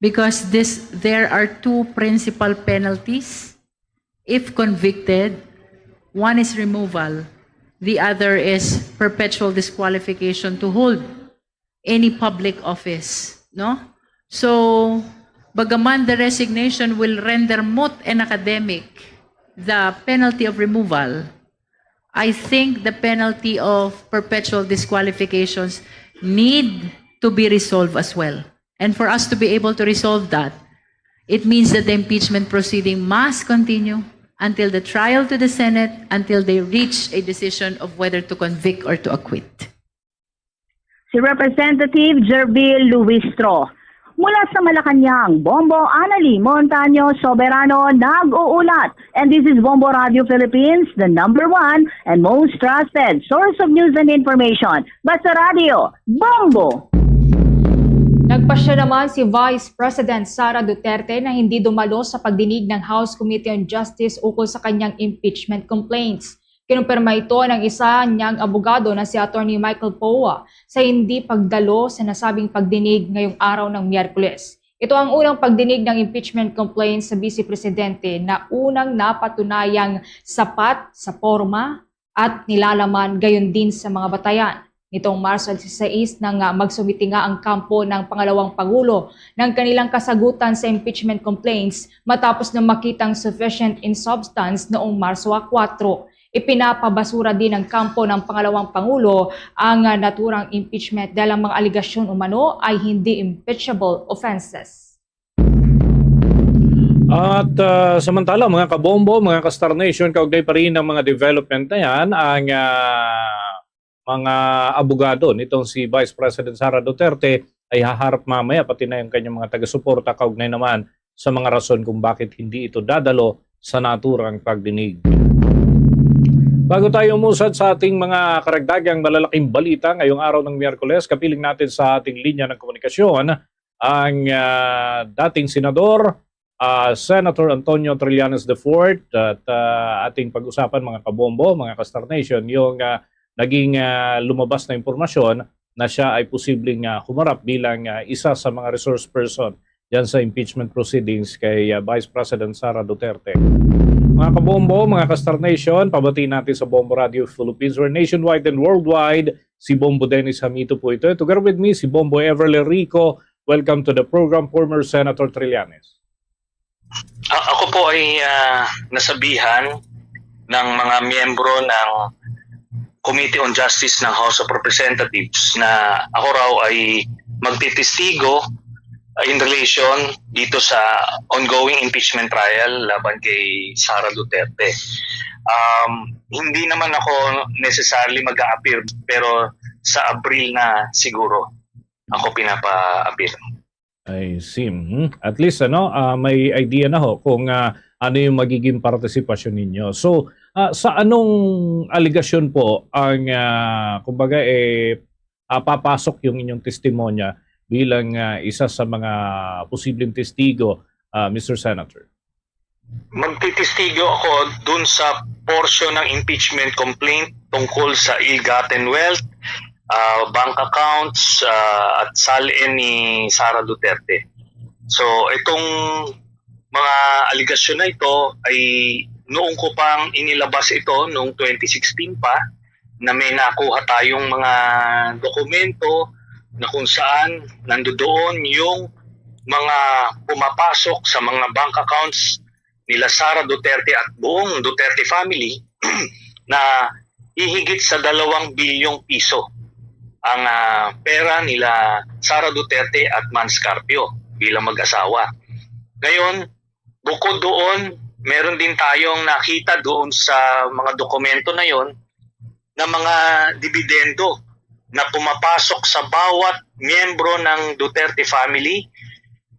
because this, there are two principal penalties if convicted. One is removal, the other is perpetual disqualification to hold any public office, no? So, bagaman the resignation will render moot and academic the penalty of removal, I think the penalty of perpetual disqualifications need to be resolved as well. And for us to be able to resolve that, it means that the impeachment proceeding must continue until the trial to the Senate, until they reach a decision of whether to convict or to acquit. Si Representative Gerville Luistro. Mula sa Malacañang, Bombo Anali Montaño Soberano nag-uulat. And this is Bombo Radio Philippines, the number one and most trusted source of news and information. Basta Radio, Bombo! Nagpasya naman si Vice President Sara Duterte na hindi dumalo sa pagdinig ng House Committee on Justice ukol sa kanyang impeachment complaints. Kinumpirma ito ng isa niyang abogado na si Attorney Michael Poa sa hindi pagdalo sa nasabing pagdinig ngayong araw ng Miyerkules. Ito ang unang pagdinig ng impeachment complaint sa Vice Presidente na unang napatunayang sapat sa porma at nilalaman, gayon din sa mga batayan. Nitong Marso sais, nang, ah, magsumiti nga ang kampo ng pangalawang pangulo ng kanilang kasagutan sa impeachment complaints matapos na makitang sufficient in substance noong Marso kuwatro. Ipinapabasura din ng kampo ng pangalawang pangulo ang, ah, naturang impeachment dahil ang mga alegasyon umano ay hindi impeachable offenses. At, ah, samantala, mga kabombo, mga ka-Star Nation, kaugnay pa rin ng mga development na yan, ang, ah, mga abogado nitong si Vice President Sara Duterte ay haharap mamaya, pati na yung kanyang mga taga-suporta kaugnay naman sa mga rason kung bakit hindi ito dadalo sa naturang pagdinig. Bago tayo umusad sa ating mga karagdagang malalaking balita ngayong araw ng Miyerkules, kapiling natin sa ating linya ng komunikasyon ang, ah, dating senador, ah, Senator Antonio Trillanes the fourth, at, ah, ating pag-usapan, mga kabombo, mga ka-Star Nation, yung, ah, naging, ah, lumabas na impormasyon na siya ay posibleng, ah, humarap bilang, ah, isa sa mga resource person dyan sa impeachment proceedings kay, ah, Vice President Sara Duterte. Mga kabombo, mga ka-Star Nation, pabati natin sa Bombo Radio Philippines, where nationwide and worldwide, si Bombo Dennis Hamito po ito. Together with me, si Bombo Everly Rico. Welcome to the program, former Senator Trillanes. A-, ako po ay, ah, nasabihan ng mga miyembro ng Committee on Justice ng House of Representatives na ako raw ay magtitistigo in relation dito sa ongoing impeachment trial laban kay Sara Duterte. Um, hindi naman ako necessarily mag-a-appear, pero sa Abril na siguro ako pinapa-appear. I see. Mhm. At least, ano, ah, may idea na ho kung, ah, ano yung magiging partisipasyon ninyo. So, ah, sa anong alegasyon po ang, ah, kumbaga, eh, ah, papasok yung inyong testimonya bilang, ah, isa sa mga posibleng testigo, ah, Mister Senator? Magtitistigo ako dun sa portion ng impeachment complaint tungkol sa ill-gotten wealth, ah, bank accounts, ah, at salin ni Sara Duterte. So, itong mga alegasyon na ito ay noong ko pang inilabas ito noong twenty sixteen pa, na may nakuha tayong mga dokumento na kung saan nandoon yung mga pumapasok sa mga bank accounts nila Sara Duterte at buong Duterte family na hihigit sa dalawang bilyong piso ang, ah, pera nila Sara Duterte at Mans Carpio bilang mag-asawa. Ngayon, bukod doon, meron din tayong nakita doon sa mga dokumento na yon na mga dibidendo na pumapasok sa bawat miyembro ng Duterte family,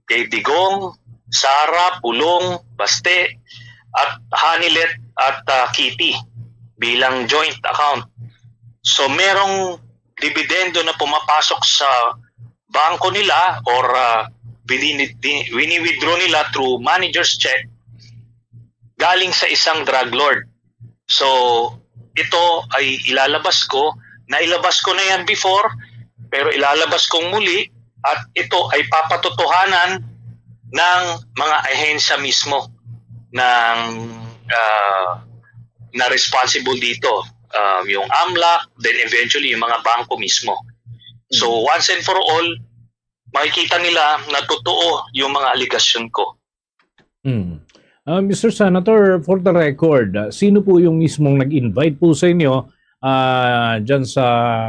kay Digong, Sara, Pulong, Baste, at Hanilet at, ah, Kitty bilang joint account. So, merong dibidendo na pumapasok sa bangko nila or, ah, wini-, di-, wini-withdraw nila through manager's check galing sa isang drug lord. So, ito ay ilalabas ko. Nailabas ko na yan before, pero ilalabas kong muli at ito ay papatotohanan ng mga ahensya mismo ng, ah, na responsible dito, um, yung amlac, then eventually yung mga bangko mismo. So, once and for all, makikita nila na totoo yung mga alegasyon ko. Mm. Ah, Mister Senator, for the record, ah, sino po yung mismong nag-invite po sa inyo, ah, dyan sa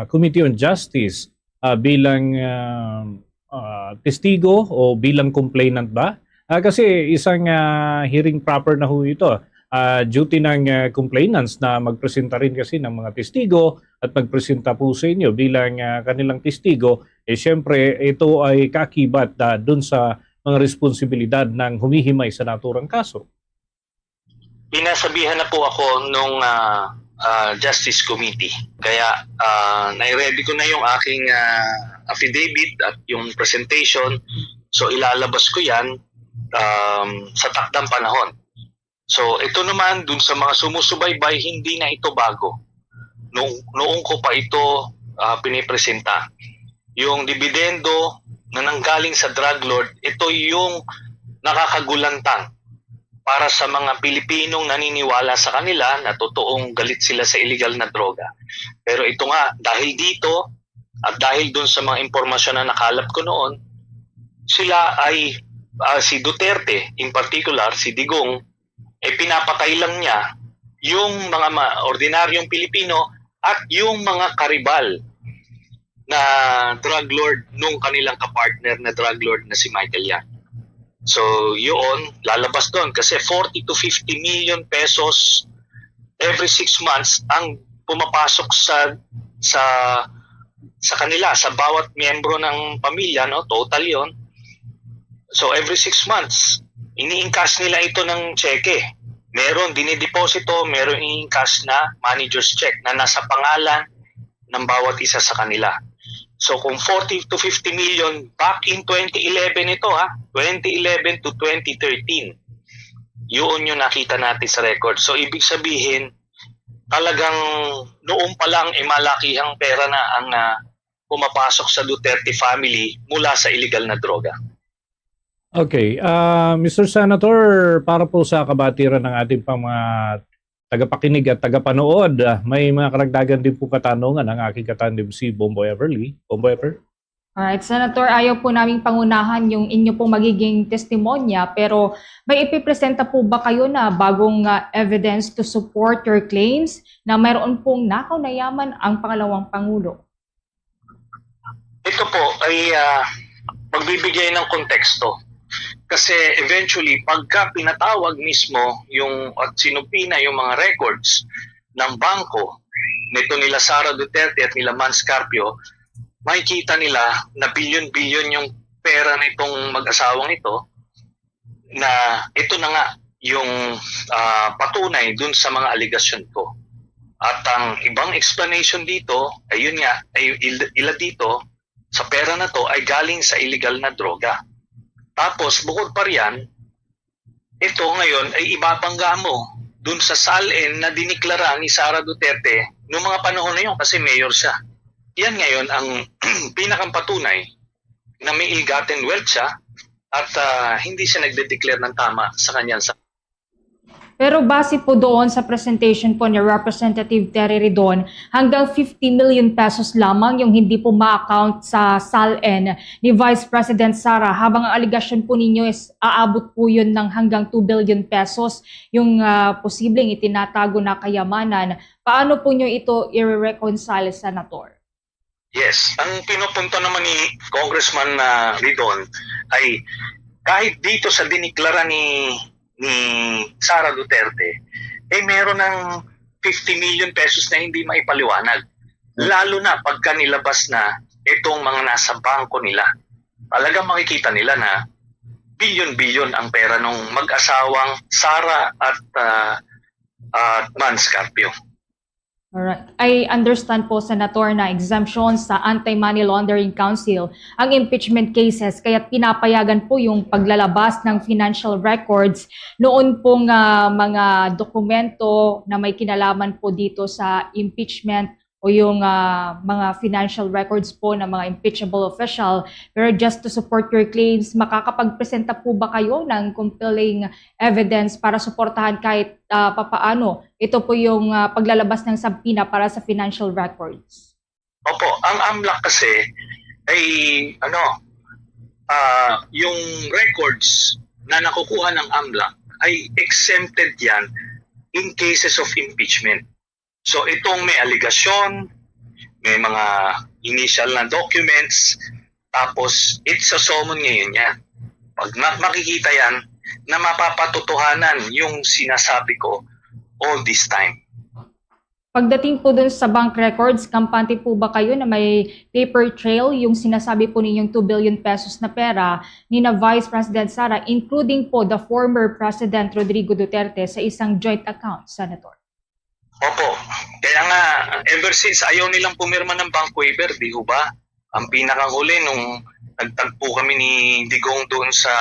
Committee on Justice, ah, bilang, ah, ah, testigo o bilang complainant ba? Ah, kasi isang, ah, hearing proper na ho ito. Ah, duty ng, ah, complainants na magpresenta rin kasi ng mga testigo at magpresenta po sa inyo bilang, ah, kanilang testigo. Eh, siyempre, ito ay kaakibat, ah, dun sa mga responsibilidad ng humihimay sa naturang kaso. Pinasabihan na po ako nung, ah, ah, Justice Committee. Kaya, ah, nai-ready ko na yung aking, ah, affidavit at yung presentation. So, ilalabas ko yan, um, sa takdang panahon. So, ito naman, dun sa mga sumusubaybay, hindi na ito bago. Noong, noong ko pa ito, ah, pinipresenta. Yung dibidendo na nanggaling sa drug lord, ito yung nakakagulantang para sa mga Pilipinong naniniwala sa kanila na totoong galit sila sa illegal na droga. Pero ito nga, dahil dito at dahil dun sa mga impormasyon na nakalap ko noon, sila ay, ah, si Duterte in particular, si Digong, eh, pinapatay lang niya yung mga ma- ordinaryong Pilipino at yung mga karibal na drug lord nung kanilang kapartner na drug lord na si Michael Yap. So, yun, lalabas doon kasi forty to fifty million pesos every six months ang pumapasok sa sa sa kanila, sa bawat miyembro ng pamilya, no? Total yon. So, every six months, ini-encash nila ito ng tseke. Meron dinideposito, meron ini-encash na manager's check na nasa pangalan ng bawat isa sa kanila. So, kung forty to fifty million back in twenty eleven ito, ha, twenty eleven to twenty thirteen, yun yung nakita natin sa record. So, ibig sabihin, talagang noon pa lang, eh, malakihang pera na ang, ah, pumapasok sa Duterte family mula sa illegal na droga. Okay. Ah, Mister Senator, para po sa kabatiran ng ating pang mga tagapakinig at tagapanood, ah, may mga karagdagan din po katanungan ang aking katandem si Bomboy Everly. Bomboy Ever? Alright, Senator, ayaw po naming pangunahan yung inyo pong magiging testimonya, pero may ipipresenta po ba kayo na bagong ah, evidence to support your claims na mayroon pong nakaw na yaman ang pangalawang pangulo? Ito po ay ah, magbibigay ng konteksto. Kasi eventually, pagka pinatawag mismo yung at sinubpoena yung mga records ng bangko nito nila Sara Duterte at nila Mans Carpio, makikita nila na bilyon-bilyon yung pera nitong mag-asawang ito na ito na nga yung ah, patunay dun sa mga alegasyon ko. At ang ibang explanation dito, ayun nga, ay il- ila dito, sa pera na to ay galing sa illegal na droga. Tapos, bukod pa riyan, ito ngayon ay ibabangga mo dun sa SALN na diniklara ni Sara Duterte noong mga panahon na yun kasi mayor siya. Yan ngayon ang pinakang patunay na may ill-gotten wealth siya at ah, hindi siya nagde-declare ng tama sa kanyang sa Pero base po doon sa presentation po ni Representative Terry Ridon, hanggang fifty million pesos lamang yung hindi po ma-account sa SALN ni Vice President Sara, habang ang alegasyon po ninyo is aabot po yun ng hanggang two billion pesos yung ah, posibleng itinatago na kayamanan. Paano po nyo ito i-reconcile, Senator? Yes, ang pinupunto naman ni Congressman uh, Ridon ay kahit dito sa diniklara ni ni Sara Duterte, eh meron ng fifty million pesos na hindi maipaliwanag. Lalo na pagka nilabas na itong mga nasa bangko nila. Talagang makikita nila na bilyon-bilyon ang pera ng mag-asawang Sara at uh, at Mans Carpio. Alright. I understand po, Senator, na exemption sa Anti-Money Laundering Council ang impeachment cases, kaya pinapayagan po yung paglalabas ng financial records noon pong ah, mga dokumento na may kinalaman po dito sa impeachment o yung ah, mga financial records po ng mga impeachable official. Pero just to support your claims, makakapagpresenta po ba kayo ng compelling evidence para suportahan kahit ah, papaano ito po yung ah, paglalabas ng subpoena para sa financial records? Opo, ang AMLAC kasi ay ano, ah yung records na nakukuha ng AMLAC ay exempted yan in cases of impeachment. So itong may alegasyon, may mga initial na documents, tapos it's a summon ngayon yan. Pag ma- makikita yan na mapapatotohanan yung sinasabi ko all this time. Pagdating po dun sa bank records, kampante po ba kayo na may paper trail yung sinasabi po ninyong two billion pesos na pera ni na Vice President Sara, including po the former President Rodrigo Duterte sa isang joint account, Senator? Opo. Kaya nga, ever since, ayaw nilang pumirma ng bank waiver, di ho ba? Ang pinakahuli, nung nagtagpo kami ni Digong doon sa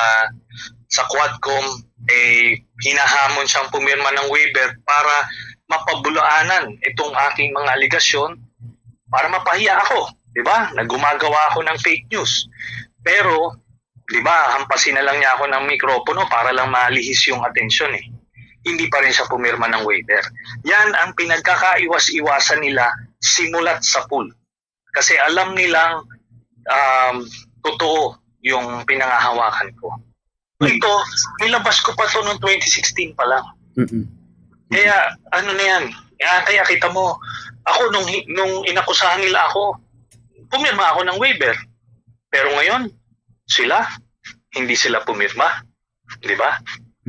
sa Quadcom, eh, hinahamon siyang pumirma ng waiver para mapabulaanan itong aking mga alegasyon, para mapahiya ako, di ba? Na gumagawa ako ng fake news. Pero, di ba, hampasin na lang niya ako ng mikropono para lang malihis yung atensyon eh. Hindi pa rin siya pumirma ng waiver. Yan ang pinagkakaiwas-iwasan nila simulat sa pool. Kasi alam nilang um, totoo yung pinangahawakan ko. Ito, nilabas ko pa to noong twenty sixteen pa lang. Mm-mm. Kaya, ano na yan? Ah, kaya kita mo, ako nung hi-, nung inakusahan nila ako, pumirma ako ng waiver. Pero ngayon, sila, hindi sila pumirma. Di ba?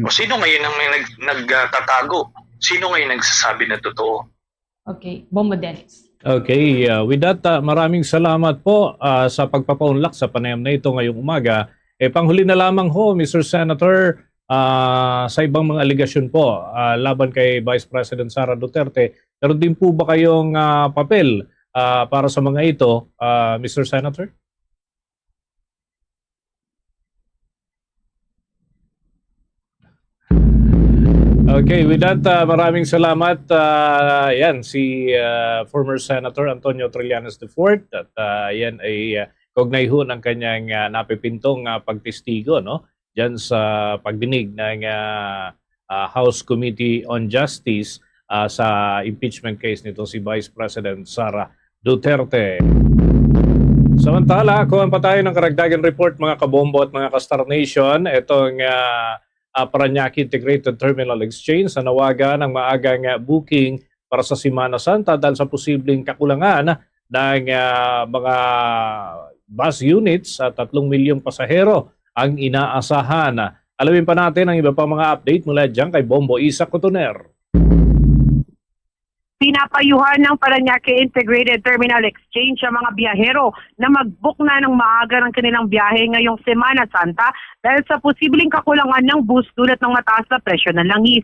O sino ngayon ang may nag-, nagtatago? Sino ngayon nagsasabi na totoo? Okay, Bombo Dennis. Okay, uh, with that, uh, maraming salamat po uh, sa pagpapaunlak sa panayam na ito ngayong umaga. Eh, panghuli na lamang ho, Mister Senator, uh, sa ibang mga alegasyon po uh, laban kay Vice President Sara Duterte, meron din po ba kayong uh, papel uh, para sa mga ito, uh, Mister Senator? Okay, with that, uh, maraming salamat. Uh, yan, si uh, former Senator Antonio Trillanes the fourth. At uh, yan ay uh, kaugnay ho ng kanyang uh, napipintong uh, pagtestigo, no? Diyan sa pagdinig ng uh, uh, House Committee on Justice uh, sa impeachment case nito si Vice President Sara Duterte. Samantala, kuha pa tayo ng karagdagan report, mga kabombo at mga ka-Star Nation. Itong uh, uh, Parañaque Integrated Terminal Exchange na nawagan ng maagang uh, booking para sa Semana Santa dahil sa posibleng kakulangan ng uh, mga bus units sa tatlong milyong pasahero ang inaasahan. Alamin pa natin ang iba pang mga update mula dyan kay Bombo Isa Cotoner. Pinapayuhan ng Parañaque Integrated Terminal Exchange ang mga biyahero na mag-book na ng maaga ng kanilang biyahe ngayong Semana Santa dahil sa posibleng kakulangan ng bus dulot ng mataas na presyo ng langis.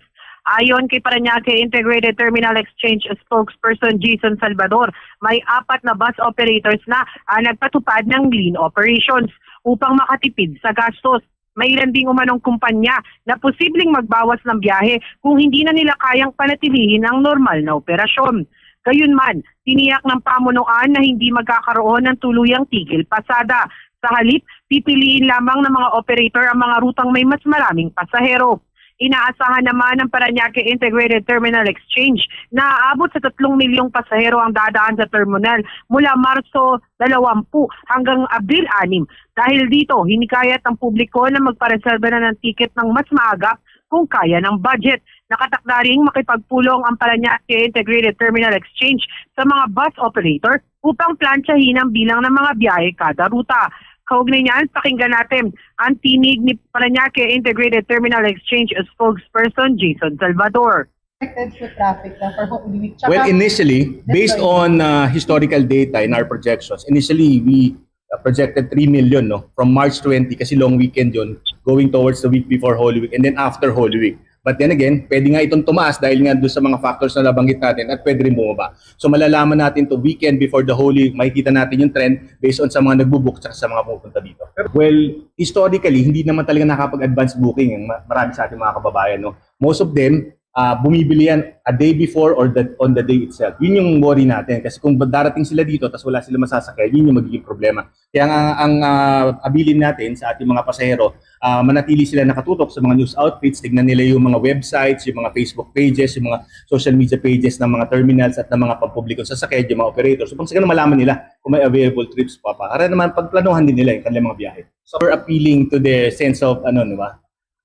Ayon kay Parañaque Integrated Terminal Exchange spokesperson Jason Salvador, may apat na bus operators na ang nagpatupad ng lean operations upang makatipid sa gastos. May ilan ding umanong kumpanya na posibleng magbawas ng biyahe kung hindi na nila kayang panatilihin ang normal na operasyon. Gayunman, tiniyak ng pamunuan na hindi magkakaroon ng tuluyang tigil pasada. Sa halip, pipiliin lamang ng mga operator ang mga rutang may mas maraming pasahero. Inaasahan naman ng Parañaque Integrated Terminal Exchange na aabot sa tatlong milyong pasahero ang dadaan sa terminal mula Marso dalawampu hanggang Abril anim. Dahil dito, hinikayat ang publiko na magpareserba na ng tiket ng mas maaga kung kaya ng budget. Nakatakda ring makipagpulong ang Parañaque Integrated Terminal Exchange sa mga bus operator upang plantsahin ang bilang ng mga biyahe kada ruta. Kaugnay niyan, pakinggan natin ang tinig ni Parañaque Integrated Terminal Exchange spokesperson Jason Salvador. Expected foot traffic na for Holy Week. Well, Tsaka, initially, based on uh, historical data in our projections, initially we uh, projected three million, no, from March twenty kasi long weekend yun, going towards the week before Holy Week and then after Holy Week. But then again, pwede nga itong tumaas dahil nga doon sa mga factors na nabanggit natin at pwede rin bumaba. So malalaman natin to weekend before the Holy Week, makikita natin yung trend based on sa mga nagbubook at sa mga pumupunta dito. Well, historically, hindi naman talaga nakapag-advance booking ang ma- marami sa ating mga kababayan, no? Most of them, uh, bumibili yan a day before or the, on the day itself. Yun yung worry natin. Kasi kung darating sila dito tapos wala sila masasakyan, yun yung magiging problema. Kaya nga, ang uh, abilin natin sa ating mga pasahero, uh, manatili sila nakatutok sa mga news outfits, tignan nila yung mga websites, yung mga Facebook pages, yung mga social media pages ng mga terminals at ng mga pampublikong sasakyan, yung mga operators. So, pang sa ganun, malaman nila kung may available trips pa. Para naman, pagplanuhan din nila yung kanilang mga biyahe. So, we're appealing to their sense of, ano, di ba?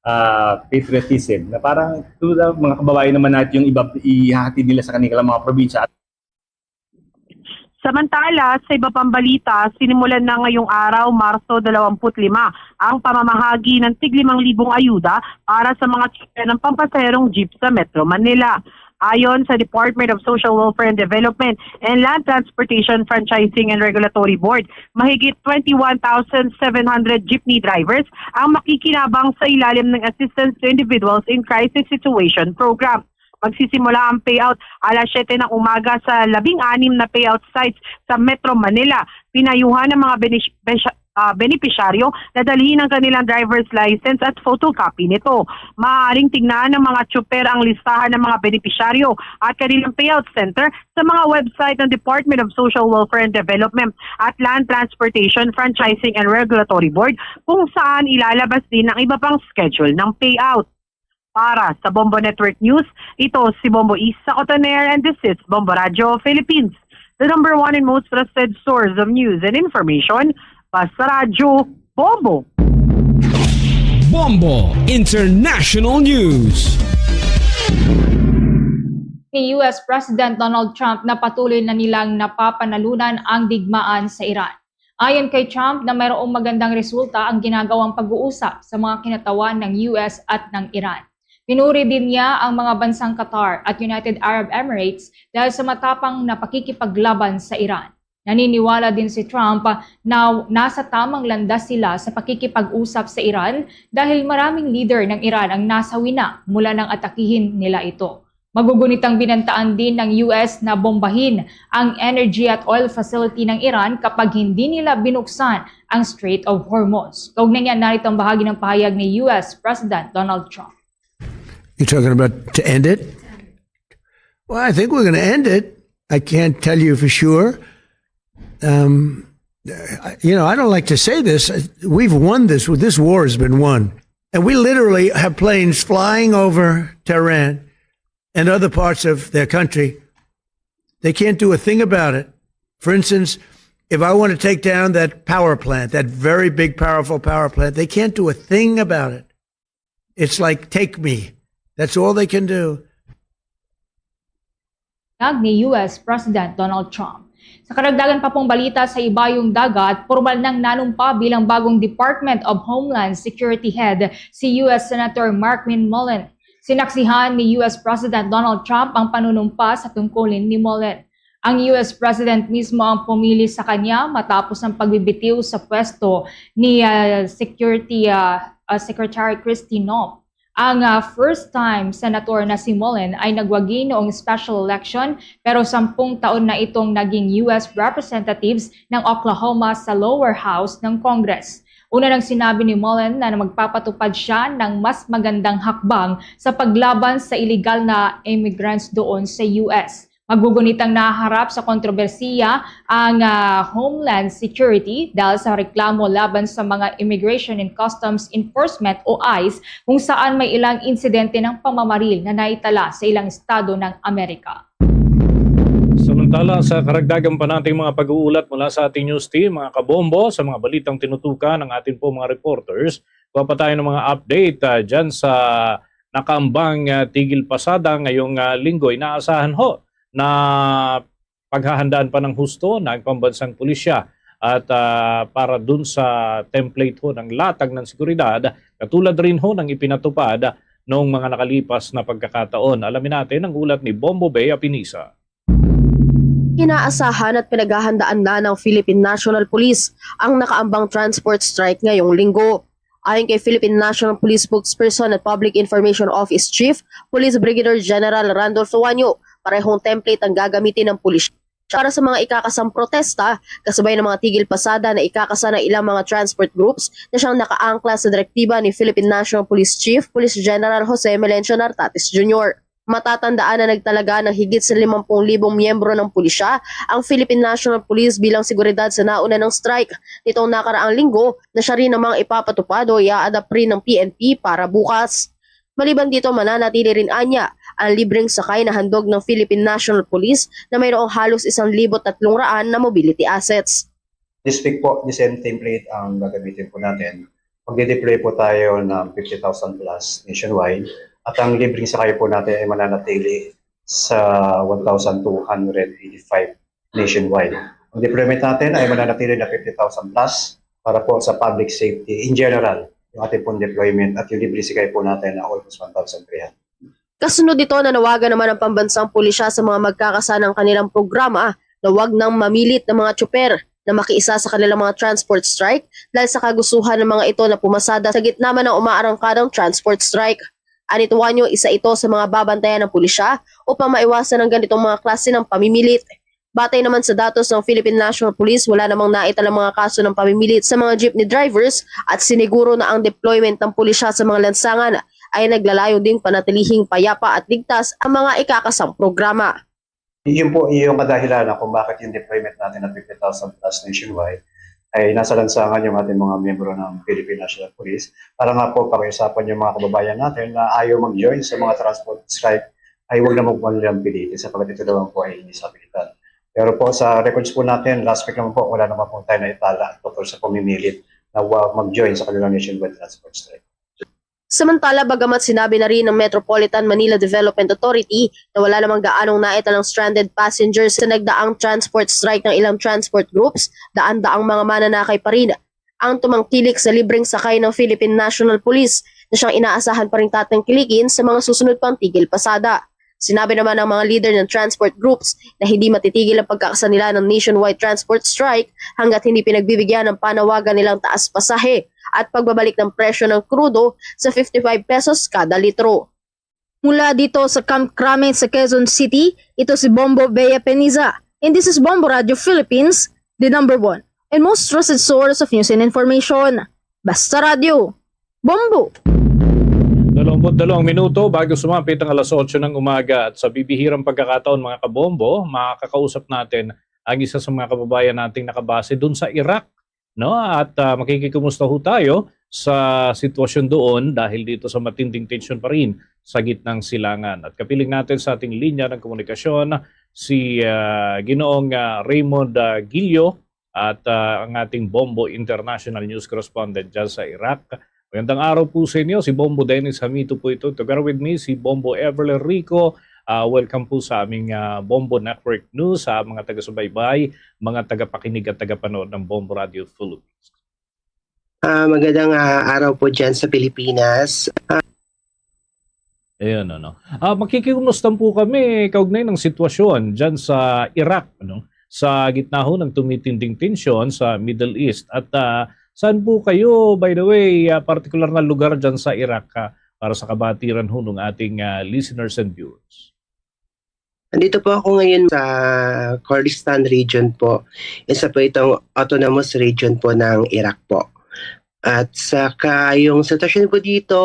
Uh, patriotism. Na parang, to the, mga kababayan naman natin yung iba, ihahatid nila sa kanilang mga probinsya. Samantala, sa iba pang balita, sinimulan na ngayong araw, Marso dalawampu't lima, ang pamamahagi ng tig limang libong ayuda para sa mga tsuper ng pampasaherong jeep sa Metro Manila. Ayon sa Department of Social Welfare and Development and Land Transportation Franchising and Regulatory Board, mahigit twenty-one thousand seven hundred jeepney drivers ang makikinabang sa ilalim ng Assistance to Individuals in Crisis Situation Program. Magsisimula ang payout alas siyete ng umaga sa labing-anim na payout sites sa Metro Manila. Pinayuhan ng mga benesh- besha- ah, benepisyaryo na dalhin ang kanilang driver's license at photocopy nito. Maaaring tingnan ng mga tsuper ang listahan ng mga benepisyaryo at kanilang payout center sa mga website ng Department of Social Welfare and Development at Land Transportation Franchising and Regulatory Board, kung saan ilalabas din ang iba pang schedule ng payout. Para sa Bombo Network News, ito si Bombo Isa Cotoner and this is Bombo Radio Philippines, the number one and most trusted source of news and information. Basta Radyo, Bombo! Bombo International News. ni U S President Donald Trump na patuloy na nilang napapanalunan ang digmaan sa Iran. Ayon kay Trump na mayroong magandang resulta ang ginagawang pag-uusap sa mga kinatawan ng U S at ng Iran. Pinuri din niya ang mga bansang Qatar at United Arab Emirates dahil sa matapang na pakikipaglaban sa Iran. Naniniwala din si Trump na nasa tamang landas sila sa pakikipag-usap sa Iran dahil maraming leader ng Iran ang nasawi na mula nang atakihin nila ito. Magugunitang binantaan din ng U S na bombahin ang energy at oil facility ng Iran kapag hindi nila binuksan ang Strait of Hormuz. Kaugnay niyan, narito ang bahagi ng pahayag ni U S President Donald Trump. You're talking about to end it? Well, I think we're going to end it. I can't tell you for sure. Um, I- you know, I don't like to say this. We've won this. This war has been won. And we literally have planes flying over Tehran and other parts of their country. They can't do a thing about it. For instance, if I want to take down that power plant, that very big, powerful power plant, they can't do a thing about it. It's like, take me. That's all they can do. Pahayag ni U S President Donald Trump. Sa karagdagan pa pong balita sa ibayong dagat, pormal nang nanumpa bilang bagong Department of Homeland Security Head si U S Senator Markwin Mullin. Sinaksihan ni U S President Donald Trump ang panunumpa sa tungkulin ni Mullin. Ang U S President mismo ang pumili sa kanya matapos ang pagbibitiw sa pwesto ni ah, Security ah, ah, Secretary Kristi Noem. Ang ah, first time senator na si Mullin ay nagwagi noong special election, pero sampung taon na itong naging U S representatives ng Oklahoma sa lower house ng Congress. Una nang sinabi ni Mullin na magpapatupad siya ng mas magandang hakbang sa paglaban sa iligal na immigrants doon sa U S. Magugunitang naharap sa kontrobersiya ang ah, Homeland Security dahil sa reklamo laban sa mga Immigration and Customs Enforcement o ice, kung saan may ilang insidente ng pamamaril na naitala sa ilang estado ng Amerika. Samantala, sa karagdagan pa nating mga pag-uulat mula sa ating news team, mga kabombo, sa mga balitang tinutukan ng ating po mga reporters, kuha pa tayo ng mga update ah, dyan sa nakaambang ah, tigil pasada ngayong ah, linggo. Inaasahan ho na paghahandaan pa ng husto ng pambansang pulisya at ah, para dun sa template ho ng latag ng seguridad, katulad rin ho ng ipinatupad noong mga nakalipas na pagkakataon. Alamin natin ang ulat ni Bombo Bey Apinisa. Inaasahan at pinaghahandaan na ng Philippine National Police ang nakaambang transport strike ngayong linggo. Ayon kay Philippine National Police Spokesperson at Public Information Office Chief, Police Brigadier General Randolph Suanyo, parehong template ang gagamitin ng pulisya para sa mga ikakasang protesta, kasabay ng mga tigil pasada na ikakasa ng ilang mga transport groups na siyang nakaangkla sa direktiba ni Philippine National Police Chief, Police General Jose Melencio Nartates Junior. Matatandaan na nagtalaga ng higit sa limampung libong miyembro ng pulisya ang Philippine National Police bilang seguridad sa nauna ng strike nitong nakaraang linggo na siya rin namang ipapatupad o i-adapt rin ng P N P para bukas. Maliban dito, mananatili rin anya ang libreng sakay na handog ng Philippine National Police na mayroong halos isang libo tatlong raan na mobility assets. This week po, the same template ang gagamitin po natin. Magde-deploy po tayo ng fifty thousand plus nationwide at ang libreng sakay po natin ay mananatili sa one thousand two hundred eighty-five nationwide. Ang deployment natin ay mananatili na fifty thousand plus para po sa public safety in general, yung ating pong deployment at yung libre sakay po natin na almost one thousand three hundred. Kasunod nito, nanawagan naman ang pambansang pulisya sa mga magkakasanang kanilang programa na wag nang mamilit ng mga tsuper na makiisa sa kanilang mga transport strike dahil sa kagustuhan ng mga ito na pumasada sa gitna man ng umaarangkadang transport strike. Anituanyo, isa ito sa mga babantayan ng pulisya upang maiwasan ang ganitong mga klase ng pamimilit. Batay naman sa datos ng Philippine National Police, wala namang naitalang mga kaso ng pamimilit sa mga jeepney drivers at siniguro na ang deployment ng pulisya sa mga lansangan ay naglalayo ding panatilihing payapa at ligtas ang mga ikakasang programa. Yun po yung kadahilanan kung bakit yung deployment natin ng fifty thousand plus nationwide ay nasa lansangan yung ating mga miyembro ng Philippine National Police para nga po pakiusapan yung mga kababayan natin na ayaw mag-join sa mga transport strike ay huwag na magmalilang pilitin sapagkat ito naman po ay hindi sa pilitan. Pero po sa records po natin, last week naman po, wala naman po tayo na itala tungkol sa pamimilit na wa- mag-join sa kanilang nationwide transport strike. Samantala, bagamat sinabi na rin ng Metropolitan Manila Development Authority na wala namang gaanong naitalang stranded passengers sa nagdaang transport strike ng ilang transport groups, daan-daang mga mananakay pa rin ang tumangkilik sa libreng sakay ng Philippine National Police na siyang inaasahan pa ring tatangkilikin sa mga susunod pang tigil pasada. Sinabi naman ng mga leader ng transport groups na hindi matitigil ang pagkaksa nila ng nationwide transport strike hanggat hindi pinagbibigyan ng panawagan nilang taas pasahe at pagbabalik ng presyo ng krudo sa fifty-five pesos kada litro. Mula dito sa Camp Crame sa Quezon City, ito si Bombo Bea Peniza. And this is Bombo Radio Philippines, the number one and most trusted source of news and information. Basta Radio, Bombo! Dalawang minuto bago sumapit ang alas otso ng umaga at sa bibihirang pagkakataon, mga kabombo, makakausap natin ang isa sa mga kababayan nating nakabase dun sa Iraq, no? At, ah, makikikumusta ho tayo sa sitwasyon doon dahil dito sa matinding tensyon pa rin sa gitnang silangan. At kapiling natin sa ating linya ng komunikasyon si, ah, Ginoong, ah, Raymond, ah, Gilio at, ah, ang ating Bombo International News Correspondent dyan sa Iraq. Magandang araw po sa inyo. Si Bombo Dennis Hamito po ito. Together with me, si Bombo Everly Rico. Ah, welcome po sa aming, ah, Bombo Network News, sa mga taga-subaybay, mga tagapakinig at tagapanood ng Bombo Radio Philippines. Ah, magandang, ah, araw po dyan sa Pilipinas. Ah, Ayun, ano. Ah, makikikumusta po kami kaugnay ng sitwasyon dyan sa Iraq, ano? Sa gitna ho ng tumitinding tensyon sa Middle East. At, ah, saan po kayo, by the way, ah, partikular na lugar dyan sa Iraq, ah, para sa kabatiran ho ng ating, ah, listeners and viewers? Nandito po ako ngayon sa Kurdistan region po. Isa po itong autonomous region po ng Iraq po. At saka yung sitwasyon po dito,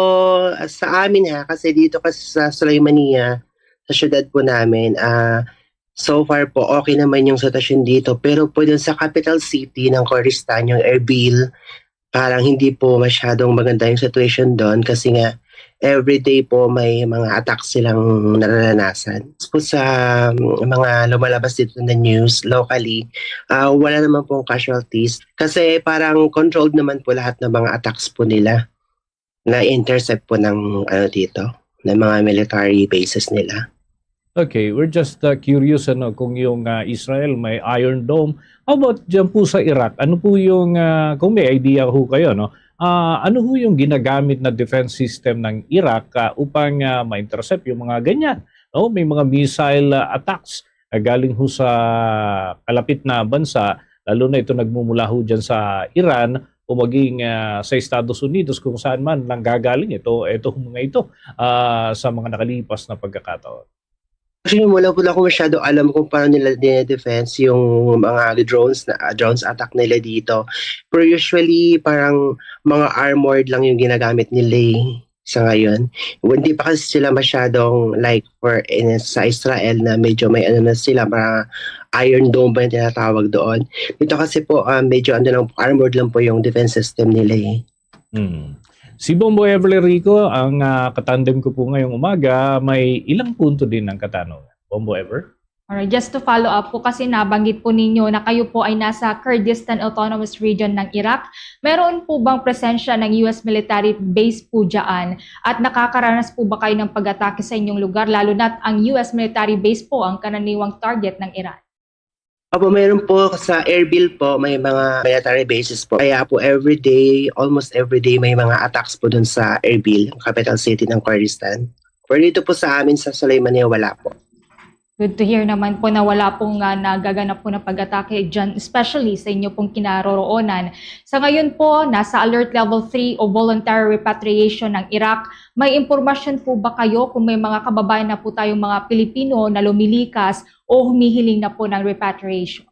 ah, sa amin ha, kasi dito kasi sa Sulaimaniyah, sa syudad po namin, ah, so far po, okay naman yung sitwasyon dito. Pero po dun sa capital city ng Kurdistan, yung Erbil, parang hindi po masyadong maganda yung situation doon kasi nga everyday po may mga attacks silang nararanasan. Po sa, mm, mga lumalabas dito na news locally, ah, wala naman pong casualties kasi parang controlled naman po lahat ng mga attacks po nila. Na-intercept po ng, ano, dito, ng mga military bases nila. Okay, we're just, uh, curious, ano, kung yung, uh, Israel may Iron Dome. How about dyan po sa Iraq? Ano po yung, uh, kung may idea ho kayo, no? Ah, ano ho yung ginagamit na defense system ng Iraq, uh, upang, uh, ma-intercept yung mga ganyan? No? May mga missile, uh, attacks na galing ho sa kalapit na bansa, lalo na ito nagmumula ho dyan sa Iran o maging, ah, sa Estados Unidos, kung saan man nanggagaling ito, ito mga ito, ah, sa mga nakalipas na pagkakataon. Actually, wala po ako masyado alam kung paano nila dine-defense yung mga drones na, ah, drones attack nila dito. Pero usually, parang mga armored lang yung ginagamit nila, eh, sa ngayon. Hindi pa kasi sila masyadong, like, for in, sa Israel na medyo may ano na sila, mga Iron Dome ba yung tinatawag doon. Dito kasi po, ah, medyo ano lang, armored lang po yung defense system nila, eh. Hmm. Si Bombo Ever Rico, ang, ah, katandem ko po ngayong umaga, may ilang punto din ang katanungan. Bombo Ever? Alright, just to follow up po, kasi nabanggit po ninyo na kayo po ay nasa Kurdistan Autonomous Region ng Iraq. Meron po bang presensya ng U S military base po dyan? At nakakaranas po ba kayo ng pag-atake sa inyong lugar, lalo na't ang U S military base po ang karaniwang target ng Iran? Opo, meron po sa Erbil po, may mga military bases po. Kaya po everyday, almost everyday, may mga attacks po dun sa Erbil, capital city ng Kurdistan. Pero dito po sa amin sa Sulaymaniyah, wala po. Good to hear naman po na wala pong, ah, nagaganap po na pag-atake dyan, especially sa inyo pong kinaroroonan. Sa ngayon po, nasa alert level three o voluntary repatriation ng Iraq. May impormasyon po ba kayo kung may mga kababayan na po tayong mga Pilipino na lumilikas o humihiling na po ng repatriation?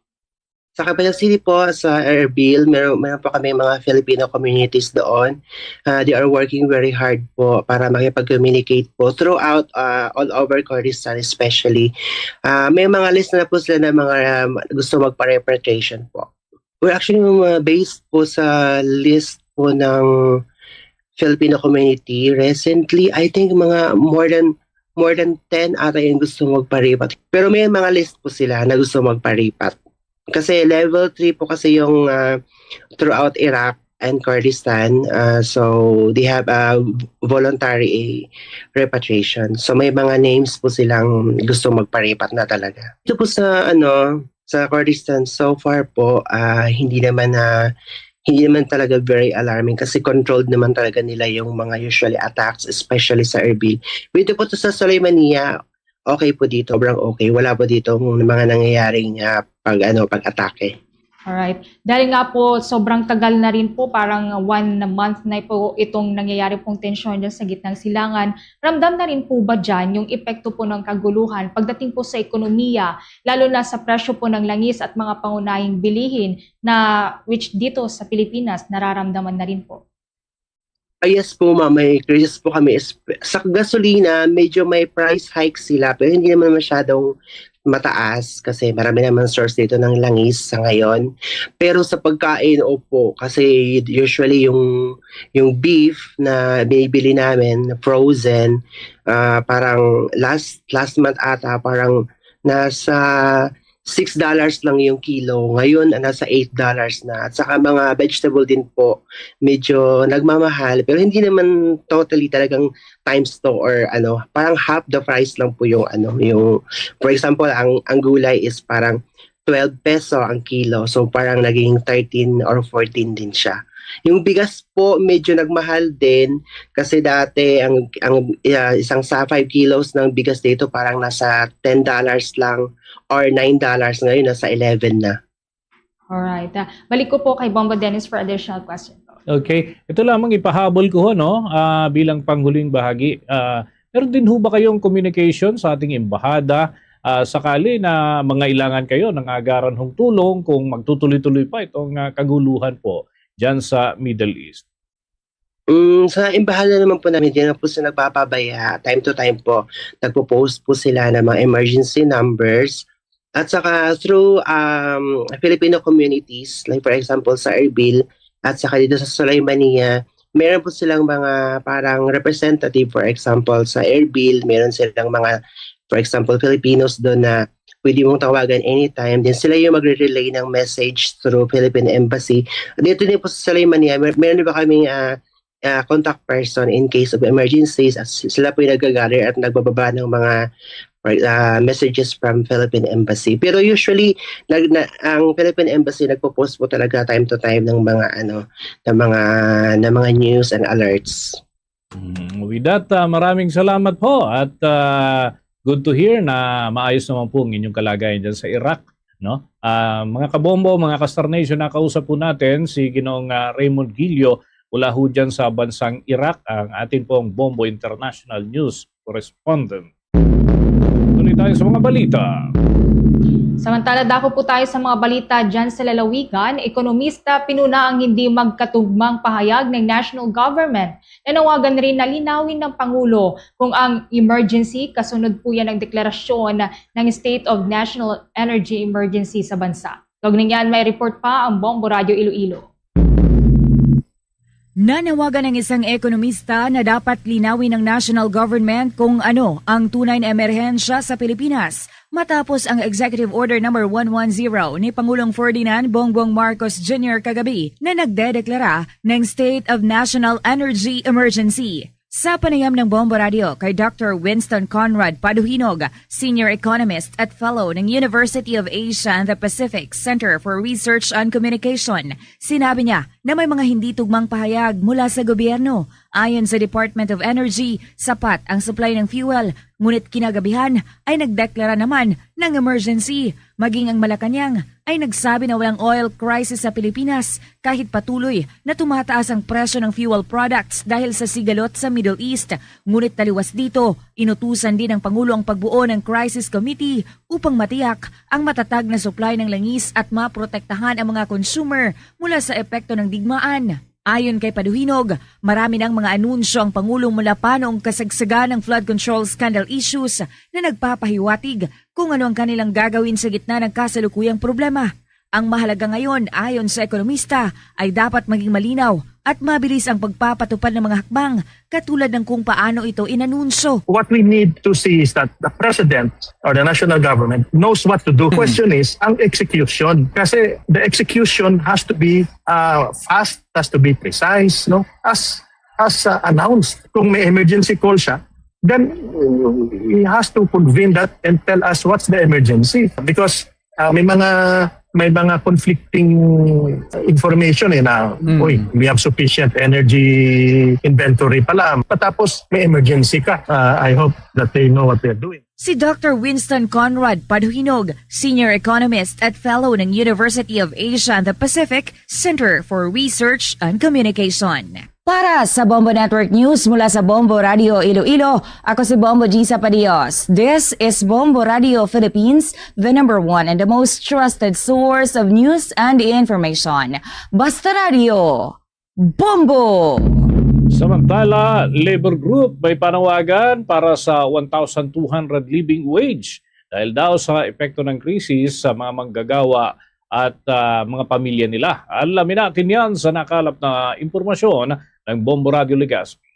Sa Capital City po, sa Erbil, meron, meron po kami mga Filipino communities doon. Ah, they are working very hard po para makipag-communicate po throughout, ah, all over Kurdistan especially. Ah, may mga list na po sila ng mga, um, gusto magpa-repatriation po. Well, actually, yung mga based po sa list po ng Filipino community, recently, I think mga more than, more than ten ata yung gusto magparipat. Pero may mga list po sila na gusto magparipat. Kasi level three po kasi yung, ah, throughout Iraq. and Kurdistan. Uh, so they have a voluntary repatriation. So may mga names po silang gusto magparipat na talaga. Ito po sa ano, sa Kurdistan, so far po, ah, hindi naman na hindi naman talaga very alarming kasi controlled naman talaga nila yung mga usually attacks, especially sa Erbil. Dito po to sa Sulaymaniyah, okay po dito, sobrang okay. Wala po dito ng mga nangyayaring ah, pag ano, pag-atake. Alright. Dahil nga po sobrang tagal na rin po, parang one month na po itong nangyayari pong tensyon dyan sa gitnang silangan, ramdam na rin po ba dyan yung epekto po ng kaguluhan pagdating po sa ekonomiya, lalo na sa presyo po ng langis at mga pangunahing bilihin na which dito sa Pilipinas nararamdaman na rin po? Ah, yes po, ma'am. May increases po kami. Sa gasolina, medyo may price hike sila, pero hindi naman masyadong mataas kasi marami naman source dito ng langis sa ngayon. Pero sa pagkain, opo, kasi usually yung yung beef na binibili namin frozen, ah, parang last last month ata parang nasa six dollars lang yung kilo. Ngayon, ah, nasa eight dollars na. At saka mga vegetable din po, medyo nagmamahal. Pero hindi naman totally talagang times two or ano, parang half the price lang po yung ano, yung for example, ang ang gulay is parang twelve peso ang kilo. So parang naging thirteen or fourteen din siya. Yung bigas po medyo nagmahal din kasi dati ang ang uh, isang sa five kilos ng bigas dito parang nasa ten dollars lang or nine dollars, ngayon nasa eleven na. Alright. Uh, balik ko po kay Bombo Dennis for additional question. Okay. Ito lamang ipahabol ko, no, uh, bilang panghuling bahagi. Uh, meron din ho ba kayong communication sa ating embahada uh, sakali na mangailangan kayo ng agaran hong tulong kung magtutuloy-tuloy pa itong uh, kaguluhan po dyan sa Middle East? Mm, sa embahada naman po namin, hindi na po sila nagpapabaya. Time to time po, nagpo-post po sila ng mga emergency numbers. At saka through um, Filipino communities, like for example sa Erbil, at saka dito sa Sulaimania, meron po silang mga parang representative, for example sa Erbil, meron silang mga, for example, Filipinos doon na pwede mong tawagan anytime. Then sila yung magre-relay ng message through Philippine Embassy. Dito din po sa Sulaimania, mer- meron din ba kaming uh, uh, contact person in case of emergencies? At sila po yung nag-gather at nagbababa ng mga uh, messages from Philippine Embassy. Pero usually, nag, na, ang Philippine Embassy nagpo-post po talaga time to time ng mga ano, ng mga ng mga news and alerts. Mm, with that, uh, maraming salamat po at uh, good to hear na maayos naman po ang inyong kalagayan dyan sa Iraq. No? Uh, mga kabombo, mga ka-Star Nation, nakausap po natin si Ginoong uh, Raymond Gilio mula ho dyan sa bansang Iraq, ang atin pong Bombo International News correspondent. Tuloy tayo sa mga balita. Samantala, dako po tayo sa mga balita dyan sa lalawigan. Ekonomista, pinuna ang hindi magkatugmang pahayag ng national government. Nanawagan rin na linawin ng Pangulo kung ang emergency kasunod po yan ng deklarasyon ng State of National Energy Emergency sa bansa. Kaugnay niyan, may report pa ang Bombo Radyo Iloilo. Nanawagan ang isang ekonomista na dapat linawin ng national government kung ano ang tunay na emerhensya sa Pilipinas matapos ang Executive Order number one one zero ni Pangulong Ferdinand Bongbong Marcos Junior kagabi na nagdedeklara ng State of National Energy Emergency. Sa panayam ng Bombo Radio kay Doctor Winston Conrad Paduhinog, Senior Economist at Fellow ng University of Asia and the Pacific Center for Research on Communication, sinabi niya na may mga hindi tugmang pahayag mula sa gobyerno. Ayon sa Department of Energy, sapat ang supply ng fuel, ngunit kinagabihan ay nagdeklara naman ng emergency. Maging ang Malacañang ay nagsabi na walang oil crisis sa Pilipinas kahit patuloy na tumataas ang presyo ng fuel products dahil sa sigalot sa Middle East. Ngunit taliwas dito, inutusan din ng Pangulo ang pagbuo ng Crisis Committee upang matiyak ang matatag na supply ng langis at maprotektahan ang mga consumer mula sa epekto ng digmaan. Ayon kay Paduhinog, marami ng mga anunsyo ang Pangulo mula pa noong kasagsagan ng flood control scandal issues na nagpapahiwatig kung ano ang kanilang gagawin sa gitna ng kasalukuyang problema. Ang mahalaga ngayon, ayon sa ekonomista, ay dapat maging malinaw at mabilis ang pagpapatupad ng mga hakbang, katulad ng kung paano ito inanunso. What we need to see is that the president or the national government knows what to do. Question is, ang execution. Kasi the execution has to be uh, fast, has to be precise, no? As as uh, announced. Kung may emergency call siya, then uh, he has to convene that and tell us what's the emergency. Because uh, may mga may mga conflicting information eh na, Mm. uy, we have sufficient energy inventory pala. Patapos may emergency ka. Uh, I hope that they know what they're doing. Si Doctor Winston Conrad Paduhinog, Senior Economist at Fellow ng University of Asia and the Pacific Center for Research and Communication. Para sa Bombo Network News mula sa Bombo Radio Iloilo, ako si Bombo Gisa Padios. This is Bombo Radio Philippines, the number one and the most trusted source of news and information. Basta Radio, Bombo! Samantala, labor group may panawagan para sa one thousand two hundred living wage dahil daw sa epekto ng krisis sa mga manggagawa at ah, mga pamilya nila. Alamin natin yan sa nakalap na impormasyon ng Bombo Radio Legazpi.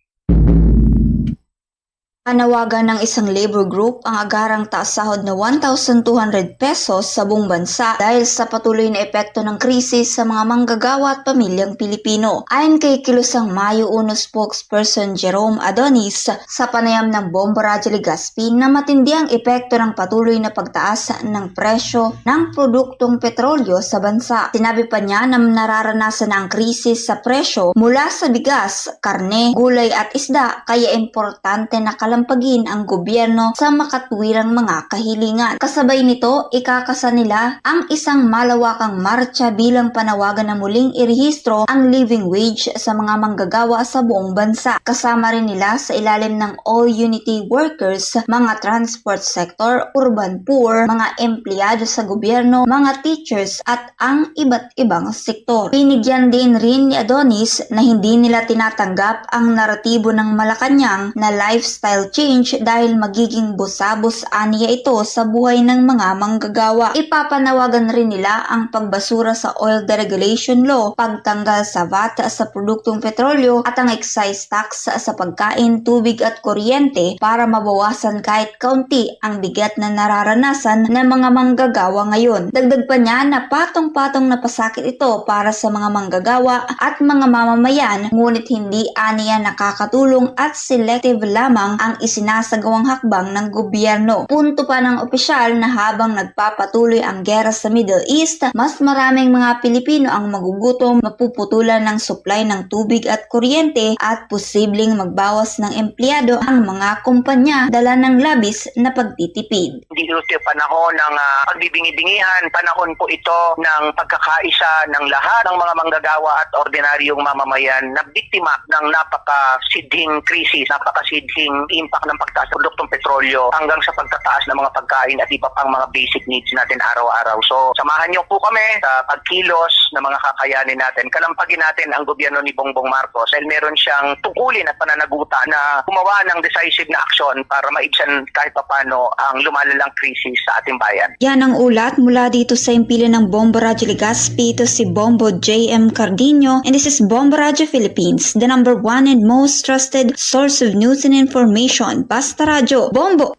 Panawagan ng isang labor group ang agarang taas sahod na one thousand two hundred pesos sa buong bansa dahil sa patuloy na epekto ng krisis sa mga manggagawa at pamilyang Pilipino. Ayon kay Kilusang Mayo Uno spokesperson Jerome Adonis, sa panayam ng Bombo Radyo Legazpi na matindi ang epekto ng patuloy na pagtaas ng presyo ng produktong petrolyo sa bansa. Sinabi pa niya na nararanasan na ang krisis sa presyo mula sa bigas, karne, gulay at isda, kaya importante na kalampagin ang gobyerno sa makatwirang mga kahilingan. Kasabay nito, ikakasa nila ang isang malawakang martsa bilang panawagan na muling irehistro ang living wage sa mga manggagawa sa buong bansa. Kasama rin nila sa ilalim ng All Unity Workers, mga transport sector, urban poor, mga empleyado sa gobyerno, mga teachers, at ang iba't ibang sektor. Binigyan din rin ni Adonis na hindi nila tinatanggap ang naratibo ng Malacañang na lifestyle change dahil magiging busabos aniya ito sa buhay ng mga manggagawa. Ipapanawagan rin nila ang pagbasura sa oil deregulation law, pagtanggal sa vat sa produktong petrolyo at ang excise tax sa pagkain, tubig at kuryente para mabawasan kahit kaunti ang bigat na nararanasan ng mga manggagawa ngayon. Dagdag pa niya na patong-patong na pasakit ito para sa mga manggagawa at mga mamamayan, ngunit hindi aniya nakakatulong at selective lamang ang isinasagawang hakbang ng gobyerno. Punto pa ng opisyal na habang nagpapatuloy ang gera sa Middle East, mas maraming mga Pilipino ang magugutom, mapuputulan ng supply ng tubig at kuryente at posibleng magbawas ng empleyado ang mga kumpanya, dala ng labis na pagtitipid. Hindi ito panahon ng ah, pagbibingi-bingihan, panahon po ito ng pagkakaisa ng lahat ng mga manggagawa at ordinaryong mamamayan na biktima ng napakasidhing krisis, napakasidhing impact ng pagtaas ng produktong petrolyo hanggang sa pagtataas ng mga pagkain at iba pang mga basic needs natin araw-araw. So, samahan niyo po kami sa pagkilos ng mga kakayanin natin. Kalampagin natin ang gobyerno ni Bongbong Marcos dahil meron siyang tungkulin at pananagutan na gumawa ng decisive na aksyon para maibsan kahit papano ang lumalalang krisis sa ating bayan. Yan ang ulat mula dito sa himpilan ng Bombo Radyo Legazpi. Ito si Bombo J M Cardino, and this is Bombo Radyo Philippines, the number one and most trusted source of news and information. Basta Radyo, Bombo!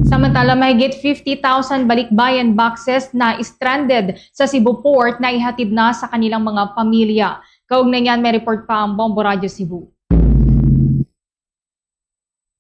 Samantala, mahigit fifty thousand balikbayan boxes na stranded sa Cebu Port na ihatid na sa kanilang mga pamilya. Kaugnay niyan, may report pa ang Bombo Radyo Cebu.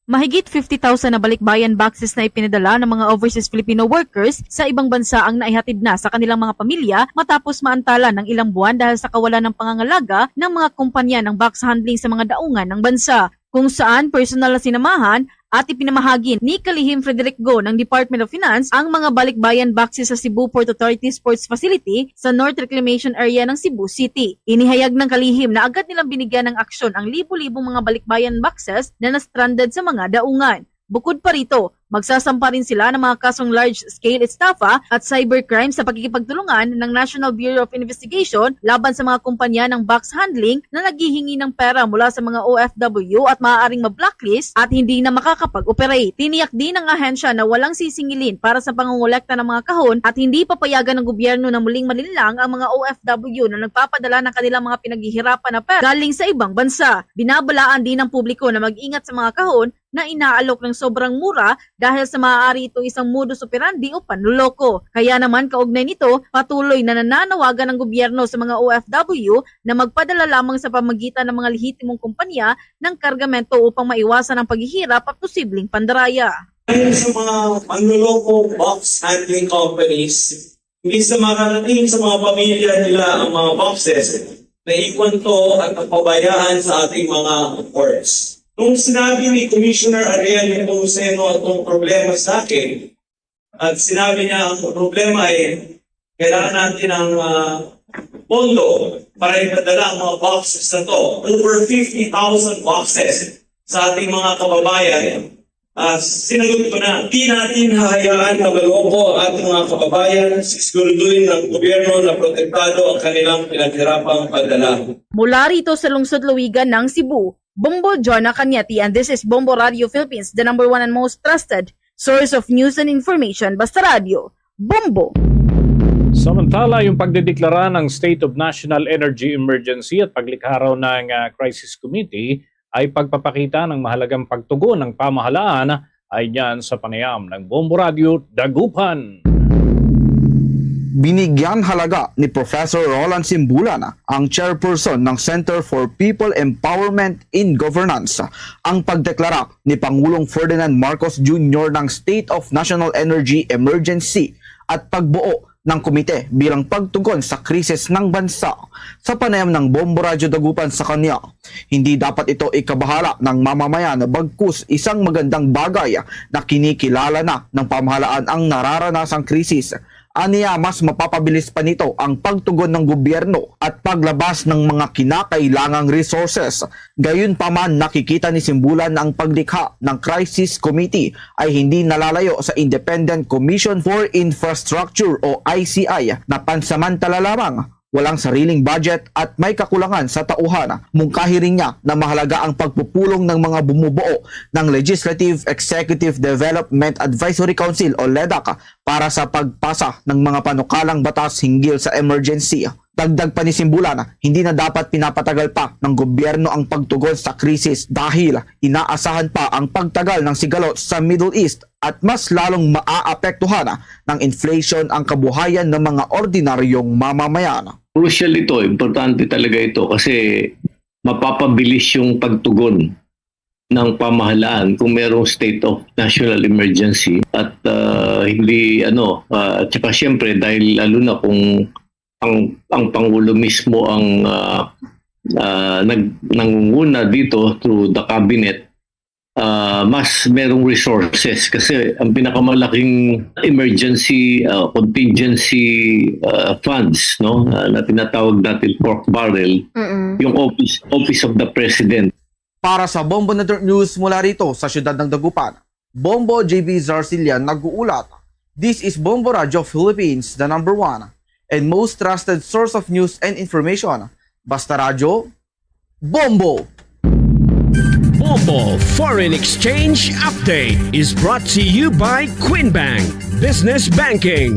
Mahigit fifty thousand na balikbayan boxes na ipinadala ng mga overseas Filipino workers sa ibang bansa ang naihatid na sa kanilang mga pamilya matapos maantalan ng ilang buwan dahil sa kawalan ng pangangalaga ng mga kumpanya ng box handling sa mga daungan ng bansa, kung saan personal na sinamahan at ipinamahagi ni Kalihim Frederick Go ng Department of Finance ang mga balikbayan boxes sa Cebu Port Authority Sports Facility sa North Reclamation Area ng Cebu City. Inihayag ng Kalihim na agad nilang binigyan ng aksyon ang libo-libong mga balikbayan boxes na na-stranded sa mga daungan. Bukod pa rito, Magsasampa rin sila ng mga kasong large-scale estafa at cybercrime sa pakikipagtulungan ng National Bureau of Investigation laban sa mga kumpanya ng box handling na naghihingi ng pera mula sa mga O F W at maaaring ma-blacklist at hindi na makakapag-operate. Tiniyak din ng ahensya na walang sisingilin para sa pangongolekta ng mga kahon at hindi papayagan ng gobyerno na muling malinlang ang mga O F W na nagpapadala ng kanilang mga pinaghihirapan na pera galing sa ibang bansa. Binabalaan din ng publiko na mag-ingat sa mga kahon na inaalok ng sobrang mura dahil sa maaari itong isang modus operandi o panloloko. Kaya naman, kaugnay nito, patuloy na nananawagan ang gobyerno sa mga O F W na magpadala lamang sa pamagitan ng mga lehitimong kumpanya ng kargamento upang maiwasan ang paghihirap at posibleng pandaraya. Ayon sa mga manloloko box handling companies, imbis na makarating sa mga pamilya nila ang mga boxes, naiwan to at napabayaan sa ating mga ports. Nung sinabi ni Commissioner Ariel Nepomuceno itong problema sa akin, at sinabi niya ang problema ay kailangan natin ng ah, pondo para ipadala ang mga boxes na to. Over fifty thousand boxes sa ating mga kababayan. Ah, sinagot ko na, di natin hahayaan na maloko ang ating mga kababayan. Siguraduhin ng gobyerno na protektado ang kanilang pinaghirapang padala. Mula rito sa lungsod Lawigan ng Cebu, Bombo Jonah Cañete, and this is Bombo Radio Philippines, the number one and most trusted source of news and information. Basta Radio, Bombo! Samantala, yung pagdedeklara ng State of National Energy Emergency at paglikha raw ng ah, Crisis Committee ay pagpapakita ng mahalagang pagtugon ng pamahalaan ay niyan sa panayam ng Bombo Radio Dagupan. Binigyan halaga ni Professor Roland Simbulan, ang chairperson ng Center for People Empowerment in Governance, ang pagdeklara ni Pangulong Ferdinand Marcos Junior ng State of National Energy Emergency at pagbuo ng komite bilang pagtugon sa krisis ng bansa. Sa panayam ng Bombo Radyo Dagupan sa kanya, hindi dapat ito ikabahala ng mamamayan, bagkus isang magandang bagay na kinikilala na ng pamahalaan ang nararanasang krisis. Aniya, mas mapapabilis pa nito ang pagtugon ng gobyerno at paglabas ng mga kinakailangang resources. Gayunpaman, nakikita ni Simbulan na ang paglikha ng Crisis Committee ay hindi nalalayo sa Independent Commission for Infrastructure o I C I na pansamantala lamang, walang sariling budget at may kakulangan sa tauhan. Mungkahi rin niya na mahalaga ang pagpupulong ng mga bumubuo ng Legislative Executive Development Advisory Council o ledac para sa pagpasa ng mga panukalang batas hinggil sa emergency. Dagdag pa ni Simbulan, hindi na dapat pinapatagal pa ng gobyerno ang pagtugon sa krisis dahil inaasahan pa ang pagtagal ng sigalot sa Middle East at mas lalong maaapektuhan ng inflation ang kabuhayan ng mga ordinaryong mamamayan. Crucial ito, importante talaga ito kasi mapapabilis yung pagtugon ng pamahalaan kung merong state of national emergency at ah, hindi ano ah, at saka siyempre dahil lalo na kung ang ang pangulo mismo ang ah, ah, nag nangunguna dito through the cabinet, ah, mas merong resources kasi ang pinakamalaking emergency ah, contingency ah, funds, no, ah, na tinatawag natin pork barrel, Mm-mm. yung office office of the president. Para sa Bombo Network News mula rito sa siyudad ng Dagupan, Bombo J B Zarcillan nag-uulat. This is Bombo Radio Philippines, the number one and most trusted source of news and information. Basta Radyo, Bombo! Bombo Foreign Exchange Update is brought to you by Queen Bank Business Banking.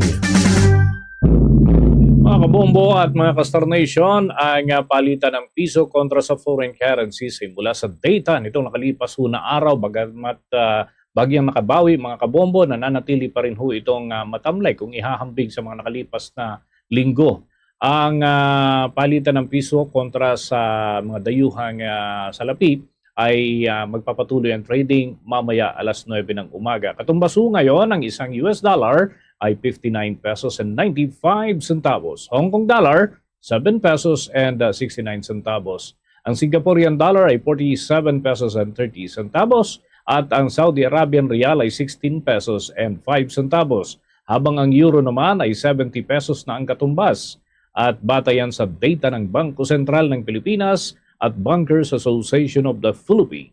Mga kabombo at mga ka-Star Nation, ang ah, palitan ng piso kontra sa foreign currency simula sa data nitong nakalipas ho na araw, bagamat ah, bagyang nakabawi, mga kabombo, nananatili pa rin ho itong ah, matamlay kung ihahambing sa mga nakalipas na linggo. Ang ah, palitan ng piso kontra sa mga dayuhang ah, salapi ay ah, magpapatuloy ang trading mamaya alas nuebe ng umaga. Katumbas ho ngayon, ang isang U S dollar ay fifty-nine pesos and ninety-five centavos. Hong Kong dollar, seven pesos and ah, sixty-nine centavos. Ang Singaporean dollar ay forty-seven pesos and thirty centavos at ang Saudi Arabian rial ay sixteen pesos and five centavos. Habang ang euro naman ay seventy pesos na ang katumbas. At batayan sa data ng Bangko Sentral ng Pilipinas at Bankers Association of the Philippines.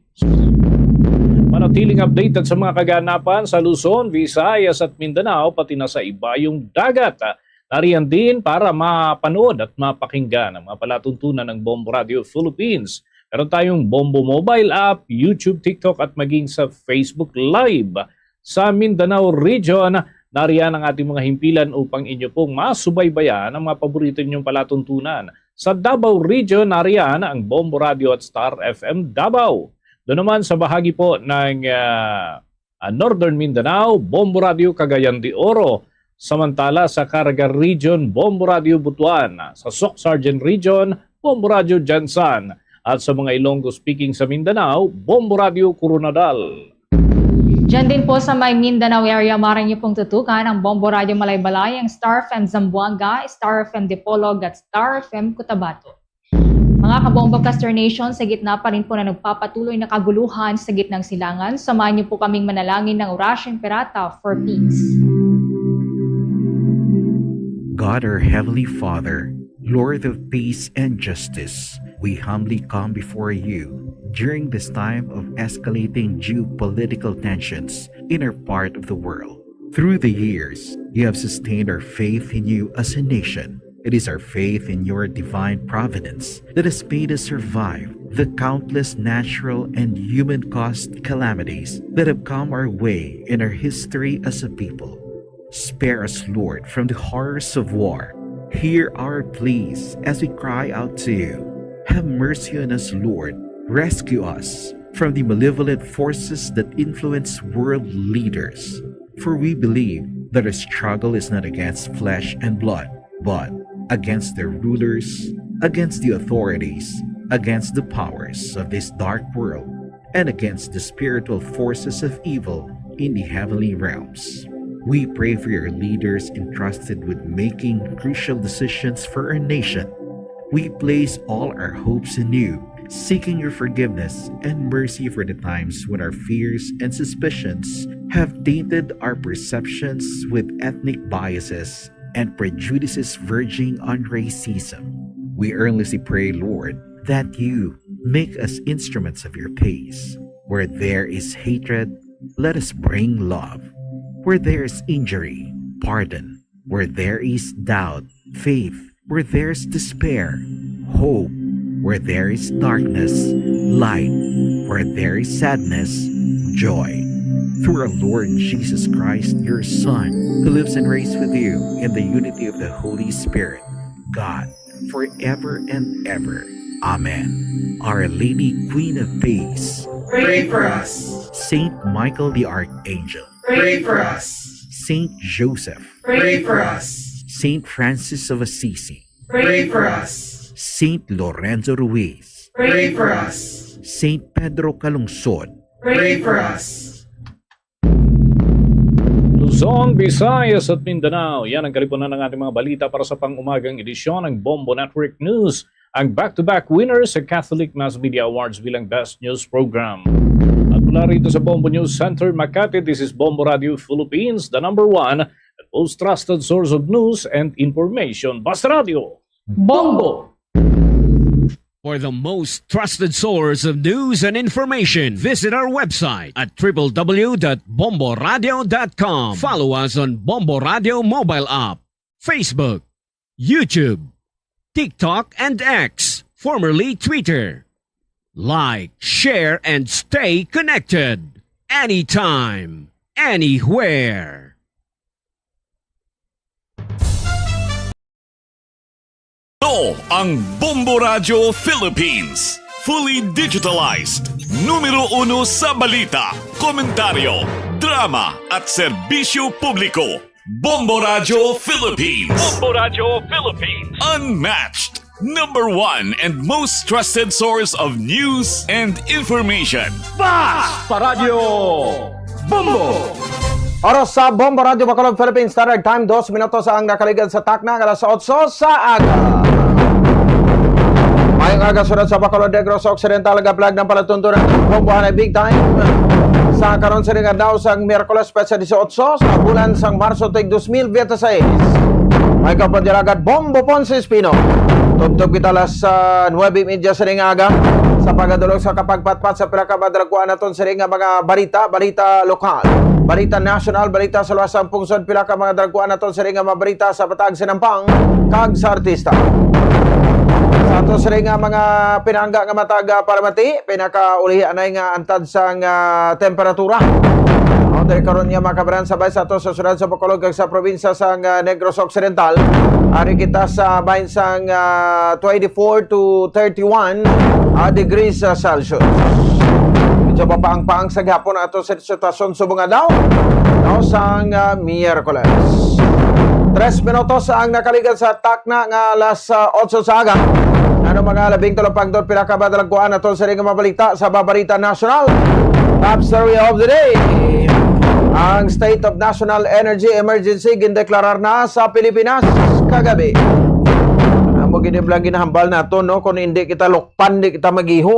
Manatiling updated sa mga kaganapan sa Luzon, Visayas at Mindanao, pati na sa ibayong dagat. Nariyan din para mapanood at mapakinggan ang mga palatuntunan ng Bombo Radio Philippines. Meron tayong Bombo Mobile App, YouTube, TikTok at maging sa Facebook Live. Sa Mindanao Region, nariyan ang ating mga himpilan upang inyo pong masubaybayan ang mga paborito ninyong palatuntunan. Sa Davao Region, nariyan ang Bombo Radio at Star F M Davao. Doon naman sa bahagi po ng ah, ah, Northern Mindanao, Bombo Radio Cagayan de Oro. Samantala sa Caraga Region, Bombo Radio Butuan. Sa Soccsksargen Region, Bombo Radio Gensan. At sa mga Ilonggo speaking sa Mindanao, Bombo Radio Koronadal. Diyan din po sa may Mindanao area, maaari niyo pong tutukan ang Bombo Radio Malaybalay, ang Star F M Zamboanga, Star F M Dipolog at Star F M Cotabato. Mga kabombo, Caster Nation, sa gitna pa rin po na nagpapatuloy na kaguluhan sa gitnang silangan, samahan niyo po kaming manalangin ng Orasyo Imperata for peace. God, our Heavenly Father, Lord of peace and justice, we humbly come before you during this time of escalating geopolitical tensions in our part of the world. Through the years, you have sustained our faith in you as a nation. It is our faith in your divine providence that has made us survive the countless natural and human caused calamities that have come our way in our history as a people. Spare us, Lord, from the horrors of war. Hear our pleas as we cry out to you. Have mercy on us, Lord. Rescue us from the malevolent forces that influence world leaders. For we believe that our struggle is not against flesh and blood, but against their rulers, against the authorities, against the powers of this dark world, and against the spiritual forces of evil in the heavenly realms. We pray for your leaders entrusted with making crucial decisions for our nation. We place all our hopes in you, seeking your forgiveness and mercy for the times when our fears and suspicions have tainted our perceptions with ethnic biases and prejudices verging on racism. We earnestly pray, Lord, that you make us instruments of your peace. Where there is hatred, let us bring love. Where there is injury, pardon. Where there is doubt, faith. Where there's despair, hope. Where there is darkness, light. Where there is sadness, joy. Through our Lord Jesus Christ, your Son, who lives and reigns with you in the unity of the Holy Spirit, God, forever and ever. Amen. Our Lady, Queen of Peace, pray for us. Saint Michael the Archangel, Pray for us. Saint Joseph, Pray for us. Saint Francis of Assisi, Pray for us. Saint Lorenzo Ruiz, Pray for us. Saint Pedro Calungsod, Pray for us. Luzon, Visayas at Mindanao. Yan ang kalipunan ng ating mga balita para sa pang-umagang edisyon ng Bombo Network News. Ang back-to-back winners sa Catholic Mass Media Awards bilang Best News Program. At mula rito sa Bombo News Center, Makati, this is Bombo Radio Philippines, the number one and most trusted source of news and information. Basta Radio! Bombo! For the most trusted source of news and information, visit our website at w w w dot bombo radio dot com. Follow us on Bombo Radio mobile app, Facebook, YouTube, TikTok, and X, formerly Twitter. Like, share, and stay connected anytime, anywhere. Ito ang Bombo Radyo Philippines. Fully digitalized. Numero uno sa balita, komentaryo, drama at serbisyo publiko. Bombo Radyo Philippines. Bombo Radyo Philippines. Unmatched. Number one and most trusted source of news and information. Bas Paradyo Bombo! Oras sa Bombo Radyo Bacolod, Philippine Standard Time, dos minutos ang nakaligad sa takna nga alas otso sa aga. Mayong aga sunod sa Bacolod, Negros Occidental, gaplag ng palatuntunan ng Bombo Hanay Big Time. Sa karon sining adlaw sang Miyerkules, petsa disiotso sa bulan sang Marso, tuig dos mil biyente seis. May kapadyalag at Bombo Ponce Espino. Tubtob kita alas, ah, nuebe y media sa ning aga. Sa pagadulong sa kapagpatpat sa pila ka madalagkuan naton sa ning mga balita, balita lokal, balita nasyonal, balita sa luwas sang pungsod, pila ka mga dalagkuan naton sa ning mga balita sa Bataan, Sinampang, kag sa artista. Sa ato sa ning mga pinangga nga matag, ah, palamati, pinakauli anay nga antad sang, ah, temperatura. Mao diri karon nga mga kabaran, sa bahin sa ato sa syudad sa Bacolod kag sa probinsya sang, ah, Negros Occidental. Ari kita sa bahin sang, ah, twenty-four to thirty-one, ah, degrees, ah, Celsius. Medyo mapaang-paang sa gihapon ang ato sa sitwasyon subong adlaw, no, sang, ah, Miyerkules. Tres minutos ang nakaligad sa takna nga alas, ah, otso sa aga. Ano mga labing talupangton, pila ka madalagkuan ato sa mga balita sa Babalita National. Top story of the day. Ang state of national energy emergency gindeklarar na sa Pilipinas kagabi. Amo gid lang ginahambal nato, no, kung hindi kita lukpan, di kita magiho.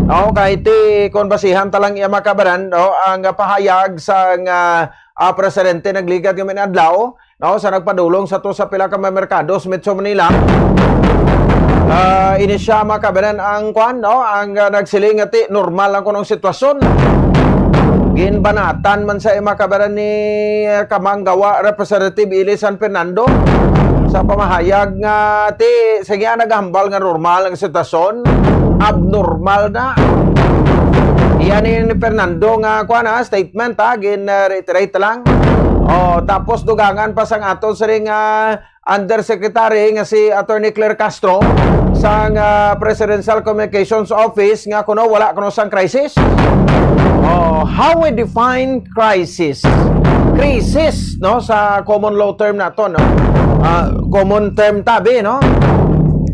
No, kay ti, kung basihan ta lang iya makabaran, no, ang pahayag sang, ah, ah, presidente nagligad nga mga adlaw, no, sa nagpadulong sa to sa pila ka mga merkado sa Metro Manila. Ah, ini siya makabaran ang kwan, no, ang, ah, nagsiling nga ti normal ang kunong sitwasyon. Ginbanatan man sa makabaran ni, ah, Kamanggawa Representative Eli San Fernando sa pamahayag nga ti sige, ah, nagahambal nga normal ang sitwasyon, abnormal na. Iya ni, ni Fernando nga kwan, ha, statement, ha, gin, ah, reiterate lang. Oh, tapos dugangan pa sang aton siring, ah, Undersecretary nga si Attorney Claire Castro sang, ah, Presidential Communications Office nga kuno wala kuno sang crisis. Oh, how we define crisis? Crisis, no, sa common law term nato, no? Ah, common term tabi, no?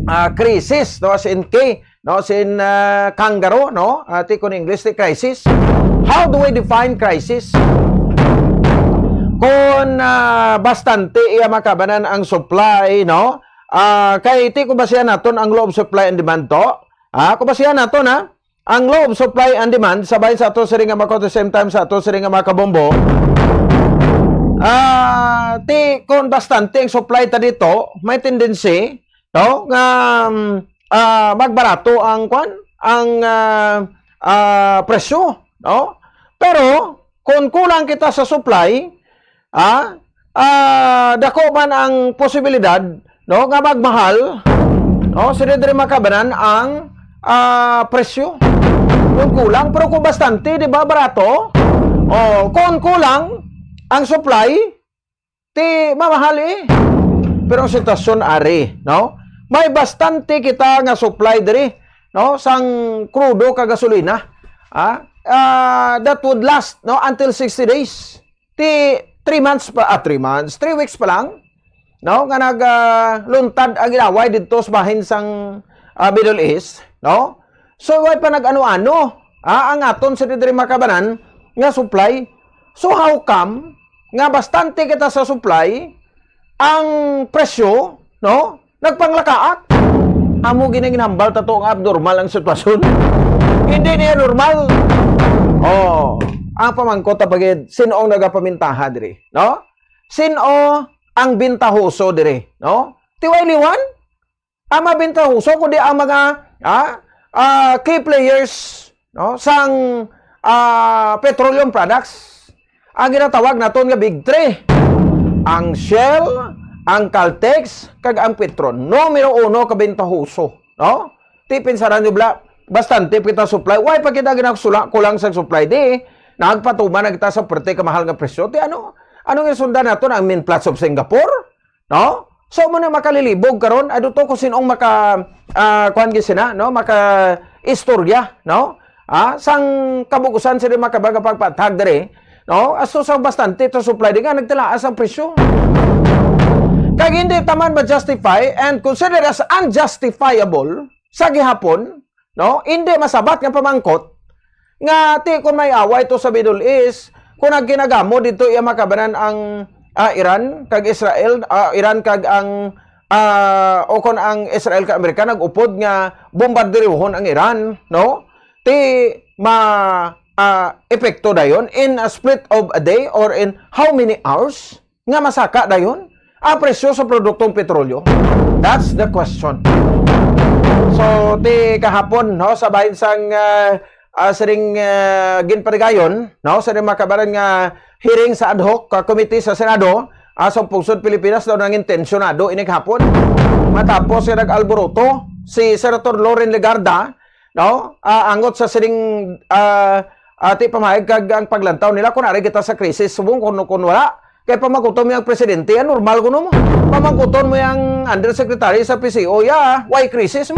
Ah, crisis, no, as in K, no, sin, ah, kangaroo, no? Ati kun English ti crisis. How do we define crisis? Kung, ah, bastante iya makabanan ang supply, no? Ah, kay ti kung basihan naton ang law of supply and demand to. Ah, kung basihan naton, ha? Ang law of supply and demand, sabay sa ato siring nga mga, at the same time sa ato siring nga mga kabombo. Ah, ti kung bastante ang supply ta dito, may tendency, no, nga, um, ah, magbarato ang kwan, ang, ah, ah, presyo, no? Pero kung kulang kita sa supply, ah, ah, dako man ang posibilidad, no, nga magmahal, no, sila diri makabanan ang, ah, presyo. Kung kulang, pero kung bastante, di ba, barato? Oh, kung kulang ang supply, ti mamahal, eh. Pero ang sitwasyon ari, no? May bastante kita nga supply diri, no, sang krudo kag gasolina. Ah, ah, that would last, no, until sixty days. Ti three months pa, ah, three months, three weeks pa lang, no, nga nag, ah, luntad ang inaway didto sa bahin sang, ah, Middle East, no? So, way pa nag-ano-ano, ah, ang aton sa diri makabanan nga supply. So, how come nga bastante kita sa supply, ang presyo, no, nagpanglakaat? Amo gini ginhambal ta to nga abnormal ang sitwasyon. Hindi niya normal. Oh, ang pamangkot ta pagid, sino ang nagapamintaha diri, no? Sino ang bintahoso diri, no? Ti way liwan? Ang mabintahoso kundi ang mga, ah, ah, key players, no, sang, ah, petroleum products. Ang ginatawag naton nga big three. Ang Shell, ang Caltex, kag ang Petron. Numero uno ka bintahoso, no? Ti pinsaran nyo bala, bastante kita supply. Why pa kita ginasula kulang sa supply? Di, nagpatuman na kita sa perte ka mahal nga presyo. Ti ano? Ano nga sundan naton ang Minplus of Singapore? No? So, mo na makalilibog karon, ado to kung sinong maka, ah, kuwan gid sina, no? Maka istorya, no? Ah, sang kabugusan sila makabaga pagpatag diri, no? Asto sa bastante to supply di nga nagtalaas ang presyo. Kag hindi taman ma-justify and considered as unjustifiable sa gihapon, no? Hindi masabat nga pamangkot nga ti kung may away to sa Middle East, kung nagkinagamo dito iya makabanan ang, ah, Iran kag Israel, ah, Iran kag ang, ah, o kung ang Israel kag Amerika nag-upod nga bombardirohon ang Iran, no? Ti ma, ah, epekto dayon in a split of a day or in how many hours? Nga masaka dayon ang presyo sa produktong petrolyo. That's the question. So, ti kahapon, no, sa bahin sang, ah, ah, sining, ah, ginpatigayon, no, sa mga kabaran nga hearing sa ad hoc, ah, committee sa Senado, ah, sa pungsod Pilipinas daw nang intensyonado inig hapon. Matapos nga nag-alboroto si Senator Loren Legarda, no? Ah, angot sa sining, ah, ati pamahayag kag ang paglantaw nila kung ari kita sa krisis, subong kung, kung wala. Kay pamangkuton mo yung presidente, yan, normal kuno mo. Pamangkuton mo yung undersecretary sa P C O, ya, why crisis mo?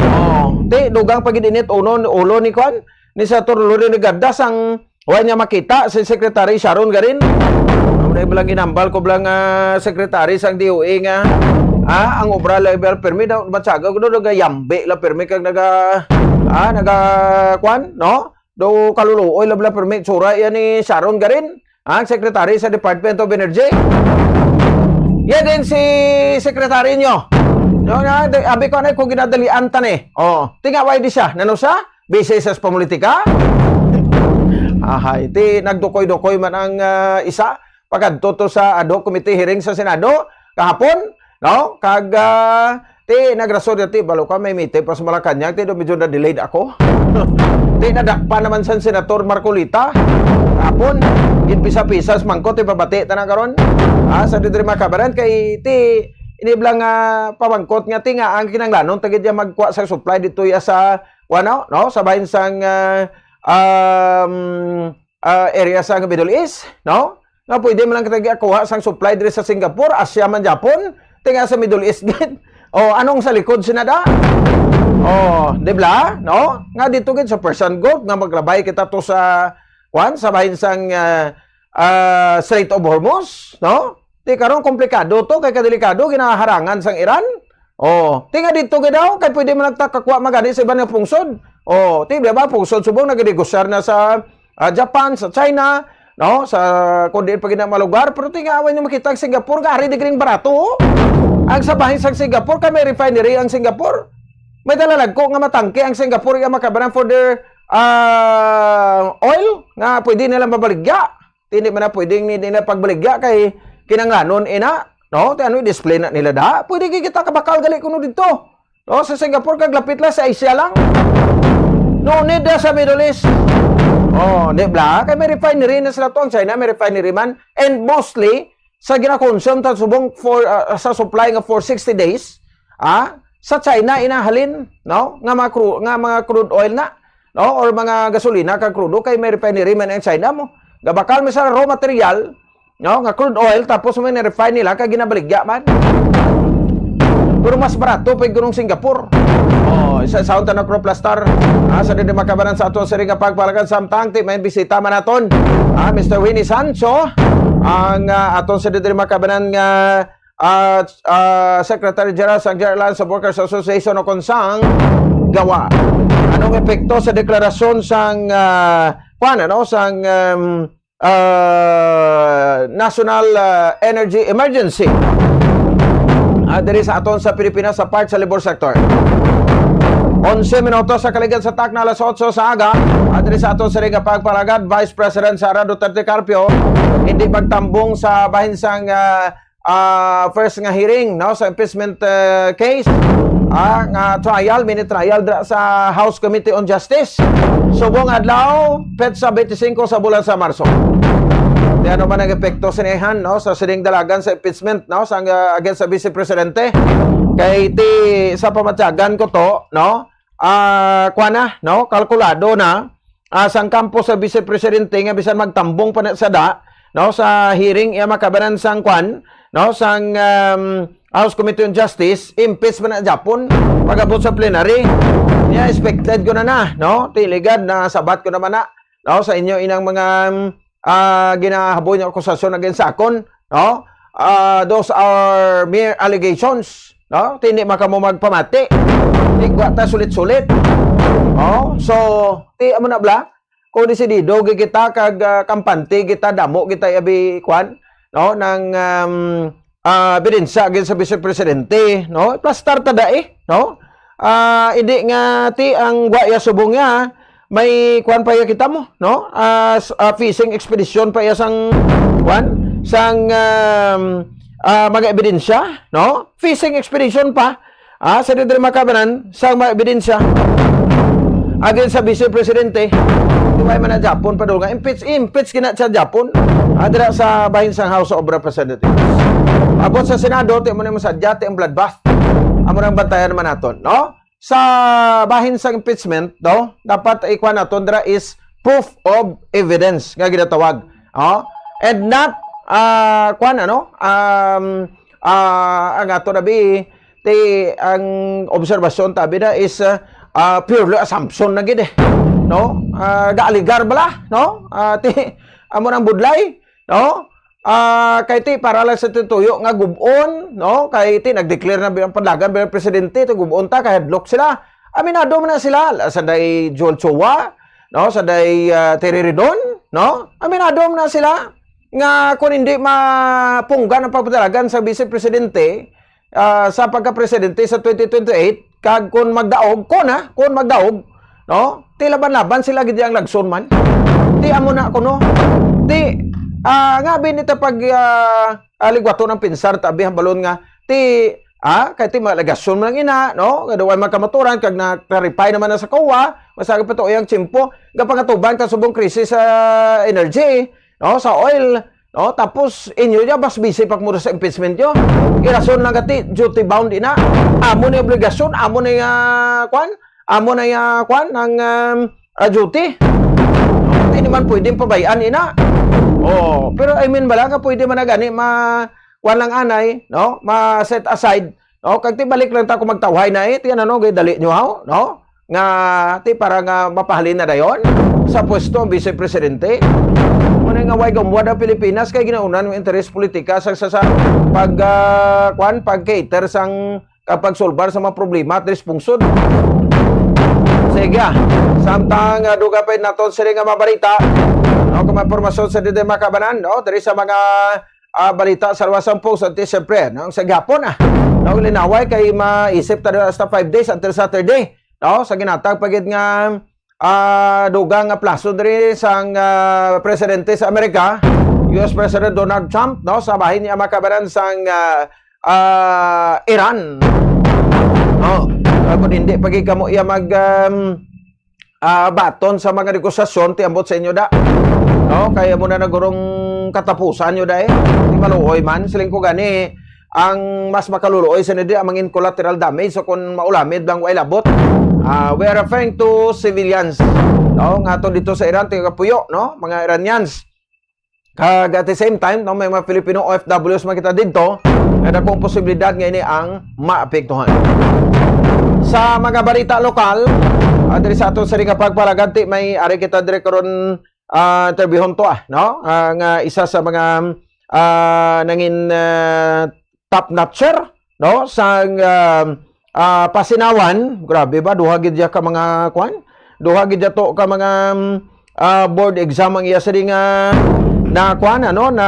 Oh, ti, dugang pag-init uno, ulo ni Kwan, ni Senator Loren Legarda sang wa niya makita si Secretary Sharon Garin. Ang dahil lang ginambal ko lang, ah, secretary sang D O A nga, ah, ang obra level permi daw, matsaga ko daw, nagayambi lang permi kag naga, ah, naga, kwan, no? Do kaluluoy lang lang permi tsura yan ni Sharon Garin, ang secretary sa Department of Energy. Yan din si secretary nyo. No, na, di- abi ko na kung ginadalian ta ni. Oh, tingaway di siya. Nano siya? Busy sa politika? Ahay, ti nagdukoy-dukoy man ang, ah, isa. Pagkadto to sa ad hoc committee hearing sa Senado kahapon, no? Kag, ah, ti nagrason niya, ti balo ka, may meeting pa sa Malacañang, ti do medyo na-delayed ako. Ti nadakpan naman sa Senator Marcoleta kahapon. Ginpisa-pisa sa mangkot, ti babati ta na karon. Ah, sa didri makabaran kay ti ini lang nga pamangkot nga ti nga ang kinanglanon tagid ya magkuha sa supply dito ya sa, ano, no, sa bahin sang, ah, um, ah, area sa Middle East, no? Nga pwede man lang kita kuha sang supply diri sa Singapore, Asia man Japon, tinga sa Middle East gid. O, anong sa likod sina da? O, di ba? No? Nga dito gid sa Persian Gulf, nga maglabay kita to sa, kwan, sa bahin sang, ah, ah, Strait of Hormuz, no? Di karon komplikado to, kay kadelikado, ginaharangan sang Iran. O, tinga dito gid daw, kay pwede man nagtakakuha magani sa iban nga pungsod. O, ti, di ba, pungsod subong nagnegosar na sa, ah, Japan, sa China, no, sa kundi pa gina malugar, pero tinga away ni makita ang Singapore nga ari digring barato. Oh. Ang sa bahin sang Singapore kay may refinery ang Singapore. May dalalagko nga matangke ang Singapore nga makabanan for their, ah, oil nga pwede nila mabaligya. Ti hindi man na pwedeng ni nila pagbaligya kay kinanglanon ina, no? Ti ano i-display na nila da? Pwede kay kita kabakal gali kuno didto. No, sa Singapore kag lapit lang sa Asia lang. No need na sa Middle East. Oh, di ba? Kay may refinery na sila to, ang China may refinery man, and mostly sa ginakonsume ta subong for, ah, sa supply nga for sixty days, ah, sa China inahalin, no? Nga mga cru-, nga mga crude oil na, no? Or mga gasolina kag krudo kay may refinery man ang China mo. Gabakal mi sa raw material, no, nga crude oil, tapos may na-refine nila kay ginabaligya man. Pero mas barato pa yung gunong Singapore. Oh, isa sa unta na Croplastar. Ah, sa dili makabanan sa aton siri nga pagpalagan samtang ti may bisita man naton. Ah, Mister Winnie Sancho, ang, ah, aton sa dili makabanan nga, ah, ah, Secretary General sang General Alliance of Workers Association o konsang gawa. Anong epekto sa deklarasyon sang, ah, kwan, ano, sang, um, ah, national, ah, energy emergency, ah, diri sa aton sa Pilipinas sa part sa labor sector. Onse minutos sa kaligad sa takna, alas otso sa aga, ah, diri sa aton sa ring pagpalagad, Vice President Sara Duterte Carpio, hindi magtambong sa bahin sang, ah, ah, first nga hearing, no, sa impeachment, eh, case, ah, nga trial, mini trial dira sa House Committee on Justice. Subong adlaw, petsa twenty-five sa bulan sa Marso. Di ano man ang epekto sinihan, no, sa sining dalagan sa impeachment, no, sa, ah, against sa Vice Presidente? Kay ti sa pamatyagan ko to, no, ah, kuha na, no, kalkulado na, ah, sang kampo sa Vice Presidente nga bisan magtambong pa na sa da, no, sa hearing iya makabanan sang kwan, no, sang, um, House Committee on Justice, impeach pa na Japon pag-abot sa plenary. Niya expected ko na na, no? Tiligad na sabat ko naman na, no, sa inyo inang mga, um, ah, ginahaboy nga akusasyon against sa akon, no? Ah, those are mere allegations, no? Ti hindi man kamo magpamati. Ti wa ta sulit-sulit. Oh, so, ti amo na bala. Kung desidido gid kita kag, ah, kampante kita, damo kita abi kwan, no? Nang, um, ah, ebidensya gid sa Vice Presidente, no? Plastar ta dai, no? Ah, hindi nga ti ang wa ya subong ya, may kwan pa ya kita mo, no? Ah, s-, ah, fishing expedition pa ya sang kwan, sang, um, ah, mga ebidensya, no? Fishing expedition pa. Ah, sa diri makabanan sa mga ebidensya. Agin sa Vice Presidente, di ba man na Japon pa doon nga impeach, impeach gina sa Japon. Ah, dira sa bahin sang House of Representatives. Abot sa Senado, ti mo na mo sadya, ti ang bloodbath. Amo nang bantayan naman naton, no? Sa bahin sa impeachment, no? Dapat ikuha naton dira is proof of evidence nga ginatawag. Oh? And not, ah, kuwan, ano? Um, ah, ang ato na bi, ti, ang obserbasyon tabi na is, ah, ah, purely assumption na gid eh. No? Ah, gaaligar bala, no? Ah, ti, amo nang budlay, no? Ah, kay ti, para lang sa tituyo nga gubon, no? Kay ti, nag-declare na bilang panlagan, bilang presidente, ti gubon ta, kay hadlok sila. Aminado man na sila, sa day Joel Chua, no? Sa day, ah, Terry Ridon, no? Aminado man na sila nga kung hindi mapunggan ang pagpadalagan sa vice presidente, ah, sa pagka-presidente sa twenty twenty-eight, kag kung magdaog, kung, ha, kung magdaog, no? Ti laban-laban sila gid ang lagson man. Ti amo na kuno. Ti, ah, nga binita pag, ah, ah, ligwaton ang pinsar, tabi hambalon nga, ti, ah, kay ti mga alegasyon man lang ina, no? Nga daw ay magkamaturan, kag na-clarify naman na sa COA, masagap pa to iyang tiyempo, nga pangatuban ka subong krisis sa energy, no? Sa oil, no? Tapos, inyo niya, mas busy pa mo sa impeachment nyo. Irason lang kati, duty bound ina. Amo na yung obligasyon, amo na yung, ah, kwan? Amo na yung, ah, kwan? Ang, um, ah, duty. Hindi naman pwedeng pabayaan ina. Oh, pero I mean, bala nga pwede man na gani ma, kwan lang anay, no? Ma-set aside. No? Kag ti balik lang ta kung magtawhay na eh. Ti ano, no? Gay dali nyo, haw? No? Nga, ti para nga mapahalin na dayon sa pwesto ang vice presidente. Muna nga way gamwad ang Pilipinas kay ginaunan ng interes politika sa, sa, sa pag, ah, kwan, pag-cater sang, ah, pagsolbar sa mga problema at responsod. Sige, ah. Samtang, ah, duga pa naton sila nga mga balita, no, kung may impormasyon sa dito makabanan, no, diri sa mga, ah, balita sa luwas sang post, at siyempre, no, sa gihapon, ah, no, linaway kay maisip ta hasta five days until Saturday, no, sa ginatag pa gid nga, ah, dugang nga plaso diri sang, ah, presidente sa Amerika, U S President Donald Trump, no, sa bahin niya makabanan sang, ah, ah, Iran. No, ah, kung hindi pa gid kamo iya mag, um, ah, baton sa mga negosasyon, ti ambot sa inyo da. No, kaya mo na nagurong katapusan nyo da eh. Di maluoy man, siling ko gani, ang mas makaluluoy sa nidi ang mangin collateral damage. So kung maulamid lang way labot, ah, we are referring to civilians, no, nga to dito sa Iran, tigapuyo, no, mga Iranians. Kag at the same time, no, may mga Filipino O F Ws man kita dito, nga dakong posibilidad nga ini ang maapektuhan. Sa mga balita lokal, ah, diri sa aton sa ring pagpalaganti, may ari kita diri karon, ah, interviewon to, ah, no? Ah, nga isa sa mga, ah, nangin, ah, top notcher, no? Sa, ah, ah, Pasinawan, grabe ba? Duha gid ya ka mga, kwan? Duha gid ya to ka mga, ah, board exam ang iya sini nga na, kwan, ano, na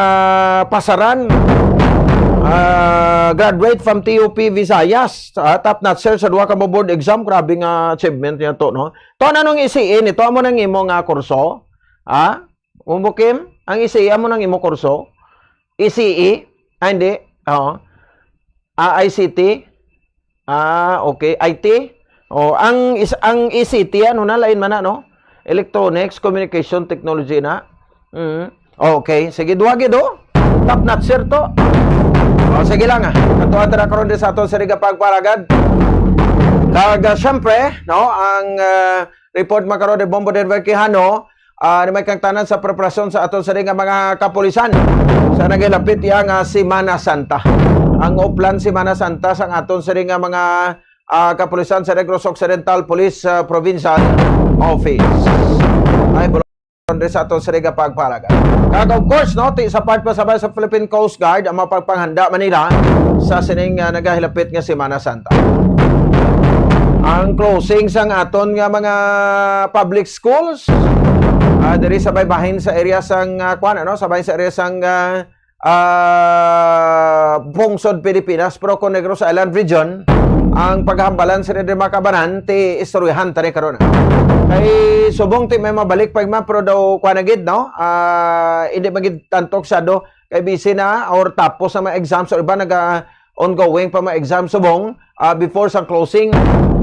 pasaran. Ah, graduate from T U P Visayas. Ah, top notcher sa duha ka mga board exam. Grabe nga achievement niya to, no? To, ano nang isiin ito? Amo nang imo nga kurso? Ha? Umukim? Ang isiin mo nang imo kurso? I C E? Ah, hindi. Oo. Ah, I C T? Ah, okay. I T? Oh, ang is, ang E C T, ano na, lain man na, no? Electronics, Communication Technology na. Mm. Okay, sige, duha gid, oh. Top notcher to. Oh, sige lang, ah. Katuwa ta na karon din sa aton sa Riga Pagparagad. Kag, ah, syempre, no, ang, ah, report makaron ni Bombo Denver Quijano, ah, ni may kang tanan sa preparasyon sa aton sa nga mga kapulisan sa nagilapit iya nga Semana Santa. Ang uplan Semana Santa sa aton sa nga mga, ah, kapulisan sa Negros Occidental Police, ah, Provincial Office. Ay, bulon sa aton sa nga pagpalagan. Kag of course, no, ti sa part pa sabay sa Philippine Coast Guard ang mapagpanghanda man nila sa sining, ah, nagahilapit nga Semana Santa. Ang closing sang aton nga mga public schools, ah, diri sa may bahin sa area sang, ah, kuan, ano, sa bahin sa area sang, ah, ah, Pungsod Pilipinas, pero kung Negros Island Region, ang paghambalan sa Dede Makabanan, ti istoryahan tani karon. Kay subong ti may mabalik pa man, pero daw kuan na gid, no? Ah, hindi magid tantok sa do kay busy na or tapos na mga exams, or iba naga ongoing pa mga exams subong, ah, before sa closing,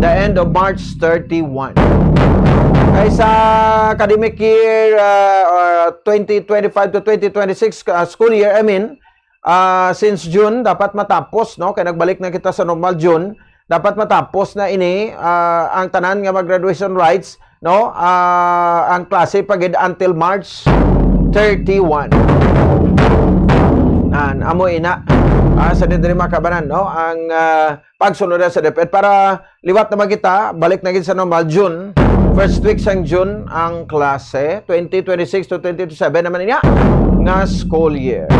the end of March thirty-one. Kay sa academic year, ah, ah, twenty twenty-five to twenty twenty-six, ah, school year, I mean, ah, since June, dapat matapos, no? Kay nagbalik na kita sa normal June. Dapat matapos na ini, ah, ang tanan nga mag-graduation rites, no? Ah, ang klase pa gid until March thirty-one. Nan, amo ina. Ah, sa diri, mga kabanan, no? Ang, ah, pagsunod na sa DepEd para liwat naman kita, balik na gid sa normal, June. First week sang June ang klase, twenty twenty-six to twenty twenty-seven naman niya nga school year.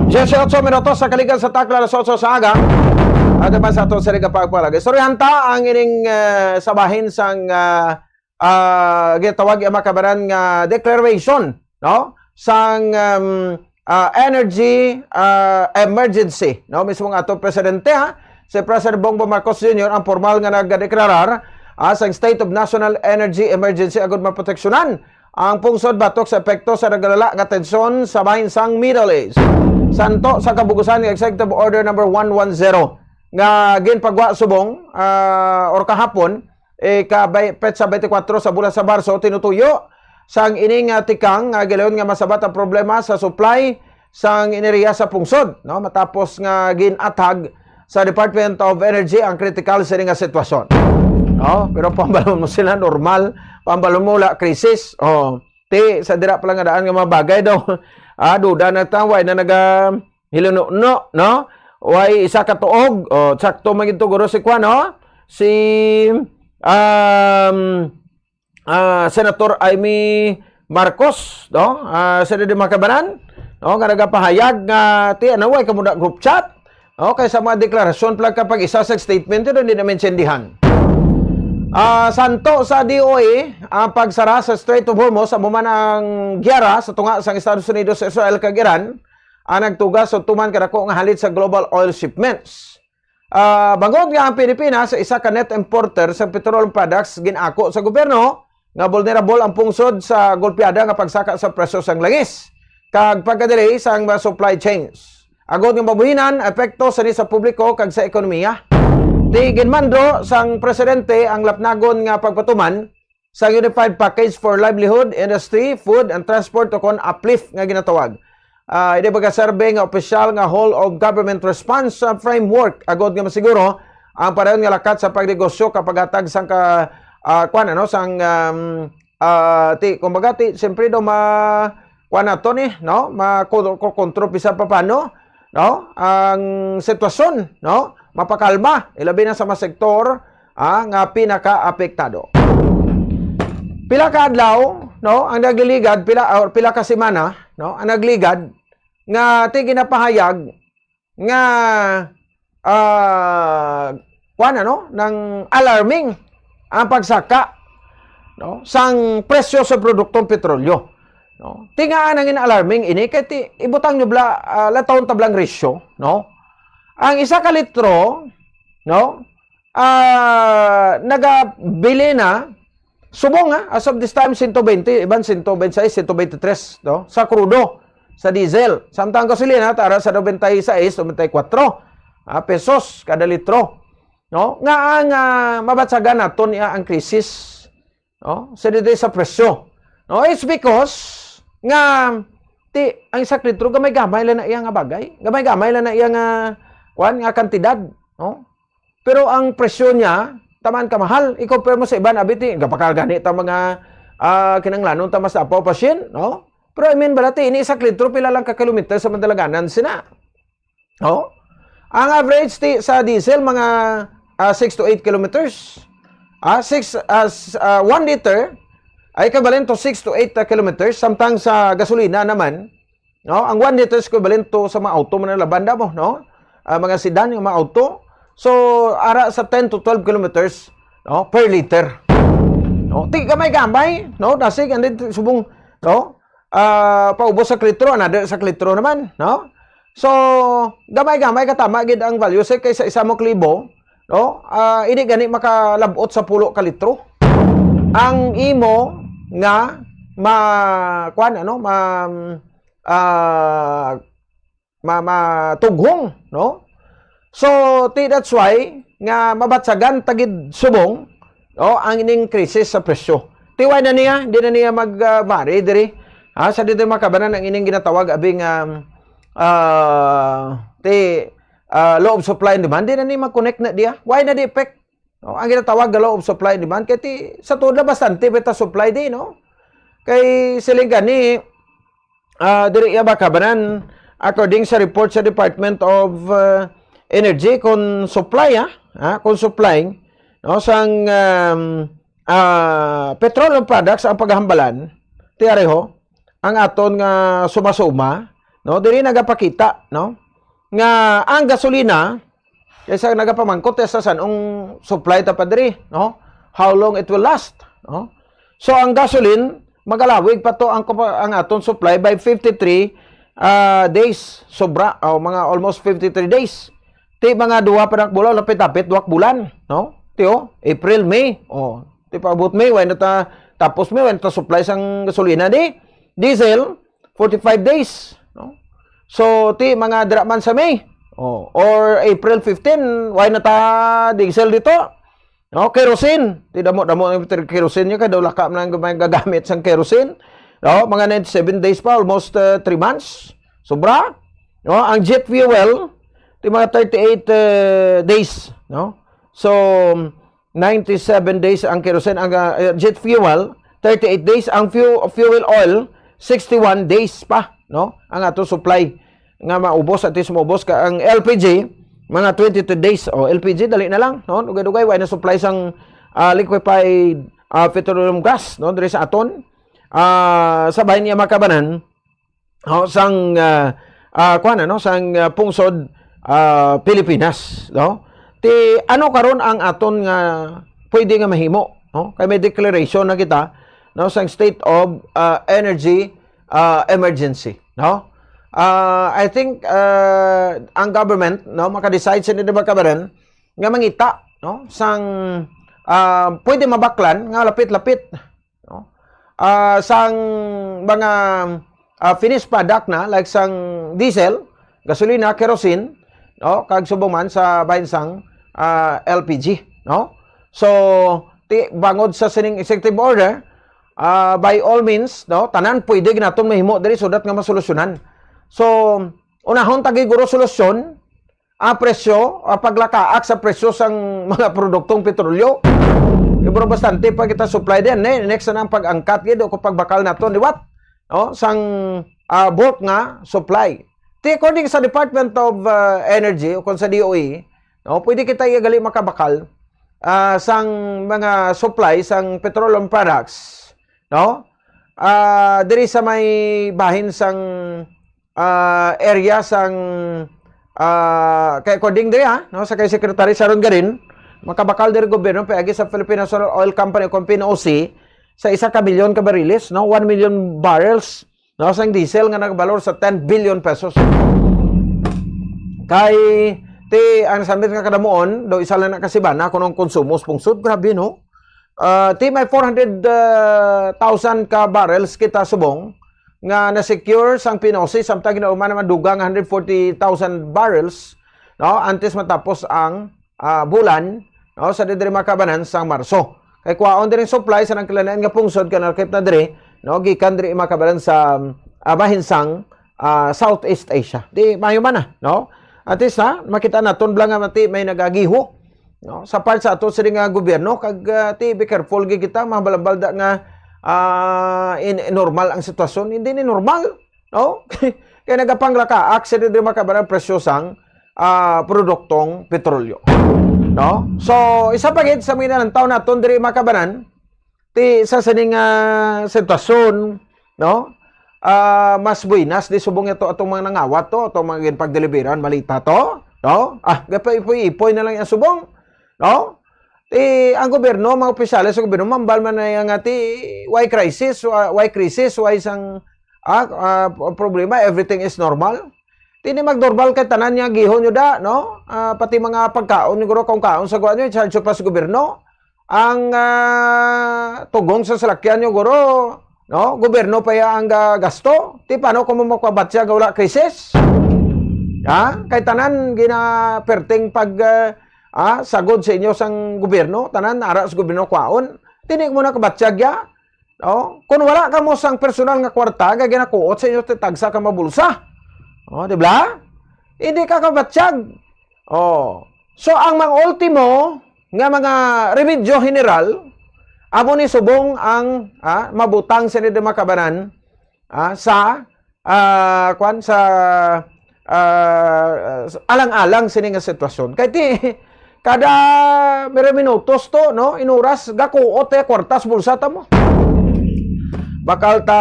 Diyesyocho minutos sa kaligan sa takla, alas otso sa aga. Ato pa sa ato sa Liga Pagpalag. Istoryahan ta ang ining, eh, sa bahin sang, ah, ah, ginatawag ang mga kabanan nga declaration, no? Sang, um, ah, energy, ah, emergency, no? Mismo nga ato presidente, ha? Si President Bongbong Marcos Junior ang formal nga nagdeklarar, ah, sang State of National Energy Emergency agud maproteksyonan ang pungsod batok sa epekto sa nagalala nga tensyon sa bahin sang Middle East. Santo sa kabugusan nga Executive Order number one one zero nga ginpagwa subong, ah, or kahapon, eh, ka bay-, petsa twenty-four sa bulan sa Marso, tinutuyo sang ini nga tikang nga gilayon nga masabat ang problema sa supply sang enerhiya sa pungsod, no? Matapos nga gin-athag sa Department of Energy ang kritikal sini nga sitwasyon. No? Pero pambalon mo sila, normal. Pambalon mo, wala krisis. Oh, ti, sa dira pa lang nga daan nga mga bagay daw. Ah, duda na ta, way na naga hiluno-no, no? Way isa ka tuog. Oh, sakto man gid to, guro, si kwan, no? Si, um, ah, Senator Imee Marcos, no? Ah, sa di mga kabanan, no? Nga nagapahayag nga, ti, ano, way ka muna group chat. Okay, sa mga deklarasyon, plag kapag isa sa statement, yun, hindi na maintindihan. Ah, santo sa D O A, ang pagsara sa Strait of Hormuz, amo man ang giyara sa tunga sang Estados Unidos, Israel, kag Iran, ang nagtuga sa tuman kadako nga halit sa global oil shipments. Ah, bangod nga ang Pilipinas sa isa ka net importer sa petroleum products, gin-ako sa gobyerno nga vulnerable ang pungsod sa golpeada nga pagsaka sa presyo sang langis kag pagka-delay sang mga supply chains. Agod nga mabuhinan epekto sini sa publiko kag sa ekonomiya. Ti ginmando sang presidente ang lapnagon nga pagpatuman sa Unified Package for Livelihood, Industry, Food, and Transport, o kon uplift nga ginatawag. Ah, ini baga survey nga opisyal nga whole of government response sa framework agod nga masiguro ang padayon nga lakat sa pagnegosyo kag paghatag sang ka, ah, kwan, ano, sang, um, ah, ti, kumbaga, ti, siyempre daw ma-, kwan nato ni, no? Ma-, ko-, ko-, kontrol bisan pa paano, no? Ang sitwasyon, no? Mapakalma, ilabi na sa mga sektor, ah, nga pinakaapektado. Pila ka adlaw, no, ang nagliligad, pila, or pila ka semana, no, ang nagligad nga ti ginapahayag nga, ah, kuwan, ano, nang alarming ang pagsaka, no, sang presyo sa produktong petrolyo, no. Ti ngaa nangin alarming ini kay ti, ibutang nyo bla, ah, latawon tablang ratio, no. Ang isa ka litro, no, ah, nagabili na, subong, ha, as of this time, sento bente, iban sento bente sais, sento bente tres, no, sa krudo, sa diesel. Samtang gasolina, tara sa nobenta y sais, nobenta y kuwatro, ah, pesos kada litro. No? Nga ang, ah, mabatsagan naton iya ang krisis, no? Sa dito sa presyo. No? It's because nga ti, ang isa ka litro, gamay-gamay lang na iya nga bagay. Gamay-gamay lang na iya nga, kuwan, nga kantidad, no? Pero ang presyo niya, taman ka mahal. I-compare mo sa iban, abi, ti, gapakal gani ta mga, ah, kinanglanon ta mas apaw pa shin, no? Pero I mean, balati, ini isa ka litro, pila lang ka kilometer sa madalaganan sina. No? Ang average ti, sa diesel, mga, ah, six to eight kilometers. Ah, six, ah, s-, ah, one liter ay equivalent to six to eight, ah, kilometers. Samtang sa gasolina naman, no? Ang one liter is equivalent to sa mga auto man na labanda mo, no? Ah, mga sedan, yung mga auto. So, ara sa ten to twelve kilometers, no, per liter. No? Ti gamay-gamay, no? Dasig, and then subong, no? Ah, paubos sa litro, another sa litro naman, no? So, gamay-gamay katama gid ang value sa kaysa isa mo klibo, no? Ah, hindi gani makalabot sa pulo ka litro. Ang imo nga ma-, kuwan, ano, ma-, ah, ma-, matughong, no? So, ti, that's why nga mabatsagan ta gid subong, no, ang ining krisis sa presyo. Ti, why na niya, di na niya mag, ah, vary diri. Ha, sa dito makabanan ang ining ginatawag abi nga, ah, ti, ah, law of supply and demand, di na ni mag-connect na diya. Why na di effect? No, ang ginatawag nga law of supply and demand, kay ti, sa tuod na bastante beta supply di, no? Kay siling gani, ah, diri iya makabanan, according sa report sa Department of, ah, Energy, kung supply, ah, ah, kung supply, no, sang, um, ah, petroleum products ang paghambalan, tiyareho, ang aton nga sumasuma, no, diri nagapakita, no, nga ang gasolina, kaysa nagapamangkot sa san-ong supply ta pa diri, no? How long it will last, no? So, ang gasoline, magalawig pa to ang, ang aton supply by fifty-three, ah, days. Sobra, oh, mga almost fifty-three days. Ti mga duha pa na bulan, lapit-lapit, duha ka bulan, no? Ti, oh, April, May, oh, ti paabot May, wala na ta, tapos May, wala na ta supply sang gasolina di. Diesel, forty-five days, no? So, ti mga dira man sa May, oh, or April fifteen, wala na ta diesel dito. No, kerosene. Ti damo-damo ang kerosene niya, kay daw laka man ang may gagamit sang kerosene. No, mga ninety-seven days pa, almost, uh, three months. Sobra. No, ang jet fuel, ti mga thirty-eight, uh, days, no? So, ninety-seven days ang kerosene, ang, uh, jet fuel, thirty-eight days, ang fuel, fuel oil, sixty-one days pa, no? Ang ato supply nga maubos, at least maubos ka ang L P G, mga twenty-two days. O, L P G, dali na lang, no? Dugay-dugay, wala na supply sang, ah, liquefied, ah, petroleum gas, no? Diri sa aton, ah, sa bahin niya makabanan, no? Sang, ah, ah, kuwan, ano? Sang, ah, pungsod, ah, Pilipinas, no? Ti, ano karon ang aton nga pwede nga mahimo, no? Kay may declaration na kita, no? Sang state of, ah, energy, ah, emergency, no? Ah, I think, ah, ang government, no, makadecide sa nila makabaran nga mangita, no, sang, ah, pwede mabaklan nga lapit-lapit, no? Ah, sang mga, ah, finished product na, like sang diesel, gasolina, kerosene, no, kag subong man sa bahin sang, ah, L P G, no? So, ti, bangod sa sining executive order, ah, by all means, no, tanan pwede naton mahimo diri so that nga masolusyonan. So, unahon ta gid guro solusyon, ang presyo, ang paglakaak sa presyo sang mga produktong petrolyo. Ibro bastante pa kita supply din, eh. Next na ang pag-angkat gid o kung pagbakal naton, di ba? No? Sang, ah, bulk nga supply. Ti, according sa Department of, ah, Energy o kung sa D O E, no, pwede kita iya gali makabakal, ah, sang mga supply sang petroleum products, no? Ah, diri sa may bahin sang, ah, area sang, ah, kay according diri, ha, no, sa kay Secretary Sharon Garin, makabakal diri gobyerno paagi sa Philippine National Oil Company o kung P N O C sa isa ka milyon ka bariles, no, one million barrels, no, sang diesel nga nagbalor sa ten billion pesos. Kay ti ang sambit nga kadamuon, daw isa lang na ka semana kuno ang konsumo sa pungsod. Grabe, no? Ah, ti may four hundred thousand ka barrels kita subong nga na-secure sang P N O C, samtang ginauma naman dugang hundred forty thousand barrels, no, antes matapos ang, ah, bulan, no, sa diri makabanan sang Marso. Kay kuhaon diri supply sa nagkalain-lain nga pungsod ka nakip na diri, no, gikan diri makabanan sa, ah, bahin sang, ah, Southeast Asia. Di mayo man na, no? At least, ha, makita naton bala nga mati may nagagiho, no? Sa part sa ato sini nga gobyerno, kag, ah, ti, be careful gid kita, mabalbalda nga, ah, in, in normal ang sitwasyon. Hindi ni normal, no? Kaya nagapanglakaak sa diri makabanan presyo sang, ah, produktong petrolyo, no? So, isa pa gid sa mga nalantaw naton diri makabanan, ti sa sining, ah, sitwasyon, no? Ah, mas buinas di subong ito atong mga nangawat to, atong mga ginpagdeliveran, malita to, no? Ah, gapaipoy-ipoy na lang ang subong, no? Ti ang gobyerno, mga opisyales sa gobyerno, mambal man na nga ti, why crisis, why, why crisis, why sang, ah, ah, problema, everything is normal. Ti ni magnormal kay tanan niya gihon nyo da, no? Ah, pati mga pagkaon nyo guro, kung kaon sa kuan nyo, i-charge pa sa gobyerno. Ang, ah, tugong sa salakyan nyo guro, no? Gobyerno pa ya ang ga-, gasto. Ti paano kung mo magpabatya nga wala krisis? Ha? Kay tanan ginaperting pag, ah, ah, sagod sa inyo sang gobyerno, tanan ara sa gobyerno kwaon. Ti di mo na kabatyag ya. No? Kung wala kamo sang personal nga kwarta nga ginakuot sa inyo ti tagsa ka mga bulsa. Oh, di ba? Hindi ka kabatyag. Oh. So ang mga ultimo nga mga remedyo general amo ni subong ang, ah, mabutang sini di makabanan, ah, sa, ah, kwan, sa, ah, alang-alang sini nga sitwasyon. Kay ti kada mira minutos to, no, inuras gakuot ya kwartas bulsa ta mo. Bakal ta,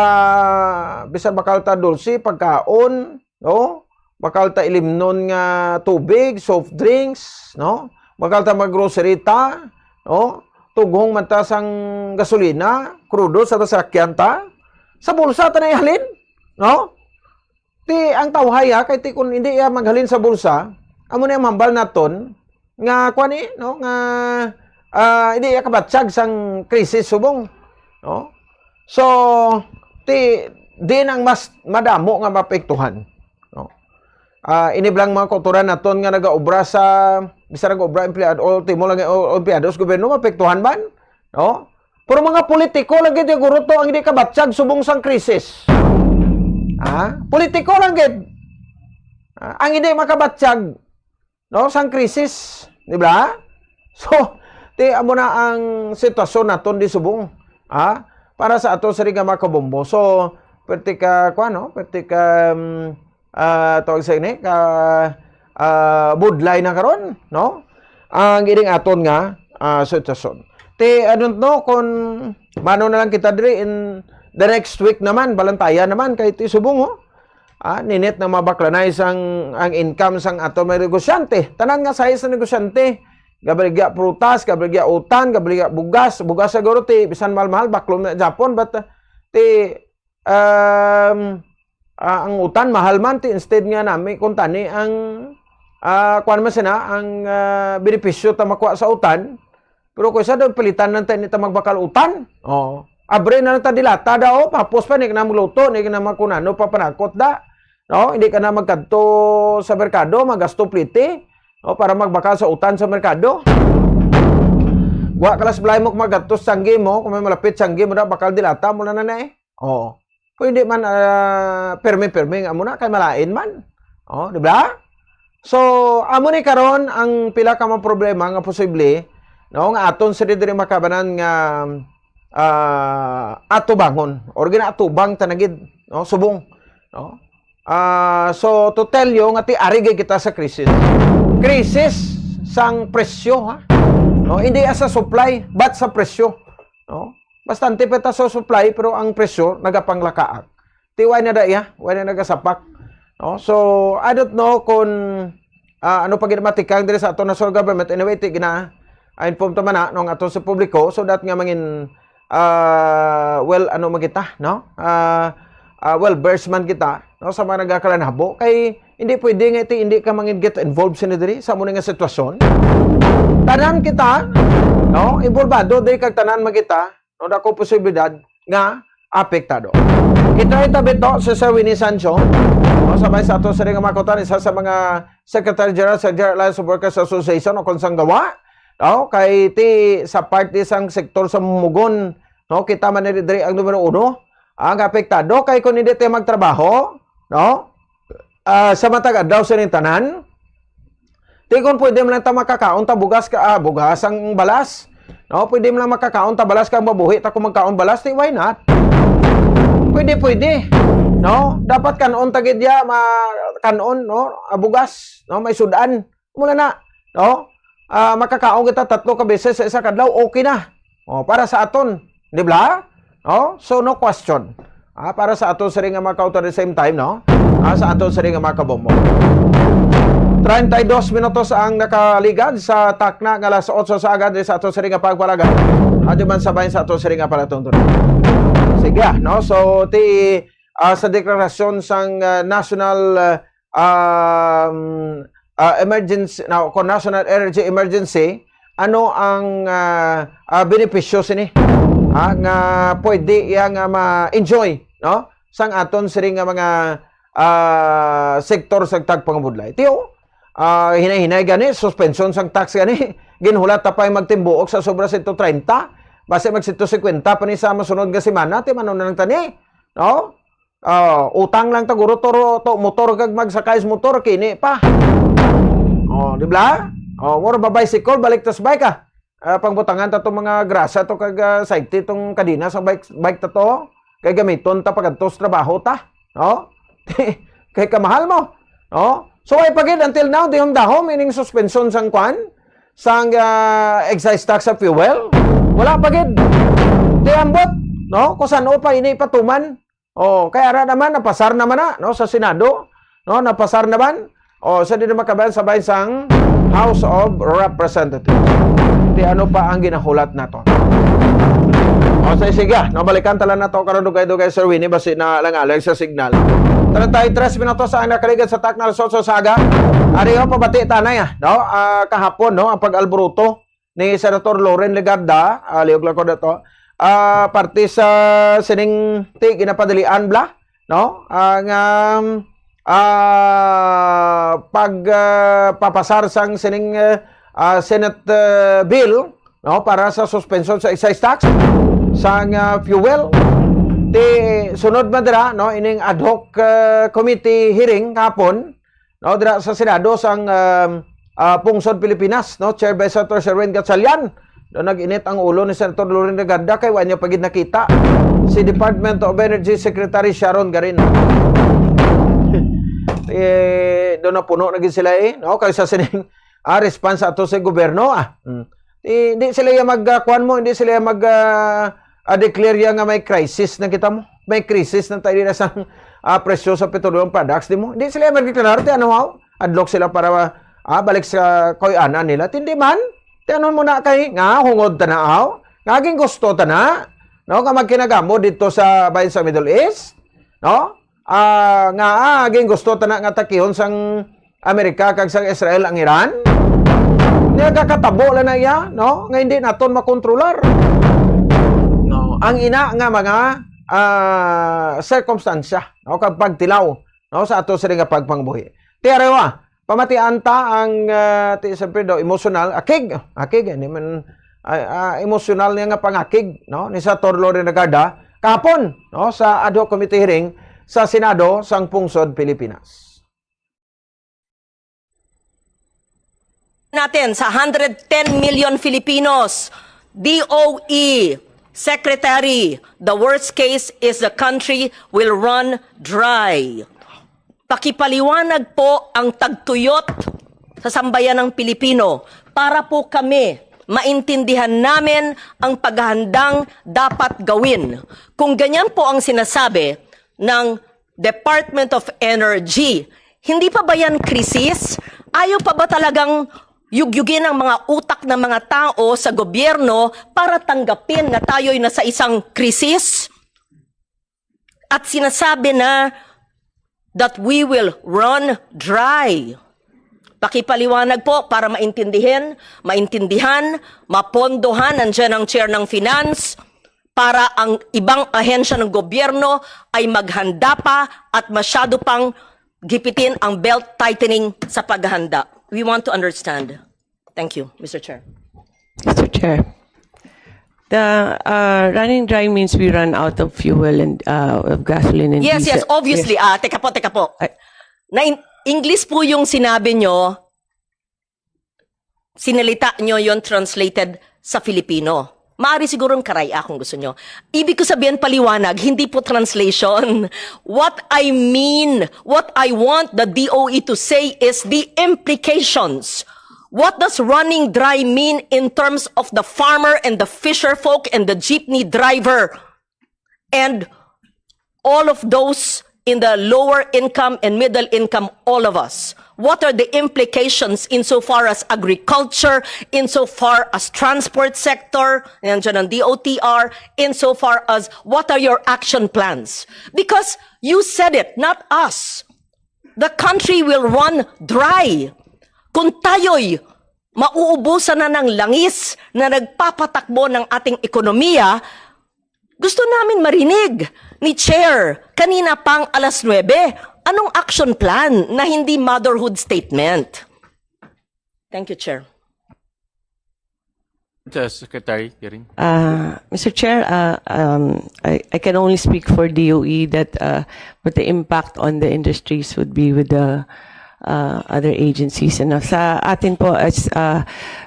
bisan bakal ta dulce, pagkaon, no? Bakal ta ilimnon nga tubig, soft drinks, no? Bakal ta maggrocery ta, no? Tughong man ta sang gasolina, krudo sa tasakyan ta. Sa bulsa ta na ihalin, no? Ti ang tawhay, ha, kay ti kun hindi iya maghalin sa bulsa, amo na ang hambal naton nga kuan, eh, no, nga, ah, hindi iya kabatyag sang krisis subong, no? So, ti din ang mas madamo nga maapektuhan, no? Ah, ini bala ang mga kautoran naton nga nagaobra sa, bisan nagaobra empleyado, o timo lang o empleyado sa gobyerno, maapektuhan man, no? Pero mga politiko lang gid guro to ang hindi kabatyag subong sang krisis. Ha? Politiko lang gid. Ah, ang hindi makabatyag, no, sang krisis, di ba? So, ti amo na ang sitwasyon naton di subong. Ha? Para sa ato sa mga kabombo. So, perti ka, kuan, no? Perti ka, um, ah, tawag sa ini, ka, ah, budlay na karon, no? Ang ining aton nga, ah, sitwasyon. Ti, I don't know kung mano na lang kita diri in the next week naman, balantayan naman kay ti subong, oh. Ah, ninit na mabaklanay sang ang income sang ato mga negosyante. Tanan nga size sa negosyante, gabaligya prutas, gabaligya utan, gabaligya bugas, bugas siguro ti bisan mahal-mahal baklom na Japon, but, uh, ti, um, ah, ang utan mahal man ti instead nga nami kung tani ang, ah, kuan man sina ang, ah, benepisyo ta makuha sa utan. Pero kung isa daw, pilitan lang ta ini ta magbakal utan. Oh. Abre na lang ta dilata daw, oh. Papos pa, hindi ka na magluto, hindi ka na magkunano, papanakot da. No? Hindi ka na magkadto sa merkado, magasto pliti. No? Para magbakal sa utan sa merkado. Wa ka las balay mo kung magatos sanggi mo, kung may malapit sanggi mo na, bakal dilata mo na na eh. Oh. Pwede man, ah, permi-permi nga amo na, kay malain man. Oh, di ba? So, amo ni karon ang pila ka mga problema nga posible, no, nga aton sila diri makabanan nga, ah, atubangon or ginaatubang ta na gid, no, subong, no? Ah, so, to tell you nga ti ari gid kita sa krisis. Krisis sang presyo, ha? No, hindi sa supply, but sa presyo, no? Bastante pa ta sa supply, pero ang presyo nagapanglakaak. Ti way na da iya, way na nagasapak. No? So, I don't know kung, ah, ano pa gid matikang diri sa ato national government. Anyway, ti gina, ah, inform ta man na, no, ang ato sa publiko, so that nga mangin, ah, well, ano man kita, no? Ah, ah, well versed man kita, no, sa mga nagakalanabo. Kay hindi pwede nga ti hindi ka mangin get involved sini diri sa amo nga sitwasyon. Tanan kita, no, involbado diri kag tanan man kita, no, dako posibilidad nga apektado. Kita itabit, no, si Sir Winnie Sancho, no, sabay sa ato sini nga mga kautan, isa sa mga Secretary General sa General Alliance of Workers Association o kung sang gawa, no, kay ti sa parte sang sektor sa Mugon, no, kita man diri, diri ang numero uno ang apektado kay kung hindi tayo magtrabaho, no, ah, sa matag adlaw sa ning tanan, ti kung pwede man lang ta makakaon ta bugas ka, ah, bugas ang balas. No, pwede man lang makakaon ta balas kang mabuhi ta kung magkaon balas, ti why not? Pwede, pwede. No, dapat kanon ta gid ya, ma-, kanon, no, ah, bugas, no, may sudan. Muna na, no? Ah, makakaon kita tatlo ka beses sa isa ka adlaw, okay na. Oh, para sa aton, di ba? Oh, so no question. Ah, para sa aton sini nga mga kautan, at the same time, no? Ah, sa aton sini nga mga kabombo. Treinta y dos minutos ang nakaligad sa takna nga alas otso sa aga diri sa aton sini nga pagpalagay. Adyo man sabay sa aton sini nga palatuntunan. Sige, no? So, ti, ah, sa deklarasyon sang, ah, national, ah, um, ah, emergency, no, kung national energy emergency, ano ang, ah, ah, benepisyo sini? ha, nga pwede iya nga ma-enjoy, no? Sang aton sini nga mga, ah, sektor sa tagpangabudlay. Tiyo, ah, hinay-hinay gani, suspension sang tax gani. Ginhulat ta pa'y magtimbuok sa sobra sento treinta. Basi mag sento cincuenta pa ni sa masunod nga semana, ti mano na lang tani, no? Ah, utang lang ta guro, toro, to, motor kag magsakay sa motor, kini pa. Oh, di ba? Oh, mura ba bicycle, balik tas bike, ah. Ah, pangbutangan ta tong mga grasa to kag, ah, safety tong kadena sa bike, bike ta to. Kay gamiton ta pagadto sa trabaho ta, no? Kay kamahal mo, no? So, ay pa gid until now, dihom-dahom ining suspension sang kwan, sang, ah, excise tax sa fuel. Wala pa gid. Di ambot, no? Kung san-o pa ini patuman. Oh, kay ara naman, napasar naman na, no, sa Senado, no, napasar naman. Oh, sa di na makabayan sa bahin sang House of Representatives. Di ano pa ang ginahulat nato? Oh, sa sige, no, balikan tala nato karon dugay-dugay, Sir Winnie, basi na lang alang sa signal. Treinta y tres minutos ang nakaligad sa Takna Resort sa Saga. Ari, oh, pabati tanay, ah, no? Ah, kahapon, no, ang pag-alboroto ni Senator Loren Legarda, ah, liog lang ko na to, ah, parte sa sining ti ginapadalian bla, no? Ah, nga, ah, pag, ah, papasar sang sining, eh, ah, Senate, eh, bill, no, para sa suspension sa excise tax sang, ah, fuel. Ti sunod man dira, no, ining ad hoc, eh, committee hearing kahapon, no, dira sa Senado sang, um, ah, Pungsod Pilipinas, no, Chair by Senator Sherwin Gatchalian. Do nag-init ang ulo ni Senator Loren Legarda kay wa niya pa gid nakita si Department of Energy Secretary Sharon Garin. Eh, do napuno na gid sila, eh, no, kay sa sining, ah, response ato sa gobyerno, ah. Hmm. Eh, hindi sila ya mag, ah, kuwan mo, hindi sila ya mag, ah, ah, declare ya nga may crisis na kita mo. May crisis na tayo na sa, ah, presyo sa petroleum products, di mo? Hindi sila ya mag-declare, ti ano, haw? Adlok sila para, ah, balik sa kuy-anan nila. Ti hindi man, ti ano mo na kay, nga, hungod ta na, haw? Nga, aging gusto ta na, no? Nga magkinagamo dito sa, bayan sa Middle East, no? Ah, nga, ah, aging gusto ta na nga takihon sang Amerika kag sang Israel ang Iran? Nagakatabo lang na iya, no? Nga hindi naton makontrolar. No, ang ina nga mga, ah, sirkumstansya, no, kag pagtilaw, no, sa ato sila nga pagpangbuhi. Ti arewa, pamatian ta ang, ah, ti, siyempre daw, emosyonal, akig, akig, hindi man, ah, ah, emosyonal niya nga pangakig, no, ni Senator Loren Legarda, kahapon, no, sa ad hoc committee hearing sa Senado sang Pungsod Pilipinas. Natin sa hundred ten million Filipinos, D O E Secretary, the worst case is the country will run dry. Pakipaliwanag po ang tagtuyot sa sambayan ng Pilipino para po kami maintindihan namin ang paghahandang dapat gawin. Kung ganyan po ang sinasabi ng Department of Energy, hindi pa ba yan krisis? Ayaw pa ba talagang yugyugin ang mga utak ng mga tao sa gobyerno para tanggapin na tayo'y nasa isang krisis? At sinasabi na that we will run dry. Pakipaliwanag po para maintindihin, maintindihan, mapondohan, nandiyan ang chair ng finance, para ang ibang ahensya ng gobyerno ay maghanda pa at masyado pang gipitin ang belt tightening sa paghahanda. We want to understand. Thank you, Mister Chair. Mister Chair, the uh, running dry means we run out of fuel and uh, of gasoline and Yes, diesel. Yes, obviously. Ah, teka po, teka po. Ay. Na in- English po yung sinabi nyo, sinalita nyo yon translated sa Filipino. Maari siguro karay kung gusto nyo. Ibig ko sabihin, paliwanag, hindi po translation. What I mean, what I want the D O E to say is the implications. What does running dry mean in terms of the farmer and the fisher folk and the jeepney driver and all of those in the lower income and middle income, all of us? What are the implications insofar as agriculture, insofar as transport sector, nandiyan ang D O T R, insofar as what are your action plans? Because you said it, not us. The country will run dry. Kung tayo'y mauubusan na ng langis na nagpapatakbo ng ating ekonomiya, Gusto namin marinig ni Chair kanina pang alas nuebe. Anong action plan na hindi motherhood statement? Thank you, Chair. Sa Secretary Garin. Uh, Mister Chair, uh, um, I, I can only speak for D O E that uh, but the impact on the industries would be with the uh, other agencies. And uh, sa atin po, as uh,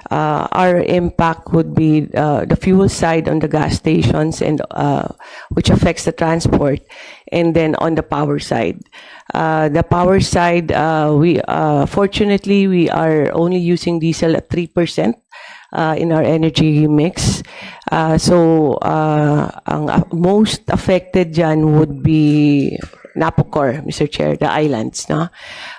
uh, our impact would be uh, the fuel side on the gas stations and uh, which affects the transport, and then on the power side. Uh, the power side, uh, we uh, fortunately we are only using diesel at three percent uh, in our energy mix. Uh, so, uh, ang uh, most affected dyan would be Napocor, Mister Chair, the islands, no?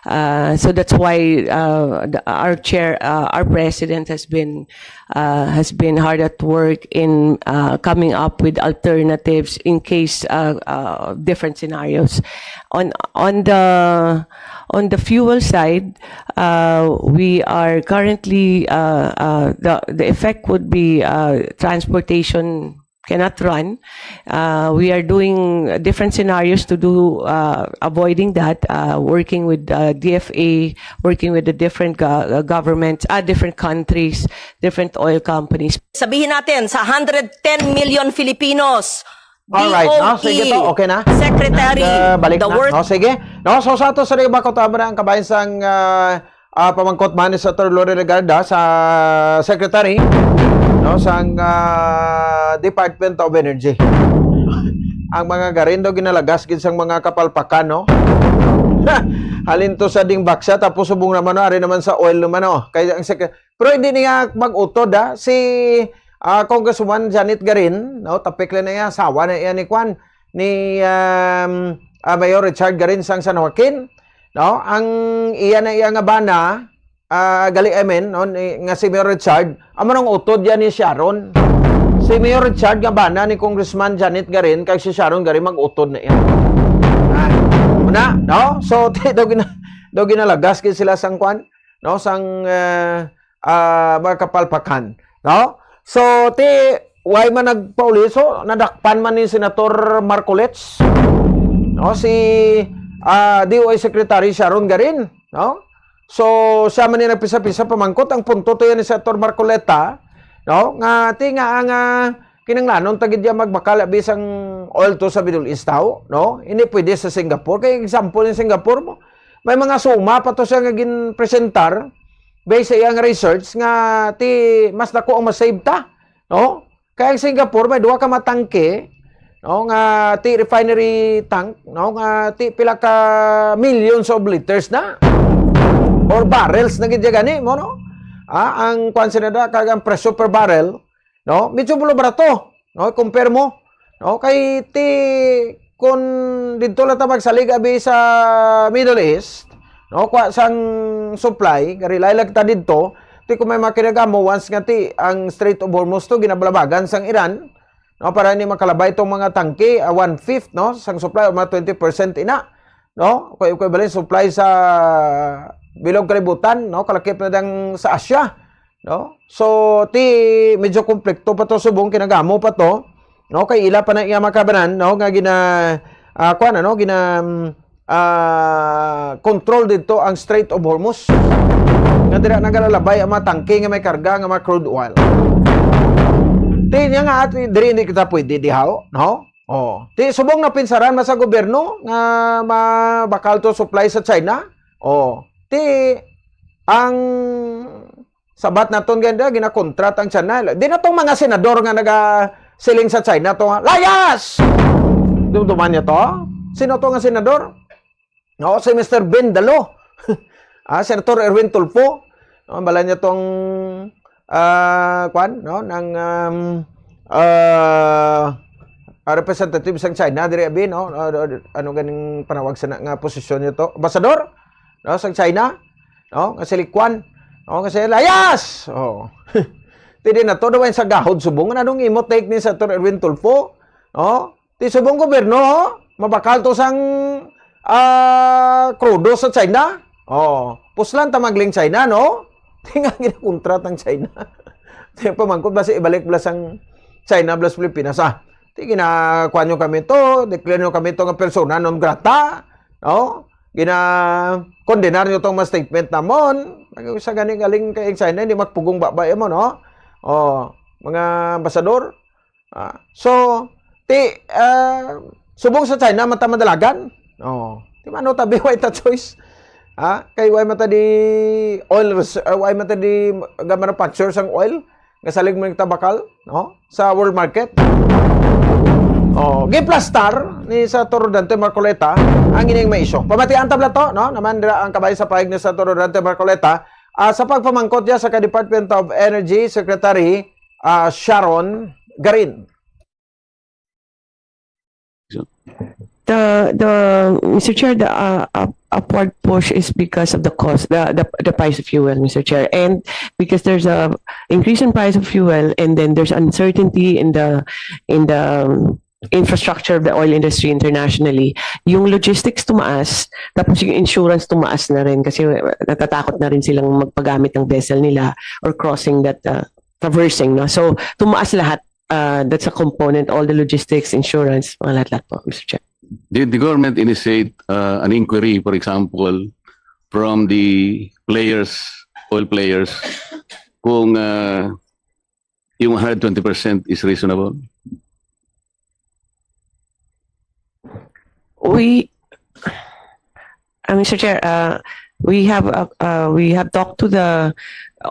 Uh, so that's why uh, the, our chair, uh, our president has been uh, has been hard at work in uh, coming up with alternatives in case uh, uh, different scenarios. On on the on the fuel side, uh, we are currently uh, uh, the the effect would be uh, transportation cannot run. Uh, we are doing different scenarios to do uh, avoiding that. Uh, working with uh, D F A, working with the different go- uh, governments, uh, different countries, different oil companies. Sabihin natin, sa hundred ten million Filipinos, Alright, no? Sige to, okay na? Secretary, Nagbalik the na. worst No, sige. No, so sa ato sa mga kutabra ang kabayan sang ah, ah, pamangkot man ni Senator Loren Legarda sa Secretary, no, sang ah, Department of Energy. Ang mga garin daw ginalagas gid sang mga kapalpakan, no? Halin to sa ding baksa, tapos subong naman, no, ari naman sa oil naman, no? Kaya ang sec- Pero hindi niya mag-utod, ha? Si ah, Congresswoman Janet Garin, no, tapik lang na iya, asawa na iya ni Kwan, ni um, ah, Mayor Richard Garin sang San Joaquin, no? Ang iya na iya nga bana, ah, gali, I mean, no, ni, nga si Mayor Richard, amo nang utod yan ni Sharon. Si Mayor Richard nga bana ni Congressman Janet Garin kag si Sharon Garin mag-utod na iya. Ah, una, no? So, ti daw gina, daw ginalagas gid sila sang kwan, no, sang ah, ah, mga kapalpakan, no? So, ti, why man nagpauli? So, nadakpan man ni Senator Marcoleta, no? Si ah, D O A Secretary Sharon Garin, no? So, siya man ni nagpisa-pisa pamangkot. Ang punto to yan ni Senator Marcoleta, no? Nga, ti nga ang ah, kinanglanon ta gid ya magbakal abi sang oil to sa Middle East, tao, no? Hindi pwede sa Singapore. Kay example ni Singapore mo, may mga suma pa to siya nga ginpresentar based sa iyang research nga ti mas dako ang masave ta, no? Kay ang Singapore may duha ka matangke, no, nga ti refinery tank, no, nga ti pila ka millions of liters na or barrels na gid gani mo, no? Ah, ang kwan sila da kag ang presyo per barrel, no, medyo bulo barato, no, compare mo, no, kay ti kun didto lang ta magsalig abi sa Middle East, no, kwa sang supply, garilay lang ta didto, ti kung may makinagamo, once nga ti ang Strait of Hormuz to ginabalabagan sang Iran, no, para ni makalabay tong mga tangke, ah, one fifth, no, sang supply, o mga twenty percent ina, no, kay kay balay supply sa bilog kalibutan, no, kalakip na dang sa Asia, no? So, ti medyo konflikto pa to subong, kinagamo pa to, no? Kay ila pa na iya makabanan, no, nga gina ah, kuan, ano, gina mm, ah, control dito ang Strait of Hormuz. Nga dira nagalalabay ang mga tangke nga may karga nga mga crude oil. Ti niya nga ati diri hindi kita pwede dihaw, no? Oh, ti subong na pinsaran man sa gobyerno nga mabakal to supply sa China. Oh, ti ang sabat naton ganda ginakontrat ang China. Di na tong mga senador nga naga siling sa China to, ha? Layas! Dumduman niyo to? Sino to nga senador? No, si Mister Ben Dalo. Ah, Senator Erwin Tulfo. No, bala niya tong ah, kwan, no, nang um, ah, ah, representative sang China diri abi, no? Ah, ah, ano ganing panawag sa na- nga posisyon niya to? Ambassador, no, sang China, no, nga si Li Quan, no, nga si Layas. Oh. Ti di na to daw sa gahod subong, anong imo take ni Senator Erwin Tulfo, no? Ti subong gobyerno, oh, mabakal to sang ah, krudo sa China. Oh, puslan ta magling China, no? Ti nga ginakontra tang China. Ti pamangkot ba si ibalik bala sang China bala sa Pilipinas, ah? Di ginakuan nyo kami to, declare nyo kami to nga persona non grata, no? Gina-condenar nyo tong mga statement namon. Sa gani galing kay China, hindi magpugong babay mo, no? Oh, mga ambasador. Ah, so, ti, ah, subong sa China, mata madalagan. Oh, ti mano tabi, way ta choice. Ha? Kay way mata di oil res-, ah, way mata di ga-manufacture sang oil nga salig mo tabakal, no? Sa world market. Oh, giplastar ni Senator Rodante Marcoleta ang ining may isyu. Pamatian tabla to, no? Naman dira ang kabahin sa pahayag ni Senator Rodante Marcoleta, ah, sa pagpamangkot niya sa ka Department of Energy Secretary, ah, Sharon Garin. The, the, Mister Chair, the uh, up- upward push is because of the cost, the, the the price of fuel, Mister Chair, and because there's a increase in price of fuel, and then there's uncertainty in the in the um, infrastructure of the oil industry internationally. Yung logistics tumaas, tapos yung insurance tumaas na rin kasi natatakot na rin silang magpagamit ng vessel nila or crossing that uh, traversing, no? So tumaas lahat. Uh, that's a component, all the logistics, insurance, mga lahat-lahat po, Mister Chair. Did the government initiate uh, an inquiry, for example, from the players, oil players, kung uh, yung one hundred twenty percent is reasonable? We, uh, Mister Chair, uh, we have uh, uh, we have talked to the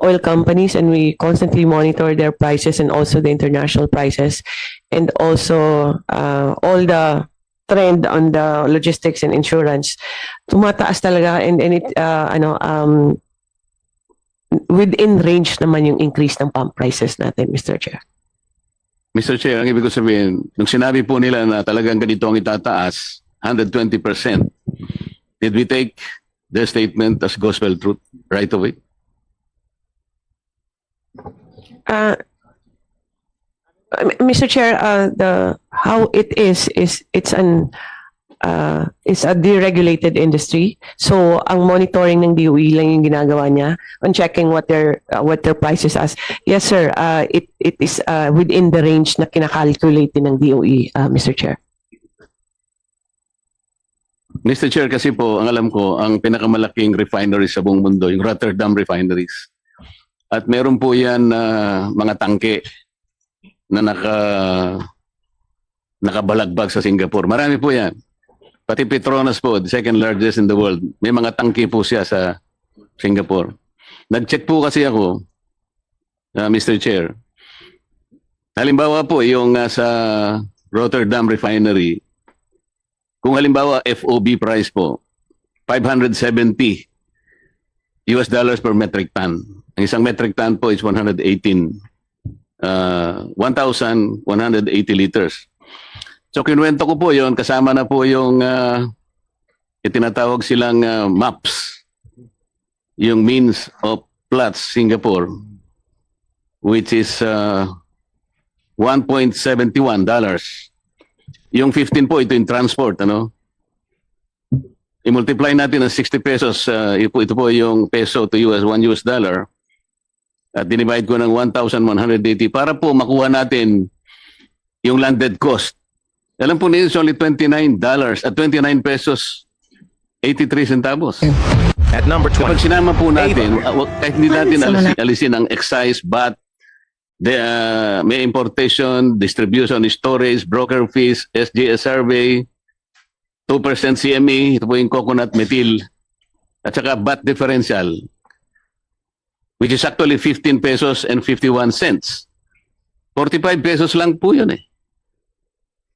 oil companies, and we constantly monitor their prices and also the international prices, and also uh, all the trend on the logistics and insurance. Tumataas talaga, and, and it, uh, ano, um, within range naman yung increase ng pump prices natin, Mister Chair. Mister Chair, ang ibig ko sabihin, nung sinabi po nila na talagang ganito ang itataas, one hundred twenty percent, did we take their statement as gospel truth right away? Uh, Mister Chair, uh, the how it is is it's an uh, it's a deregulated industry. So ang monitoring ng D O E lang yung ginagawa niya on checking what their uh, what their prices as. Yes, sir. Uh, it it is uh, within the range na kinakalculate din ng D O E, uh, Mister Chair. Mister Chair, kasi po, ang alam ko, ang pinakamalaking refinery sa buong mundo, yung Rotterdam refineries. At meron po yan uh, mga tangke na naka nakabalagbag sa Singapore. Marami po yan. Pati Petronas po, the second largest in the world, may mga tangke po siya sa Singapore. Nag-check po kasi ako, uh, Mister Chair. Halimbawa po, yung uh, sa Rotterdam refinery, kung halimbawa F O B price po, five hundred seventy U S dollars per metric ton. Ang isang metric ton po is one hundred eighteen, uh, one thousand one hundred eighty liters. So kinuwento ko po yon, kasama na po yung uh, itinatawag silang uh, maps, yung means of Platts Singapore, which is uh, one point seven one dollars. Yung fifteen po, ito yung transport, ano? I-multiply natin ang sixty pesos, uh, ito, ito po yung peso to U S, one U S dollar. At dinivide ko ng one thousand one hundred eighty para po makuha natin yung landed cost. Alam po ninyo, it's only twenty-nine dollars at twenty-nine pesos, eighty-three centavos. At number Kapag twenty, sinama po natin, Ava. uh, kahit hindi natin Sa alisin, Manila. alisin ang excise, V A T, the, uh, may importation, distribution, storage, broker fees, S G S survey, two percent C M E, ito po yung coconut methyl, at saka V A T differential, which is actually fifteen pesos and fifty-one cents. Forty-five pesos lang po yun eh.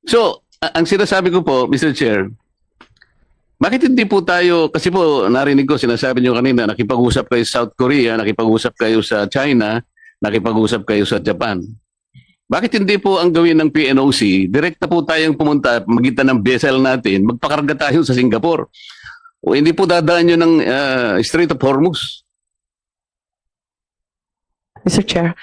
So, a- ang sinasabi ko po, Mister Chair, bakit hindi po tayo, kasi po narinig ko, sinasabi nyo kanina, nakipag-usap kayo sa South Korea, nakipag-usap kayo sa China, nakipag-usap kayo sa Japan. Bakit hindi po ang gawin ng P N O C, direkta po tayong pumunta, magitan ng vessel natin, magpakarga tayo sa Singapore? O hindi po dadaan yun ng ah, Strait of Hormuz? Mister Chair,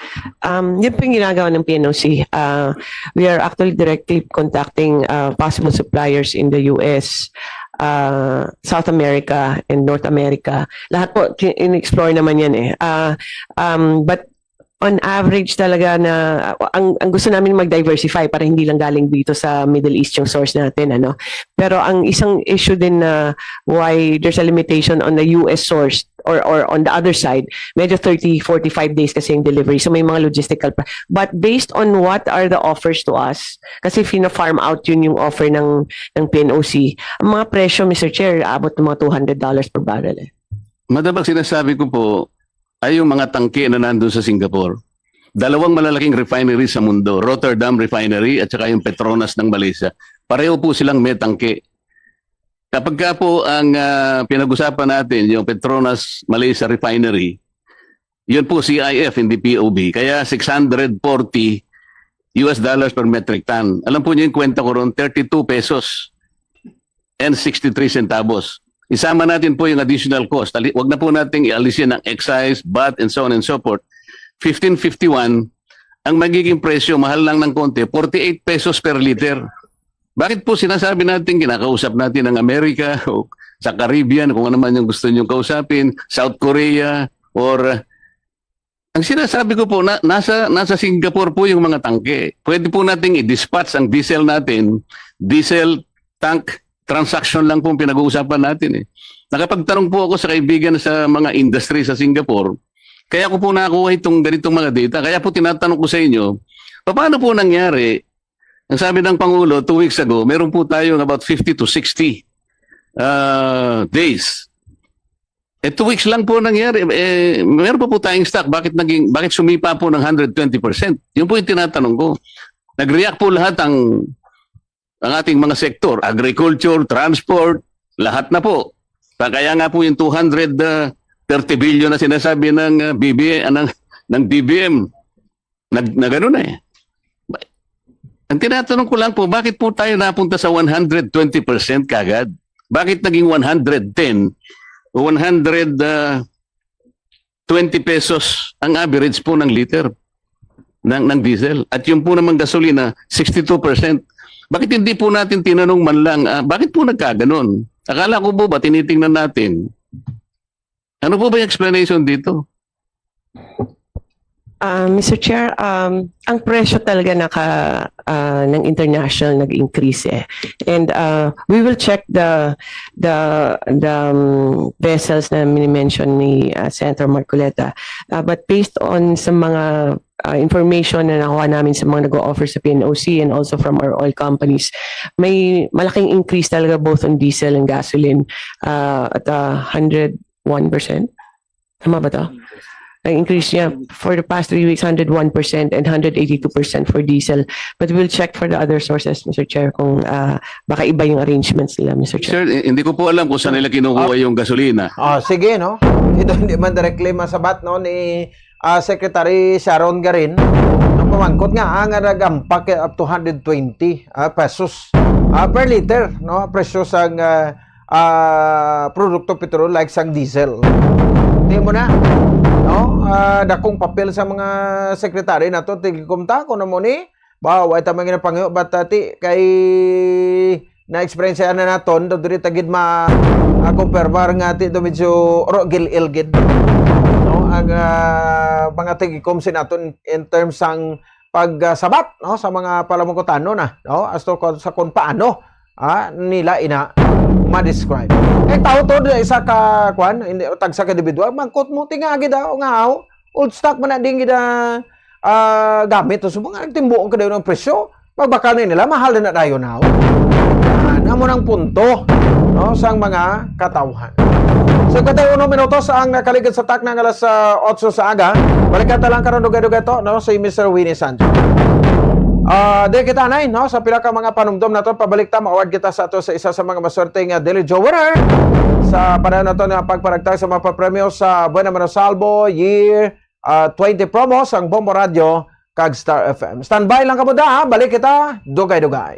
um, yun po yung ginagawa ng P N O C. Uh, we are actually directly contacting uh, possible suppliers in the U S, uh, South America, and North America. Lahat po, ki- in-explore naman yan eh. Uh, um, but on average talaga na, ang, ang gusto namin mag-diversify para hindi lang galing dito sa Middle East yung source natin, ano. Pero ang isang issue din na why there's a limitation on the U S source or, or on the other side, medyo thirty, forty-five days kasi yung delivery. So may mga logistical pa. But based on what are the offers to us, kasi fina-farm out yun yung offer ng, ng P N O C. Ang mga presyo, Mister Chair, abot ng mga two hundred dollars per barrel eh. Madam, ang sinasabi ko po ay yung mga tangke na nandun sa Singapore. Dalawang malalaking refinery sa mundo, Rotterdam Refinery at saka yung Petronas ng Malaysia. Pareho po silang may tangke. Kapag ka po ang ah, pinag-usapan natin yung Petronas Malaysia Refinery, yun po C I F, hindi P O B. Kaya six hundred forty U S dollars per metric ton. Alam po niyo yung kwenta ko ron, thirty-two pesos and sixty-three centavos. Isama natin po yung additional cost. Ali- Wag na po nating ialisin ang excise, vat, and so on and so forth. Fifteen fifty-one, ang magiging presyo, mahal lang ng konti, forty-eight pesos per liter. Bakit po sinasabi natin, kinakausap natin ang Amerika o sa Caribbean, kung ano man yung gusto niyong kausapin, South Korea, or uh, ang sinasabi ko po, na, nasa, nasa Singapore po yung mga tangke. Pwede po nating i-dispatch ang diesel natin, diesel tank transaction lang po ang pinag-uusapan natin eh. Nakapagtanong po ako sa kaibigan sa mga industry sa Singapore, kaya ko po nakuha itong ganitong mga data. Kaya po tinatanong ko sa inyo, paano po nangyari? Ang sabi ng Pangulo two weeks ago, meron po tayong about fifty to sixty uh, days. Eh, two weeks lang po nangyari. Eh, meron pa po tayong stock. Bakit, naging, bakit sumipa po ng one hundred twenty percent? Yun po yung tinatanong ko. Nag-react po lahat ang, ang ating mga sektor, agriculture, transport, lahat na po. Kaya nga po yung two hundred thirty billion na sinasabi ng uh, B B, uh, ng, ng D B M, nag, na gano'n eh. Ang tinatanong ko lang po, bakit po tayo napunta sa one hundred twenty percent kagad? Bakit naging one hundred ten o one hundred twenty pesos ang average po ng liter ng, ng diesel? At yung po namang gasolina, sixty-two percent. Bakit hindi po natin tinanong man lang, ah, bakit po nagkaganon? Akala ko po ba tinitingnan natin? Ano po ba yung explanation dito? Uh, Mister Chair, um, ang presyo talaga naka uh, ng international nag-increase eh. And uh, we will check the the the um, vessels na mini-mention ni uh, Senator Marcoleta. Uh, but based on sa mga uh, information na nakuha namin sa mga nag-o-offer sa P N O C and also from our oil companies, may malaking increase talaga both on diesel and gasoline uh, at uh, one hundred one percent. Tama ba to? Ang increase niya for the past three weeks, one hundred one percent and one hundred eighty-two percent for diesel. But we'll check for the other sources, Mister Chair, kung uh, baka iba yung arrangements nila, Mister Chair. Sir, hindi ko po alam kung saan nila kinukuha yung gasolina. Ah, sige, no? Ito hindi man directly masabat, no, ni ah, Secretary Sharon Garin, ang pamangkot nga, ah, nga nag-ampak up to one hundred twenty ah, pesos ah, per liter, no? Presyo sang ah, ah, produkto petrol like sang diesel. Di mo na, no? Ah, dakong papel sa mga sekretary nato, tigkumta ko na mo ni, ba, way ta man ginapangiyo, but ah, ti, kay na-experience na naton, do diri ta gid ma ah, confirmar nga ti do medyo ro gil-il gid, no? Ang ah, mga tigikom sa naton in terms sang pagsabat, no, sa mga palamukutano na, no, as to kon- sa kung paano ah, nila ina ma-describe. Eh, tao to, dili isa ka, kwan, hindi, tagsa ka individual, mangkot mo, tinga gid ah, nga aw, old stock man na din gid ah, ah, gamit. So, mga nagtimbuon ka dayon ang presyo, pagbakal na nila, mahal na na dayon na. Yan, amo nang punto, no, sang mga katawhan. So, katay uno minutos ang nakaligid sa takna nga alas ah, otso sa aga. Balikan ta lang karon dugay-dugay to, no, si Mister Winnie Sancho. Ah, di kita anay, no, sa pila ka mga panumdom nato, pabalik ta, ma-award kita sa ato sa isa sa mga maswerte nga Daily Joe winner sa panahon nato nga pagparagtag sa mga papremyo sa Buena Manosalvo Year ah, twenty promo sang Bombo Radio kag Star F M. Standby lang kamo da, ha? Balik kita, dugay-dugay.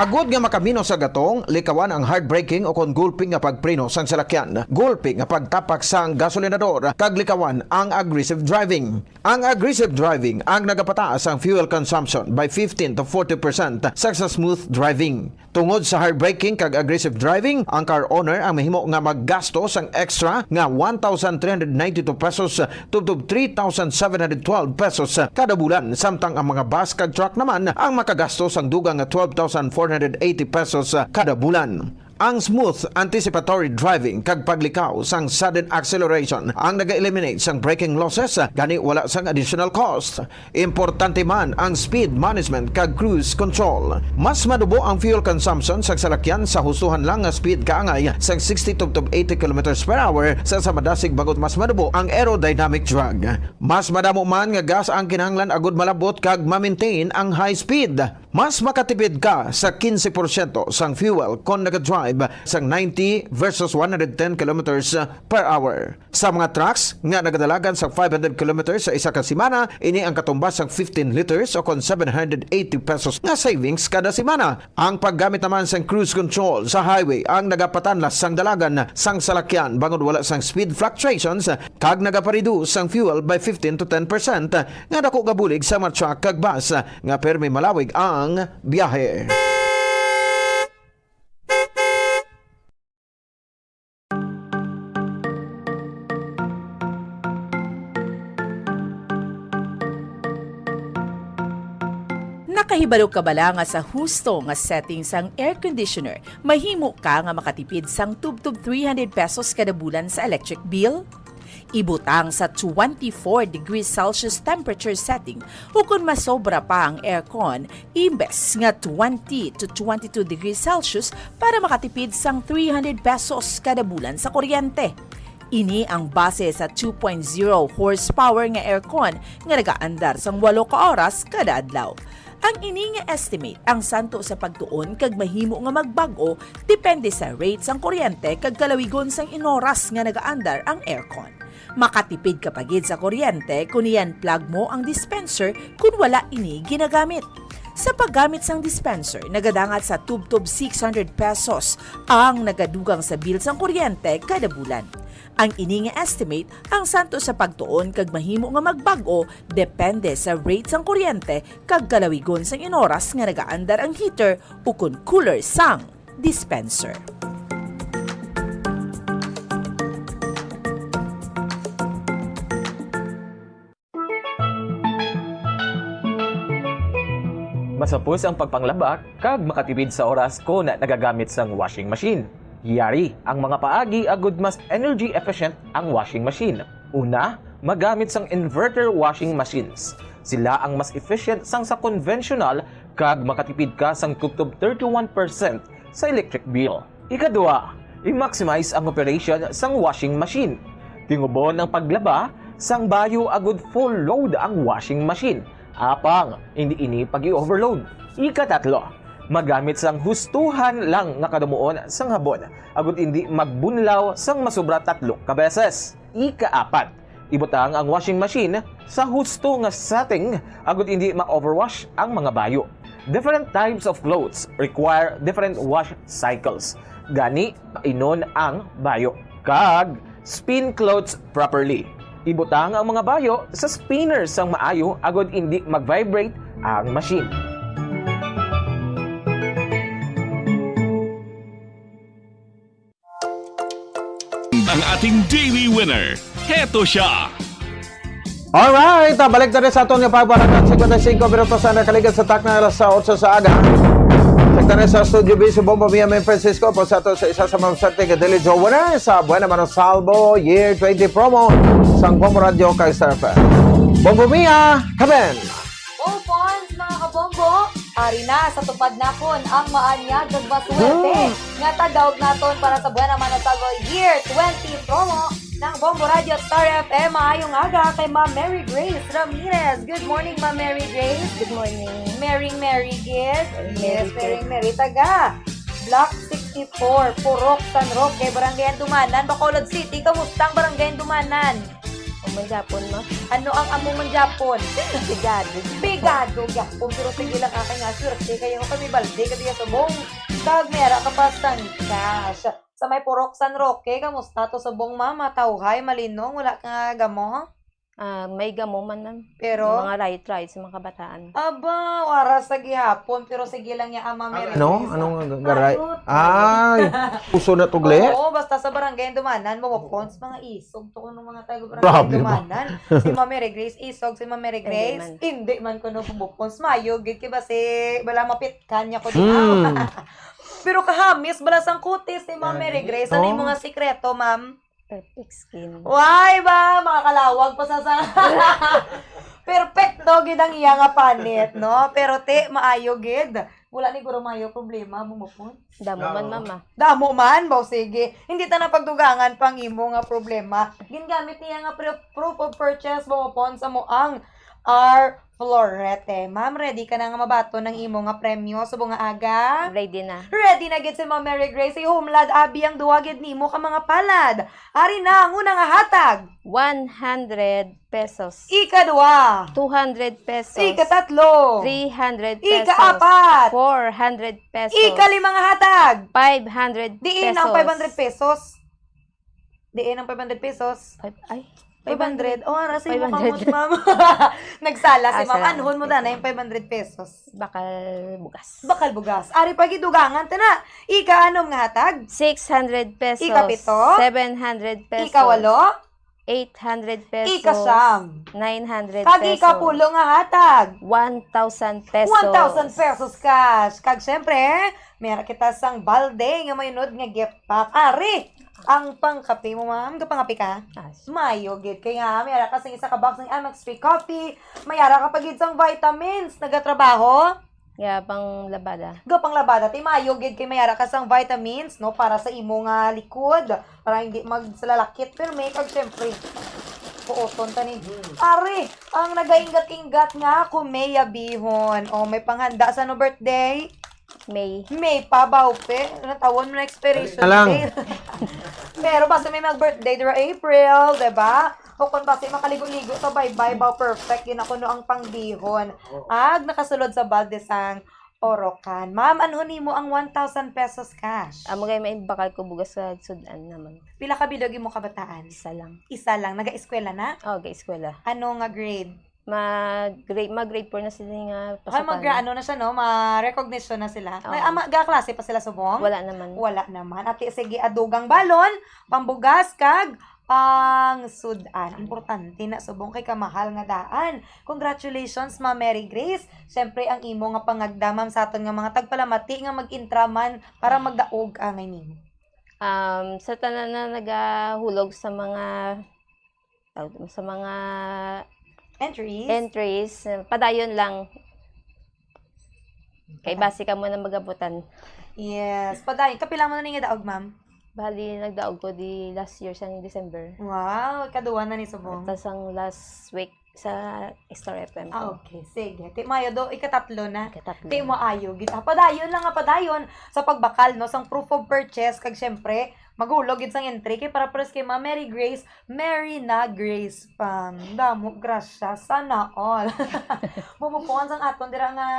Agod nga makaminos sa gatong, likawan ang hard braking o kon gulpi nga pagpreno sang salakyan, gulpi nga pagtapak sang gasolinador, kag likawan ang aggressive driving. Ang aggressive driving ang nagapataas ang fuel consumption by fifteen to forty percent sa, sa smooth driving. Tungod sa hard braking kag aggressive driving, ang car owner ang mahimo nga maggasto sang extra nga one thousand three hundred ninety-two pesos tubtob three thousand seven hundred twelve pesos kada bulan, samtang ang mga bus kag truck naman ang makagasto sang dugang nga twelve thousand four hundred eighty pesos kada bulan. Ang smooth anticipatory driving kag paglikaw sang sudden acceleration ang naga-eliminate sang braking losses, gani wala sang additional cost. Importante man ang speed management kag cruise control. Mas madubo ang fuel consumption sang salakyan sa hustohan lang nga speed kaangay sang sixty tubtob eighty kilometers per hour sa, sa madasig, bangod mas madubo ang aerodynamic drag. Mas madamo man nga gas ang kinahanglan agud malabot kag ma-maintain ang high speed. Mas makatipid ka sa quince porsyento sang fuel kon nagadrive sang ninety versus one hundred ten kilometers per hour. Sa mga trucks nga nagadalagan sa five hundred kilometers sa isa ka semana, ini ang katumbas sang fifteen liters o kon seven hundred eighty pesos nga savings kada semana. Ang paggamit naman sang cruise control sa highway ang nagapatanlas sang dalagan sang salakyan bangod wala sang speed fluctuations kag nagapareduce sang fuel by fifteen to ten percent, nga dako nga bulig sa mga truck kag bus nga permi malawig ang biyahe. Nakahibalo ka bala nga sa husto nga setting sang air conditioner, mahimo ka nga makatipid sang tubtob three hundred pesos kada bulan sa electric bill? Ibutang sa twenty-four degrees Celsius temperature setting, ukon masobra pa ang aircon, imbes nga twenty to twenty-two degrees Celsius para makatipid sang three hundred pesos kada bulan sa kuryente. Ini ang base sa two point zero horsepower nga aircon nga nagaandar sang walo ka oras kada adlaw. Ang ini nga estimate ang santo sa pagtuon kag mahimo nga magbag-o depende sa rate sang kuryente kag kalawigon sang inoras nga nagaandar ang aircon. Makatipid ka pa gid sa kuryente kon i-unplug mo ang dispenser kon wala ini ginagamit. Sa paggamit sang dispenser, nagadangat sa tubtob six hundred pesos ang nagadugang sa bill sang kuryente kada bulan. Ang ini nga estimate ang santo sa pagtuon kag mahimo nga magbag-o depende sa rate sang kuryente kag kalawigon sang inoras nga nagaandar ang heater ukon cooler sang dispenser. Masapos ang pagpanglaba kag makatipid sa oras kon nagagamit sang washing machine. Yari ang mga paagi agud mas energy efficient ang washing machine. Una, magamit sang inverter washing machines. Sila ang mas efficient sang sa conventional kag makatipid ka sang tubtob thirty-one percent sa electric bill. Ikadua, i-maximize ang operation sang washing machine. Tingubon ang paglaba sang bayo agud full load ang washing machine. Apang, hindi ini pag-i-overload. Ikatatlo, magamit sang hustuhan lang nga kadumuon sang habon, agud hindi magbunlaw sang masobra tatlo ka beses. Ikaapat, ibutang ang washing machine sa husto nga setting, agud hindi ma-overwash ang mga bayo. Different types of clothes require different wash cycles. Gani, painon ang bayo. Kag spin clothes properly. Ibutang ang mga bayo sa spinner sang maayo agud indi mag-vibrate ang machine. Ang ating daily winner. Heto siya. Alright, ah, balik na rin sa aton nga pagbarangay. Cincuenta y cinco minutos ang nakaligad sa takna alas sa otso sa aga. Sa tanan sa Studio B, si Bombo Mia, Main Francisco, po sa ato sa isa sa mga swerte nga daily draw winner sa Buena Mano Salvo Year twenty promo sang Bombo Radio kag Star F M. Bombo Mia, kaben! All fans, mga kabombo, ari na sa tupad nakon ang maanyag kag maswerte Hmm. nga tagaog naton para sa Buena Mano Salvo Year twenty promo ng Bombo Radio at Star F M. Maayong aga kay Ma'am Mary Grace Ramirez. Good morning, Ma'am Mary Grace. Good morning. Merry, Merry, yes. Merry, Yes, Merry, Merry. Taga Block sixty-four, Purok, San Roque, Barangay Andumanan, Bacolod City. Kamusta ang Barangay Andumanan? man gyapon, no? Ano ang amo man gyapon? Sigado. Pigado gyapon, pero sige lang, akin nga, swerte kayo kami balde ka diya subong. Kag may ara ka pa sang cash. Sa may Purok San Roque, kamusta to subong, ma'am? Matawhay, malinong, wala ka nga gamo? Ah, may gamo man, ma'am. Pero? Mga riot-riot sa mga kabataan. Aba, wara sa gihapon, pero sige lang ya, ama, Mary Ano? Grace. Anong garay? Ayot. Ay, puso na tugle? Oo, basta sa barangay Dumanan, mo pons, mga isog to ng mga taga barangay Grabe ba? Dumanan. Si Ma'am Mary Grace, isog si Ma'am Mary Hindi Grace. man. Hindi man ko no bumupons. Mayo, gid kay basi, wala mapitkan niya ko di Hmm. Pero kahamis, bala sang kutis ni Ma'am Mary Grace. Ano yung Oh. mga sikreto, ma'am? Perfect skin. Why ba? Makakalawag pa sa sa... Perfecto gid ang iya nga panit, no? Pero te, maayo gid. Wala ni guro maayo problema, bumupon. Damo man, Oo. mama. Damo man, baw sige. Hindi ta na pagdugangan pang imo nga problema. Gingamit niya nga pre- proof of purchase, bumupon sa mo ang R Florete. Ma'am, ready ka na nga mabaton ng imo nga premyo subong nga aga? Ready na. Ready na gid si Ma'am Mary Grace. Ihumlad abi ang duwa gid nimo ka mga palad. Ari na ang una nga hatag. One hundred pesos. Ikadua. Two hundred pesos. Ikatatlo. Three hundred pesos. Ikaapat. Four hundred pesos. Ikalima nga hatag. Five hundred pesos. Diin ang five hundred pesos. Diin ang five hundred pesos. Five, ay, Five hundred. Oh, ara sa imo Five hundred. Kamot, ma'am. Nagsala si Ah, ma'am. salamat. Anhon mo na na yung five hundred pesos. Bakal bugas. Bakal bugas. Ari pa gidugangan ta na. Ika-anom nga hatag. Six hundred pesos. Ikapito. Seven hundred pesos. Ikawalo. Eight hundred pesos. Ika-siyam. Nine hundred Kag pesos. ikapulo nga hatag. One thousand pesos. One thousand pesos cash. Kag syempre, meron kita sang balde nga may unod nga gift pack. Ari, ang pangkape mo, ma'am. Kapangape ka? Ah, Mayo gid kay nga may ara ka sang isa ka box ng M X P coffee, may ara ka pa gid sang vitamins. Nagatrabaho? Ya, pang labada. Ga pang labada, ti mayo gid kay may ara ka sang vitamins, no, para sa imo nga likod, para hindi magsalalakit. Pero may kag syempre, puoton ta ni. Ari, ang nagainggat-inggat nga kumeyabihon. O, may panghanda sa no birthday? May. May pa, bawpe. Natawon mo na expiration Dali na lang. date. Pero basta may mag-birthday dira April, di ba? O kung basta makaligo-ligo sa baybay, baw perfect, ginakuno ang pangbihon. Ag nakasulod sa balde sang orokan. Ma'am, ano nimo ang one thousand pesos cash? Amo gay may bakal ko bugas sa sudan naman. Pila ka bilog imo kabataan? Isa lang. Isa lang. Naga-eskwela na? Oh, ga eskwela. Ano nga grade? Mag grade, mag grade four na sila nga Ay, mag pasukan. Ano na siya, no? Ma-recognition na sila. Oo. May ama, ga-klase pa sila subong? Wala naman. Wala naman. Ate, sige, adugang balon, pambugas, kag pang sudan. Importante na subong kay kamahal nga daan. Congratulations, Ma'am Mary Grace. Siyempre, ang imo nga pangagda, ma'am, sa aton nga mga tagpalamati nga mag-intra man para magdaog angay nimo. Um, sa tanan na nagahulog sa mga tawag mo, sa mga Entries? entries, padayon lang. Kay basi ka mo na magabutan. Yes. Padayon. Kapila mo na ni nga daog, ma'am? Bali, nagdaog ko di last year sa December. Wow, kaduwa na ni subong. Tapos ang last week sa Star F M Ah, ko. Okay. Sige. Ti mayo do, ikatatlo na. Ikatatlo. Ti maayo gid. Ah, padayon lang nga padayon sa pagbakal, no, sang proof of purchase, kag syempre, magulog gid sang entry kay para pres kay Ma'am Mary Grace, Mary na Grace pa. Damo grasya, sana all. Bumupuan sang aton dira nga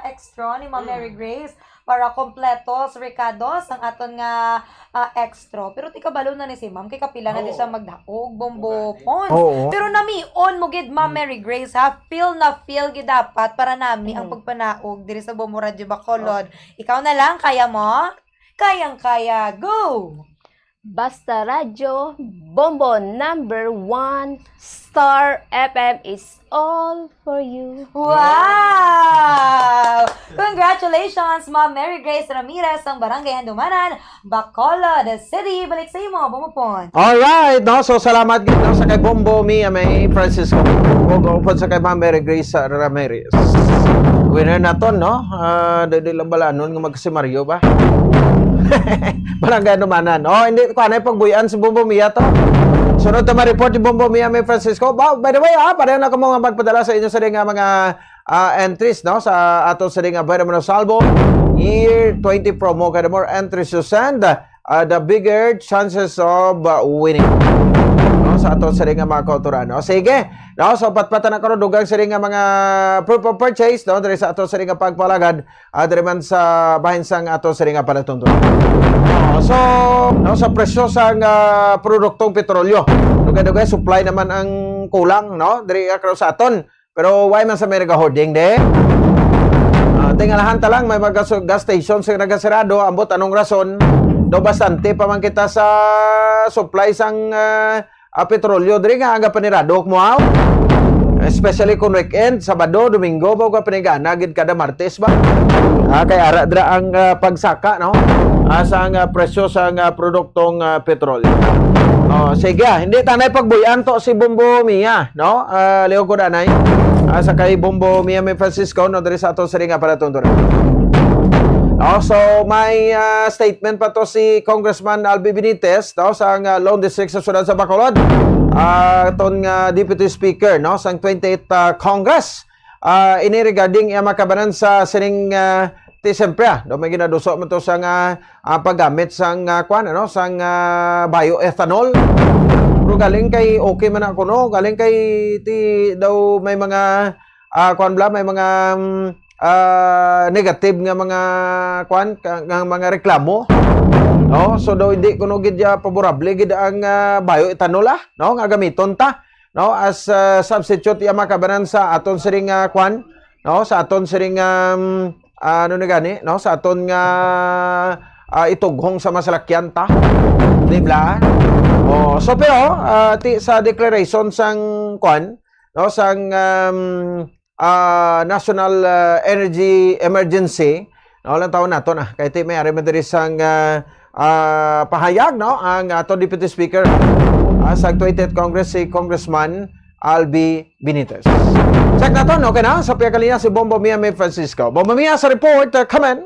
extra ni Ma'am Mary Grace para kompleto sa rekados ang aton nga ah, extra. Pero ti kabalo na ni si Ma'am kay kapila na di Oo. Siya magdaog, bombo, Mura ni. Pons. Oo. Pero namion mo gid, Ma'am Mm. Mary Grace, ha? Feel na feel gid dapat para nami ang Mm. pagpanaog diri sa Bombo Radyo Bacolod. Ikaw na lang, kaya mo? Kayang-kaya, go! Basta Radyo, Bombo number one, Star F M is all for you. Wow! Congratulations, Ma'am Mary Grace Ramirez ng Barangay Handumanan, Bacolod City. Balik sa imo, Bumupon. Alright, no? So, salamat gid, no, sa kay Bombo Mia May Francisco. Ug upod sa kay Ma'am Mary Grace Ramirez. Winner na to, no? Ah, di, di lang balanon nga magkasimaryo ba? Barangay Handumanan. Oh, hindi ko anay pagbuyan si Bombo Mia to. Sunod ta ma-report si Bombo Mia May Francisco. Ba, by the way, ah, pareho na kamo nga magpadala sa inyo sa nga mga ah, entries, no, sa ato sa nga Vitamin Salvo Year twenty promo. Kaya the more entries you send, ah, the bigger chances of ah, winning. No? sa ato sini nga mga kautoran. O, sige. No, so patpatan na karon dugang sini nga mga proof of purchase, no, diri sa ato sini nga pagpalagad, ah, diri man sa bahin sang ato sini nga palatuntunan. O, so, no, sa presyo sang, ah, produktong petrolyo, dugay-dugay supply naman ang kulang, no, diri karon sa aton. Pero why man sa may nagahoarding, di? Ah, tingalahan ta lang, may mga gas, gas station sing nagasirado. Ambot anong rason? Do bastante pa man kita sa supply sang, ah, ah, petrolyo diri nga aga panirado mo, aw? Especially kung weekend, Sabado, Domingo, ba ka panigana gid kada Martes ba? Ah, kay ara dira ang, ah, pagsaka, no? Ah, sa nga presyo sa nga produktong, ah, petrolyo. Oh, sige, ah, hindi tanay pagbuy-an to si Bombo Mia, no? Ah, Leo Kudanay. Ah, sa kay Bombo Mia may Francisco, no, diri sa ato sa ringa para tuntunan. Oh, so may, ah, statement pa to si Congressman Albi Benitez, no, sa nga Lone District sa Siyudad sa Bacolod. Ah, aton nga Deputy Speaker, no, sang twenty-eighth, ah, Congress. Ah, ini regarding iya makabanan sa sining, ah, ti siyempre, ah, do may ginaduso man to sa nga, ah, paggamit sang, ah, kwan, ano, sang, ah, bioethanol. Pero galing kay okay man ako, no? Galing kay ti daw may mga, ah, kwan bala, may mga, mm, ah, negative nga mga kwan, ka, nga mga reklamo. No? So daw hindi kuno gid ya paborable gid ang, ah, bioethanol, ah, no? Nga gamiton ta, no, as, ah, substitute ya makabanan sa aton siring nga kwan, no, sa aton siring nga, um, ano na gani, no, sa aton nga, ah, itughong sa masalakyan ta, di ba? Oh, so pero, ah, ti, sa declaration sang kwan, no, sang, um, ah, national, ah, energy emergency, no, lang tawon nato na kay ti may ari man diri sang, ah, ah, pahayag, no, ang ato Deputy Speaker, ah, sa twenty-eighth Congress, si Congressman Albi Benitez. Check naton, okay na? Sa pihak linya si Bombo Mia may Francisco. Bombo Mia sa report, uh, come in.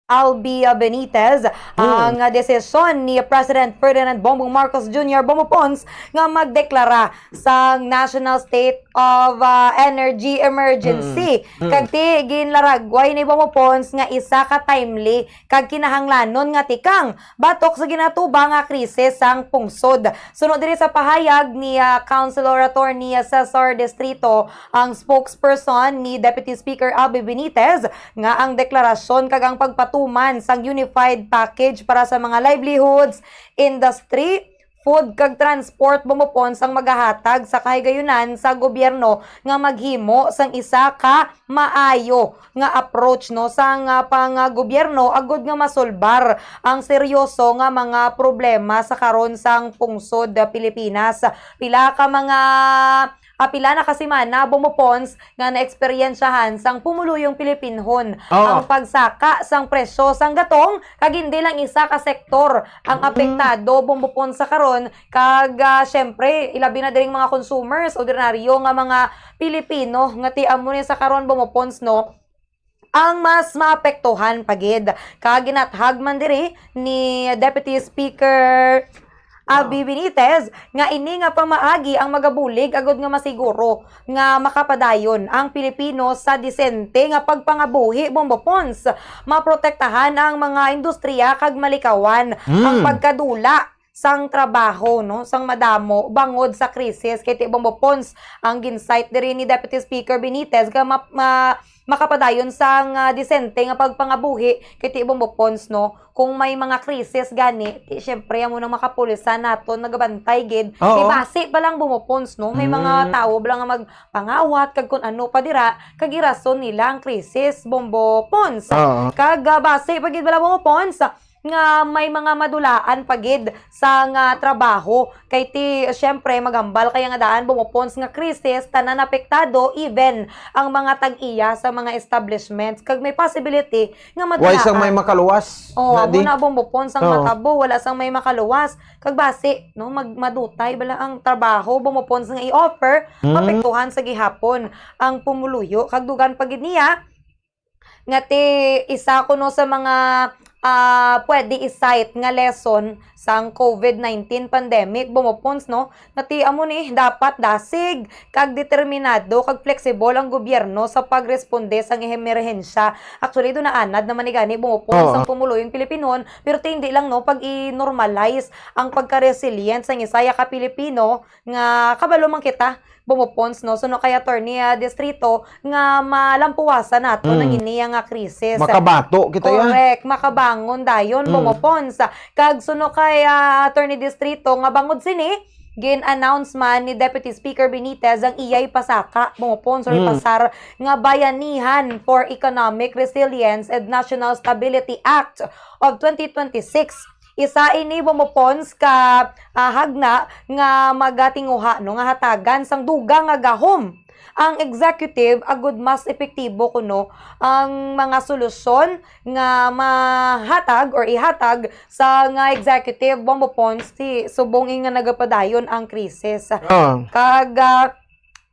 Albi, uh, Benitez, Hmm. ang, uh, desisyon ni President Ferdinand Bongbong Marcos Junior Bombo Pons nga magdeklara sang National State of, uh, Energy Emergency. Hmm. Hmm. Kag ti ginlaragway ni Bombo Pons nga isa ka timely kag kinahanglanon nga tikang batok sa ginatubang nga krisis sang pungsod. Suno diri sa pahayag ni, ah, Councilor Attorney Cesar Distrito, ang spokesperson ni Deputy Speaker Abby Benitez, nga ang deklarasyon kag ang pagpatuman sang unified package para sa mga livelihoods, industry, food kag transport Bombo Pons ang magahatag sa kahigayunan sa gobyerno nga maghimo sang isa ka maayo nga approach, no, sang, ah, pang-, ah, gobyerno agud nga masolbar ang seryoso nga mga problema sa karon sang pungsod, ah, Pilipinas. Pila ka mga, ah, pila na ka semana, Bombo Pons, nga naeksperyensyahan sang pumuluyong Pilipinhon Oo. ang pagsaka sang presyo sang gatong, kag hindi lang isa ka sektor ang Mm. apektado, Bombo Pons, sa karon, kag, ah, syempre, ilabi na diring mga consumers, ordinaryo nga mga Pilipino, nga ti amo ni sa karon, Bombo Pons, no, ang mas maapektuhan pa gid. Kag ginathag man diri ni Deputy Speaker Abby Ah. Benitez nga ini nga pamaagi ang magabulig agud nga masiguro nga makapadayon ang Pilipino sa disente nga pagpangabuhi, Bombo Pons. Maprotektahan ang mga industriya kag malikawan ang Hmm. pagkadula sang trabaho, no, sang madamo bangod sa krisis. Kay ti Bombo Pons ang gin-cite diri ni Deputy Speaker Benitez nga ma-, ma-, makapadayon sang, ah, disente nga pagpangabuhi kay ti Bombo Pons, no. Kung may mga krisis gani, ti syempre amo nang makapulisan naton nagabantay gid. Oo. Kay basi pa lang, Bombo Pons, no, may mga Mm. tawo bala nga magpangawat kag kun ano pa dira, kag irason nila ang krisis, Bombo Pons. Oo. Kag, ah, basi pa gid bala, Bombo Pons, nga may mga madulaan pa gid sa nga trabaho. Kay ti, siyempre, magambal kaya nga daan, Bombo Pons, nga krisis, tanan apektado, even ang mga tag-iya sa mga establishments. Kag may possibility nga Why sang madulaan. may makaluwas? Oh, Na amo di? na, Bombo Pons, ang Oo. matabo, wala sang may makaluwas. Kag basi, no, mag-, madutay bala ang trabaho, Bombo Pons, nga i-offer, Hmm. mapektuhan sa gihapon ang pumuluyo. Kag dugang pa gid niya, nga ti isa kuno sa mga ah, pwede i-cite nga lesson sang COVID nineteen pandemic, Bombo Pons, no? Nga ti amo ni, dapat dasig kag determinado kag flexible ang gobyerno sa pagresponde sang emerhensya. Actually, do naanad naman ni gani, Bombo Pons, Oo. ang pumuluyong Pilipinon, pero ti hindi lang, no, pag i-normalize ang pagka-resilient sang isa ya ka Pilipino nga kabalo man kita, Bombo Pons, no? Suno kay Attorney, ah, Distrito, nga malampuwasan nato Mm. ang ini nga krisis. Makabato kita, ya. Correct, makabangon dayon, Mm. Bombo Pons. Kag suno kay, ah, Attorney Distrito, nga bangod sini, gin-announce man ni Deputy Speaker Benitez ang iyay pasaka, Bombo Pons, or Mm. ipasar, nga Bayanihan for Economic Resilience and National Stability Act of twenty twenty-six. Isa ini, Bombo Pons, ka, ah, hagna nga magatinguha, no, nga hatagan sang dugang nga gahom ang executive agud mas epektibo kuno ang mga solusyon nga mahatag or ihatag sa nga executive, Bombo Pons, ti subong nga nagapadayon ang krisis. Ah. Kag, ah,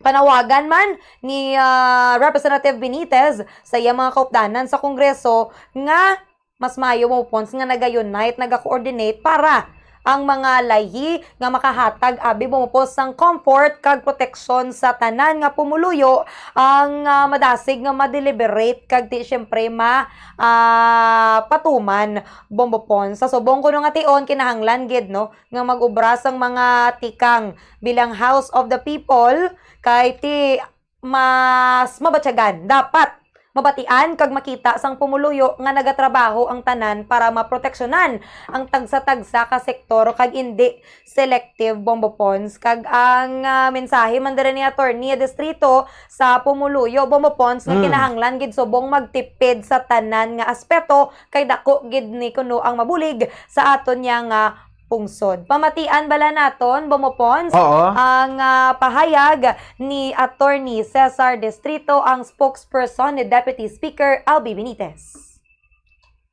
panawagan man ni, ah, Representative Benitez sa iya mga kaupdanan sa Kongreso nga mas maayo, Bombo Pons, nga naga-unite, naga-coordinate para ang mga layhi nga makahatag abi, Bombo Pons, sang comfort kag proteksyon sa tanan nga pumuluyo ang, ah, madasig nga ma-deliberate kag ti siyempre ma, ah, patuman, Bombo Pons. Sa subong kuno nga tion, kinahanglan gid, no, nga mag-ubra sang mga tikang bilang House of the People, kay ti mas mabatyagan. Dapat mabatian kag makita sang pumuluyo nga nagatrabaho ang tanan para maproteksyonan ang tagsa-tagsa ka sektor kag indi selective, Bombo Pons. Kag ang, ah, mensahe man diri ni Attorney Distrito sa pumuluyo, Bombo Pons, nga Mm. kinahanglan gid subong magtipid sa tanan nga aspeto kay dako gid ni kuno ang mabulig sa aton niya nga pungsod. Pamatian bala naton, Bombo Pons, Oo. ang, ah, pahayag ni Attorney Cesar Distrito, ang spokesperson ni Deputy Speaker Albi Benitez.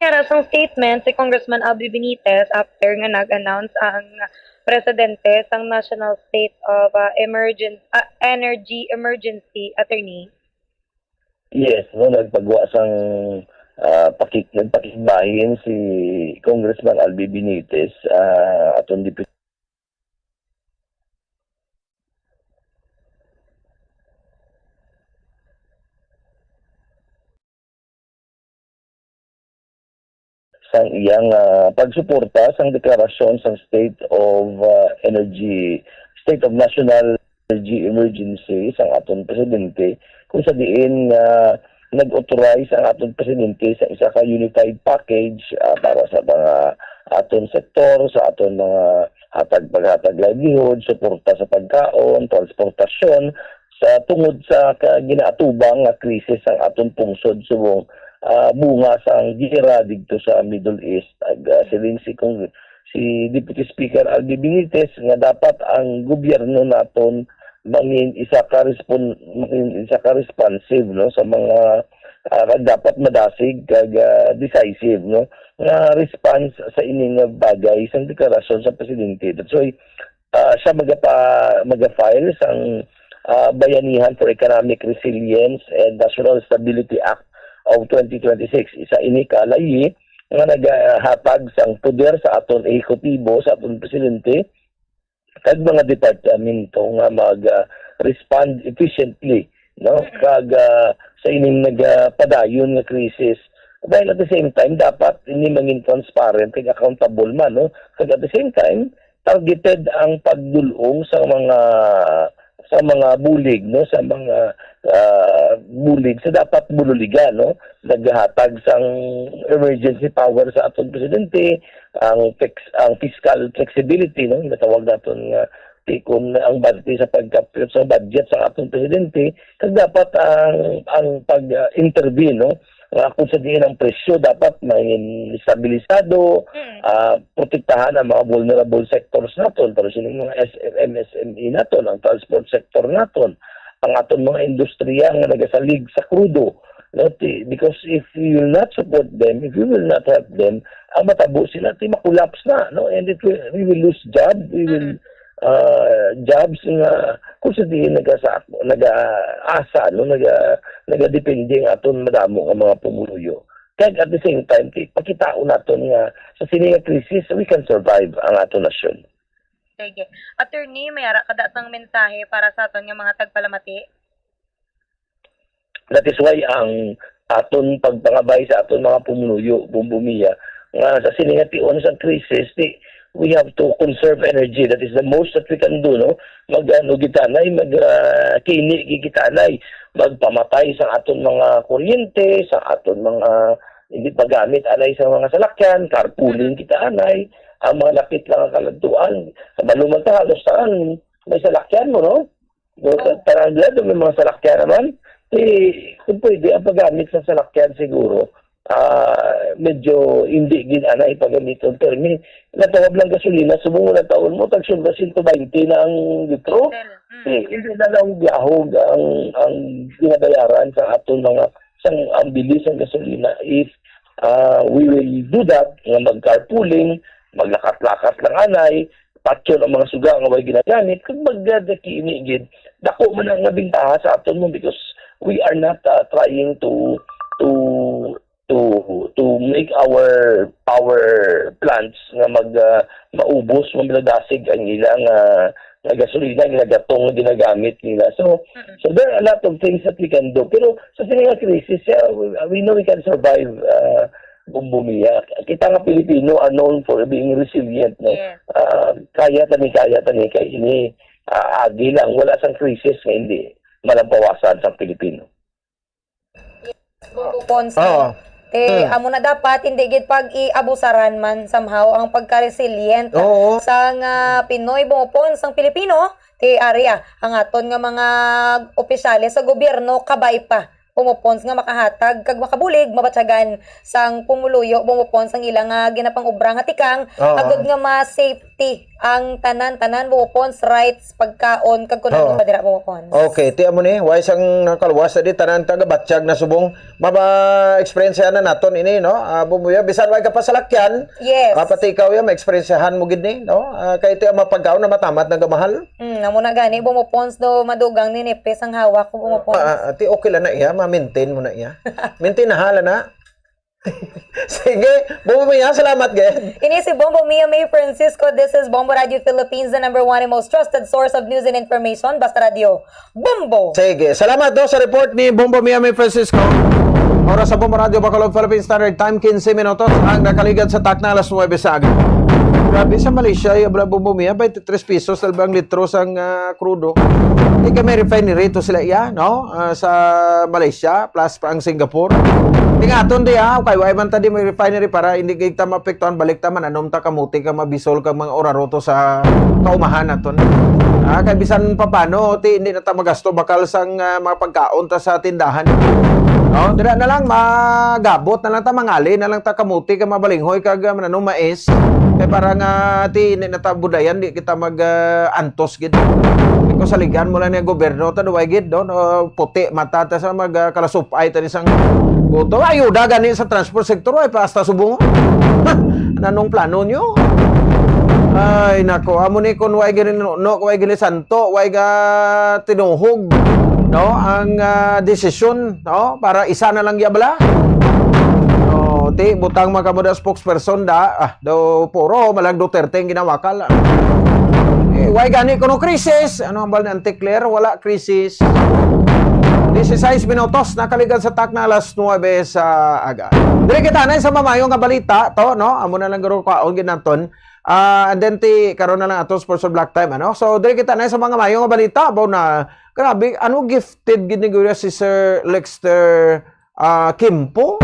Kaya sang statement si Congressman Albi Benitez after nga nag-announce ang presidente sang National State of, ah, Emergen-, ah, Energy Emergency, Attorney. Yes, no, nagpagwa sang, ah, paki-, nagpakigbahin si Congressman Albi Benitez, ah, aton Deputy sang iyang, ah, pagsuporta sang deklarasyon sang state of, ah, energy, state of national energy emergency sang aton presidente, kung sa diin nga nag-authorize ang aton presidente sa isa ka unified package, ah, para sa mga aton sektor, sa aton mga hatag, paghatag livelihood, suporta sa pagkaon, transportasyon, sa tungod sa ka-, ginaatubang nga krisis sang aton pungsod subong, ah, bunga sang giyera didto sa Middle East. Ag, ah, siling si Cong-, si Deputy Speaker Albi Benitez nga dapat ang gobyerno naton mangin isa ka respon-, mangin isa ka responsive, no, sa mga, ah, kag dapat madasig kag, ah, decisive, no, nga response sa ini nga bagay sang deklarasyon sa presidente. That's why ah, siya magapa-, maga-file sang, ah, Bayanihan for Economic Resilience and National Stability Act of twenty twenty-six. Isa ini ka layhi nga nagahatag sang poder sa aton ehekutibo, sa aton presidente, kag mga departamento nga mag, ah, respond efficiently, no? Mm. Kag, ah, sa ining nagapadayon nga krisis. While at the same time, dapat ini mangin transparent kag accountable man, no? Kag at the same time, targeted ang pagdul-ong sa mga, sa mga bulig, no, sa mga, ah, bulig sa dapat bululigan, no. Naghatag sang emergency power sa aton presidente, ang fix-, ang fiscal flexibility, no, natawag naton nga tikon ang budget sa pagkapyot sa budget sa aton presidente, kag dapat ang, ang pag, ah, intervene, no, nga kung sa diin ang presyo dapat may estabilisado, Mm. ah, protektahan ang mga vulnerable sectors naton, pero sino mga S M, M S M E naton, ang transport sector naton, ang aton mga industriya nga nagasalig sa krudo, no? Ti-, because if we will not support them, if we will not help them, ang matabo sila, ti ma-collapse na, no? And it will, we will lose job, we will Mm. ah, jobs nga kung sa diin nagasa-, nagaasa, no, naga-, nagadepende ang aton madamo nga mga pumuluyo. Kag at the same time, ti-, pakitaon naton nga sa sini nga krisis, we can survive ang aton nasyon. Sige. Attorney, may ara ka da sang mensahe para sa aton nga mga tagpalamati? That is why ang aton pagpangabay sa aton mga pumuluyo, Bombo Mia, nga sa sini nga tion sang krisis, ti-, we have to conserve energy. That is the most that we can do, no? Mag, ano, gitanay, mag, ah, kini, gigitanay. Magpamatay sa aton mga kuryente, sa aton mga hindi pagamit anay sa mga salakyan, carpooling kita anay, ang mga lapit lang ang kaladtuan. Sa Baluman ta, halos saan may salakyan mo, no? Do, Oo. Tarang dito may mga salakyan naman. Eh, kung pwede, ang paggamit sa salakyan siguro, ah, medyo hindi gid anay pagamiton. Pero may natawag lang gasolina, subong mo na taon mo, tag siyempre, siyento baynte na ang litro. Diesel. Mm. Eh, hindi na lang gahog ang, ang binabayaran sa aton mga, sang, ang bilis ng gasolina. If, ah, we will do that, nga mag-carpooling, maglakat-lakat lang anay, patyon ang mga suga nga way ginagamit, kag magdadaki ini gid, dako man ang nga bentaha sa aton mo because we are not, ah, trying to, to, to, to make our power plants nga mag, ah, maubos, mamadasig ang ilang, ah, nga gasolina, ang ilang gatong nga ginagamit nila. So, Mm-mm. so there are a lot of things that we can do. Pero sa sini nga crisis, yeah, we, we know we can survive, ah, Bombo Mia. Kita nga Pilipino are known for being resilient, no? Yes. Ah, kaya tani, kaya tani, kay ini, ah, agi lang, wala sang krisis nga hindi malampawasan sang Pilipino. Yes, Bombo Ponce. Oo. Te, Hmm. amo na dapat, hindi gid pag-iabusaran man somehow ang pagka-resilient Oo. sa nga Pinoy, Bombo Ponce, ang Pilipino, te, area, ang aton nga mga opisyales sa gobyerno, kabay pa. Bombo Ponce nga makahatag kag makabulig, mabatyagan sang pumuluyo, Bombo Ponce, ang ilang, ah, ginapang-obra nga tikang, Oo. agod nga ma-safety ang tanan-tanan, Bombo Ponce, rights, pagkaon, kag kun ano Oo. pa dira, Bombo Ponce. Okay, ti amo ni, way sang nakaluwas na di, tanan tagabatyag na subong, maba-experience na naton ini, no? Ah, Bombo Mia, bisan way ka pa salakyan, Yes. ah, pati ikaw ya, ma-experiencehan mo gid ni, no? Ah, kay ti ang mga pagkaon na matamat na gamahal. Hmm, amo na gani, Bombo Ponce, do madugang ni nipis ang hawak ko, Bombo Ponce. Ah, ah, ti okay lang na iya, ma-maintain mo na iya. Maintain na hala na. Sige, Bombo Mia, salamat gid. Ini si Bombo Mia May Francisco. This is Bombo Radio Philippines, the number one and most trusted source of news and information. Basta Radio, Bombo! Sige, salamat do sa report ni Bombo Mia May Francisco. Oras sa Bombo Radio Bacolod, Philippine Standard Time, quince minutos ang nakaligad sa takna alas nuwebe sa aga. Grabe sa Malaysia, ya bala, Bombo Mia, twenty-three pesos talba ang litro sang, ah, krudo. Di kami refinery to sila iya, no? Ah, sa Malaysia, plus pa ang Singapore. Tingaton di, ah, kay way man ta di may refinery para hindi kita maapektuhan, balik ta man, anom ta kamuti ka mabisol kag mga oraroto sa kaumahan naton. Ah, kay bisan papano, ti, hindi na ta magasto bakal sang, ah, mga pagkaon ta sa tindahan. No? Dira na lang, magabot na lang ta, mangali na lang ta kamuti kag mabalinghoy kag, ah, mananong mais. Kay para nga, ti, hindi na ta budayan, di kita mag, ah, antos gid. Kung saligan mo lang ni gobyerno, ta duway gid, no? No, puti mata ta sa mag, ah, kalasupay ta ni sang guto. Ayuda gani sa transport sector, ay pa hasta subong. Nanong plano nyo? Ay, nako, amo ni kun way gini, no, no, way gini santo, way ga tinuhog, no, ang, ah, desisyon, no, para isa na lang ya bala. No, ti, butang man kamo da spokesperson da, ah, do puro malang Duterte ang ginawakal. Eh, way gani kuno krisis? Ano ang bal ni Auntie Claire? Wala krisis. Dieciséis minutos, nakaligad sa takna alas nuwebe sa aga. Diri kita na sa mamayo nga balita, to, no? Amo na lang guro kwaon gid naton. Ah, and then ti, karon na lang ato sports of black time, ano? So, diri kita na sa mga mayo nga balita, baw na, grabe, ano gifted gid ni Guya si Sir Lexter, ah, Kimpo?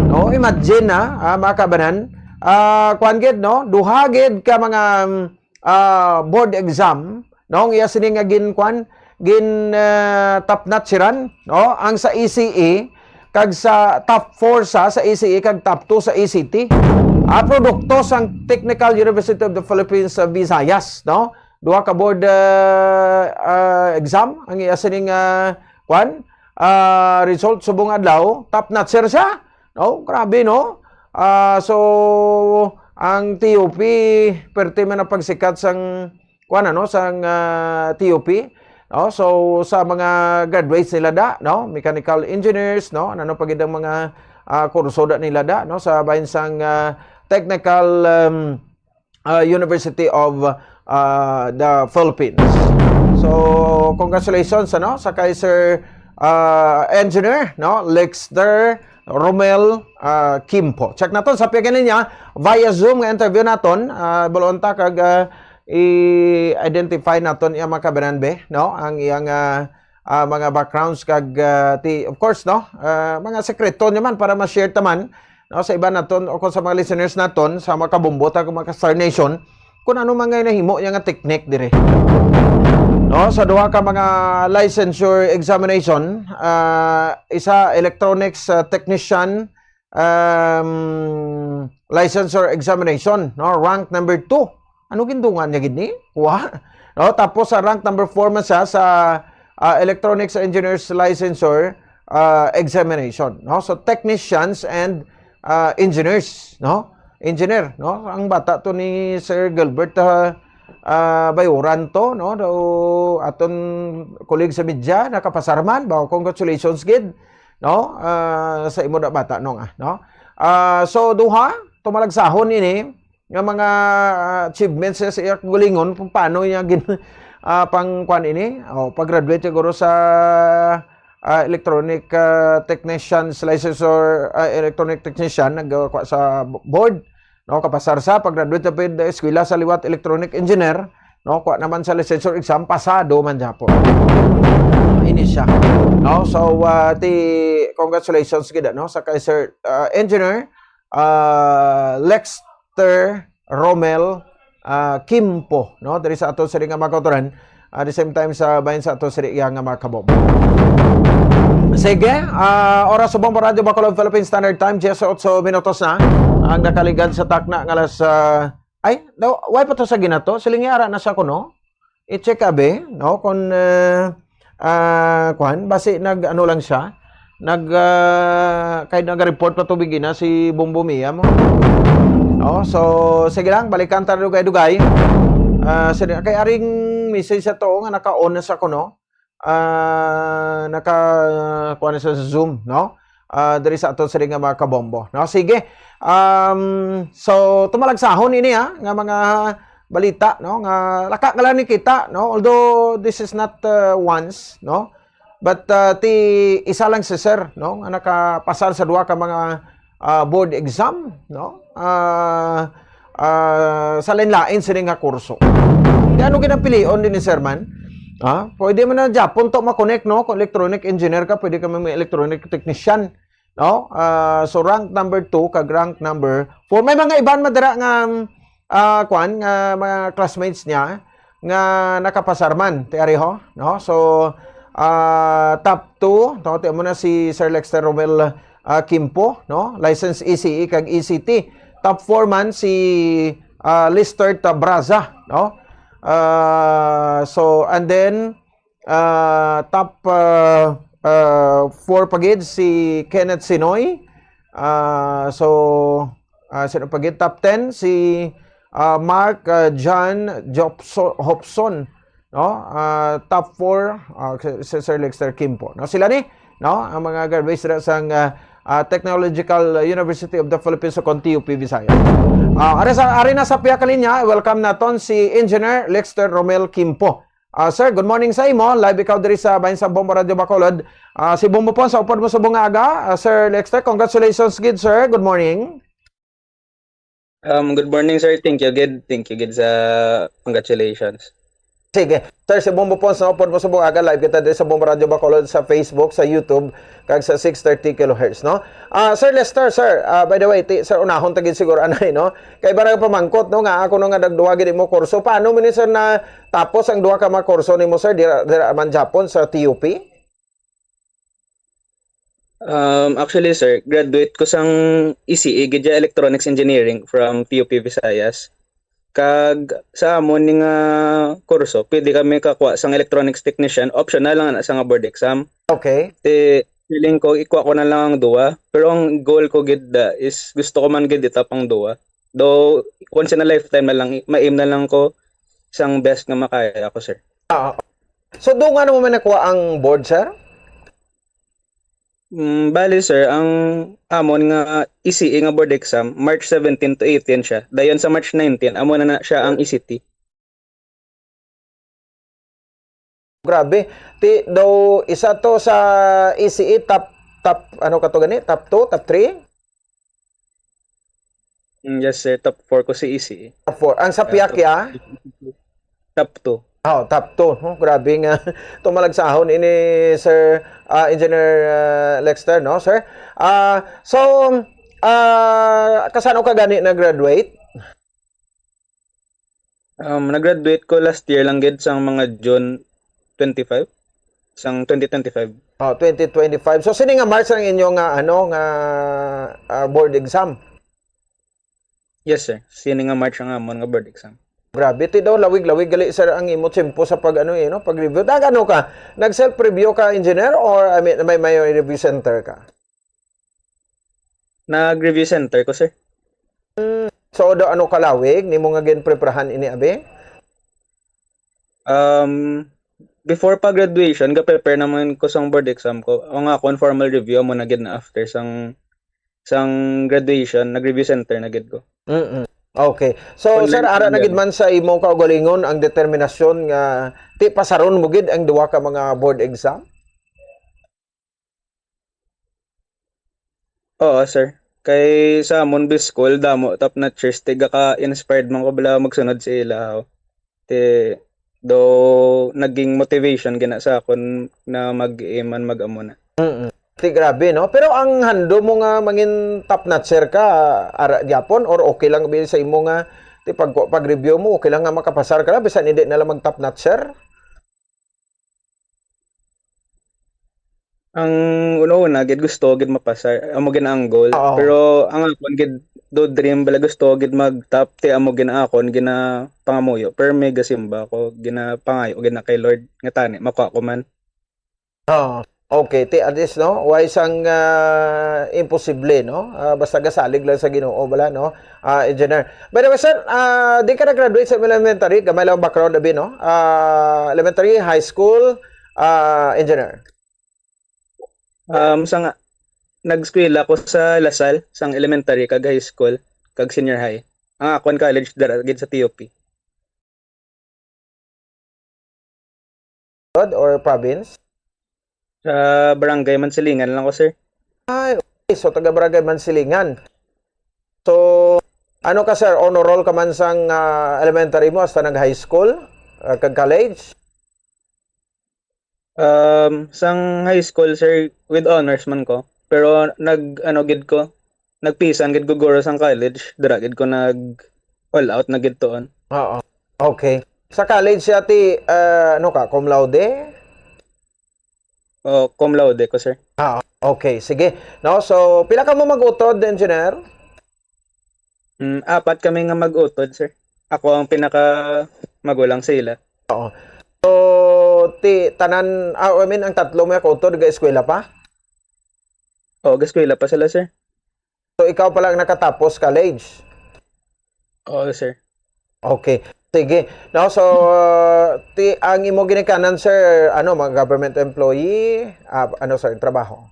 No, imagine na, ah, mga kabanan. Ah, kuwan gid, no? Duha gid ka mga, um, ah, board exam, no? Ang iya sini nga gin, kuwan, gin, ah, top notcheran, no? Ang sa E C E, kag sa top four sa, sa E C E, kag top two sa E C T. Ah, produkto sang Technical University of the Philippines sa Visayas, no? Duha ka board, ah, ah, exam, ang iya sining, ah, kwan, ah, result subong adlaw, top notcher siya. No? Grabe, no? Ah, so, ang T U P, perte man ang pagsikat sang, kuwan, ano, sang, ah, T U P, no? So, sa mga graduates nila da, no? Mechanical engineers, no? Ano pa gid ang mga, ah, kurso da nila da, no, sa bahin sang, ah, Technical, um, ah, University of, ah, the Philippines. So, congratulations, ano, sa kay Sir, ah, Engineer, no, Lexter Romel, ah, Kimpo. Check naton sa pagkalinya via Zoom nga interview naton. Ah, bulon ta kag, ah, i-identify naton iya mga kabanan, be, no? Ang iyang, ah, ah, mga backgrounds kag, ah, ti, of course, no? Ah, mga sekreto niya man para ma-share ta man, no, sa iba naton o kung sa mga listeners naton sa mga kabombo ta kung mga ka-Star Nation, kung ano man nga nahimo niya nga technique dire. No, sa duha ka mga licensure examination, ah, isa electronics, ah, technician, um, licensure examination, no, rank number two. Ano gindungan niya gid ni? Kuha. No, tapos sa rank number four man siya sa, ah, electronics engineers licensure, ah, examination, no? So technicians and, ah, engineers, no? Engineer, no? Ang bata to ni Sir Gilbert, ah, ah, Bayuran to, no? Daw aton colleague sa media, nakapasar man. Ba, congratulations gid, no? Ah, sa imo na bata, no, nga, no? Ah, so duha, tumalagsahon ini nga mga, ah, achievements sa iya kaugalingon, kung paano niya gin-, ah, pang kuan ini, o, pag-graduate siguro sa, ah, electronic, ah, technician's license or, ah, electronic technician, nagkuha sa board, no, kapasar sa pag-graduate sa pid eskwela sa liwat electronic engineer, no, kuha naman sa licensure exam, pasado man gyapon. Ini siya, no? So, ah, ti, congratulations gid, no, sa kay Sir, ah, Engineer, ah, Lexter Romel, ah, Kimpo, no, diri sa ato sini nga mga kautoran. At the same time, sa bahin sa ato sini iya nga mga kabom. Sige, ah, oras subong pa Radyo Bacolod Philippine Standard Time, diyes otso minutos na ang nakaligad sa takna nga alas, ah, ay, daw, way pa to sa ginato, siling ara na sa kuno. I-check abi, no, kung, eh, ah, kwan, basi nag, ano lang siya, nag, ah, kay nag-report pa tubig ina si Bombo Mia mo. No, so, sige lang, balikan ta dugay-dugay. Ah, sige, kay aring message sa to nga naka-on na sa kuno. Ah, naka, kuwan na sa Zoom, no? Ah, diri sa aton sini nga mga kabombo, no? Sige. Um, so, tumalagsahon ini, ha, nga mga balita, no, nga laka nga lang ni kita, no? Although this is not, uh, once, no? But, uh, ti isa lang si sir, no, nga nakapasar sa duha ka mga, uh, board exam, no? Uh, uh, sa lain-lain sini nga kurso. Di ano ginapilion din ni sir man? Ha? Pwede man na Japon to ma-connect, no? Kung electronic engineer ka, pwede ka may electronic technician, no? Ah, so rank number two kag rank number four. May mga iban madira nga, ah, kwan, nga mga classmates niya nga nakapasar man, ti ari ho, no? So, ah, top two, no? Ti mo na si Sir Lexter Romel, ah, Kimpo, no? License E C E kag E C T. Top four man si, ah, Lister Tabraza, no? Ah, so, and then, ah, top, ah, ah, four pa gid si Kenneth Sinoy. Ah, so, ah, sino pa gid? Top ten si, ah, Mark, ah, John Jopso-, Hopson, no? Ah, top four, ah, si, si Sir Lexter Kimpo, no? Sila ni, no? Ang mga graduates na sang, ah, ah, Technological University of the Philippines o kon T U P Visayas. Ah, ari sa, ari na sa pihakalinya, welcome naton si Engineer Lexter Romel Kimpo. Ah, sir, good morning sa imo. Live ikaw diri sa Bahin sa Bombo Radio Bacolod. Ah, si Bombo po sa upod mo subong nga aga. Ah, Sir Lexter, congratulations gid, sir. Good morning. Um, good morning, sir. Thank you gid. Thank you gid sa congratulations. Sige. Sir, si Bombo po sa upod mo subong nga aga. Live kita diri sa Bombo Radio Bacolod sa Facebook, sa YouTube, kag sa six thirty kilohertz, no? Ah, Sir Lexter, sir, ah, by the way, ti, sir, unahon ta gid siguro anay, no? Kay barang pamangkot, no, nga ako no nga nagduwa gid mo kurso. Paano man ni, sir, na tapos ang duha ka mga kurso nimo, sir, dira, dira man Japon sa T U P? Um, actually, sir, graduate ko sang E C E, gid ya Electronics Engineering from T U P Visayas. Kag sa amon ni nga kurso, pwede kami kakuha sang electronics technician, optional lang na sa nga board exam. Okay. Ti, feeling ko, ikuha ko na lang ang duwa. Pero ang goal ko gid da is gusto ko man gid itap ang duwa. Though, once in a lifetime na lang, ma-aim na lang ko sang best nga makaya ko, sir. Ah, so, doon nga naman nakuha ang board, sir? Mm, bali, sir, ang amon nga E C E nga board exam, March seventeen to eighteen siya. Dayon sa March nineteen, amo na na siya ang E C T. Grabe. Ti, daw, isa to sa E C E top, top, ano ka to gani? Top two, top three? Mm, yes, sir. Top four ko si E C E. Top four. Ang sa Ah, top Piakya? Top two. Oh, top two. Oh, grabe nga. Tumalagsahon ini, Sir, ah, Engineer, ah, Lexter, no, sir? Ah, so, ah, kasano ka gani nag-graduate? Um, nag-graduate ko last year lang gid, sang mga June twenty-five, sang twenty twenty-five. Oh, twenty twenty-five. So, sini nga March ang inyo nga, ano, nga, ah, board exam? Yes, sir. Sini nga March ang amon nga board exam. Grabe, ti daw, lawig-lawig gali, sir, ang imo tiyempo sa pag, ano, eh, no, pag-review. Nag-ano ka? Nag-self-review ka, engineer, or, I mean, may, may review center ka? Nag-review center ko, sir. So, do, ano kalawig nimo nga ginpreparahan ini, abi? Um, before pa graduation, ga-prepare naman ko sang board exam ko. Ang akon formal review amo na gid na after sang, sang graduation, nag-review center na gid ko. Mm-mm. Okay. So, Online sir, ara na lang gid gid. man sa imo kaugalingon ang determinasyon nga ti pasaron mo gid ang duha ka mga board exam? Oo, sir. Kay sa amon biskwela, damo top notchers, ti gaka-inspired man ko bala magsunod sa ila, oh. Ti, do naging motivation gina sa akon na mag-aim man mag-amo na. Mm. Ti grabe, no? Pero ang handom mo nga mangin top notcher ka, ara gyapon, or okay lang ba sa imo nga, ti pag, pag-review mo, okay lang nga makapasar ka na, bisan hindi na lang mag top notcher? Ang una-una gid, gusto gid mapasar, amo gid ang goal. Oo. Pero ang akon gid, do dream bala, gusto gid mag-top, ti amo gid ang akon ginapangamuyo. Pero may gasimba ko, ginapangayo gid na kay Lord nga tani makuha ko man. Oo. Okay, ti at least, no, way sang, ah, imposible, no? Ah, basta gasalig lang sa Ginoo bala, no? Ah, engineer. By the way, sir, ah, di ka nag-graduate sa elementary, gamay lang background abi, no? Ah, elementary, high school, ah, engineer. Um, sa nga, nag-eskwela ko sa La Salle, sang elementary kag high school, kag senior high. Ang akon college dira gid sa T U P. Or province? Sa Barangay Mansilingan lang ko, sir. Ay, okay. So, taga Barangay Mansilingan. So, ano ka, sir? Honor roll ka man sang, ah, elementary mo hasta nag-high school, ah, kag college? Um, sang high school, sir, with honors man ko. Pero nag, ano gid ko, nagpisan gid ko guro sang college. Dira gid ko nag all out na gid tuon. Oo. Okay. Sa college siya ti, ah, ano ka, cum laude? Oh, cum laude ko, sir. Ah, okay. Sige. No, so pila ka mo mag-utod, engineer? Mm, apat kami nga mag-utod, sir. Ako ang pinaka magulang sa ila. Oo. So, ti tanan, ah, I mean, ang tatlo mo ka-utod ga eskwela pa? Oo, ga eskwela pa sila, sir. So, ikaw pa lang nakatapos college? Oo, sir. Okay. Sige. No, so, uh, ti, ang imo ginikanan, sir, ano, mga government employee, ah, ano, sir, trabaho?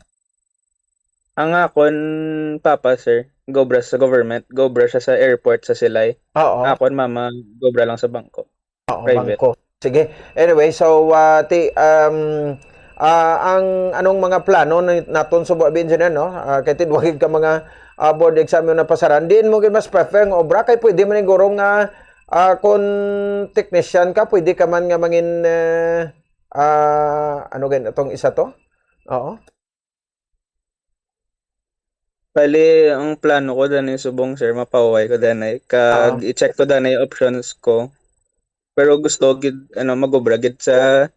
Ang akon papa, sir, gobra sa government, gobra siya sa airport sa Silay. Oo. Akon mama, gobra lang sa bangko. Oo, private. Bangko. Sige. Anyway, so, ah, ti, um, ah, ang anong mga plano ni, naton subo abi, engineer, no? Ah, kay tidwagig ka mga, ah, board exam yung napasaran. Diin mo gid mas prefer nga obra? Kay pwede man siguro nga, ah, kung technician ka, pwede ka man nga mangin, eh, ah, ano gani itong isa to? Oo. Bali, ang plano ko danay subong, sir, mapahuway ko danay. Kag Ah. i-check ko danay options ko. Pero gusto gid, ano, mag-obra gid sa,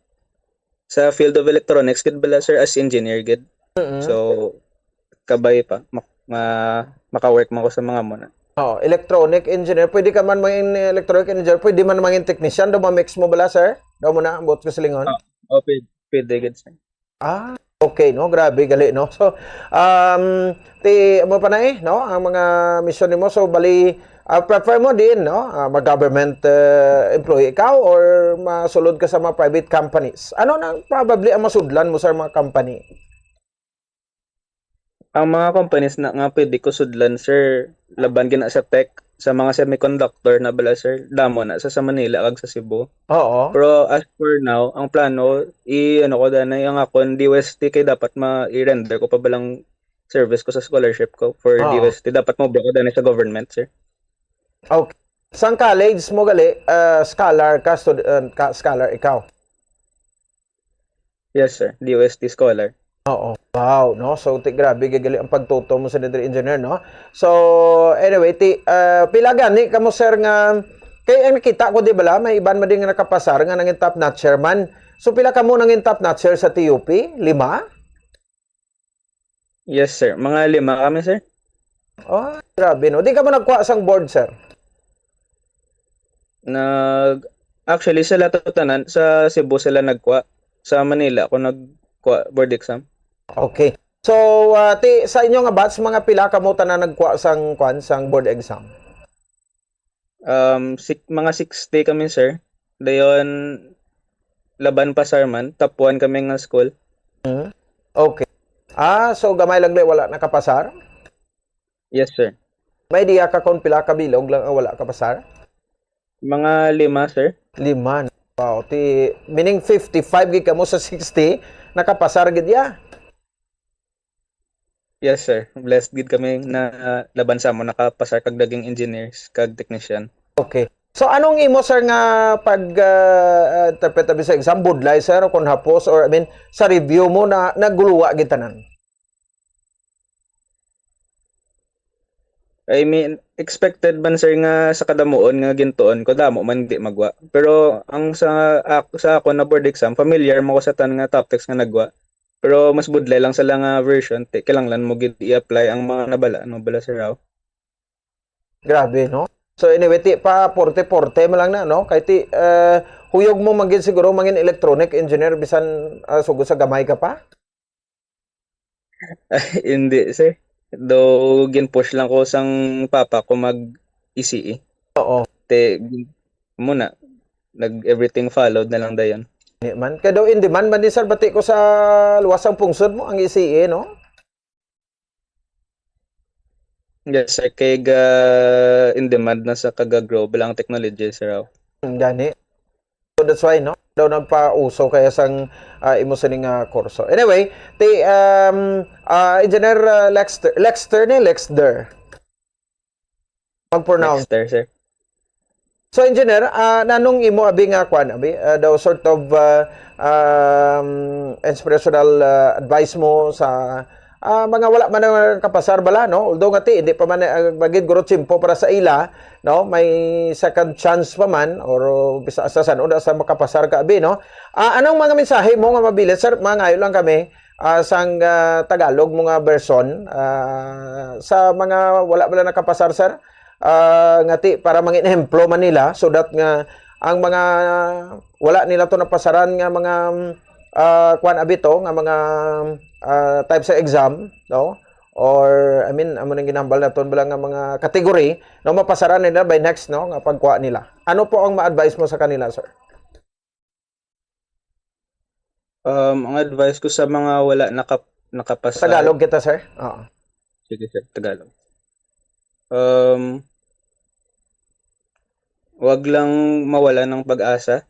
sa field of electronics gid bala, sir, as engineer gid. Mm-mm. So, kabay pa, mak-, ma-, maka-work man ko sa mga muna. Oh, electronic engineer. Pwede ka man maging electronic engineer. Pwede man maging technician. Daw ma-mix mo bala, sir? Daw mo na, buot ko silingon. Ah, oh, pwede, pwede gid, sir. Ah, okay, no? Grabe, gali, no? So, um, ti, amo pa na eh, no? Ang mga mission nimo. So, bali, ah, prefer mo din, no? Ah, mag-government, eh, employee ikaw or masulod ka sa mga private companies? Ano na probably ang masudlan mo sa mga company? Ang mga companies na nga pwede ko sudlan, sir, laban gina sa tech, sa mga semiconductor na bala, sir, damo na sa, sa Manila kag sa Cebu. Oo. Pero as for now, ang plano, i-ano ko danay ang akon D O S T kay dapat ma-i-render ko pa balang service ko sa scholarship ko for Oo. D O S T. Dapat mo ko danay sa government, sir. Okay. Sang college mo gali, ah, scholar ka, stud- ah, ka, scholar ikaw? Yes, sir. D O S T scholar. Oo. Wow, no? So, ti grabe gyud gali ang pagtuto mo sa diri, engineer, no? So, anyway, ti ah, pila gani kamo, sir, nga kay ang nakita ko, di bala, may iban man din nga nakapasar nga nangin top notcher man. So, pila kamo nangin top notcher sa T U P? Lima? Yes, sir. Mga lima kami, sir. Oh, grabe, no? Di kamo nagkuha sang board, sir? Nag Actually, sila to tanan sa Cebu sila nagkuha. Sa Manila ako nagkuha board exam. Okay. So, ah, ti, sa inyo nga batch, mga pila kamo tanan nagkuha sang, kwan, sang board exam? Um, sik- mga sixty kami, sir. Dayon, laban pasar man, top one kami nga school. Okay. Ah, so gamay lang di wala nakapasar? Yes, sir. May idea ka kung pila ka bilog lang ang wala kapasar? Mga lima, sir. Lima. Wow, ti, meaning fifty-five gid kamo sa sixty, nakapasar gid ya. Yes, sir. Blessed gid kami na laban sa mo nakapasar kag naging engineers kag technician. Okay. So, anong imo, sir, nga pag, ah, ah, interpret abi sa exam, budlay, sir, o kung hapos, or, I mean, sa review mo na naguluwa gid tanan? I mean, expected man, sir, nga sa kadamuon nga gintuon ko, damo man di magwa. Pero ang sa ak- sa ako na board exam, familiar mo ko sa tan nga topics nga nagwa. Pero mas budlay lang sila nga version, ti kinahanglan mo gid i-apply ang mga nabala, no, bala, sir, aw. Grabe, no? So anyway, ti pa porte-porte mo lang na, no? Kay ti eh, huyog mo man gid siguro mangin electronic engineer bisan ah, sugod sa gamay ka pa? Hindi, sir. Though gin-push lang ko sang papa ko mag E C E. Oo. Te, muna, nag everything followed na lang dayon. Ni man. Kay daw in demand man ni sir, bati ko sa luwas ang pungsod mo, ang E C E, no? Yes, sir. Kay ga in demand na sa kag-grow bilang technology, sir. Aw. Mm, gani. So that's why, no? Daw nagpauso kaya sang ah, imo sini nga kurso. Anyway, ti um, ah, Engineer ah, Lexter, Lexter ni Lexder. Mag-pronounce. Lexter, sir. So, Engineer, ah, nanong imo abi nga kwan, abi, ah, daw sort of ah, um, inspirational ah, advice mo sa ah, mga wala man nakapasar bala, no? Although nga ti, hindi pa man ah, magid guro tiyempo para sa ila, no? May second chance pa man or bisa sa san-o na sa makapasar ka abi, no? Ah, anong mga mensahe mo nga mabilin, sir? Mangayo lang kami ah, sang ah, Tagalog mo nga version ah, sa mga wala bala nakapasar, sir? Ah, nga ti para mangin ehemplo man nila so that nga ang mga wala nila to napasaran nga mga ah, kwan abi to nga mga ah, types of exam, no? Or I mean, amo nang ginambal naton bala nga mga category, no, mapasaran nila by next, no, nga pagkuha nila. Ano po ang ma-advise mo sa kanila, sir? Um, ang advice ko sa mga wala nakap nakapasar. Tagalog kita, sir. Oo. Sige, sir, Tagalog. Um, wag lang mawala ng pag-asa.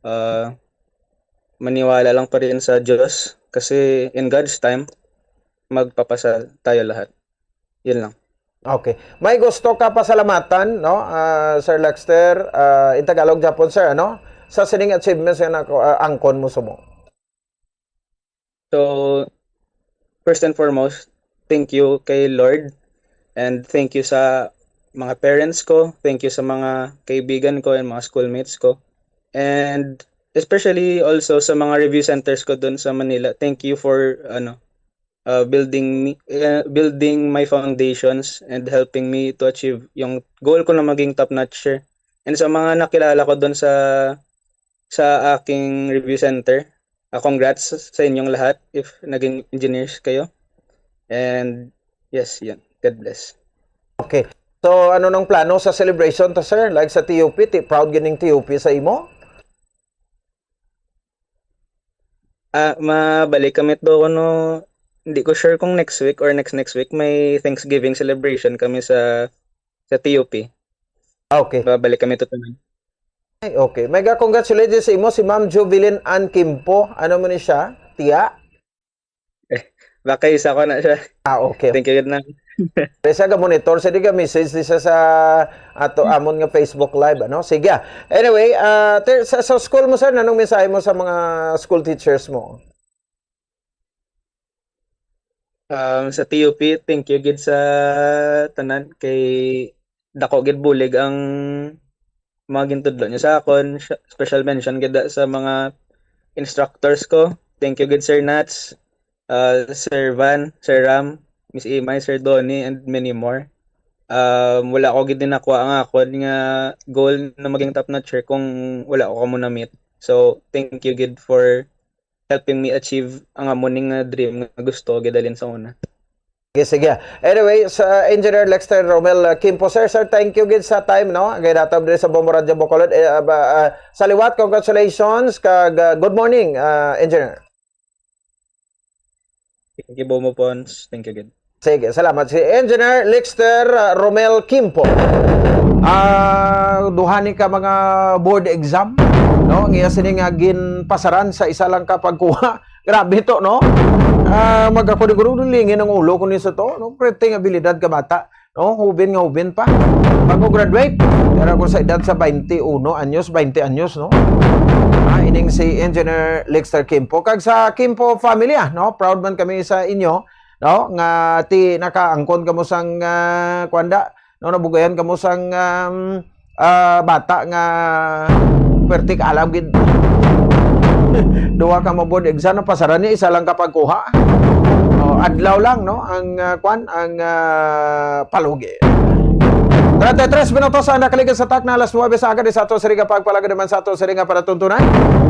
Ah, maniwala lang pa rin sa Diyos kasi in God's time, magpapasa tayo lahat. Yun lang. Okay. May gusto ka pasalamatan, no? Ah, Sir Lexter, ah, in Tagalog gyapon, sir, ano? Sa sining achievements nga nako ah, angkon mo sumo. So, first and foremost, thank you kay Lord and thank you sa mga parents ko, thank you sa mga kaibigan ko and mga schoolmates ko. And especially also sa mga review centers ko doon sa Manila. Thank you for ano uh, building me uh, building my foundations and helping me to achieve yung goal ko na maging top notcher. And sa mga nakilala ko doon sa sa aking review center, uh, congrats sa inyong lahat if naging engineers kayo. And yes, yun. God bless. Okay. So, ano nang plano sa celebration ta, sir? Like sa T U P, ti proud gining T U P sa imo? Ah, mabalik kami to kuno hindi ko sure kung next week or next next week may Thanksgiving celebration kami sa sa T U P. Ah, okay. Babalik kami to tanan. Ay, okay. Mega congratulations sa imo si Ma'am Jubilin Ann Kimpo. Ano mo ni siya? Tiya? Baka isa ko na siya. Ah, okay. Thank you gid na. Kaya siya ga-monitor, sa di ka message di siya sa ato amon nga Facebook Live, ano? Sige. Anyway, ah, ter- sa, sa school mo, sir, anong mensahe mo sa mga school teachers mo? Um, sa T U P, thank you gid sa tanan kay dako gid bulig ang mga gintudlo niyo sa akon. Sh- Special mention gid sa mga instructors ko. Thank you gid, Sir Nats, uh, Sir Van, Sir Ram, Miss Imay, Sir Donnie, and many more. Um, wala ko gid din nakuha ang akon nga goal na maging top notcher kung wala ko kamo na-meet. So, thank you gid for helping me achieve ang amo ning nga dream nga gusto gid halin sa una. Sige, sige. Anyway, sa Engineer Lexter Romel uh, Kimpo, sir, sir, thank you gid sa time, no? Ang ginataw diri sa Bombo Radyo Bacolod. Eh, uh, ba- uh, sa liwat, congratulations, kag uh, good morning, uh, Engineer. Thank you, Bomo Pons. Thank you gid. Sige, salamat. Si Engineer Lexter uh, Romel Kimpo. Ah, duha ni ka mga board exam, no? Ang iya sini nga ginpasaran sa isa lang ka pagkuha. Grabe to, no? Ah, magkakuliguro lingin ang ulo ko ni sa to, no? Pretty nga abilidad ka bata, no? Hubin nga hubin pa. Bago graduate, pero ko sa edad sa twenty-one anyos, twenty anyos, no? Ah, ining si Engineer Lexter Kimpo. Kag sa Kimpo family, ah, no? Proud man kami sa inyo, no? Nga ti nakaangkon kamo sang ah, kwanda, no, nabugayan kamo sang um, ah, bata nga pertik alam gid. Duha ka mabuod exam, no, pasaran ni isa lang ka pagkuha. Oh, adlaw lang, no, ang ah, kwan, ang ah, palugi. Treinta y tres minutos ang nakaligid sa takna alas nuebe sa aga, di sa ato sini nga pagpalagad naman sa ato sini nga palatuntunan.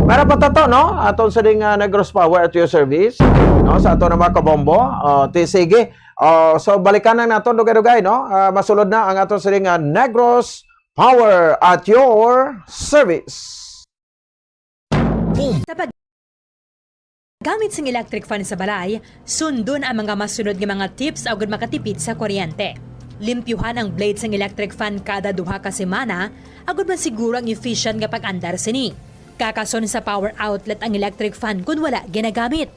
Para patato, no, aton sini nga Negros Power at your service, no, sa ato na mga kabombo. Oh, ti sige. Oh, so balikan na nato dugay-dugay, no? Ah, masulod na ang ato sini nga Negros Power at your service. Sa paggamit sang electric fan sa balay, sundon ang mga masunod nga mga tips agud makatipid sa kuryente. Limpyuhan ang blade sang electric fan kada duha ka semana agud masiguro ang efficient nga pag-andar sini. Kakason sa power outlet ang electric fan kon wala ginagamit.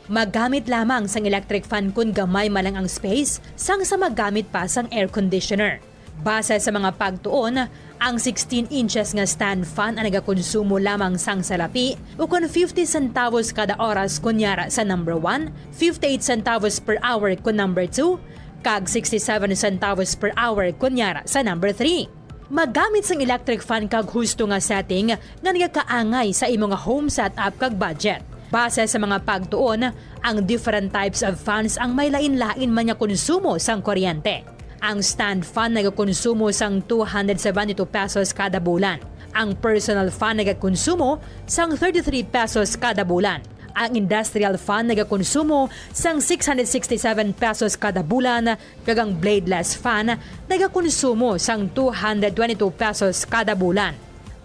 Maggamit lamang sang electric fan kon gamay man lang ang space sang sa maggamit pa sang air conditioner. Base sa mga pagtuon, ang sixteen inches nga stand fan ang nagakonsumo lamang sang salapi ukon fifty centavos kada oras kon yara sa number one, fifty-eight centavos per hour kon number two, kag sixty-seven centavos per hour kon yara sa number three. Maggamit sang electric fan kag husto nga setting nga nagakaangay sa imo nga home setup kag budget. Base sa mga pagtuon, ang different types of fans ang may lain-lain man nga konsumo sang kuryente. Ang stand fan nagakonsumo sang two hundred seventy-two pesos kada bulan. Ang personal fan nagakonsumo sang thirty-three pesos kada bulan. Ang industrial fan nagakonsumo sang six hundred sixty-seven pesos kada bulan, kag ang bladeless fan nagakonsumo sang two hundred twenty-two pesos kada bulan.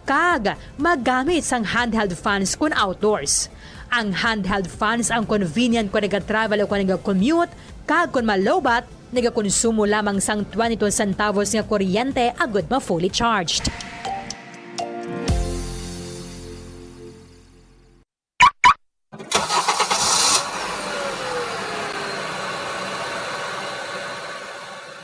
Kag maggamit sang handheld fans kon outdoors. Ang handheld fans ang convenient kon nagatravel o kon nagakommute, kag kon malowbat, nagakonsumo lamang sang twenty-two centavos nga kuryente agud ma-fully charged.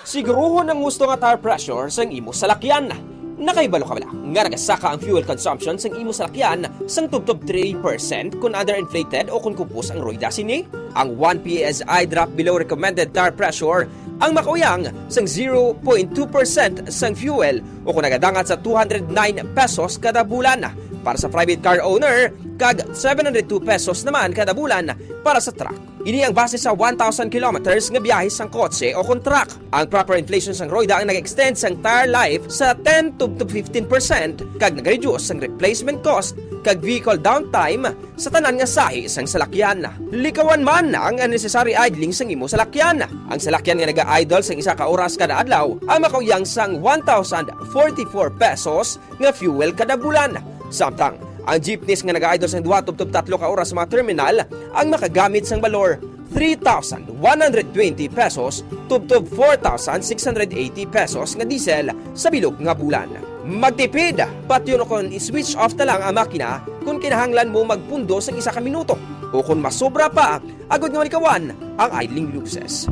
Siguruhon ang husto nga tire pressure sang imo salakyan. Nakahibalo ka bala nga nagasaka ang fuel consumption sang imo salakyan sang tubtob three percent kon underinflated o kon kupos ang rueda sini? Ang one P S I drop below recommended tire pressure ang makauyang sang zero point two percent sang fuel o kon nagadangat sa two hundred nine pesos kada bulan para sa private car owner kag seven hundred two pesos naman kada bulan para sa truck. Ini ang base sa one thousand kilometers nga biyahe sang kotse o kon truck. Ang proper inflation sang rueda ang nag-extend sang tire life sa ten to fifteen percent kag nag-reduce sang replacement cost kag vehicle downtime sa tanan nga sahi sang salakyan. Likawan man ang unnecessary idling sang imo salakyan. Ang salakyan nga naga-idle sang isa ka oras kada adlaw ang makauyang sang one thousand forty-four pesos nga fuel kada bulan. Samtang ang jeepneys nga naga-idle sang duha tubtob tatlo ka oras sa mga terminal ang makagamit sang balor three thousand one hundred twenty pesos tubtob four thousand six hundred eighty pesos nga diesel sa bilog nga bulan. Magtipid, patyon kon i-switch off na lang ang makina kon kinahanglan mo magpundo sang isa ka minuto o kon masobra pa, agod nga malikawan ang idling luces.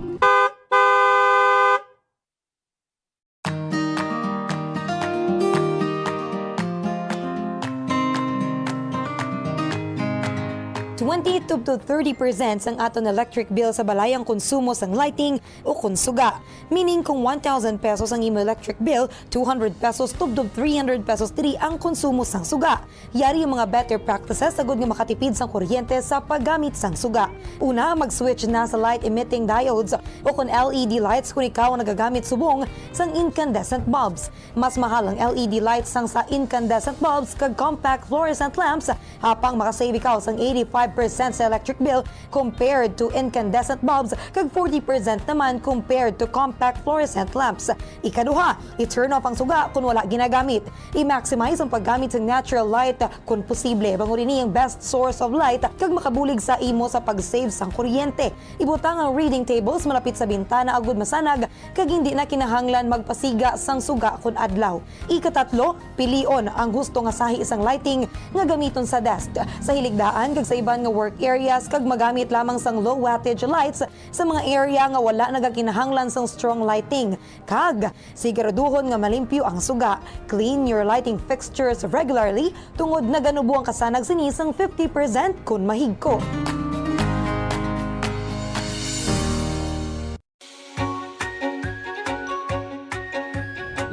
Twenty to thirty percent sang aton electric bill sa balay ang konsumo sang lighting o kon suga. Meaning, kung one thousand pesos ang imo electric bill, two hundred pesos tubtob three hundred pesos diri ang konsumo sang suga. Yari ang mga better practices agud nga makatipid sang kuryente sa paggamit sang suga. Una, mag-switch na sa light emitting diodes o kon L E D lights kon ikaw ang nagagamit subong sang incandescent bulbs. Mas mahal ang L E D lights sang sa incandescent bulbs kag compact fluorescent lamps, apang makasave ikaw sang eighty-five percent sa electric bill compared to incandescent bulbs kag forty percent naman compared to compact fluorescent lamps. Ikaduha, i-turn off ang suga kon wala ginagamit. I-maximize ang paggamit sang natural light kon posible, bangod ini ang best source of light kag makabulig sa imo sa pag-save sang kuryente. Ibutang ang reading tables malapit sa bintana agud masanag kag hindi na kinahanglan magpasiga sang suga kon adlaw. Ikatatlo, pilion ang husto nga sahi sang lighting nga gamiton sa desk, sa hiligdaan kag sa iban nga work areas kag magamit lamang sang low wattage lights sa mga area nga wala nagakinahanglan sang strong lighting. Kag siguraduhon nga malimpyo ang suga. Clean your lighting fixtures regularly tungod naganubo ang kasanag sini sang fifty percent kon mahigko.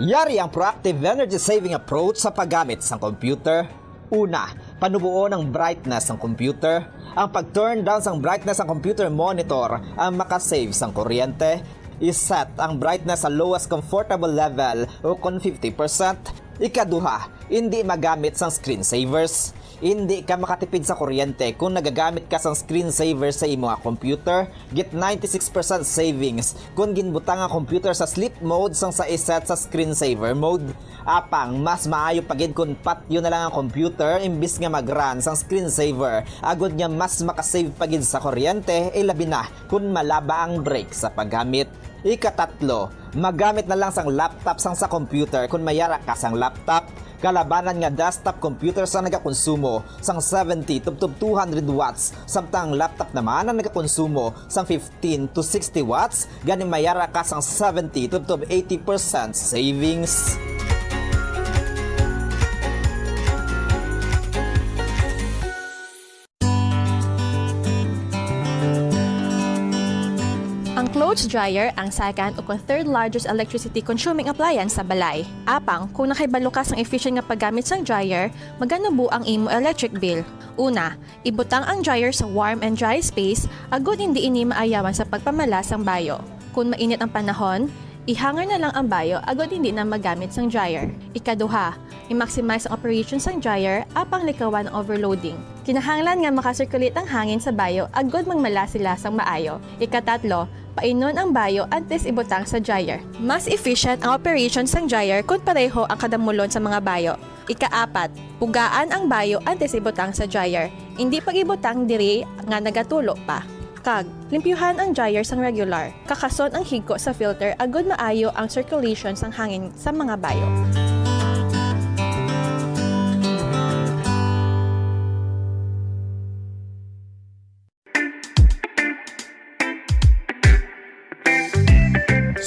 Yari ang proactive energy-saving approach sa paggamit sang computer. Una, panuboon ang brightness sang computer. Ang pag-turn down sang brightness sang computer monitor ang makasave sang kuryente. I-set ang brightness sa lowest comfortable level o kon fifty percent. Ikaduha, indi magamit sang screensavers. Indi ka makatipid sa kuryente kon nagagamit ka sang screensaver sa imo nga computer. Get ninety-six percent savings kon ginbutang ang computer sa sleep mode sang sa i-set sa screensaver mode. Apang mas maayo pa gid kon patyon na lang ang computer imbis nga mag-run sang screensaver, agod nga mas makasave pa gid sa kuryente, ilabi na kon malaba ang break sa paggamit. Ikatatlo, magamit na lang sang laptop sang sa computer kon may ara ka sang laptop. Kalabanan nga desktop computer sang nagakonsumo sang seventy tubtob two hundred watts, samtang ang laptop naman ang nagakonsumo sang fifteen to sixty watts, gani may ara ka sang seventy tubtob eighty percent savings. Ang clothes dryer ang second o kon third largest electricity consuming appliance sa balay. Apang, kung nakahibalo ka sang efficient nga paggamit sang dryer, maganubo ang imo electric bill. Una, ibutang ang dryer sa warm and dry space agud hindi ini maayawan sa pagpamala sang bayo. Kung mainit ang panahon, i-hanger na lang ang bayo agud hindi na magamit sang dryer. Ikaduha, i-maximize ang operation sang dryer apang likawan ang overloading. Kinahanglan nga maka-circulate ang hangin sa bayo agud magmala sila sang maayo. Ikatatlo, painon ang bayo antes ibutang sa dryer. Mas efficient ang operation sang dryer kon pareho ang kadamulon sa mga bayo. Ikaapat, pugaan ang bayo antes ibutang sa dryer. Indi pag-ibutang diri nga nagatulo pa. Kag, limpyuhan ang dryer sang regular. Kakason ang higko sa filter agud maayo ang circulation sang hangin sa mga bayo.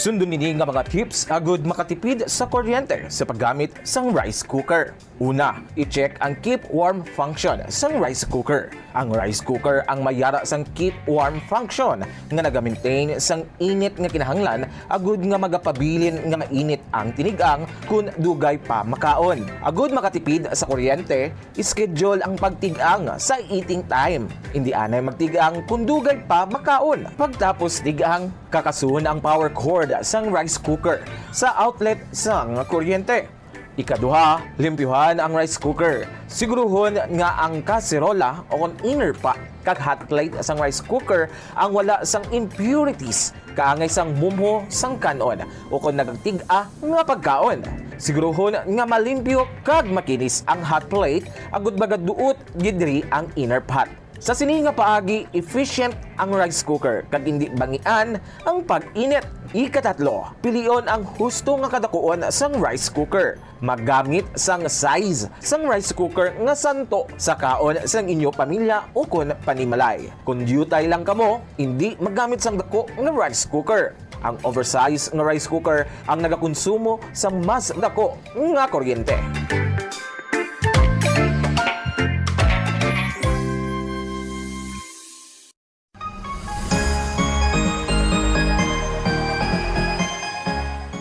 Sundon ini nga mga tips agud makatipid sa kuryente sa paggamit sang rice cooker. Una, i-check ang keep warm function sang rice cooker. Ang rice cooker ang may ara sang keep warm function nga nagamaintain sang init nga kinahanglan agud nga magapabilin nga mainit ang tinig-ang kon dugay pa makaon. Agud makatipid sa kuryente, i-schedule ang pagtig-ang sa eating time. Indi anay magtig-ang kon dugay pa makaon. Pagtapos tig-ang, kakasuhon ang power cord sang rice cooker sa outlet sang kuryente. Ikaduha, limpyuhan ang rice cooker. Siguruhon nga ang kaserola o kon inner pot kag hot plate sang rice cooker ang wala sang impurities kaangay sang mumho sang kan-on o kon nagtig-a nga pagkaon. Siguruhon nga malimpyo kag makinis ang hot plate agud magaduot gid diri ang inner pot. Sa sini nga paagi, efficient ang rice cooker kag indi bangian ang pag-init. Ikatatlo, pilion ang husto nga kadakuon sang rice cooker. Maggamit sang size sang rice cooker nga santo sa kaon sang inyo pamilya ukon panimalay. Kon diutay lang kamo, indi maggamit sang dako nga rice cooker. Ang oversize nga rice cooker ang nagakonsumo sang mas dako nga kuryente.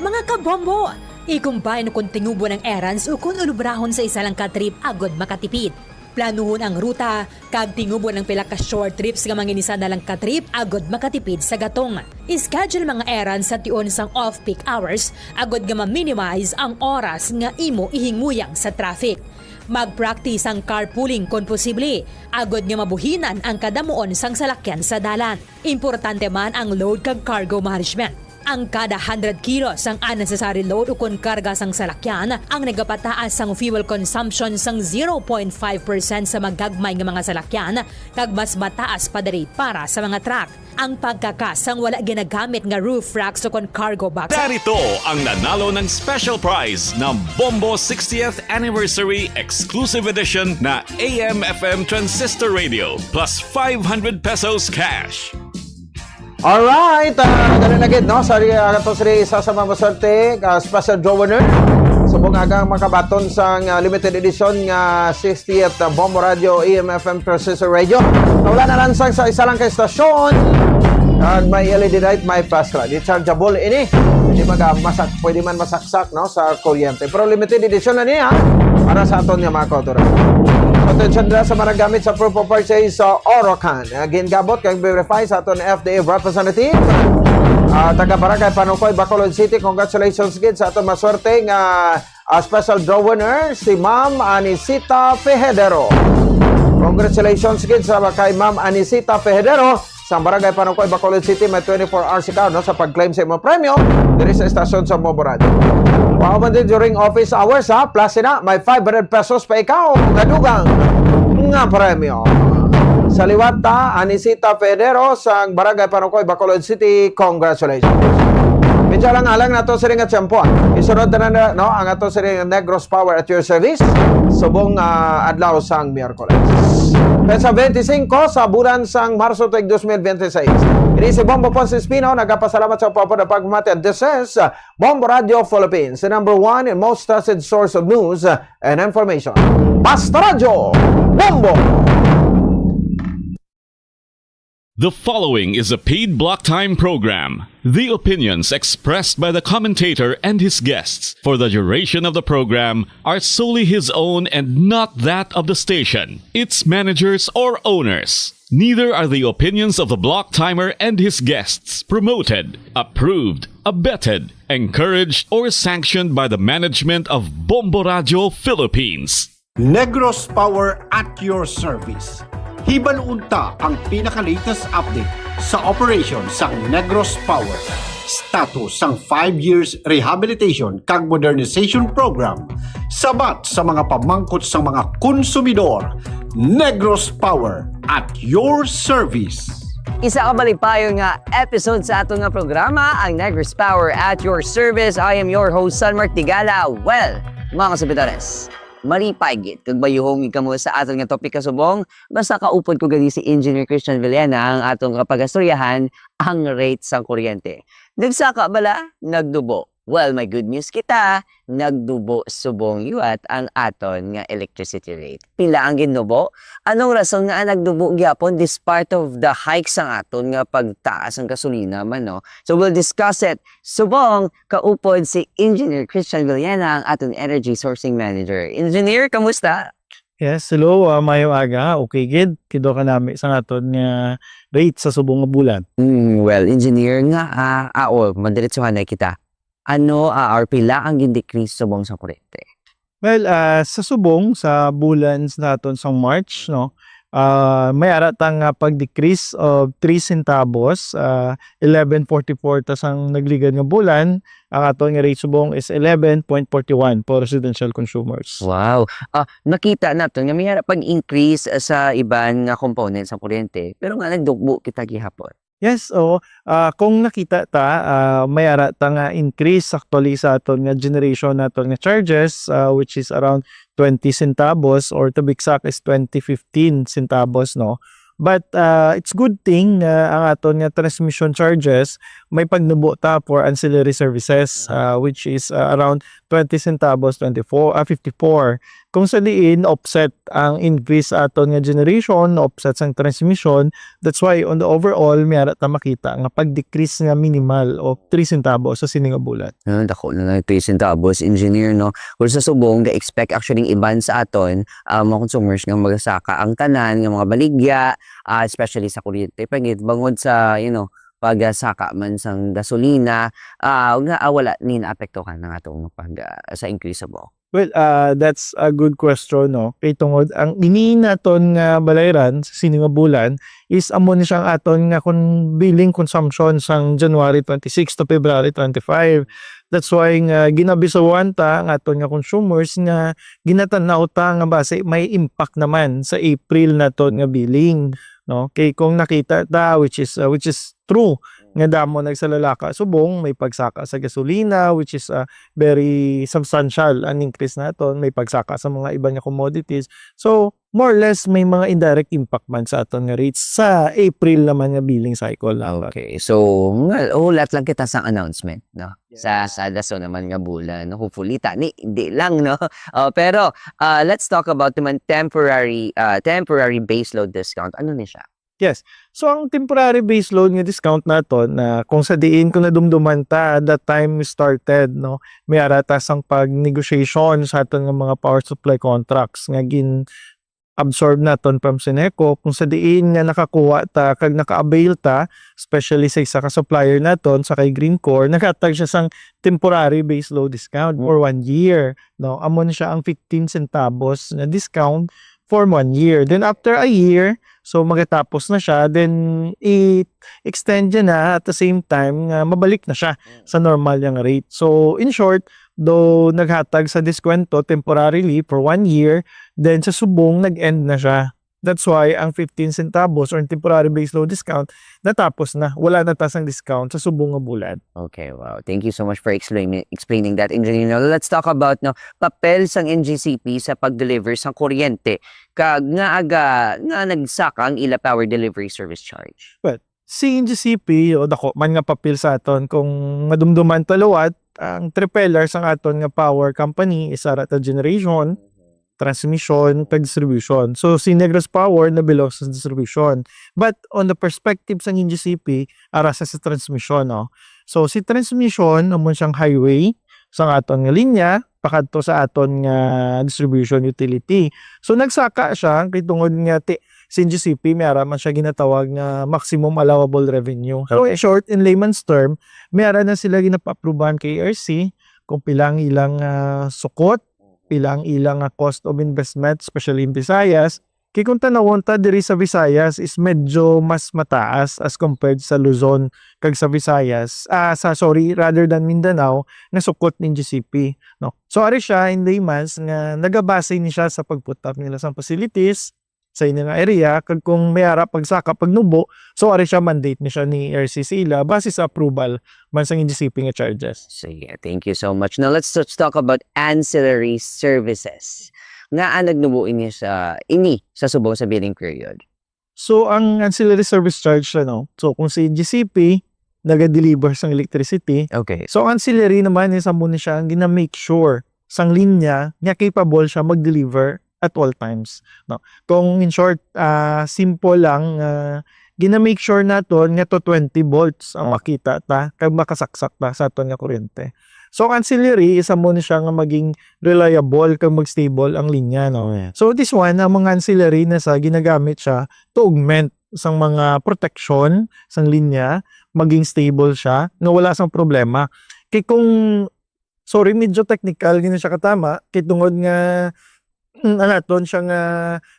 Mga kabombo, i-combine kon tingubon ang errands ukon ulubrahon sa isa lang ka trip agod makatipid. Planuhon ang ruta kag tingubon ang pila ka short trips nga manginisa na lang ka trip agod makatipid sa gatong. Schedule mga errands sa tion sang off-peak hours agod nga ma-minimize ang oras nga imo ihinguyang sa traffic. Mag-practice ang carpooling kon posible, agod nga mabuhinan ang kadamuon sang salakyan sa dalan. Importante man ang load kag cargo management. Ang kada hundred kilos sang unnecessary load ukon karga sang salakyan ang nagapataas sang fuel consumption sang zero point five percent sa magagmay nga mga salakyan kag mas mataas pa diri para sa mga truck. Ang pagkaka sang wala ginagamit nga roof racks ukon cargo boxes. Narito ang nanalo ng special prize ng Bombo sixtieth Anniversary Exclusive Edition na A M F M Transistor Radio plus five hundred pesos cash. Alright, uh, dali na gid, no? Sorry, uh, ato sila isa sa mga maswerte, uh, special draw winner. Subong agang makabaton sang uh, limited edition nga sixtieth uh, Bombo Radio A M F M Processor Radio. Wala na lang sang sa isa lang ka estasyon. Kag may L E D light, may flashlight. Rechargeable ini. Pwede, mag, uh, masak, pwede man masaksak, no, sa kuryente. Pero limited edition na niya para sa aton nga mga kautoran. Attention na sa mga gamit sa proof of purchase sa Orocan. Uh, gingabot kag verify sa aton F D A representative. Uh, taga Barangay Panukoy, Bacolod City. Congratulations gid sa aton maswerte nga uh, special draw winner, si Ma'am Anisita Fejadero. Congratulations gid sa kay Ma'am Anisita Fejadero sa Barangay Panukoy, Bacolod City. May twenty-four hours ikaw, no, sa pag-claim sa imong premyo diri sa estasyon sa Bombo Radio. Wa man din during office hours, ha. Plus na, may five hundred pesos pa ikaw nga dugang nga premyo. Sa liwat ta, Anisita Federo sang Barangay Panukoy, Bacolod City. Congratulations. Medyo lang alang nato sini nga tiyempo, ah. Isunod na, na, no, ang ato sini nga Negros Power at your service subong, ah, adlaw sang Miyerkules. Petsa twenty-five sa bulan sang Marso tuig dos mil bente seis. Ini si Bombo Ponce Espino, nagapasalamat sa pagpapamati. This is Bombo Radio Philippines, the number one and most trusted source of news and information. Basta Radyo, Bombo! The following is a paid block time program. The opinions expressed by the commentator and his guests for the duration of the program are solely his own and not that of the station, its managers, or owners. Neither are the opinions of the block timer and his guests promoted, approved, abetted, encouraged, or sanctioned by the management of Bombo Radio Philippines. Negros Power at your service. Hibaluon ta ang pinaka-latest update sa operasyon sang Negros Power. Status sang five years rehabilitation kag modernization program. Sabat sa mga pamangkot sang mga konsumidor. Negros Power at your service. Isa ka malipayon nga episode sa aton nga programa, ang Negros Power at your service. I am your host, San Mark Tigala. Well, mga kasubidores, malipay gid kag mayuhong kamo sa aton nga topic kasubong. Basta kaupod ko gani si Engineer Christian Villena ang aton nga pagastoryahan, ang rate sang kuryente. Nagsaka bala, nagdubo. Well, may good news kita, nagdubo subong liwat ang aton nga electricity rate. Pila ang gindubo? Anong rason nga nagdubo gyapon despite of the hike sang aton nga pagtaas ang gasolina man, no? So we'll discuss it subong kaupod si Engineer Christian Villena, ang aton energy sourcing manager. Engineer, kamusta? Yes, hello, ah, maayong aga. Okay gid, kido ka nami sa aton nga rate sa subong nga bulan. Mm, well, engineer nga, ah, ah, oh, madiretsuhan na kita. Ano, ah, or pila ang gin-decrease subong sa kuryente? Well, ah, sa subong sa bulan sa naton sa March, no, Ah, may ara ta nga pag-decrease of three centavos, ah, eleven forty-four ta sang nagligad nga bulan, ang aton nga rate subong is eleven point forty one for residential consumers. Wow. Ah, nakita naton nga may ara pag-increase sa iban nga components sa kuryente, pero nga nagdukbo kita gihapon. Yes, oo. Ah, kung nakita ta, ah, may ara ta nga increase actually sa aton nga generation naton nga charges, ah, which is around twenty centavos, or to be exact is twenty fifteen centavos, no? But, ah, it's good thing nga ang aton nga transmission charges may pagnubo ta for ancillary services, ah, which is, ah, around twenty centavos, twenty-four, ah, fifty-four. Kung sa diin offset ang increase aton nga generation, offset sang transmission, that's why on the overall may ara ta makita nga pag-decrease nga minimal of three centavos sa sini nga bulan. Ah, dako na lang three centavos, engineer, no? Kung sa subong, ga-expect actually ang iban sa aton, ah, mga consumers nga magasaka ang tanan nga mga baligya, ah, especially sa kuryente, pangit bangod sa, you know, pagsaka man sang gasolina, ah, nga, ah, wala ni naapektuhan ang atong pag, ah, sa increase sa buok. Well, ah, that's a good question, no? Kay tungod ang ini naton nga balayran sa sini nga bulan is amo ni siyang aton nga kon billing consumption sang January twenty-six to February twenty-five. That's why nga ginabisawan ta ang aton nga consumers nga ginatanaw ta nga basi may impact naman sa April naton nga billing, no? Kay kung nakita ta, which is, ah, which is true nga damo nagsalalaka subong may pagsaka sa gasolina, which is, ah, very substantial ang increase naton, may pagsaka sa mga iban nga commodities. So, more or less may mga indirect impact man sa aton nga rates sa April naman nga billing cycle naton. Okay. So, nga, hulat lang kita sa announcement, no? Sa sa daso naman nga bulan, no? Hopefully tani, hindi lang, no? Oh, pero, ah, let's talk about naman temporary, ah, temporary base load discount. Ano ni siya? Yes. So ang temporary base load nga discount naton, na kung sa diin, kung nadumduman ta, the time we started, no, may ara ta sang pag-negotiation sa aton nga mga power supply contracts nga gin-absorb naton from Ceneco, kung sa diin nga nakakuha ta kag naka-avail ta, especially sa isa ka supplier naton, sa kay Greencore, naghatag siya sang temporary base load discount for one year, no? Amo na siya ang fifteen centavos nga discount for one year. Then after a year, so magatapos na siya, then i-extend niya na at the same time nga mabalik na siya sa normal yang rate. So in short, though naghatag sa diskwento temporarily for one year, then sa subong nag-end na siya. That's why ang fifteen centavos or temporary base load discount natapos na. Wala na ta sang discount sa subong nga bulan. Okay, wow. Thank you so much for explaining explaining that, Engineer. Now, let's talk about, no, papel sang N G C P sa pag-deliver sang kuryente kag nga aga nga nagsaka ang ila power delivery service charge. Well, si N G C P, o, dako man nga papel sa aton. Kung madumduman ta liwat, ang three pillars sang aton nga power company is ara ta generation, transmission, kag distribution. So si Negros Power na belongs sa distribution. But on the perspective sang N G C P, ara sa, sa transmission, no? So si transmission, amo siyang highway sang aton nga linya pakadto sa aton nga distribution utility. So nagsaka siya kay tungod nga ti, si N G C P may ara man siya ginatawag nga maximum allowable revenue. So in short, in layman's term, may ara na sila ginapa-approvean kay E R C kung pila ang ilang, ah, sukot, pila ang ilang, ah, cost of investment, especially in Visayas. Kay kung tanawon ta diri sa Visayas is medyo mas mataas as compared sa Luzon kag sa Visayas, ah, sa, sorry, rather than Mindanao, nga sukot ni N G C P, no? So ari siya in layman's nga nagabase ni siya sa pag-put up nila sa facilities, sa inyo nga area, kag kung may ara pagsaka pagnubo, so ari siya mandate ni siya ni E R C sa ila base sa approval man sang N G C P nga charges. Sige, thank you so much. Now let's, let's talk about ancillary services. Ngaa nagnubo ini sa ini sa subong sa billing period? So ang ancillary service charge, ano, so kung si N G C P naga-deliver sang electricity, okay, so ang ancillary naman is amo ni siya ang gina-make sure sang linya nga capable siya mag-deliver at all times, no? Kung in short, ah, simple lang, ah, gina-make sure naton nga to twenty volts ang makita ta kag makasaksak ta sa aton nga kuryente. So ang ancillary is amo ni siya nga maging reliable kag mag-stable ang linya, no? So this one, ang mga ancillary na sa ginagamit siya to augment sang mga protection sang linya, maging stable siya nga wala sang problema. Kay kung, sorry, medyo technical gini siya katama, kay tungod nga mm, anaton siya nga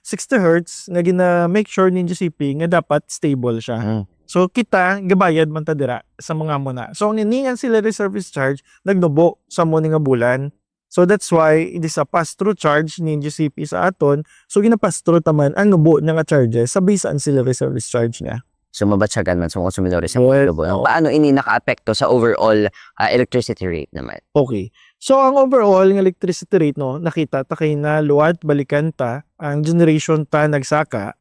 sixty hertz nga gina-make sure ni G C P nga dapat stable siya. Mm. So, kita, gabayad man ta dira sa mga amo na. So, ang ini nga ancillary service charge, nagnubo sa amo ni nga bulan. So, that's why it is a pass-through charge ni G C P sa aton. So, gina-pass-through ta man ang nubo niya nga charges sa base sa ancillary service charge niya. So, mabatyagan man sa mga konsumidores sa Yes, Cebu, no? oo. Paano ini nakaapekto sa overall, ah, electricity rate naman? Okay. So, ang overall nga electricity rate, no, nakita ta kay na luwat, balikan ta, ang generation ta nagsaka,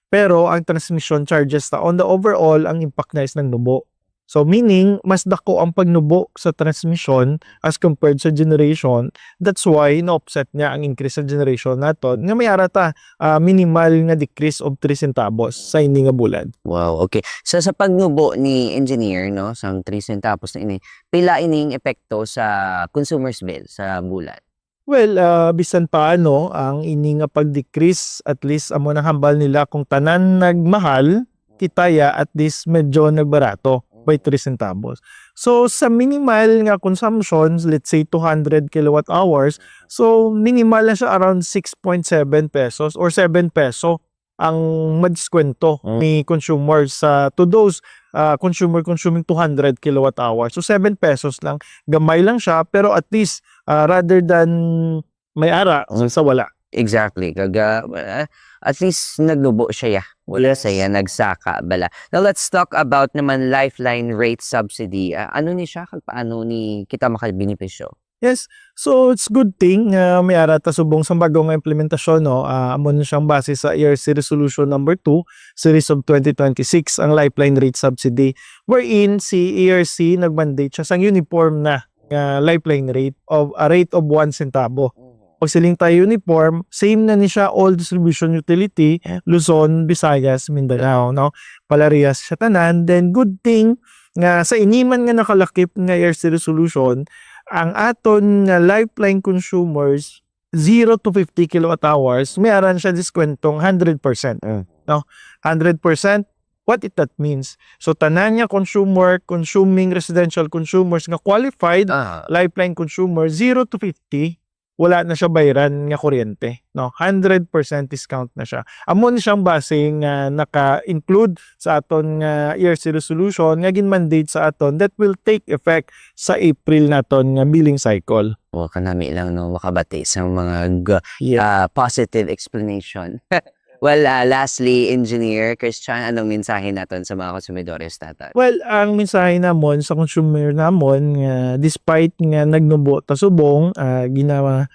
pero ang transmission charges ta, on the overall, ang impact na is nagnubo. So, meaning, mas dako ang pagnubo sa transmission as compared sa generation. That's why na-offset niya ang increase sa generation naton, nga may ara ta, ah, minimal nga decrease of three centavos sa ini nga bulan. Wow, okay. So, sa pagnubo ni engineer, no, sang three centavos na ini, pila ining epekto sa consumer's bill sa bulan? Well, ah, bisan pa ano, ang ini nga pag-decrease, at least amo nang hambal nila, kung tanan nagmahal, kita ya at least medyo nagbarato by three centavos. So, sa minimal nga consumption, let's say two hundred kilowatt hours, so minimal na siya, around six point seven pesos or seven peso ang madiskwento Mm. ni consumer sa, to those, ah, consumer consuming two hundred kilowatt hours. So, seven pesos lang, gamay lang siya, pero at least, ah, rather than may ara, Mm. sa wala. Exactly. Kag, ah, at least nagnubo siya, ya. Wala Yes. siya, nagsaka bala. Now, let's talk about naman lifeline rate subsidy. Ah, ano ni siya? Kag paano ni kita makabenepisyo? Yes. So, it's good thing nga may ara ta subong sa bago nga implementasyon, no? Ah, amo na siyang base sa E R C Resolution Number Two, Series of twenty twenty-six, ang lifeline rate subsidy, wherein si E R C nag-mandate siya sang uniform na nga lifeline rate of a rate of one centavo. Mhm. Pag siling tayo uniform, same na ni siya all distribution utility, Luzon, Visayas, Mindanao, no? Palarehas siya tanan. Then, good thing nga sa ini man nga nakalakip nga E R C resolution, ang aton nga lifeline consumers, zero to fifty kilowatt hours, may aran siya diskwentong hundred percent. Mm. No? Hundred percent, what it that means? So, tanan nga consumer, consuming residential consumers nga qualified, Ah. lifeline consumer, zero to fifty, wala na siya bayran nga kuryente, no? Hundred percent discount na siya. Amo ni siyang base nga naka-include sa aton nga E R C resolution nga gin-mandate sa aton that will take effect sa April naton nga billing cycle. O, kanami lang, no, makabati sa mga g-, Yes. ah, positive explanation. Well, ah, lastly, Engineer Christian, anong mensahe naton sa mga konsumidores naton? Well, ang mensahe namon sa consumer namon nga despite nga nagnubo ta subong, ah, gina-,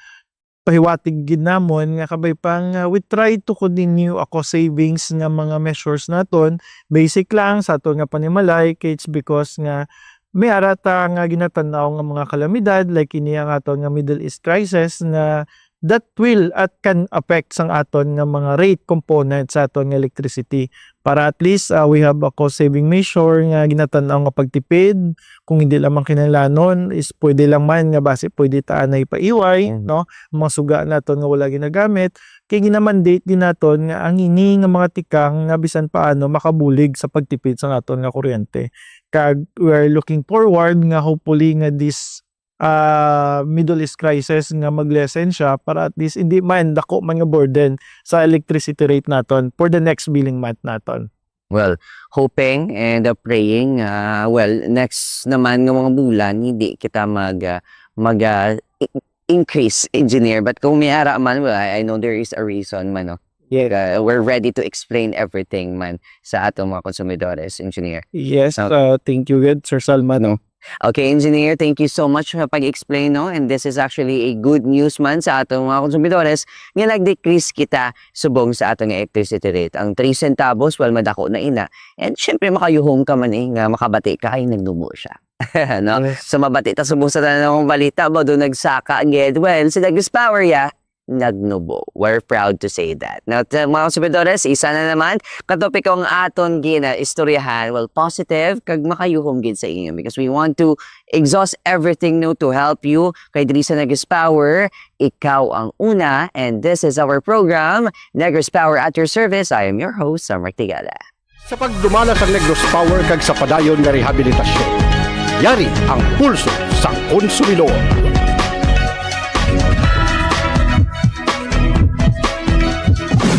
pahiwatig gid namon nga kabay pa nga we try to continue ako savings nga mga measures naton. Basic lang sa aton nga panimalay, kay it's because nga may ara ta nga ginatanaw nga mga kalamidad, like ini ang aton nga Middle East crisis, nga that will at can affect sang aton nga mga rate component sa aton nga electricity. Para at least, ah, we have a cost saving measure nga ginatanaw nga pagtipid. Kung hindi lamang kinahanglanon, is pwede lang man nga basi pwede ta anay paiway, Mm. no? Ang mga suga naton nga wala ginagamit, kay ginamandate din naton nga ang ini nga mga tikang nga bisan paano makabulig sa pagtipid sa aton nga kuryente. Kag we are looking forward nga hopefully nga this, ah, Middle East crisis nga mag-lessen siya para at least hindi man dako man nga burden sa electricity rate naton for the next billing month naton. Well, hoping and, uh, praying, ah, well, next naman nga mga bulan, hindi kita mag, ah, mag, ah, i-, increase, Engineer. But kung may ara man, well, I, I know there is a reason man, no? Yes. Uh, we're ready to explain everything man sa atong mga konsumidores, Engineer. Yes, Okay. uh, thank you gid, Sir Salman, no? Okay, Engineer, thank you so much sa pag-explain, no? And this is actually a good news man sa atong mga konsumidores nga nag-decrease kita subong sa atong electricity rate. Ang three centavos, well, madako na ina. And syempre, makayuhong ka man eh, nga makabati ka, ay nagnubo siya. No? Yes. So, mabati ta subong sa tanan ng balita, ba doon nagsaka, gid? Well, si Negros Power, ya, nagnubo. We're proud to say that. Now, t-, mga konsumidores, isa na naman, katopiko ang aton gina-istoryahan. Well, positive, kag makayuhom gid sa inyo because we want to exhaust everything, no, to help you. Kay diri sa Negros Power, ikaw ang una. And this is our program, Negros Power at your service. I am your host, Summer Tigala. Sa pagdumala sang Negros Power kag sa padayon nga rehabilitasyon, yari ang pulso sang konsumidor.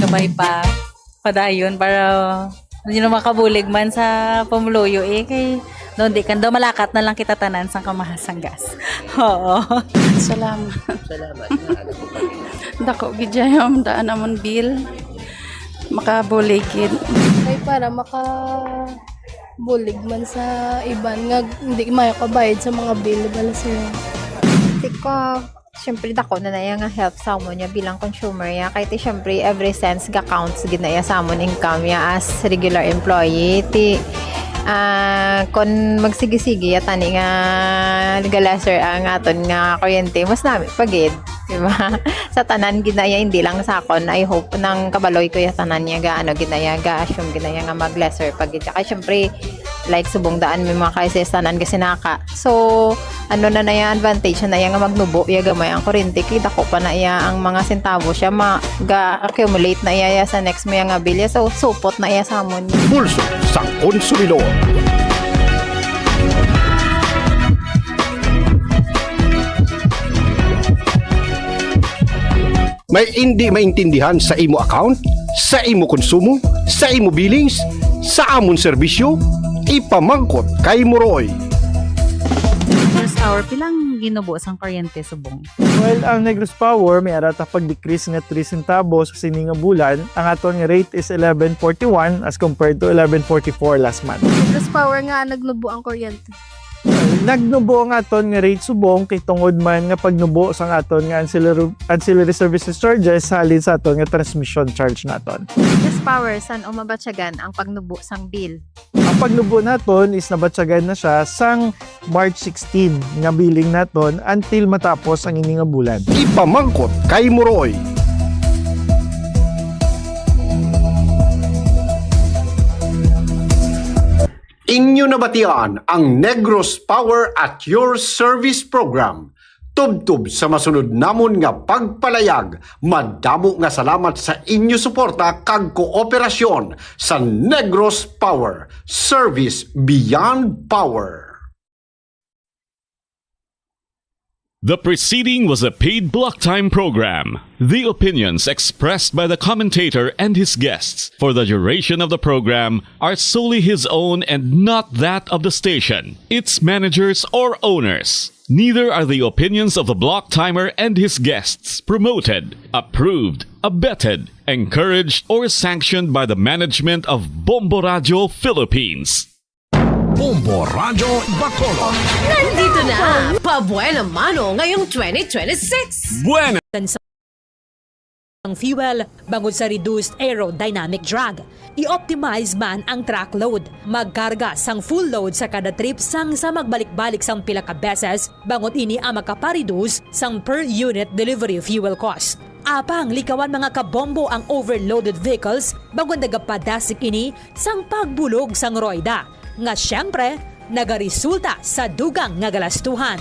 May pa, padayon para hindi na makabulig man sa pumuluyo eh. Kay doon di kan daw malakat na lang kita tanan sang kamahas sang gas. Oo. Salamat. Salamat. Dako gid dyan yung daan namon bill. Makabulig gid. Kay para maka bulig man sa iban nga hindi mayo kabayad sa mga bill bala sila. Ti ko, syempre, dako na na iya nga help sa amon niya bilang consumer niya. Kay ti, syempre, every cents ga counts gid na iya sa amon income niya as regular employee. Ti, ah, kon magsigi-sigi ya tani nga ga-lesser ang aton nga kuryente, mas nami pa gid, di ba? Sa tanan gid na iya, hindi lang sa akon. I hope nang kabaloy ko ya tanan niya ga, ano, gid na iya ga assume gid na iya nga mag-lesser pa gid. Kay syempre, like, subong daan may mga kaises tanan ga sinaka. So, ano na na iya, advantage na na iya nga magnubo iya gamay ang kuryente, kay dako pa na iya ang mga sentabo siya, ma-, ga-accumulate na iya, iya sa next mo iya nga bill. So, supot na iya sa amon. Pulso sang Konsumidor. May indi maintindihan sa imo account, sa imo konsumo, sa imo billings, sa amon serbisyo? Ipamangkot kay Moroy. First hour, pilang ginubo sang kuryente subong? Well, ang Negros Power may ara ta pag-decrease nga three centavos sini nga bulan. Ang aton nga rate is eleven forty-one as compared to eleven forty-four last month. Negros Power nga nagnubo ang kuryente. Nagnubo ang aton nga rate subong kay tungod man nga pagnubo sang aton nga ancillary, ancillary services charges halin sa aton nga transmission charge naton. This power, san-o mabatyagan ang pagnubo sang bill? Ang pagnubo naton is nabatyagan na siya sang March sixteen nga billing naton until matapos ang ini nga bulan. Ipamangkot kay Moroy. Inyo nabatian ang Negros Power at Your Service Program. Tubtob sa masunod namon nga pagpalayag, madamo nga salamat sa inyo suporta kag kooperasyon sa Negros Power, service beyond power. The preceding was a paid block time program. The opinions expressed by the commentator and his guests for the duration of the program are solely his own and not that of the station, its managers, or owners. Neither are the opinions of the block timer and his guests promoted, approved, abetted, encouraged, or sanctioned by the management of Bombo Radio Philippines. Bombo Radyo Bacolod. Nandito na ang Pabuena Mano ngayong twenty twenty-six. Buena! Ang fuel bangod sa reduced aerodynamic drag. I-optimize man ang truckload. Magkarga sang full load sa kada trip sang sa magbalik-balik sang pila ka beses, bangod ini ang makapareduce sang per unit delivery fuel cost. Apang likawan, mga kabombo, ang overloaded vehicles bangod nagapadasig ini sang pagbulog sang royda, nga siyempre nagaresulta sa dugang nga galastuhan.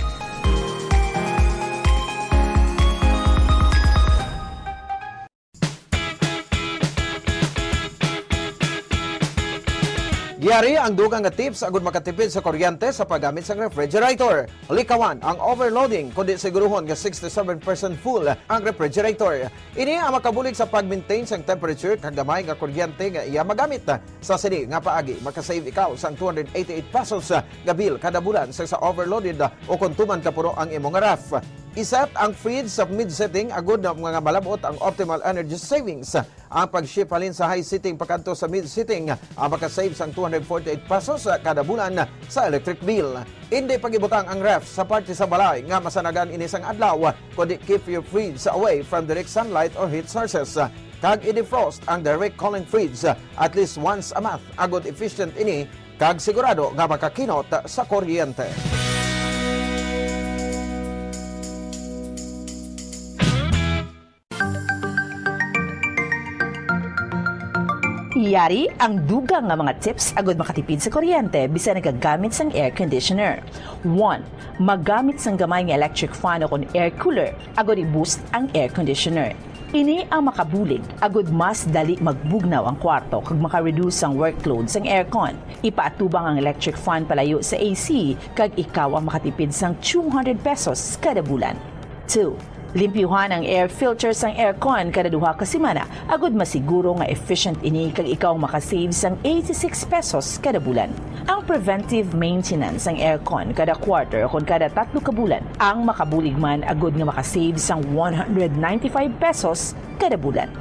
Yari ang dugang nga tips agud makatipid sa kuryente sa paggamit sang refrigerator. Likawan ang overloading, kundi siguruhon nga sixty-seven percent full ang refrigerator. Ini ang makabulig sa pag-maintain sang temperature kag gamay nga kuryente nga iya magamit. Sa sini nga paagi, makasave ikaw sang two hundred eighty-eight pesos nga bill kada bulan sa, sa overloaded o kon tuman ka puno ang imo nga ref. I-set ang fridge sa mid setting agud nga malab-ot ang optimal energy savings. Ang pag-shift halin sa high setting pakadto sa mid setting ang makasave sang two hundred forty-eight pesos kada bulan sa electric bill. Indi pag-ibutang ang ref sa parte sa balay nga masanagan ini sang adlaw, kundi keep your fridge away from direct sunlight or heat sources. Kag i-defrost ang direct cooling fridge at least once a month, agud efficient ini kag sigurado nga makakinot sa kuryente. Yari ang dugang nga mga tips agud makatipid sa kuryente bisan nagagamit sang air conditioner. One, magamit sang gamay nga electric fan o kon air cooler agud i-boost ang air conditioner. Ini ang makabulig agud mas dali magbugnaw ang kwarto kag maka-reduce ang workload sang aircon. Ipaatubang ang electric fan palayo sa A C kag ikaw ang makatipid sang two hundred pesos kada bulan. Two, Limpyuhan ang air filter sang aircon kada duha ka semana agud masiguro nga efficient ini kag ikaw makasave sang eighty-six pesos kada bulan. Ang preventive maintenance sang aircon kada quarter kon kada tatlo ka bulan ang makabulig man agud nga makasave sang one hundred ninety-five pesos kada bulan.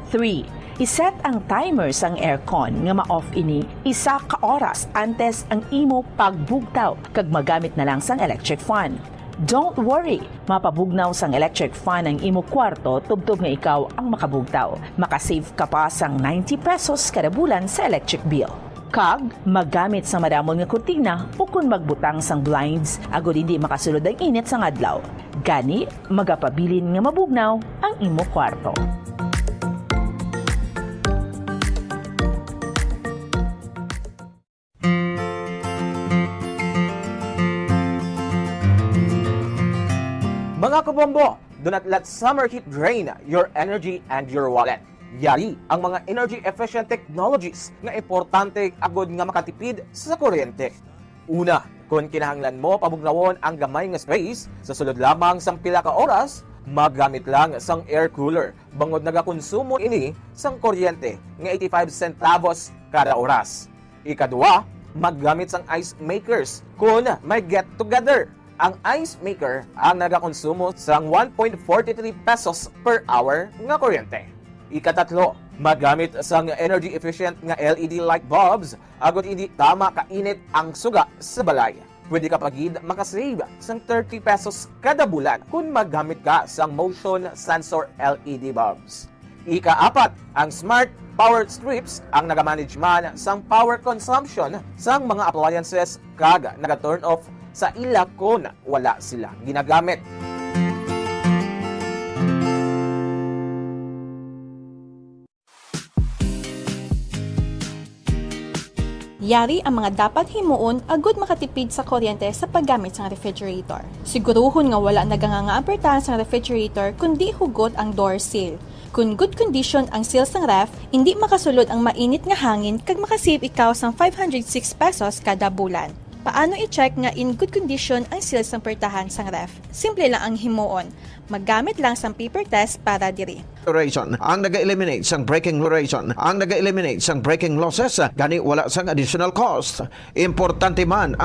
Three, iset ang timer sang aircon nga ma-off ini isa ka oras antes ang imo pagbugtaw kag magamit na lang sang electric fan. Don't worry, mapabugnaw sang electric fan ang imo kwarto tubtob nga ikaw ang makabugtaw. Makasave ka pa sang ninety pesos kada bulan sa electric bill. Kag magamit sa madamon nga kurtina ukon magbutang sang blinds agud hindi makasulod ang init sang adlaw. Gani, magapabilin nga mabugnaw ang imo kwarto. Mga kabombo, do not let summer heat drain your energy and your wallet. Yari ang mga energy-efficient technologies nga importante agud nga makatipid sa kuryente. Una, kon kinahanglan mo pabugnawon ang gamay nga space sa sulod lamang sang pila ka oras, maggamit lang sang air cooler, bangod nagakonsumo ini sang kuryente nga eighty-five centavos kada oras. Ikadua, maggamit sang ice makers kon may get-together. Ang ice maker ang nagakonsumo sang one point four three pesos per hour nga kuryente. Ikatatlo, maggamit sang energy-efficient nga L E D light bulbs agud hindi tama ka init ang suga sa balay. Pwede ka pa gid makasave sang thirty pesos kada bulan kon maggamit ka sang motion sensor L E D bulbs. Ikaapat, ang smart power strips ang nagamanage man sang power consumption sang mga appliances kag naga-turn off sa ila kon wala sila ginagamit. Yari ang mga dapat himuon agud makatipid sa kuryente sa paggamit sang refrigerator. Siguruhon nga wala naganganga ang pertahan sang refrigerator kundi hugot ang door seal. Kun good condition ang seal sang ref, indi makasulod ang mainit nga hangin kag makasave ikaw sang five hundred six pesos kada bulan. Paano i-check nga in good condition ang seal sang pertahan sang ref? Simple lang ang himuon. Maggamit lang sang paper test para diri. Refrigeration ang naga-eliminate sang breaking refrigeration ang naga-eliminate sang breaking losses, gani wala sang additional cost. Importante man